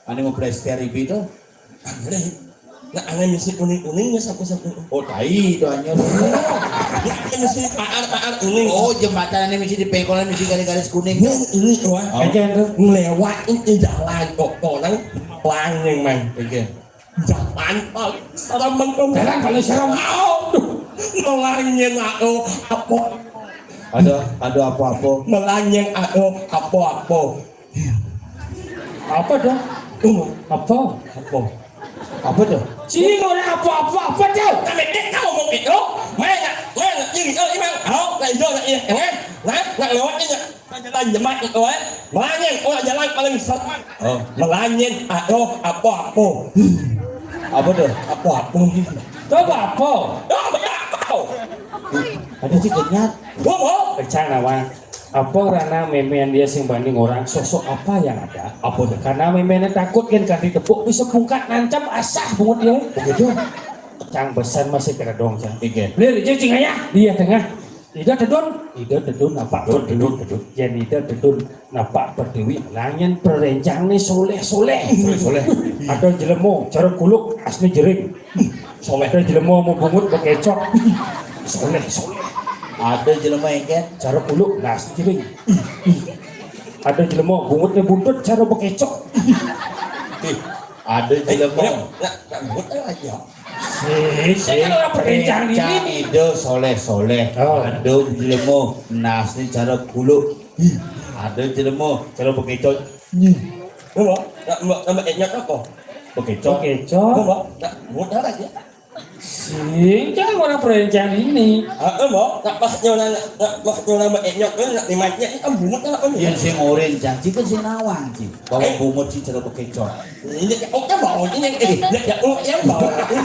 Aneh mau plester ibi tuh. Aneh. Nah, aneh misi kuning-kuningnya sapu-sapu. Oh, tai itu anjir. Ya, ini misi paar-paar kuning. Oh, jembatan ini misi di pengkolan misi garis-garis kuning. Nah, ini, wah. Oh. Aja tuh. Ngelewatin di jalan kok, orang langit, mang. Oke. Jalan paling serem, mang. Jalan paling serem. Aduh, melangin aku, apa? Ada, ada apa-apa? Melangin aku, apa-apa? Apa dah? Apa? Apa? Apa dah? Cing, orang apa-apa, apa dah? Kami tak tahu mau itu. Mana? Mana? Ini, oh, ini, Mang. Oh, nak hijau, nak iya. Yang mana? Nah, nak lewat ini. Jalan jembatan itu, eh. Melangin, oh, jalan paling serem. Oh. Melangin, ah, oh, apa-apa. Apa dah? Apa-apa. Coba apa? Oh, apa-apa. Ada sih kenyat. Apa? Pecah lawan. Apa rana memean dia sing banding orang sosok apa yang ada? Apa dah? Karena memeannya takut kan, kan ditepuk bisa bungkat nancap asah bungut dia. Begitu. Cang pesan masih kena dong, Cang. Iya. Lir, cing ayah, dia tengah. Ida tedun, ida tedun napak pertiwi. Tedun, tedun. Yen ida tedun napak pertiwi, lanyan perencang ni soleh-soleh. Soleh-soleh. Ada jelema, cara kuluk, asli jering. Soleh. Ada jelema mau bungut bekecok. Soleh-soleh. Ada jelema engken, cara kuluk, asli jering. Ada jelema bungutnya buntut, cara bekecok. Eh, ada jelema. Nak, nak bungut aja. Sing, sing. Saya kalau perencang ini. Perencang ide soleh-soleh. Oh. Ada jelema nasne cara kuluk. Ih, ada jelema cara bekecot. Ih. Apa? Nama, nama enyok apa? Bekecot. Bekecot. Apa? Nak mudah aja. Sing, jangan orang perencang ini. Ah, apa? Nak pas nyola, nak pas nyola nama enyok, nak dimatnya, ini kan bungut apa nih? Yang sing orange, jangan sing nawang, sing. Bawa bungut sing cara bekecot. Ini ya, oh, kan bawa ini yang, eh, ya, ya, oh, yang bawa. Aduh,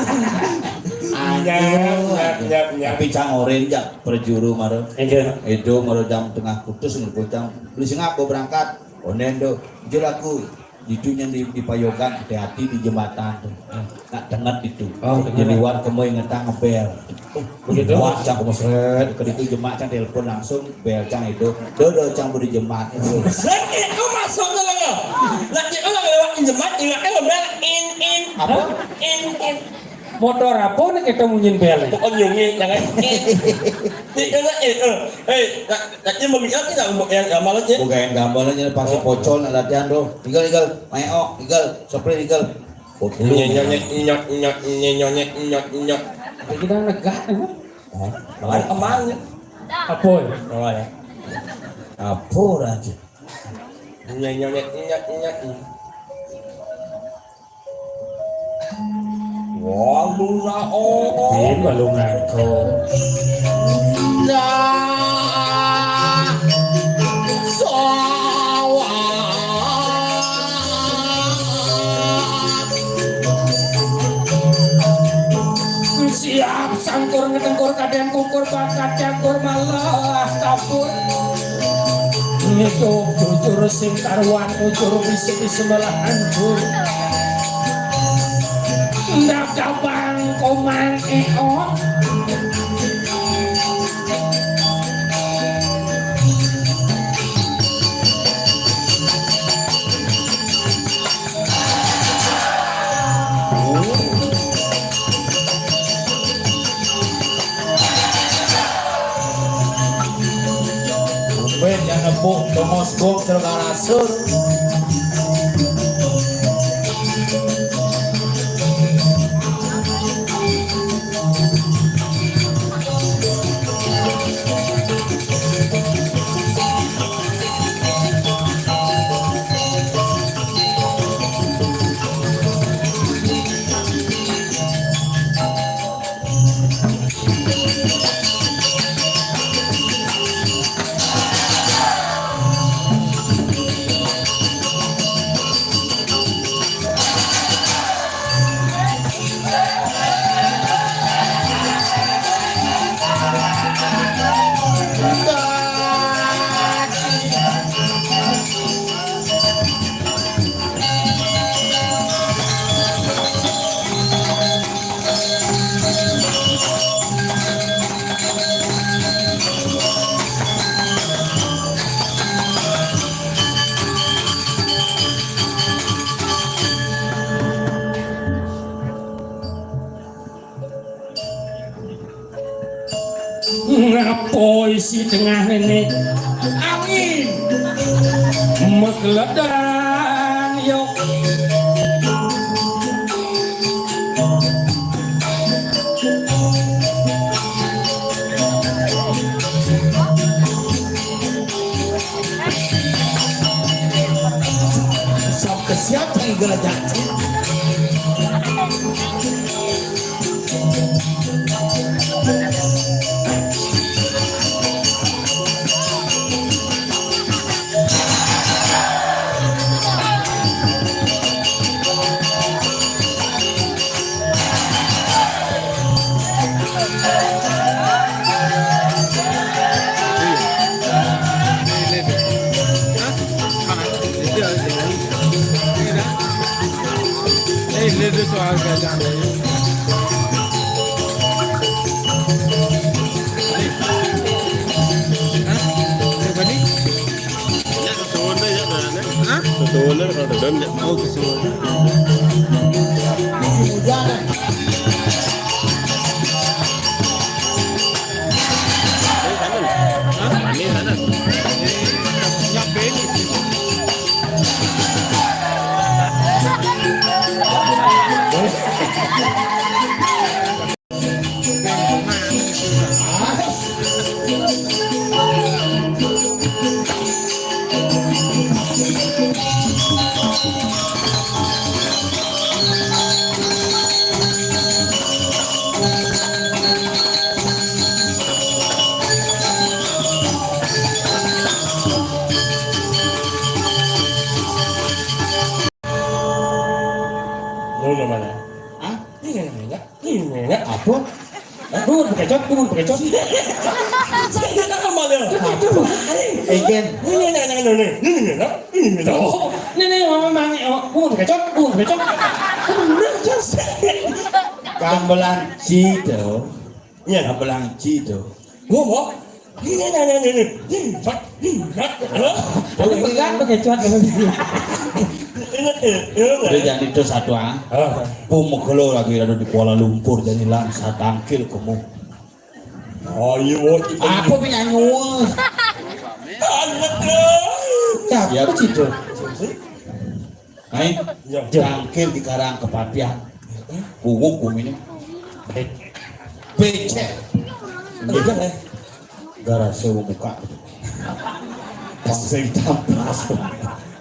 nyap, nyap, nyap, nyap. Tapi cang oren jak perjuru maro. Enggak. Edo maro jam tengah kutus ngerebut cang. Beli singap gua berangkat. Onen do, jelaku. Itu yang di, di Payogan, hati-hati di jembatan tuh. Nak tenget itu. Oh, di luar kemo ingetan ngebel. Oh, begitu? Wah, cang kemo seret, ke itu jemak cang telepon langsung, bel cang itu. Do, do, cang beri jemak itu. Sing itu maksudnya lo. Lagi orang lewat jemak, ingatnya ngebel, in, in. Apa? In, in. Motor apa nih kita munyin bel? Pokoknya nyungi, jangan. In. Nih, eh, eh, eh, eh, tak, tak dia bagi aku tak mau yang gamal aja. Bukan yang gamal aja, pasti pocol nak latihan tu. Tinggal, tinggal, main oh, tinggal, spray tinggal. Nyonyot, nyonyot, nyonyot, nyonyot, nyonyot. Kita negak tu. Hah? Malah kemana? Apa? Apa ya? Apa aja? Nyonyot, nyonyot, nyonyot. Walu na oh. Piye balunganku? Nah, sawah. Siap sangkur ngetengkur kadang kukur bakat campur malah kabur. Ngitung jujur sing karuan, ujur bisik sebelah hancur. Ndak gampang komang eo. Tumben yang nepuk tongos gong sergarasur. Ngapo isi tengah nene angin megledang yok. Sok kesiap lagi gelajah. Hah? Hah? Betul, kalau dodon ya. Oh, betul. Ini sana. Hah? Ini sana. Nyampe ini. Ngono malah. Hah? Ini, ini, ini. Ini, ini. Apa? Hah? Bungun bekecot, bungun bekecot. Saya tak amal ya. Aduh. Eken. Ini, ini, ini, ini, ini, ini, ini, ini. Oh, ini, ini, mama, mama, oh, bungun bekecot, bungun bekecot. Bener, Jos. Gamelan Cido. Iya. Gamelan Cido. Gua mau. Ini, ini, ini, ini. Ini, ini, ini. Hah? Tapi pegang bekecot. Ini, ini, ini. Udah jadi itu satu, ah. Ah. Pumegelo lagi ada di Kuala Lumpur, jadi lan satangkil kemu. Ayo, apa penyanyi? Anak. Ya, apa sih itu? Ayo, ya. Jangkil di karang kepatihan. Guguk bumi ini. Becek. Becek, eh. Gara sewa muka. Pas saya tampas.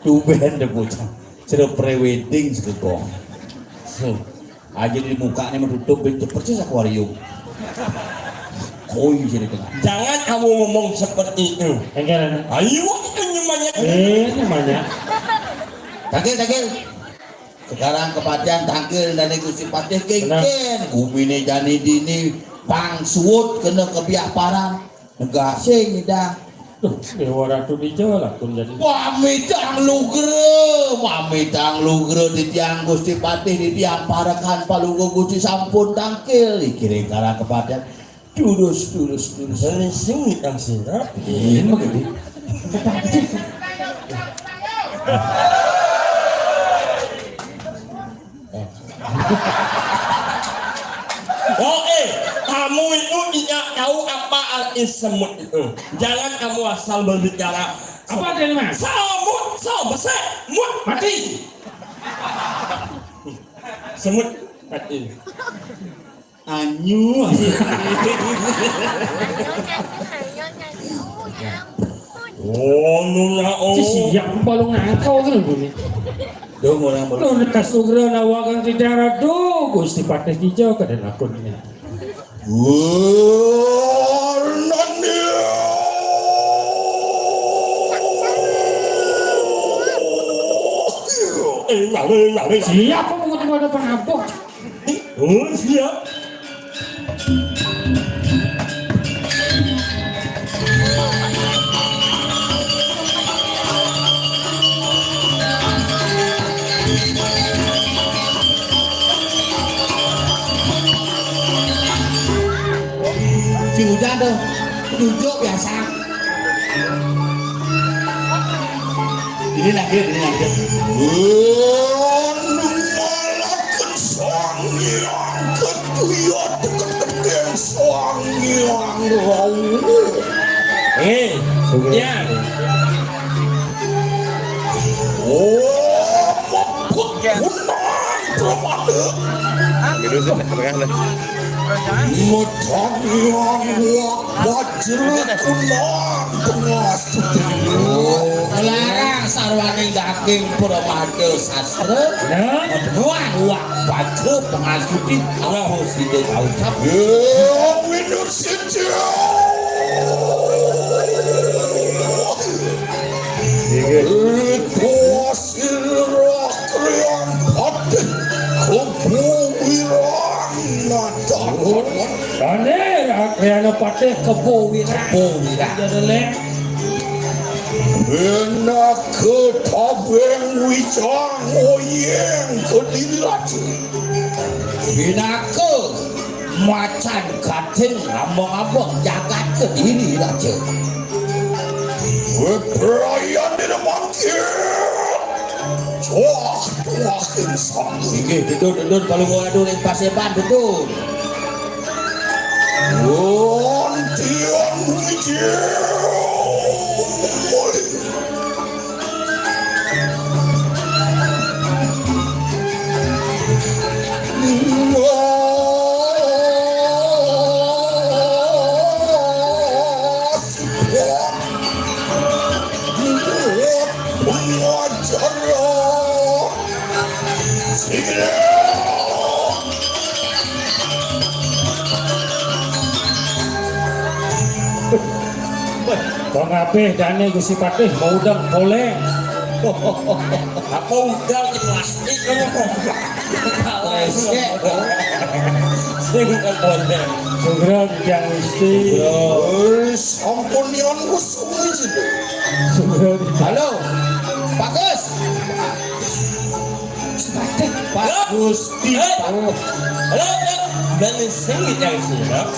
Tuben deh bocah. Sudah pre-wedding segegong. So, aja di mukanya menutup bentuk persis akuarium. Koi jadi tengah. Jangan kamu ngomong seperti itu. Enggak, enggak. Ayo, itu namanya. Eh, namanya. Tagil, tagil. Sekarang kepatihan tangkil dari Gusti Patih. Benar. Kengken gumine jani dini pang suut kena kebiah parang. Negase ngidang. Duh, Dewa Ratu di Jawa lah pun jadi. Pamitang lugra, pamitang lugra titiang Gusti Patih, titiang parekan palungguh Gusti sampun tangkil. Iki ring karang kepatihan. Durus, durus, durus. Dari sini kan sirap. Iya, begini. Oke, kamu itu tidak tahu apa arti semut itu. Jangan kamu asal berbicara. Apa artinya, Mas? Semut, so, besar, mut, mati. Semut, mati. Anyu. Oh, nuna, oh. Ci siap balung nangkau kan ini. Dong, orang belum. Lu nekas nugra nawagang di darat, duh, Gusti Patih Kijau kada lakunnya. Warnanya. Eh, lari, lari. Siapa mau ketemu ada pengampun? Oh, siap. Si Ujang tuh, cucuk biasa. Ini lagi, ini lagi. Anu malaken Sang Hyang Ketuya, teken-teken Sang Hyang Rauh. Eh, ya. Oh, mepet kunang pramana. Gitu sih, tengah lah. Ngedangiang wak wajra kunang pengastiti. Ngelarang sarwaning daging pramada sastra. Bener. Ngedangiang wak wajra pengastiti. Apa sida kaucap? Ya, winur sida. Inggih. Iko sira kriyan patih Kebo Wirang Natang. Dane Rakriana Patih Kebo Wirang. Kebo Wirang. Jadele. Pinaka tabeng wijang oyeng Kediri Raja. Pinaka macan kating ambang-ambang jagat Kediri Raja. Weprayan dina mangkir. Cuah, cuah, ing sang. Inggih, dudun, dudun, palungguh adu ring paseban, dudun. Wonten wijil. Wah, kok ngabih dane Gusti Patih mau udang koleng. Apa udang di plastik kan? Plastik. Sing kan koleng. Sugra Dijang Gusti. Sugra. Wis, ampun, Yon, wis, wis. Sugra Dijang. Halo, Pak Gus. Pak Gusti. Halo. Halo, halo. Dan sing yang sirap.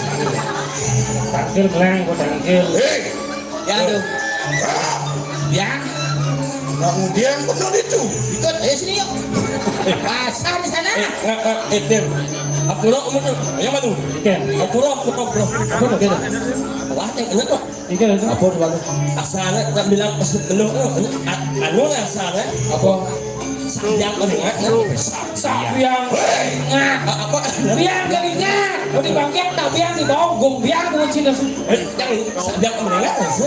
Tangkil, Blang, gua tangkil. Hei. Ya, aduh. Ya. Nah, kemudian benar itu. Ikut, ayo sini yuk. Pasar di sana. Eh, eh, eh, eh, Tim. Ampura, umur, ayo, manu. Ikan. Ampura, ampura, ampura. Apa tuh? Ikan. Wah, yang ini tuh. Ikan itu. Apa tuh, manu? Asalnya, tak bilang, penuh, anu, anu, anu, asalnya. Apa? Sambiang keringat, ya. Sambiang keringat. A-, apa? Biang keringat. Udah bangkit, tak biang di bawah, gong biang, gong Cina. Eh, yang sambiang keringat, sih.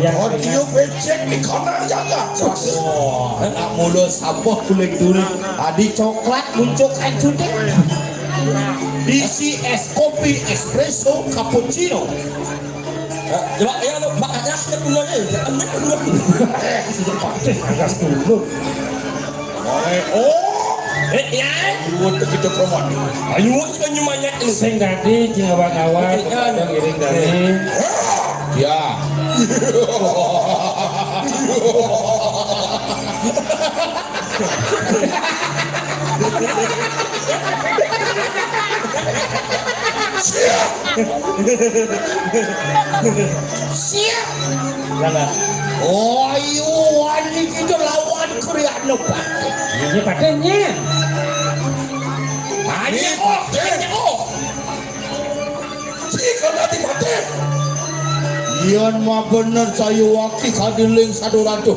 Biang keringat. Audio becek di kamar jaga, Jos. Wah, nak mulu sampah kulit duri. Adi coklat, muncul kan cuti. Isi es kopi, espresso, cappuccino. Eh, coba, ya, lo, makanya kita dulu aja, ya. Ambil dulu. Eh, sudah pakai, agak dulu. Eh, oh. Eh, ya. Ayo, kita promote. Ayo, kita nyumanya ini. Sing tadi, cing awak-awak, iya, kita ngiring tadi. Ya. Siap. Siap. Mana? Oh, ayo, wani kita lawan kriakno Pak. Ini padanya. Ayo, oh, ayo, oh. Jika nanti mati. Yen mah bener saya waki kadiling satu ratu.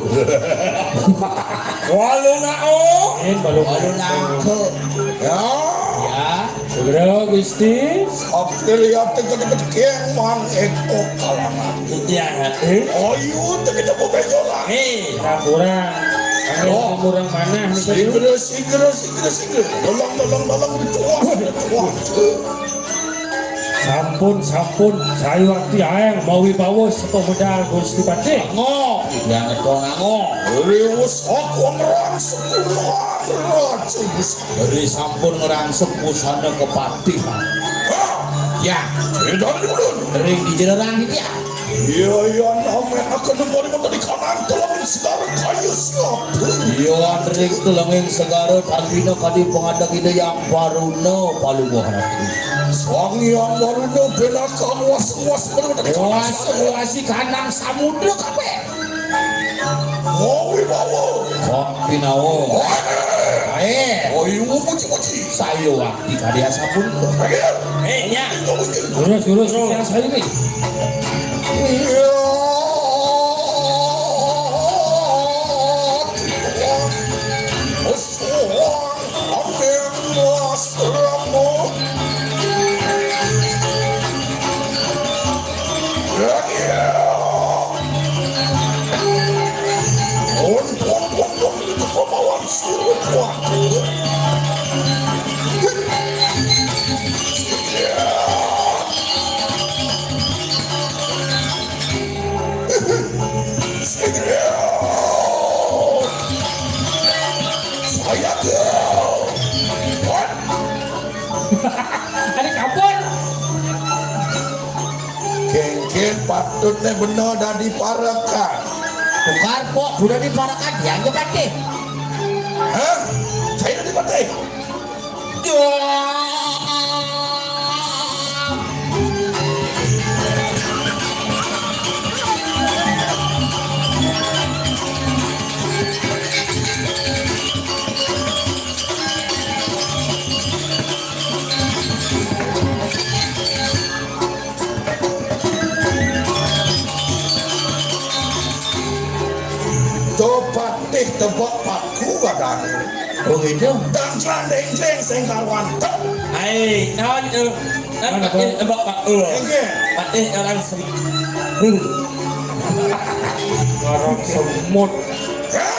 Walu nao. Yen balu. Walu nangke. Ya. Ya. Segera Gusti. Oke, lihat, tengok, tengok, tengok, mang eko kalangan. Iya, eh. Ayo, tengok, tengok, tengok, lah. Eh. Kurang. Kurang mana? Segera, segera, segera, segera. Tolong, tolong, tolong, dituang, dituang. Sampun, sampun, saya waktu aeng mau wibawa sapa medal Gusti Patih. Ngo, yang ngeto ngo. Riwus aku ngerang sepuluhan raja besar. Dari sampun ngerang sepusana kepatihan. Hah? Ya. Tidak dibunuh. Ring di jenerang dia. Iya, iya, namanya akan nembari mata di kanan, tolong segala kayu siapa. Iya, Andrik telenging segara tandina kadi pengadeg Ida Yang Baruna Palungguh Ratu. Sang Yang Baruna bela kamu was-was. Was-wasi kanang samudra kabeh. Mau wibawa. Kok pinawa. Ae. Oh, iya, muji-muji. Saya wakti kadi asapun. Eh, nya. Lurus, lurus, yang saya ini. Untung, untung, itu pemawang suruh kuat. Saya tahu. Ada kabur. Kengken patutne bena dadi parekan. Tukar pok, sudah diparekan, dia aja patih. Hah? Saya dadi patih? Topatih tebak paku kadang. Oh gitu. Dangklan dengkleng sing karuan tep. Ai, naon, eh, kan patih tebak paku. Enggak. Patih orang seri. Orang semut. Ya.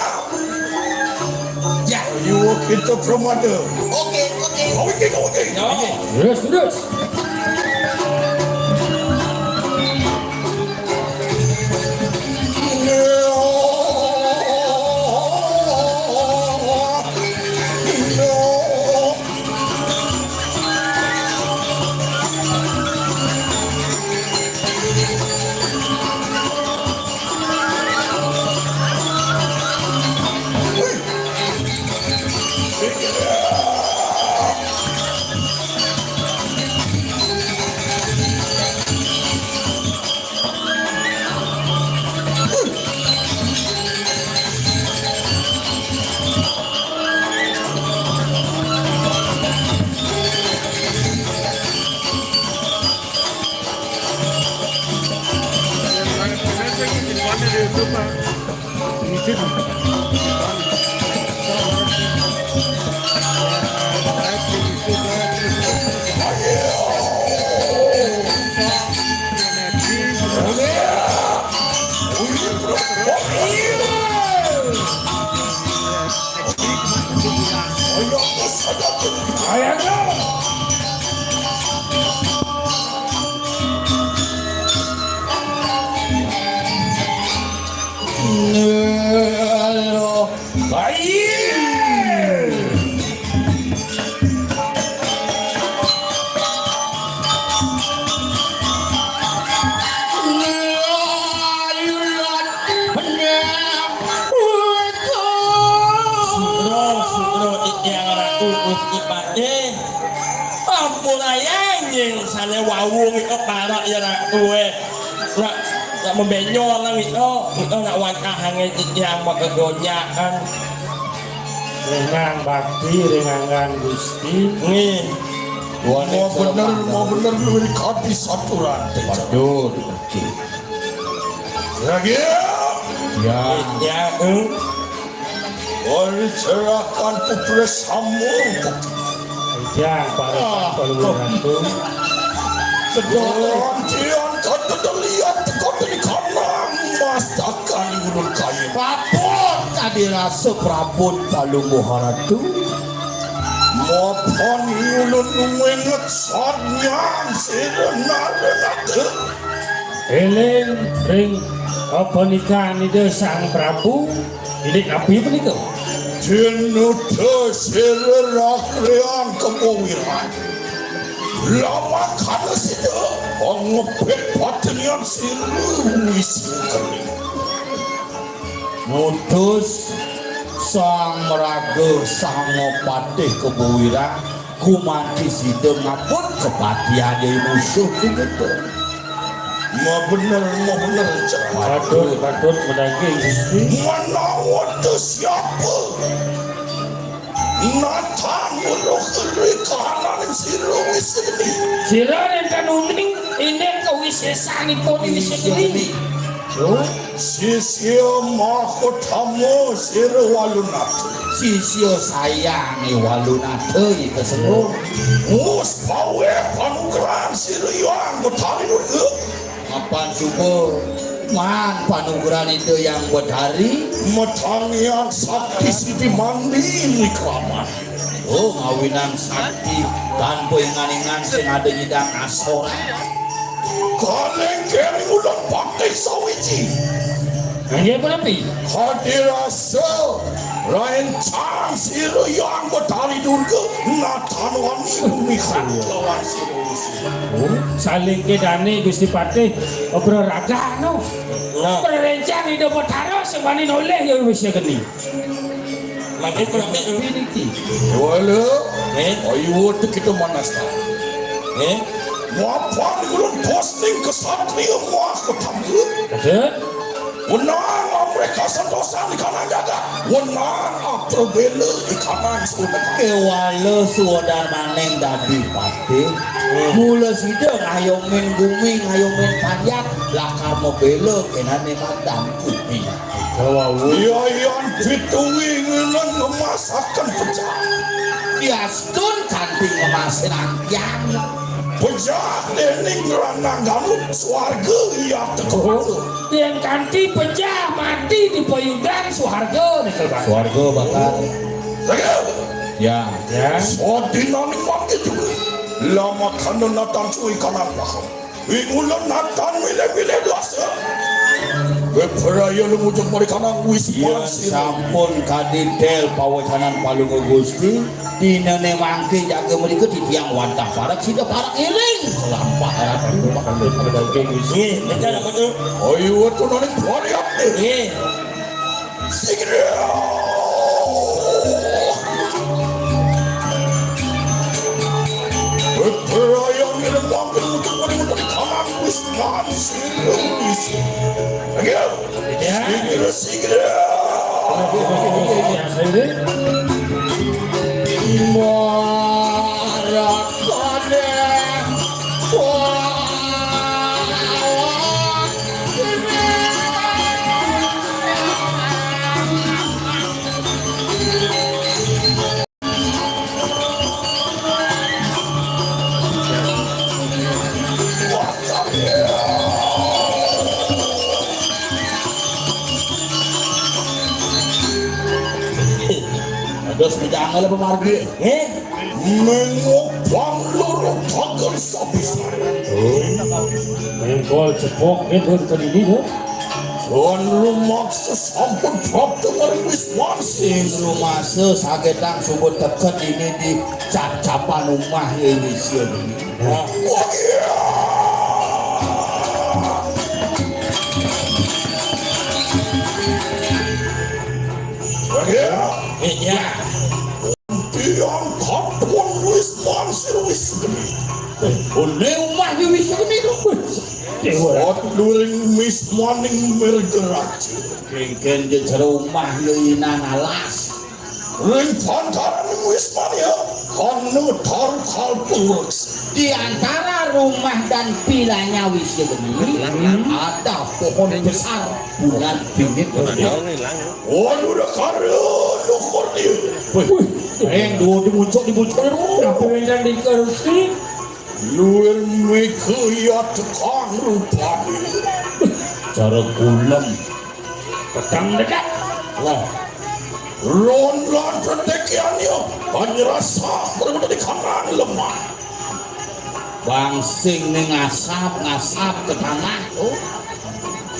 Ya. Ayo kita permata. Oke, oke. Oke, oke. Ya. Terus, terus. Sira, sira, Titiang Ratu Gusti Patih. Ampun ayah, nying sané wau ngika parak ya Ratu, eh. Nak, nak membenyo lah ngika, ngika nak wantahang titiang maka gonyakan. Ringang bakti, ringangan Gusti. Nggih. Mau bener, mau bener luwih kadi saturan. Waduh, betul. Lagi. Ya. Ya, eh. Ori cerakan putra samu. Ya, para Ah, Palungguh Ratu. Sedang tiang kata lihat kata di kanan mastakan ulun kain. Prabot kadi rasa prabot Palungguh Ratu. Mapan ulun menget sarnyang sira nara nata. Eling ring kapanikahan Ida Sang Prabu, indik napi punika? Tinuda sira rakrian kebuwiran. Lamakana sida pangepit patenian sira wisi keni. Ngutus Sang Maraga Sang Patih kebuwiran. Gumanti sida ngabut kapatihan daya musuh punika. Mau bener, mau bener, cepat. Patut, patut menagih, Gusti. Menawa tu siapa? Natang uruh keri kahanan sira wis ini. Sira nenten uning indik kawisesanipun wis ini. Oh. Sisya Mahutama sira Walunata. Sisya sayange Walunata, Ida Sepuh. Mus paweh panugrahan sira Hyang Betari Durga. Mapan suba, man panugrahan Ida Hyang Betari. Matangiang sakti siti mandi wikraman. Oh, ngawinang sakti tanpa ingan-ingan sing ada nyidang asor. Kalengkeng ulun patih sawiji. Inggih punapi? Kadi rasa rencang sira Hyang Betari Durga natan wani bumi khat lawan sira wisi. Oh, saling kedane Gusti Patih beraragano. Nah. Perencang Ida Betara sing wani nolih ya wis ya geni. Mangke punapi niki? Wala. Eh? Ayo tu kita manas ta. Eh? Mapan ulun posting kesatria muah ketangga. Betul. Wenang mereka sentosa di kanan jaga. Wenang apa bela di kanan sudah. Kewala suadarmaning dadi patih. Hmm. Mula sida ngayomin gumi, ngayomin panjak, lakar mabela kenane madan kupi. Iya, iya, pituwi ngenan ngemasaken pejah. Diastun kanti ngemasin angkiang. Pejah dening ranang galuh swarga iya teka. Oh, yen kanti pejah mati di payudan swarga nikel bakal. Swarga bakal. Lagi. Ya. Ya. Sadinaning mangke juga. Lama kana natan suwi kanan paham. Ing ulun natan milih-milih dosa. Beberaya lumujung mari kanang wis. Iya, sampun kadidel pawecanan Palungguh Gusti. Dinane mangke jaga mrika titiang wantah parak sida parak iring. Lampah ratu. Nggih, betul apa tu? Ayo, wetu nani pariak. Nggih. Sigra. Beberaya ngiring wangken untuk menuntut kanan wis ngan sigra wis. Ayo. Ya. Sigra, sigra. Marak pada. Wah. Dados pejangel apa margi? Eh? Mengupang loro tangan sapisan. Oh. Mengkol cepok, eh, pun kedidi, Bu. Wan rumaksa sampun prapta maring Wisman. Sing rumasa sagedang suba teka dini di cap-capan umah ya Wisya. Wah, iya. Wah, iya. Iya. Tiang kampung Wisman sira Wisgeni. Oleh umah ya Wisgeni to. Dewa. Sat luring Wismaning Mirgeraja. Kengken jejero umah ya inan alas. Ring pantaran Wismania, ana tar kalpurus. Di antara rumah dan vilanya Wisgeni, ada pohon besar bulan bingit. Waduh, dakara luhur dia. Wih, wih. Ring dua di muncuk, di muncuk. Tapi wénten di kursi. Luwir mega ya tekang rupane. Cara kulem. Petang dekat. Lah. Ron lan tetekiannya. Panyerasa berada di kanan lemah. Bangsing ning ngasap, ngasap ke tanah. Oh.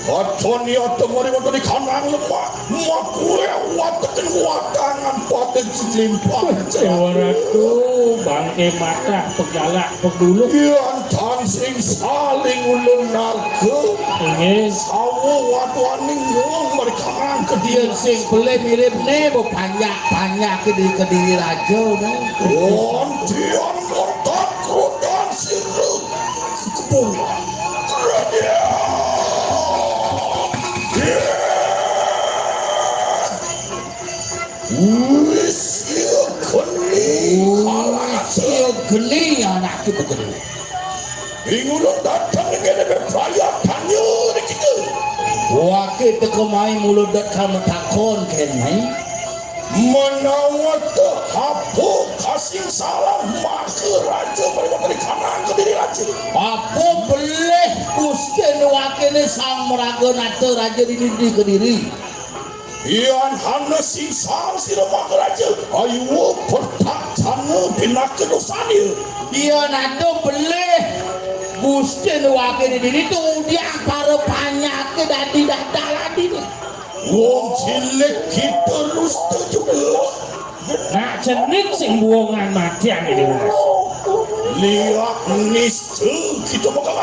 Aton ya temori wonten di kanang lemah. Makure watekin watangan pating selimpah. Dewa Ratu, bangke matah, pegalak, peduluk. Yan tan sing saling ulun narka. Inggih. Sawo watuaning wong mari kanang ke dia. Yen sing pelih mirip ne, bo panjak-panjak ke di Kediri Raja ne. Wonten murtad krutan sira. Kepung. Raja. Wis ya geni. Wis ya geni anak kita geni. Ingulun datang ngene bepraya tanya di kita. Wake teko mai mulut dat kamu takon kene. Menawa te hapo kasing salah maka raja mari mari kanang ke diri raja. Apa belih Gusti wakene sang meraga nata raja di diri kediri. Yan hana sing salah sira maka raja. Ayuwa pertaksana pinaka dosane. Yan ada belih Gusti wakene diri tu udiang para panyake dadi dadah ladi. Wong cilik kita lusta juga. Nak cenik sing buangan matian ini, Mas. Liak nista kita bakal.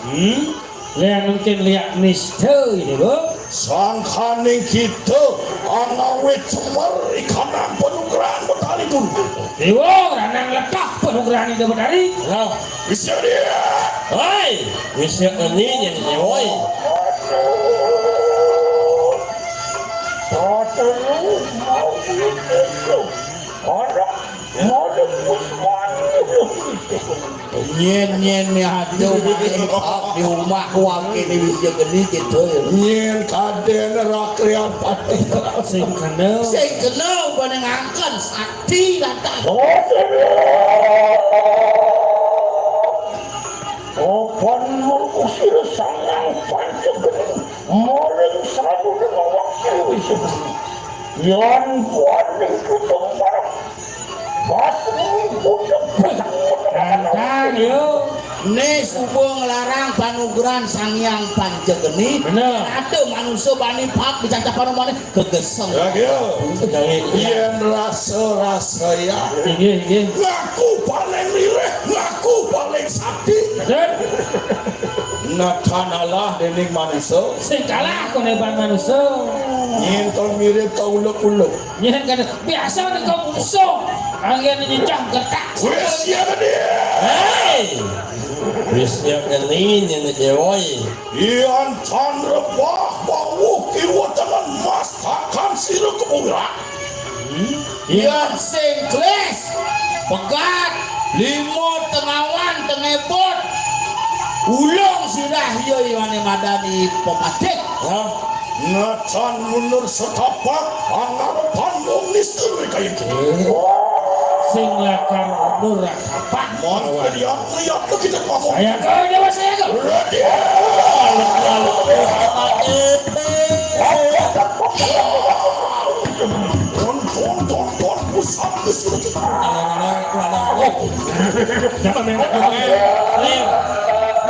Hmm? Liak mungkin liak nista ini, Bu. Sangkaning kita anawe cemer ikanan penugrahan betari dulu. Iwo, ranang lekah penugrahan ini betari. Lah, bisa dia. Hai, bisa ini jadi woi. Nyen nyen ni aduh main pak di rumah ku ake ni bisa geni gitu. Nyen kaden rakrian pati. Sing kena. Sing kena ubane ngangken sakti datang. Opan murku sira sangang panca geni. Maring saduning awak sing wisuda. Yan kuaning kutung marang. Basmi pucuk pusang. Nandang, yo. Ne suba nglarang panugrahan Sang Hyang Panca Geni. Bener. Ada manusia bani pak dicacapan umane kegeseng. Ya, ya. Yen rasa-rasa ya. Inggih, inggih. Ngaku paling milih, ngaku paling sakti. Betul. Nah, kanalah dening manusa. Sing kalah kone bang manusa. Nyen to mirip ka uluk-uluk. Nyen kene biasa nek ka musuh. Anggen nyejang gertak. Wis ya dia. Hei. Wis ya kene nyen woi. Ian tan rebah bawuh kiwa tengen mastakan sira kepungrak. Yan sing klis, pegat, lima tengawan tengebot. Ulung sirah iya iwane madani pepatih. Hah? Ngacan mundur setapak, pangarepan wong nistur kaya iki. Sing lakar mundur setapak. Mon lihat, lihat kita ngomong. Saya kau, Dewa, saya kau. Raden. Ton, ton, ton, ton, pusat ke sini. Jangan main, main. Ayo.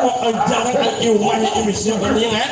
Mau jangan lagi rumahnya ini siapa nih, kan?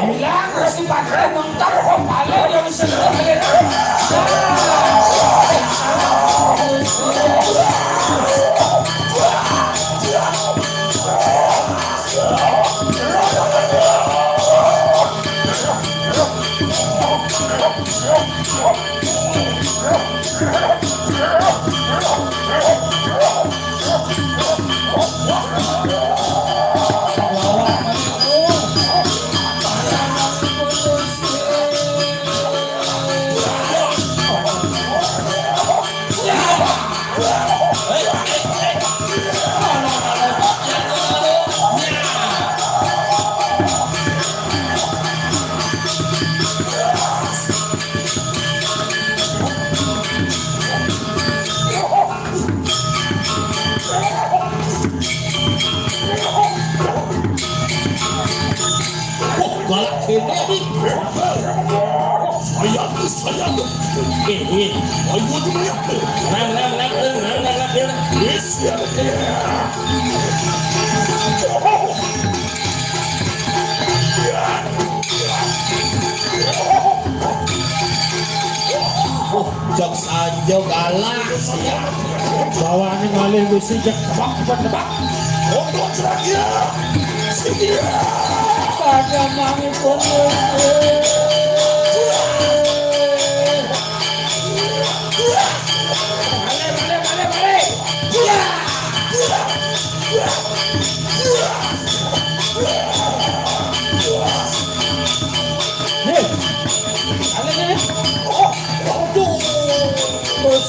Bilang si Padre mentok, balik yang sentuh. Wah, galak ini, ini. Saya tuh, saya tuh. Eh, eh. Ayo tuh, ya. Nang, nang, nang, eh, nang, nang, nang, nang. Yes, ya. Oh, jok saja galak. Bawaane malih wis jek tebak, tebak, tebak. Untuk terakhir. Pada mangi pun. Balik, balik, balik, balik. Hei, balik, balik. Oh, waduh. Terus.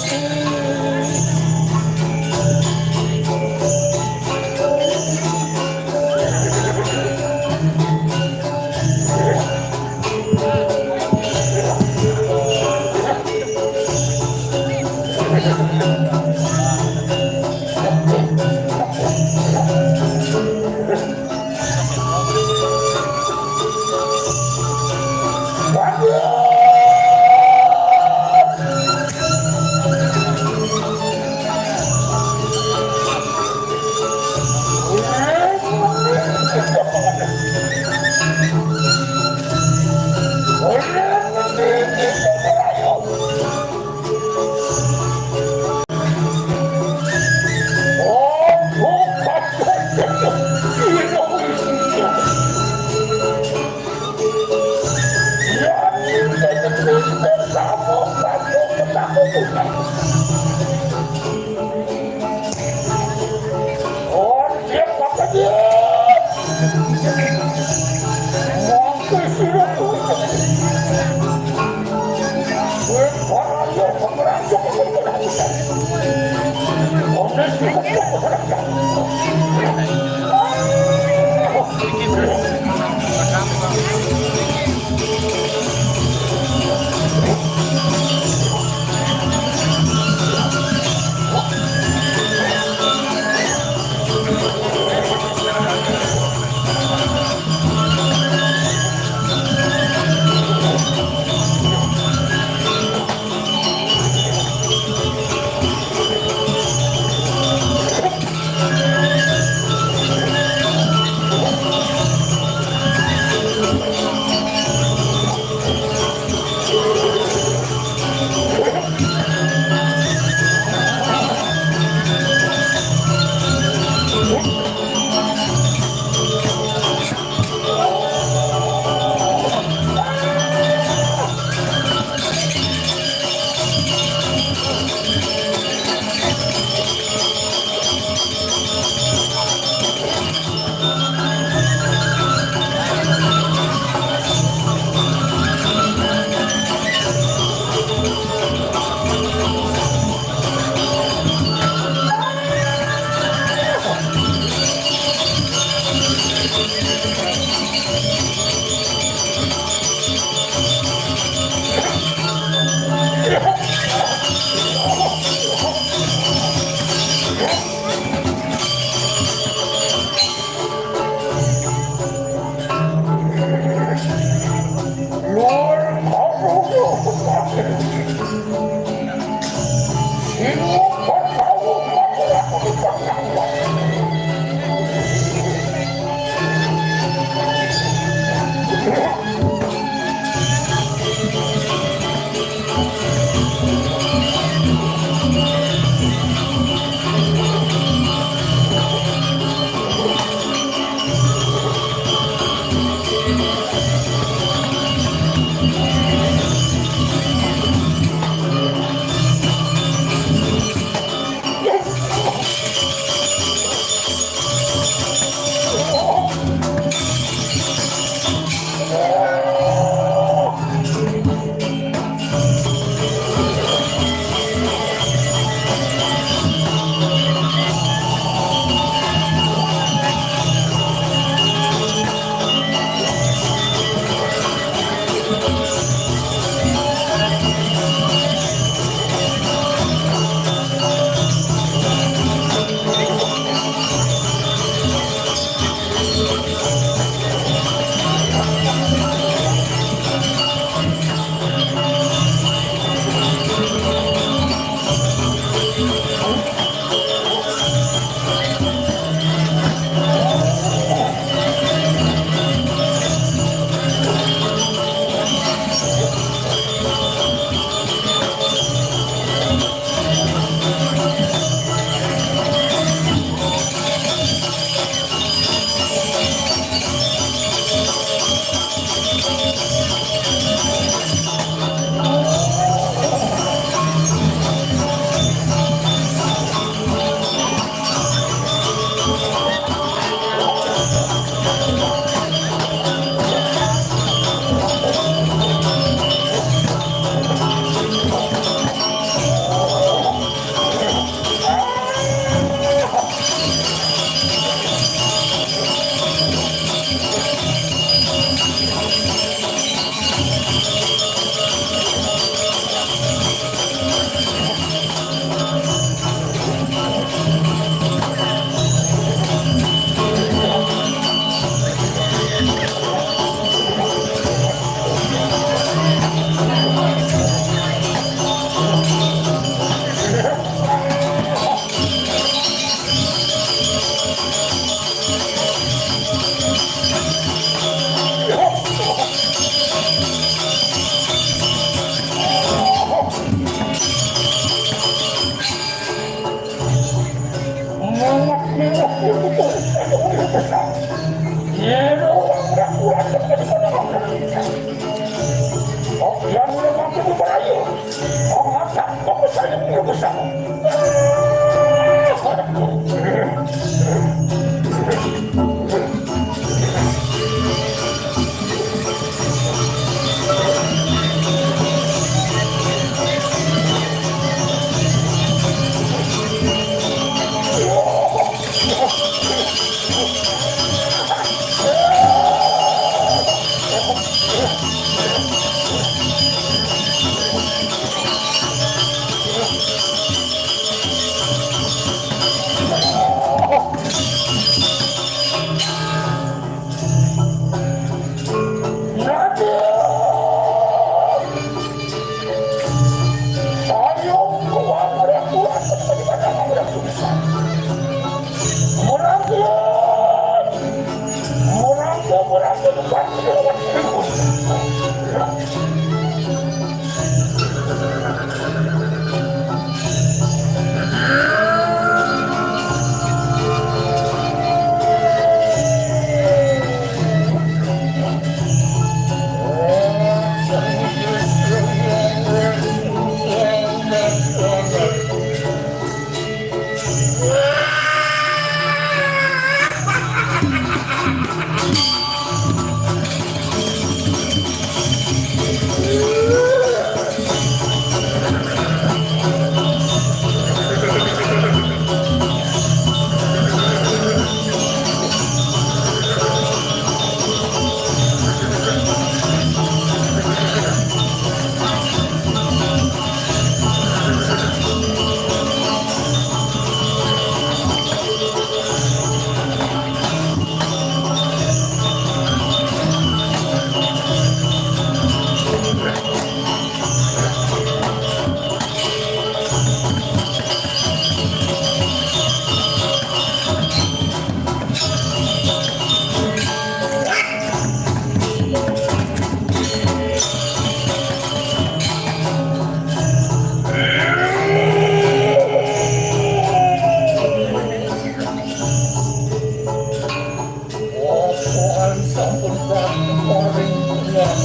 Apan sampun paring kenging.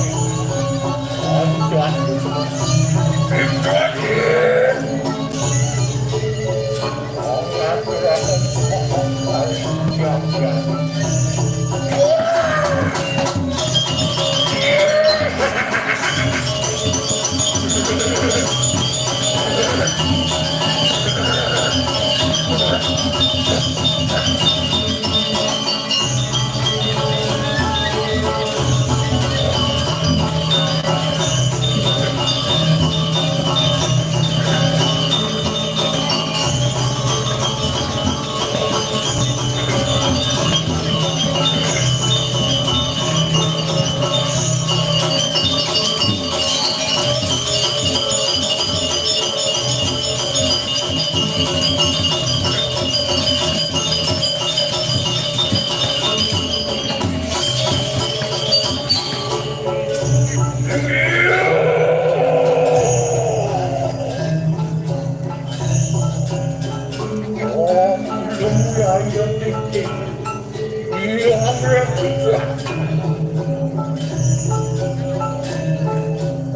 Ancen ngaturaken sumangga paring jajan.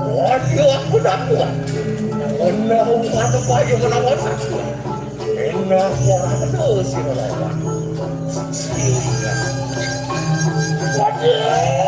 Waduh, aku takut. Ono, ada payah melawan aku. Enak, wah, ada sih melawan. Waduh.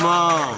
हाँ।